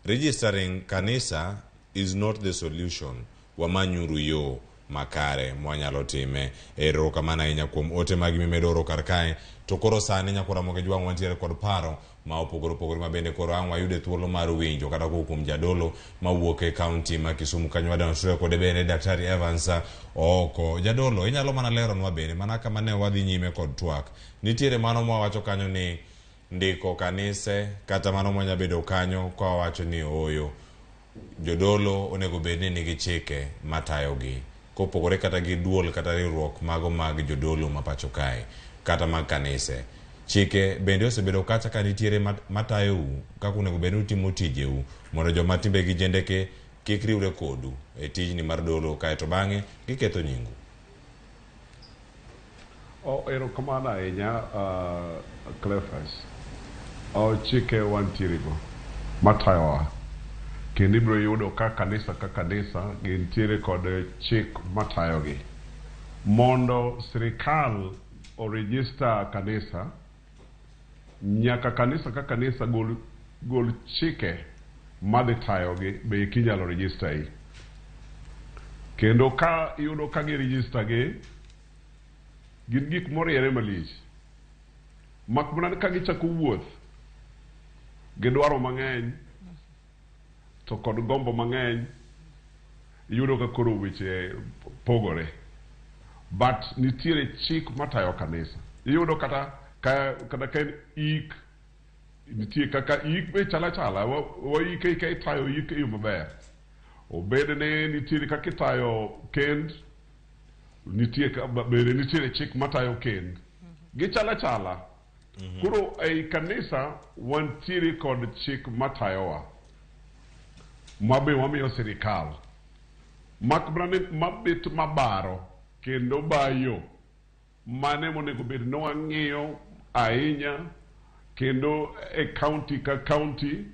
Registering kanisa is not the solution. Wamanyuru yo makare mwanyalo time. Erokamano ahinya kuom ote magi mimedo oro kar kae. To koro sani nyakwara Ramogi Jwang' wantiere kod paro ma opogore opogore ma bende koro ang' wayude thuolo mar winjo kata kowuok kuom jadolo mawuok e kaunti ma Kisumu kanyo wadonjore kode bende Daktari Evans Ooko. Jadolo, inyalo mana leronwa bende mana kama ne wadhi nyime kod twak. Nitiere mano mwawacho kanyo ni ndiko kanise kata mano mwanya bedo kanyo ka wawacho ni ooyo. Jodolo onego bed ni nigi chike matayogi kopogore kata gi duol kata riwruok mago mag jodolo ma pacho kae kata mag kanise. Chike bende osebedo kacha ka nitiere matayou kaka onego bed ni utimo tijeu mondo joma timbegi jendeke kik riwre kodu e tijni mar dolo kaeto bang'e giketho nyingu. Oh, erokamano ahinya Cleophas. Oh, chike wantiere go matayowa kendo ibiro yudo ka kanisa ka kanisa gintiere kod chik matayogi. Mondo sirikal oregister kanisa, nyaka kanisa ka kanisa gol, gol chike madhi tayogi be kinyalo register gi. Kendo ka iyudo ka gi register gi, gin gik moriere malich. Mak mana ni ka gichako wuoth gi dwaro mang'eny to kod gombo mang'eny, iyudo ka koro weche pogore. But nitiere chik matayo kanisa. Iyudo kata ka, kata ka en ik, nitie kaka ik be chal achala, waike ika itayo ik e yo maber. Obed ni nitiere kaka itayo kend, nitie bende nitiere chik matayo kend. Gichal achala. Koro ei kanisa wantiere kod chik matayowa ma be wamiyo sirikal. Mak mana ni mabet mabaro kendo bayo mane monego bed ni wang'iyo ahinya kendo e county ka county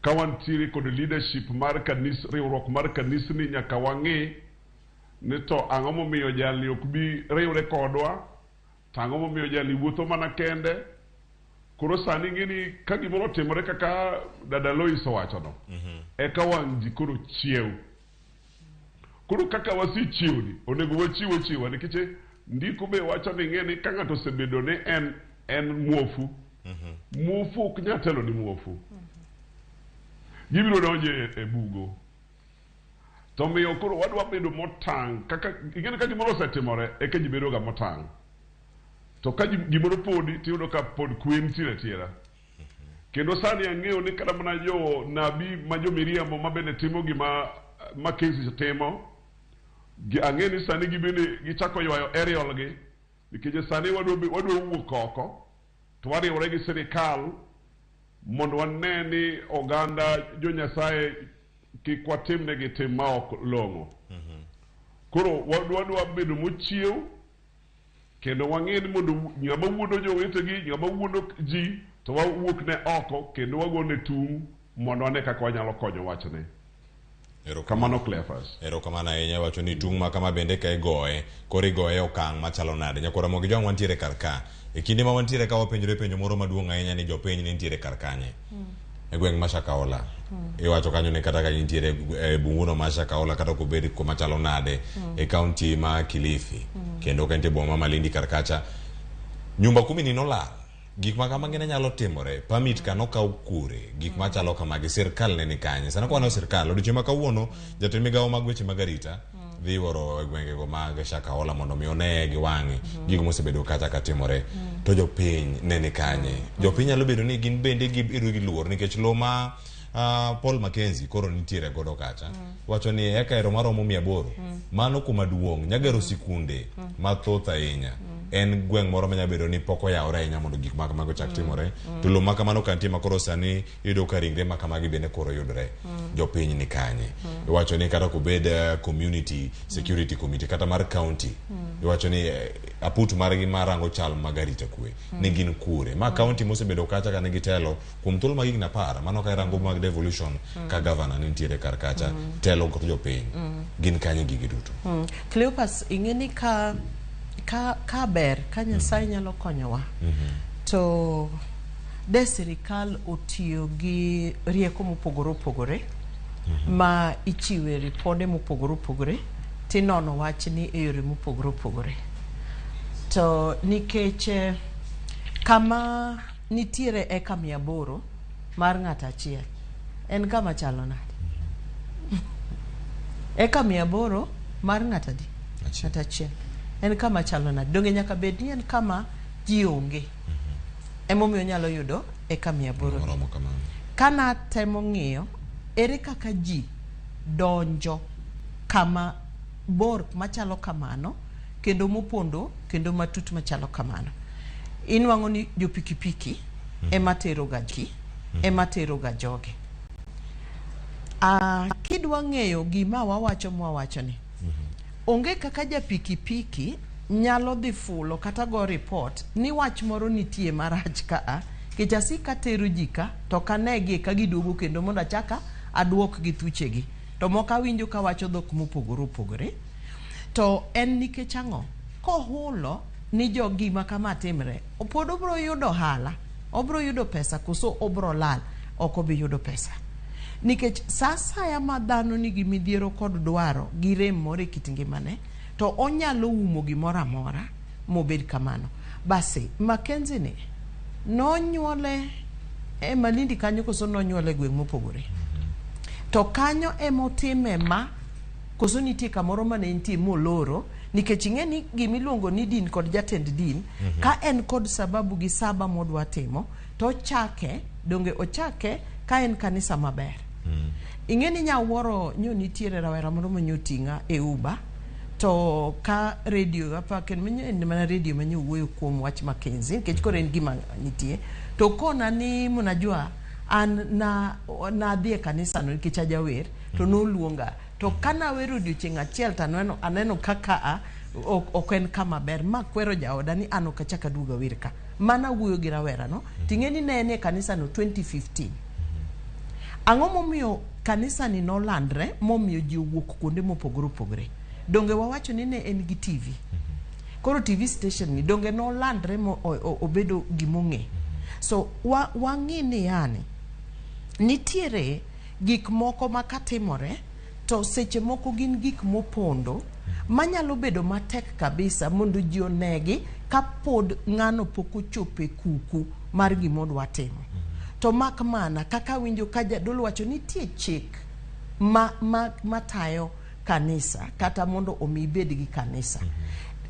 ka wantiere kod leadership mar kanis, riwruok mar kanisni nyaka wang'i ni to ang'o momiyo jalni ok bi riwre kodwa to ang'o momiyo jalni wuotho mana kende. Koro sani ing'e ni ka gimoro otimore kaka dada Lois owachono, eka wang' ji koro chiew. Koro kaka wasechiewni, onego wachiw achiwa nikech ndiko be wacho ni ing'e ni ka ng'ato osebedo ni en en muofu, muofu ok nyal telo ni muofu. Gibiro donjo e bugo. To omiyo koro wadwa bedo motang' kaka ing'e ni ka gimoro osetimore eka ji bedo ga motang'. To ka gimoro podi tiyudo ka pod kwe nitiere atiera. Kendo sani ang'eyo ni kata mana jo nabi ma jo miriambo ma bende timo gima Mackenzie timo, ang'eyo ni sani gibende gichako ywayo aerial gi nikech sani wadwa wadwa wuok oko to wariwore gi sirikal mondo wane ni oganda jo Nyasaye kik watimnegi tim ma ok long'o. Koro wadwa bedo mochiew kendo wang'e ni mondo ng'ama wuondo jowetegi, ng'ama wuondo ji to wawuok ne oko kendo wagone tung' mondo wane kaka wanyalo konyo wachne. Kamano Cleophas. Erokamano ahinya wacho ni tung' ma kama bende ka igoye, koro igoye e okang' machalo nade. Nyakwar Ramogi Jwang' wantiere kar ka. E kinde ma wantiere ka wapenjore penjo moro maduong' ahinya ni jopiny ne nitiere kar kanye. E gweng' ma Shakahola. Iwacho kanyo ni kata ka intiere e bunguno ma Shakahola kata ok obed kuma chalo nade e kaunti ma Kilifi. Kendo ka intie boma ma Malindi kar kacha. Nyumba kumi ni nolal. Gik ma kamagi ne nyalo timore. Permit ka nokaw kure. Gik machalo kamagi. Sirkal ne ni kanye. Sana kwa waneno sirkal. Odiochieng' ma kawuono, jatend migawo mag weche mag arita dhi yuoro e gwengego mag Shakahola mondo mi one gi wang'e gigo mosebedo kacha ka timore. To jopiny ne ni kanye? Jopiny nyalo bedo ni gin bende gibedo gi luor nikech lowo ma Paul Mackenzie koro nitiere godo kacha wacho ni eka ero maromo 800 mano kuma duong' nyagero sikunde mathoth ahinya en gweng' moro manya bedo ni pok oyawore ahinya mondo gik ma kamago ochak timore to lowo ma kamano ka nitie ma koro sani iyudo ka ringre ma kamagi bende koro yudore jopiny ni kanye iwacho ni kata kobed community security committee kata mar county iwacho ni aput margi marango chal mag arita kwe ni gin kure ma county mosebedo kacha ka nigi telo kuom thuolo mag higni 10 mano ka irango mag devolution ka governor ne nitiere kar kacha telo kod jopiny gin kanye gigi duto Cleopas, ing'e ni ka, ka, ka ber ka Nyasaye nyalo konyowa to de sirikal otiyo gi rieko mopogore opogore ma ichiwe ripode mopogore opogore tinono wachni e yore mopogore opogore. To nikech kama nitiere eka 800 mar ng'ato achiel en kama chalo nade? Eka 800 mar ng'ato adi? Ng'ato achiel. En kama chalo nade? Donge nyaka bed ni en kama ji onge. Emomiyo onyalo yudo eka 800. Moromo kamano. Kana temo ng'iyo ere kaka ji donjo kama bor machalo kamano kendo mopondo kendo matut machalo kamano. Inwang'o ni jo pikipiki ema tero ga ji, ema tero ga jogi. Kidwa ng'eyo gima wawacho mwawacho ni, onge kaka ja pikipiki nyalo dhi fulo kata go report ni wach moro nitie marach kaa nikech asik atero ji ka to ok anegi ka giduogo kendo mondo achak aduokgi thuchegi to moko awinjo ka wacho dhok mopogore opogore to en nikech ang'o kohulo ni jo gima kama timre pod obro yudo ohala obro yudo pesa koso obro lal ok obi yudo pesa nikech sa asaya ma dhano nigi midhiero kod dwaro gi rem moro e kit ngimane to onyalo umo gimoro amora mobed kamano basi Mackenzie ni nonyuole e Malindi kanyo koso nonyuole e gweng' mopogore to kanyo emotime ma koso nitie kamoro mane nitie moloro nikech ing'e ni gimiluongo ni din kod jatend din ka en kod sababu gi saba modwa timo to ochake donge ochake ka en kanisa maber ing'e ni nyawuoro nyo nitiere rawera moro manyo ting'a e Uber to ka radio apa ken manyo en mana radio manyo wuoyo kuom wach Mackenzie nikech koro en gima nitie to kona ni mnajua an na nadhi e kanisa no nikech ajawer to noluonga to kanawero odiochieng' achiel to aneno, aneno kaka a ok, ok en kama ber ma kwero jaoda ni an ok achak aduog awer ka mana wuoyo gi rawera no ting'e ni ne en e kanisa no 2015 ang'o momiyo kanisa ni nolandre momiyo ji owuok kuonde mopogore opogore donge wawacho ni ne en gi TV koro TV station ni donge nolandre mo obedo gimong'e so wang'i ni yani nitiere gik moko ma katimore to seche moko gin gik mopondo manyalo bedo matek kabisa mondo ji onegi kapod ng'ano pok ochopo e kuku mar gima odwa timo to mak mana kaka winjo ka jadolo wacho nitie chik ma tayo kanisa kata mondo omi ibed gi kanisa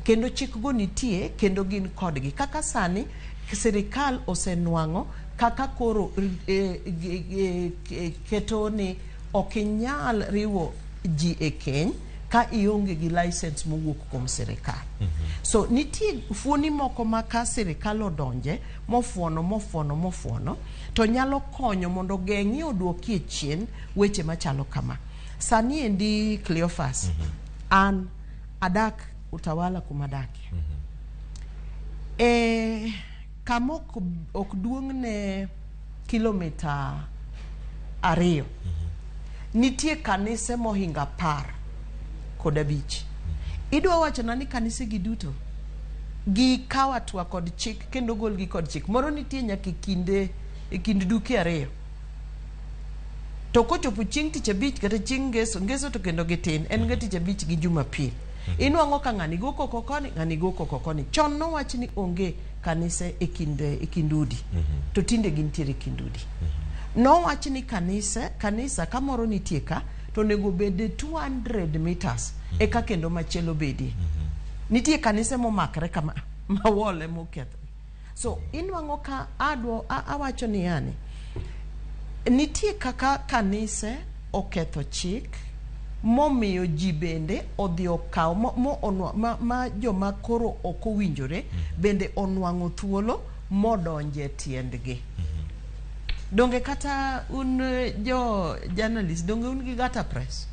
kendo chik go nitie kendo gin kodgi kaka sani sirikal osenwang'o kaka koro keto ni ok inyal riwo ji e keny ka ionge gi license mowuok kuom sirikal so nitie fuoni moko ma ka sirikal odonje mofuono mofuono mofuono to nyalo konyo mondo geng'i oduokie chien weche machalo kama sani endi Cleophas an adak Utawala kuma adakie e kama ok duong' ne kilomita 2 nitie kanise mohingo 15. Idwa wachona ni kanise gi duto gikawo hatua kod chik kendo golgi kod chik moro nitie nyaka e kind duke 2 to kochopo chieng' tich abich kata chieng' ngeso ngeso to kendo gitin en ga tich abich gi jumapil inwang'o ka ng'ani go koko koni ng'ani go koko koni chon nowach ni onge kanise e kind udi to tinde gintiere e kind udi nowach ni kanise kanisa kamoro nitie ka to onego bed 200 meters eka kendo machielo bedie nitie kanise momakre kama mawole moketho so inwang'o ka adwo awacho ni yani nitie kaka kanise oketho chik momiyo ji bende odhi okaw mo, mo, ma joma koro ok owinjore bende onwang'o thuolo modonje tiendgi donge kata un jo journalist donge un gi Gata Press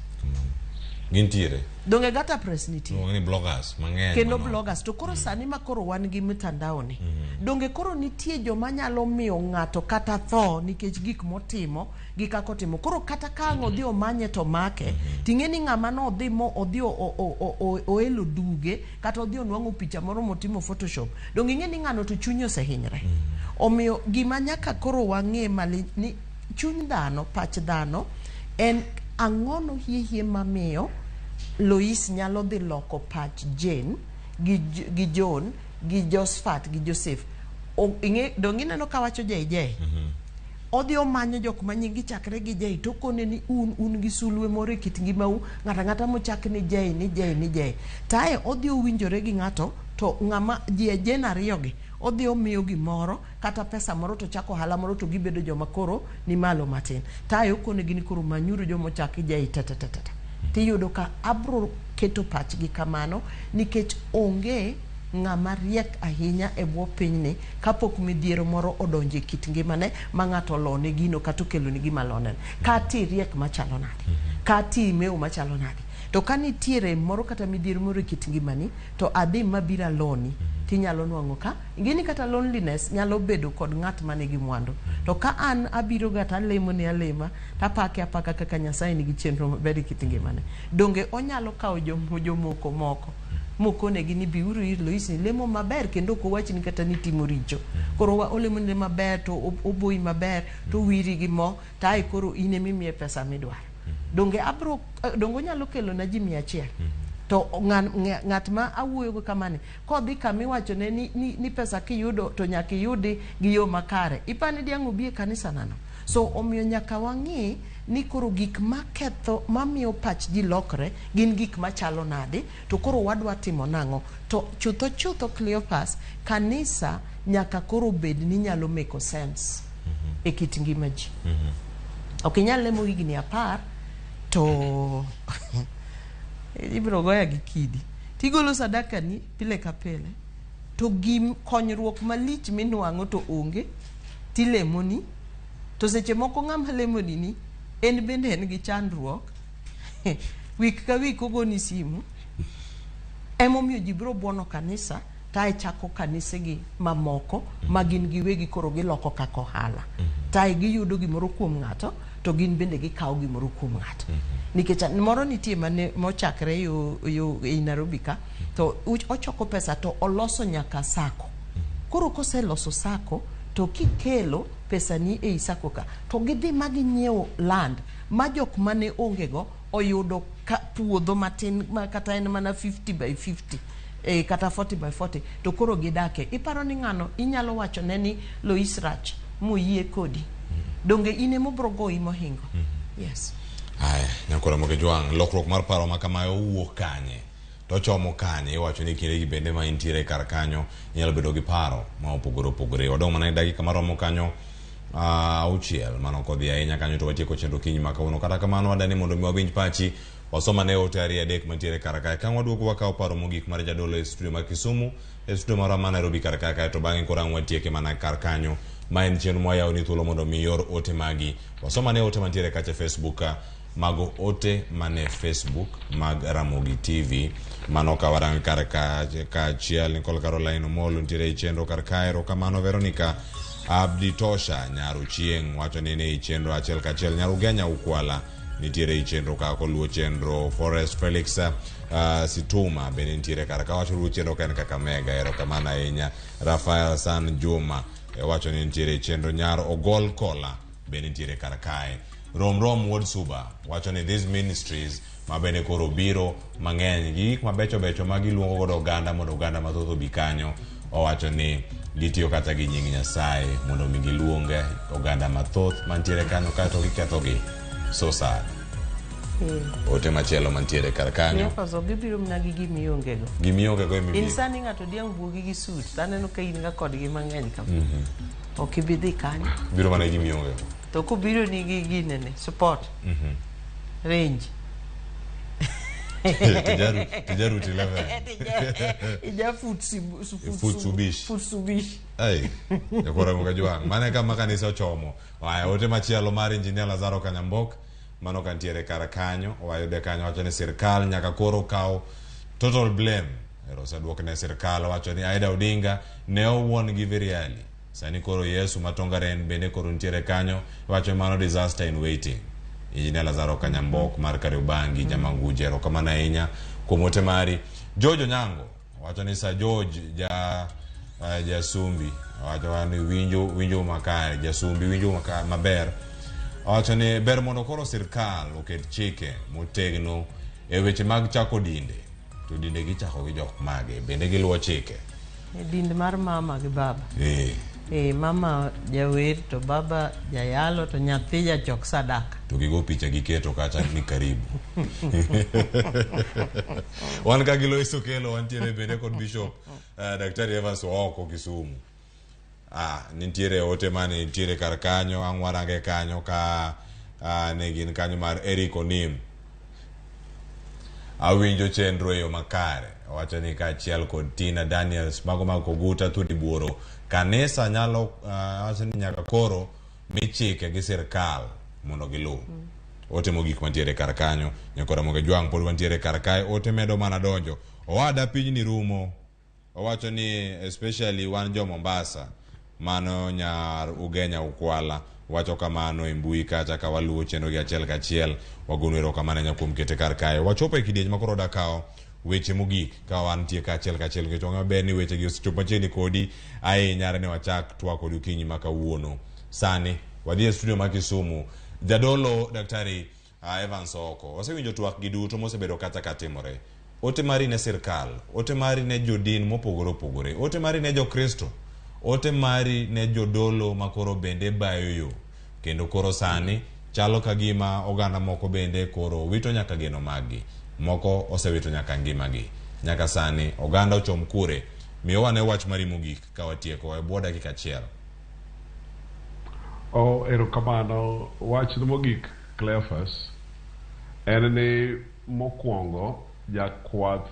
Gintiere. Donge Gata Press nitie? Iluongo ni bloggers mang'eny. Kendo bloggers to koro sani ma koro wan gi mitandao ni donge koro nitie joma nyalo miyo ng'ato kata tho nikech gik motimo gi kaka otimo koro kata ka ang' odhi omanye to make ting'e ni ng'ama nodhi mo odhi oelo duge kata odhi onwang'o picha moro motimo photoshop donge ing'e ni ng'ano to chunye osehinyre omiyo gima nyaka koro wang'e mali ni chuny dhano pach dhano en ang'ono hie hie mamiyo Lois nyalo dhi loko pach Jane gi John gi Josephat gi Joseph ing'e donge ineno kawacho JJ odhi omanyo jok ma nying gi chakre gi J to okone ni un gi sulwe moro e kit ngimau ng'ato ang'ata mochak ni J ni J ni J tae odhi owinjore gi ng'ato to ng'ama ji Jane ariyo gi odhi omiyo gimoro kata pesa moro to chako ohala moro to gibedo joma koro ni malo matin tae okonegi ni koro manyuru joma ochak J ta ta ta ta ta tiyudo ka abro keto pachgi kamano nikech onge ng'ama riek ahinya e bwo pinyni kapok midhiero moro odonjo e kit ngimane ma ng'ato olone gino kata okeloni gima loneno kata iriek machalo nade kata imewo machalo nade To ka nitie rem moro kata midhiero moro e kit ngimani, to adhi mabiro aloni, tinyalo nwang'o ka ing'eni kata loneliness nyalo bedo kod ng'at manigi mwandu. To ka an abiro ga to alemone alema, tapake apaka kaka Nyasaye nigi chenro maber e kit ngimane. Donge onyalo kawo jomoko moko mokonegi ni biuru ir Lois ni lemo maber kendo ok owachni kata ni timo richo. Koro olemoni maber to oboyi maber to owiri gi mo to ae koro in emimiye pesa midwaro. Donge abro donge onyalo kelona ji 100? To ng'at ma awuoyogo kamani kodhi kama iwachone ni pesa kiyudo to nyaka iyudi gi yo makare, ipani diang' obi e kanisa nano? So omiyo nyaka wang'i ni koro gik maketho mamiyo pach ji lokre gin gik machalo nade, to koro wadwa timo nang'o? To chutho chutho Cleophas, kanisa nyaka koro bed ni nyalo meko sense e kit ngima ji. Ok inyal lemo higni 10 to ibiro goya gi kidi. Tigolo sadaka ni pile ka pile to gim konyruok malich minwang'o to onge, tilemoni to seche moko ng'ama lemoni ni en bende en gi chandruok. Wik ka wik ogoni simu. Emomiyo ji biro buono kanisa tae chako kanisegi mamoko ma gin giwegi koro giloko kaka ohala. Tae giyudo gimoro kuom ng'ato to gin bende gikawo gimoro kuom ng'ato. Nikech moro nitie mane mochakre yo ei Nairobi ka to ochoko pesa to oloso nyaka sako. Koro koseloso sako to kikelo pesani ei sako ka to gidhi ma ginyiewo land ma jok mane onge go oyudo puodho matin ma kata en mana 50 by 50 kata 40 by 40 to koro gidake. Iparo ni ng'ano inyalo wacho ne ni Lois rach moyie kodi? Donge in ema obro goyi mohingo? Yes. Aya, nyakora Moge Jwang', lokruok mar paro ma kamae owuok kanye? To ochomo kanye? Iwacho ni kindegi bende ma intiere kar kanyo inyalo bedo gi paro ma opogore opogore. Wadong' mana e dakika maromo kanyo 6 mano kodhi ahinya kanyo to watieko chenro kinyi ma kawuono. Kata kamano wadani mondo mi wawinj pachi, wasoma ne ote 2 3 mantiere kar kae. Ka waduogo wakawo paro mogik mar jadolo e studio mar Kisumu, e studio marwa ma Nairobi kar kae, kae to bang'e koro ang' watieke mana kar kanyo. Ma en chenro mwayawo ni thuolo mondo mi ior ote magi. Wasoma ne ote mantiere kacha e Facebook ka, mago ote mane Facebook mag Ramogi TV. Mano ka warang kar kaachiel, Nicole Caroline Omolo nitiere e chenro kar kae. Erokamano Veronica Abdi Tosha Nyaru Chieng' wacho ni ni chenro achiel kachiel. Nyaru Genya Ukwala nitiere e chenro ka koluwo chenro. Forest Felix Situma bende nitiere kar ka wacho luwo chenro ka en Kakamega. Erokamano ahinya. Rafael San Juma wacho ni nitiere e chenro. Nyar Ogol Kola bende nitiere kar kae. Rom Rom Wuod Suba wacho ni these ministries ma bende koro biro mang'eny gi gik mabecho becho ma giluongo godo oganda mondo oganda mathoth obi kanyo. Owacho ni gitiyo kata gi nying Nyasaye mondo mi giluong oganda mathoth mantiere kanyo kaeto gikethogi. So sad. Ote machielo mantiere kar kanyo. Cleophas, ok gibiro mana gi gimionge go. Gimionge go ema In ibiro. sani ng'ato diang' buogi gi suit, to aneno ka in ga kodgi mang'eny kama. Ok ibi dhi kanyo. Biro mana gi gimionge go. To kobiro ni gi ginene, support, range. Tijaru 11. Ija foot Foot subish. Foot subish. Ai, jakora Moga Jwang'. Mano e kama kanisa ochomo. Aya, ote machielo mar Engineer Lazaro Kanyambok, mano kantiere kar kanyo, wayude kanyo wacho ni sirkal nyaka koro kaw total blame. Ero oseduok ne sirkal, wacho ni Aida Odinga ne owuon gi very early. Sani koro Yesu Matongaren bende koro nitiere kanyo, wacho mano disaster in waiting. Engineer Lazaro Kanyambok mar Kariobangi, Jamanguje, erokamano ahinya kuom ote mari. George Onyango wacho ni Sir George Jasumbi wacho ni winjo makare, Jasumbi winjo maber. Wacho ni ber mondo koro sirkal oket chike motegno e weche mag chako dinde. To dinde gichako gi jok mage, bende giluwo chike. E dind mar mama gi baba. Mama jawer to baba jayalo to nyathi jachok sadaka. To gigo picha giketo kacha ni karibu. Wan ka gi Lois Okelo, wantiere bende kod Bishop Daktari Evans Ooko Kisumu. Nitiere ote mane nitiere kar kanyo, ang' warange kanyo ka ne gin kanyo mar Eric Onim. Awinjo chenro e yo makare. Owacho ni kaachiel kod Tina Daniels mago mag Koguta Thuondi Buoro, kanisa nyalo wacho ni nyaka koro mi chike gi sirkal mondo giluw. Ote mogik mantiere kar kanyo. Nyakor Ramogi Jwang' pod wantiere kar kae. Ote medo mana donjo. Owada pinyni rumo. Owacho ni especially wan jo Mombasa. Mano nyar Ugenya Ukwala wacho kamano e mbui kacha ka waluwo chenro gi achiel kachiel. Wagonu erokamano ahinya kuom kete kar kae. Wachopo e kidieny ma koro dakawo weche mogik ka wantie kaachiel kachiel nikech wang'eyo maber ni weche gi osechopo machiegni kodi ahinya are ne wachak twak kodi okinyi ma kawuono. Sani wadhi e studio ma Kisumu. Jadolo Daktari Evans Ooko, wasewinjo twak gi duto mosebedo kacha ka timore. Ote mari ne sirkal, ote mari ne jodin mopogore opogore, ote mari ne jokristo, ote mari ne jodolo makoro bende bayo yo kendo koro sani chalo ka gima oganda moko bende koro wito nyaka geno maggi, moko osewito nyaka ngimagi. Nyaka sani oganda ochom kure? Miyo wane wach mari mogik ka watieko e bwo dakika achiel. Oh, erokamano. Wach mogik Cleophas en ni mokwongo jakwath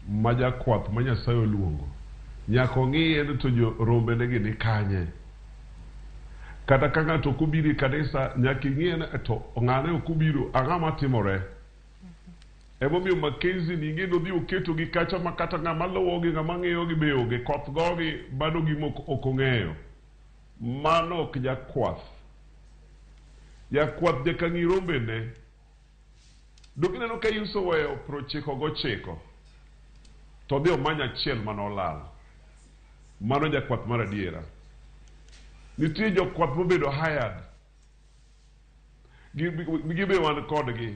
ma jakwath ma Nyasaye oluongo nyaka ong'iye ni to jo rombene gi ni kanye. Kata ka ng'ato ok obiro e kanisa nyaka ing'iye ni to ng'ane ok obiro ang'o matimore. Emomiyo Mackenzie ni ing'e nodhi oketogi kacha ma kata ng'ama luwogi ng'ama ng'iyogi be onge koth gogi mano gima ok ong'eyo. Mano ok jakwath. Jakwath nyaka ng'i rombene. Dong ineno ka Yesu oweyo prochiko gochiko to odhi omanyo achiel mane olal. Mano jakwath mar adiera. Nitie jokwath mobedo hired. Gibe wan kodgi.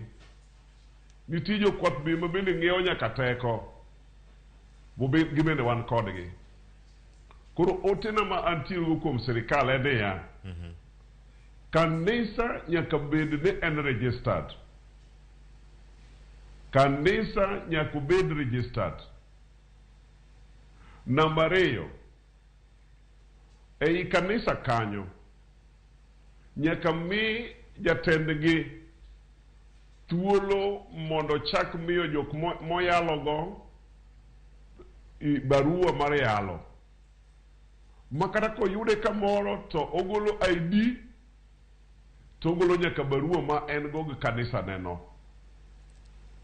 Nitie jokwath be ma bende ng'iewo nyaka teko. Gibende wan kodgi. Koro otena ma antiere go kuom sirikal en niya, kanisa nyaka bed ni en registered. Kanisa nyaka obed registered. Namba ariyo, ei kanisa kanyo nyaka mi jatendgi thuolo mondo chak miyo jok moyalogo barua mar yalo. Ma kata koyude kamoro to ogolo ID to ogolo nyaka barua ma en go gi kanisa neno.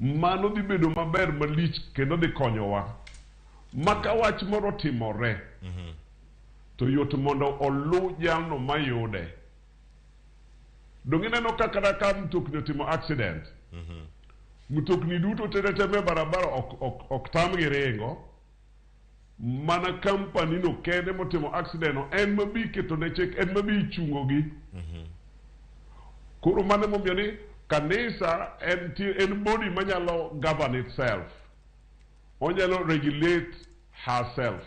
Mano dhi bedo maber malich kendo dhi konyowa. Ma ka wach moro timore to yot mondo oluw jalno mayude. Donge ineno ka kata ka mtokni otimo accident, mtokni duto te te te me barabara ok tamgi ringo, mana company no kende motimo accident no en mabi keto ne chik, en mabi chungo gi. Koro mano emomiyo ni kanisa en body manyalo govern itself. Onyalo regulate herself.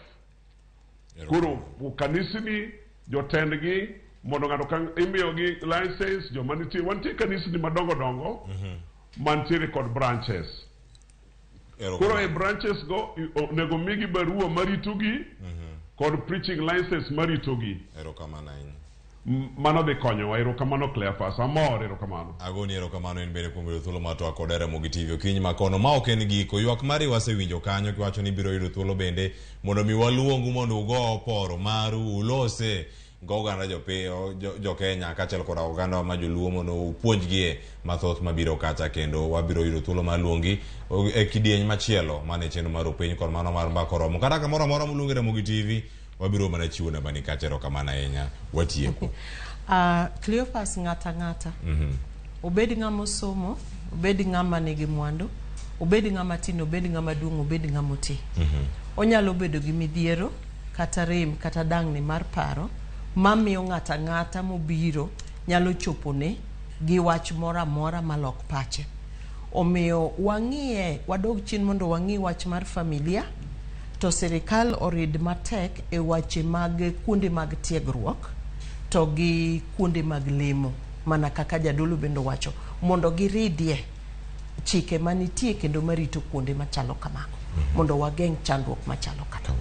Koro kanisni jotendgi mondo ng'ato ka imiyogi license joma nitie wantie kanisni madongo dongo mantiere kod branches. Koro e branches go onego migi barua maritogi kod preaching license maritogi. Erokamano ahinya. Mano dhi konyowa. Erokamano Cleophas. Amor, erokamano. Agoni erokamano in bende kuom yudo thuolo mar twak kod Ramogi TV okinyi ma kono. Ma ok en giko. Ywak mari wasewinjo kanyo kiwacho ni ibiro yudo thuolo bende mondo mi waluongu mondo ugo oporo maru ulose go oganda jo Kenya kaachiel koda oganda ma joluo mondo upuonjgie mathoth mabiro kacha kendo wabiro yudo thuolo mar luongi e kidieny machielo mane chenro mar opiny kod mano mar mbaka oromo. Kata kamoro amora moluonge Ramogi TV wabiro mana chiwo nambani kacha. Erokamano ahinya. Watieko. Cleophas ng'ata ng'ata obed ng'ama osomo, obed ng'ama nigi mwandu, obed ng'ama tin, obed ng'ama duong', obed ng'ama oti. Onyalo bedo gi midhiero kata rem kata dang'ni mar paro mamiyo ng'ata ng'ata mobiro nyalo chopone gi wach moro amora malok pache. Omiyo wang'iye, wadog chien mondo wang'i wach mar familia, to sirikal orid matek e weche mag kuonde mag tiegruok to gi kuonde mag lemo mana kaka jadolo bende owacho mondo giridie chike manitie kendo marito kuonde machalo kamago mondo wageng' chandruok machalo kama.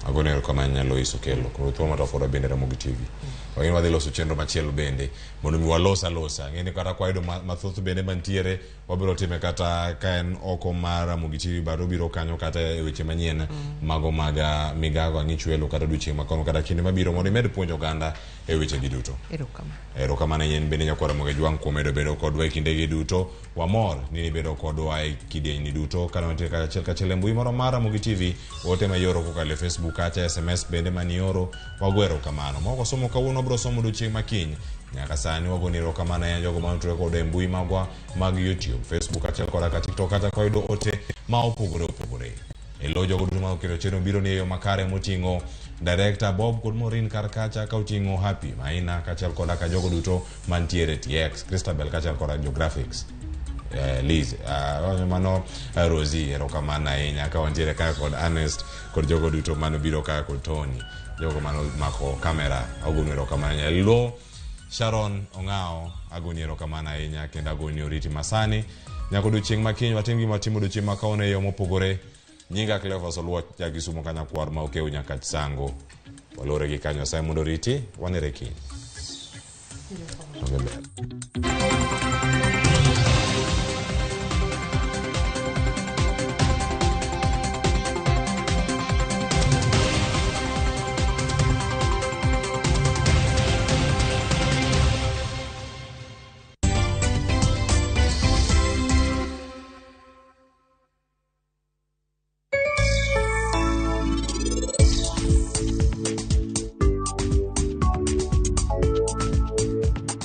Agone erokamano ahinya Lois Okello. Koro thuolo matoko bende Ramogi TV. Wang'e ni wadhi loso chenro machielo bende mondo mi walos alosa. Ang'e ni kata kwayudo mathoth bende mantiere wabiro time kata ka en oko mar Ramogi TV but obiro kanyo kata e weche manyien mago mag migago ang'ich welo kata odiochieng' makono kata kinde mabiro mondo imed puonjo oganda e wechegi duto. Erokamano. Erokamano ahinya in bende nyakwar Ramogi Ajwang' kuom medo bedo kodwa e kindegi duto. Wamor ni nibedo kodwa e kidienyni duto kane wantiere kaachiel kachiel e mbui moro mar Ramogi TV, ote ma ioro kokalo e Facebook kacha, SMS bende mane ioro, wago erokamano. Ma ok wasomo kawuono wabiro somo odiochieng' ma kiny. Nyaka sani wagoni erokamano ahinya jogo ma otudore kodwa e mbui magwa mag YouTube, Facebook kaachiel koda ka TikTok kacha kwayudo ote ma opogore opogore. E lo jogo duto ma oketo chenro biro ni e yo makare moting'o Director Bob kod Maureen kar kacha ka oting'o Happy Maina kaachiel koda ka jogo duto mantiere TX, Christabel kaachiel koda jo graphics. Liz, mano Rosie, erokamano ahinya ka wantiere ka kod Ernest kod jogo duto manobiro ka kod Tony, jogo mano mako kamera, agoni erokamano ahinya. Lo Sharon Ong'ao, agoni erokamano ahinya kendo agoni oriti masani. Nyaka odiochieng' ma kiny watim gima watimo odiochieng' ma kawuono e yo mopogore. Nyinga Cleophas Oluoch, ja Kisumo kanyakwar ma okew nyaka Sango. Walore gi kanyo Nyasaye mondo oriti, wanere kiny. Onge ber.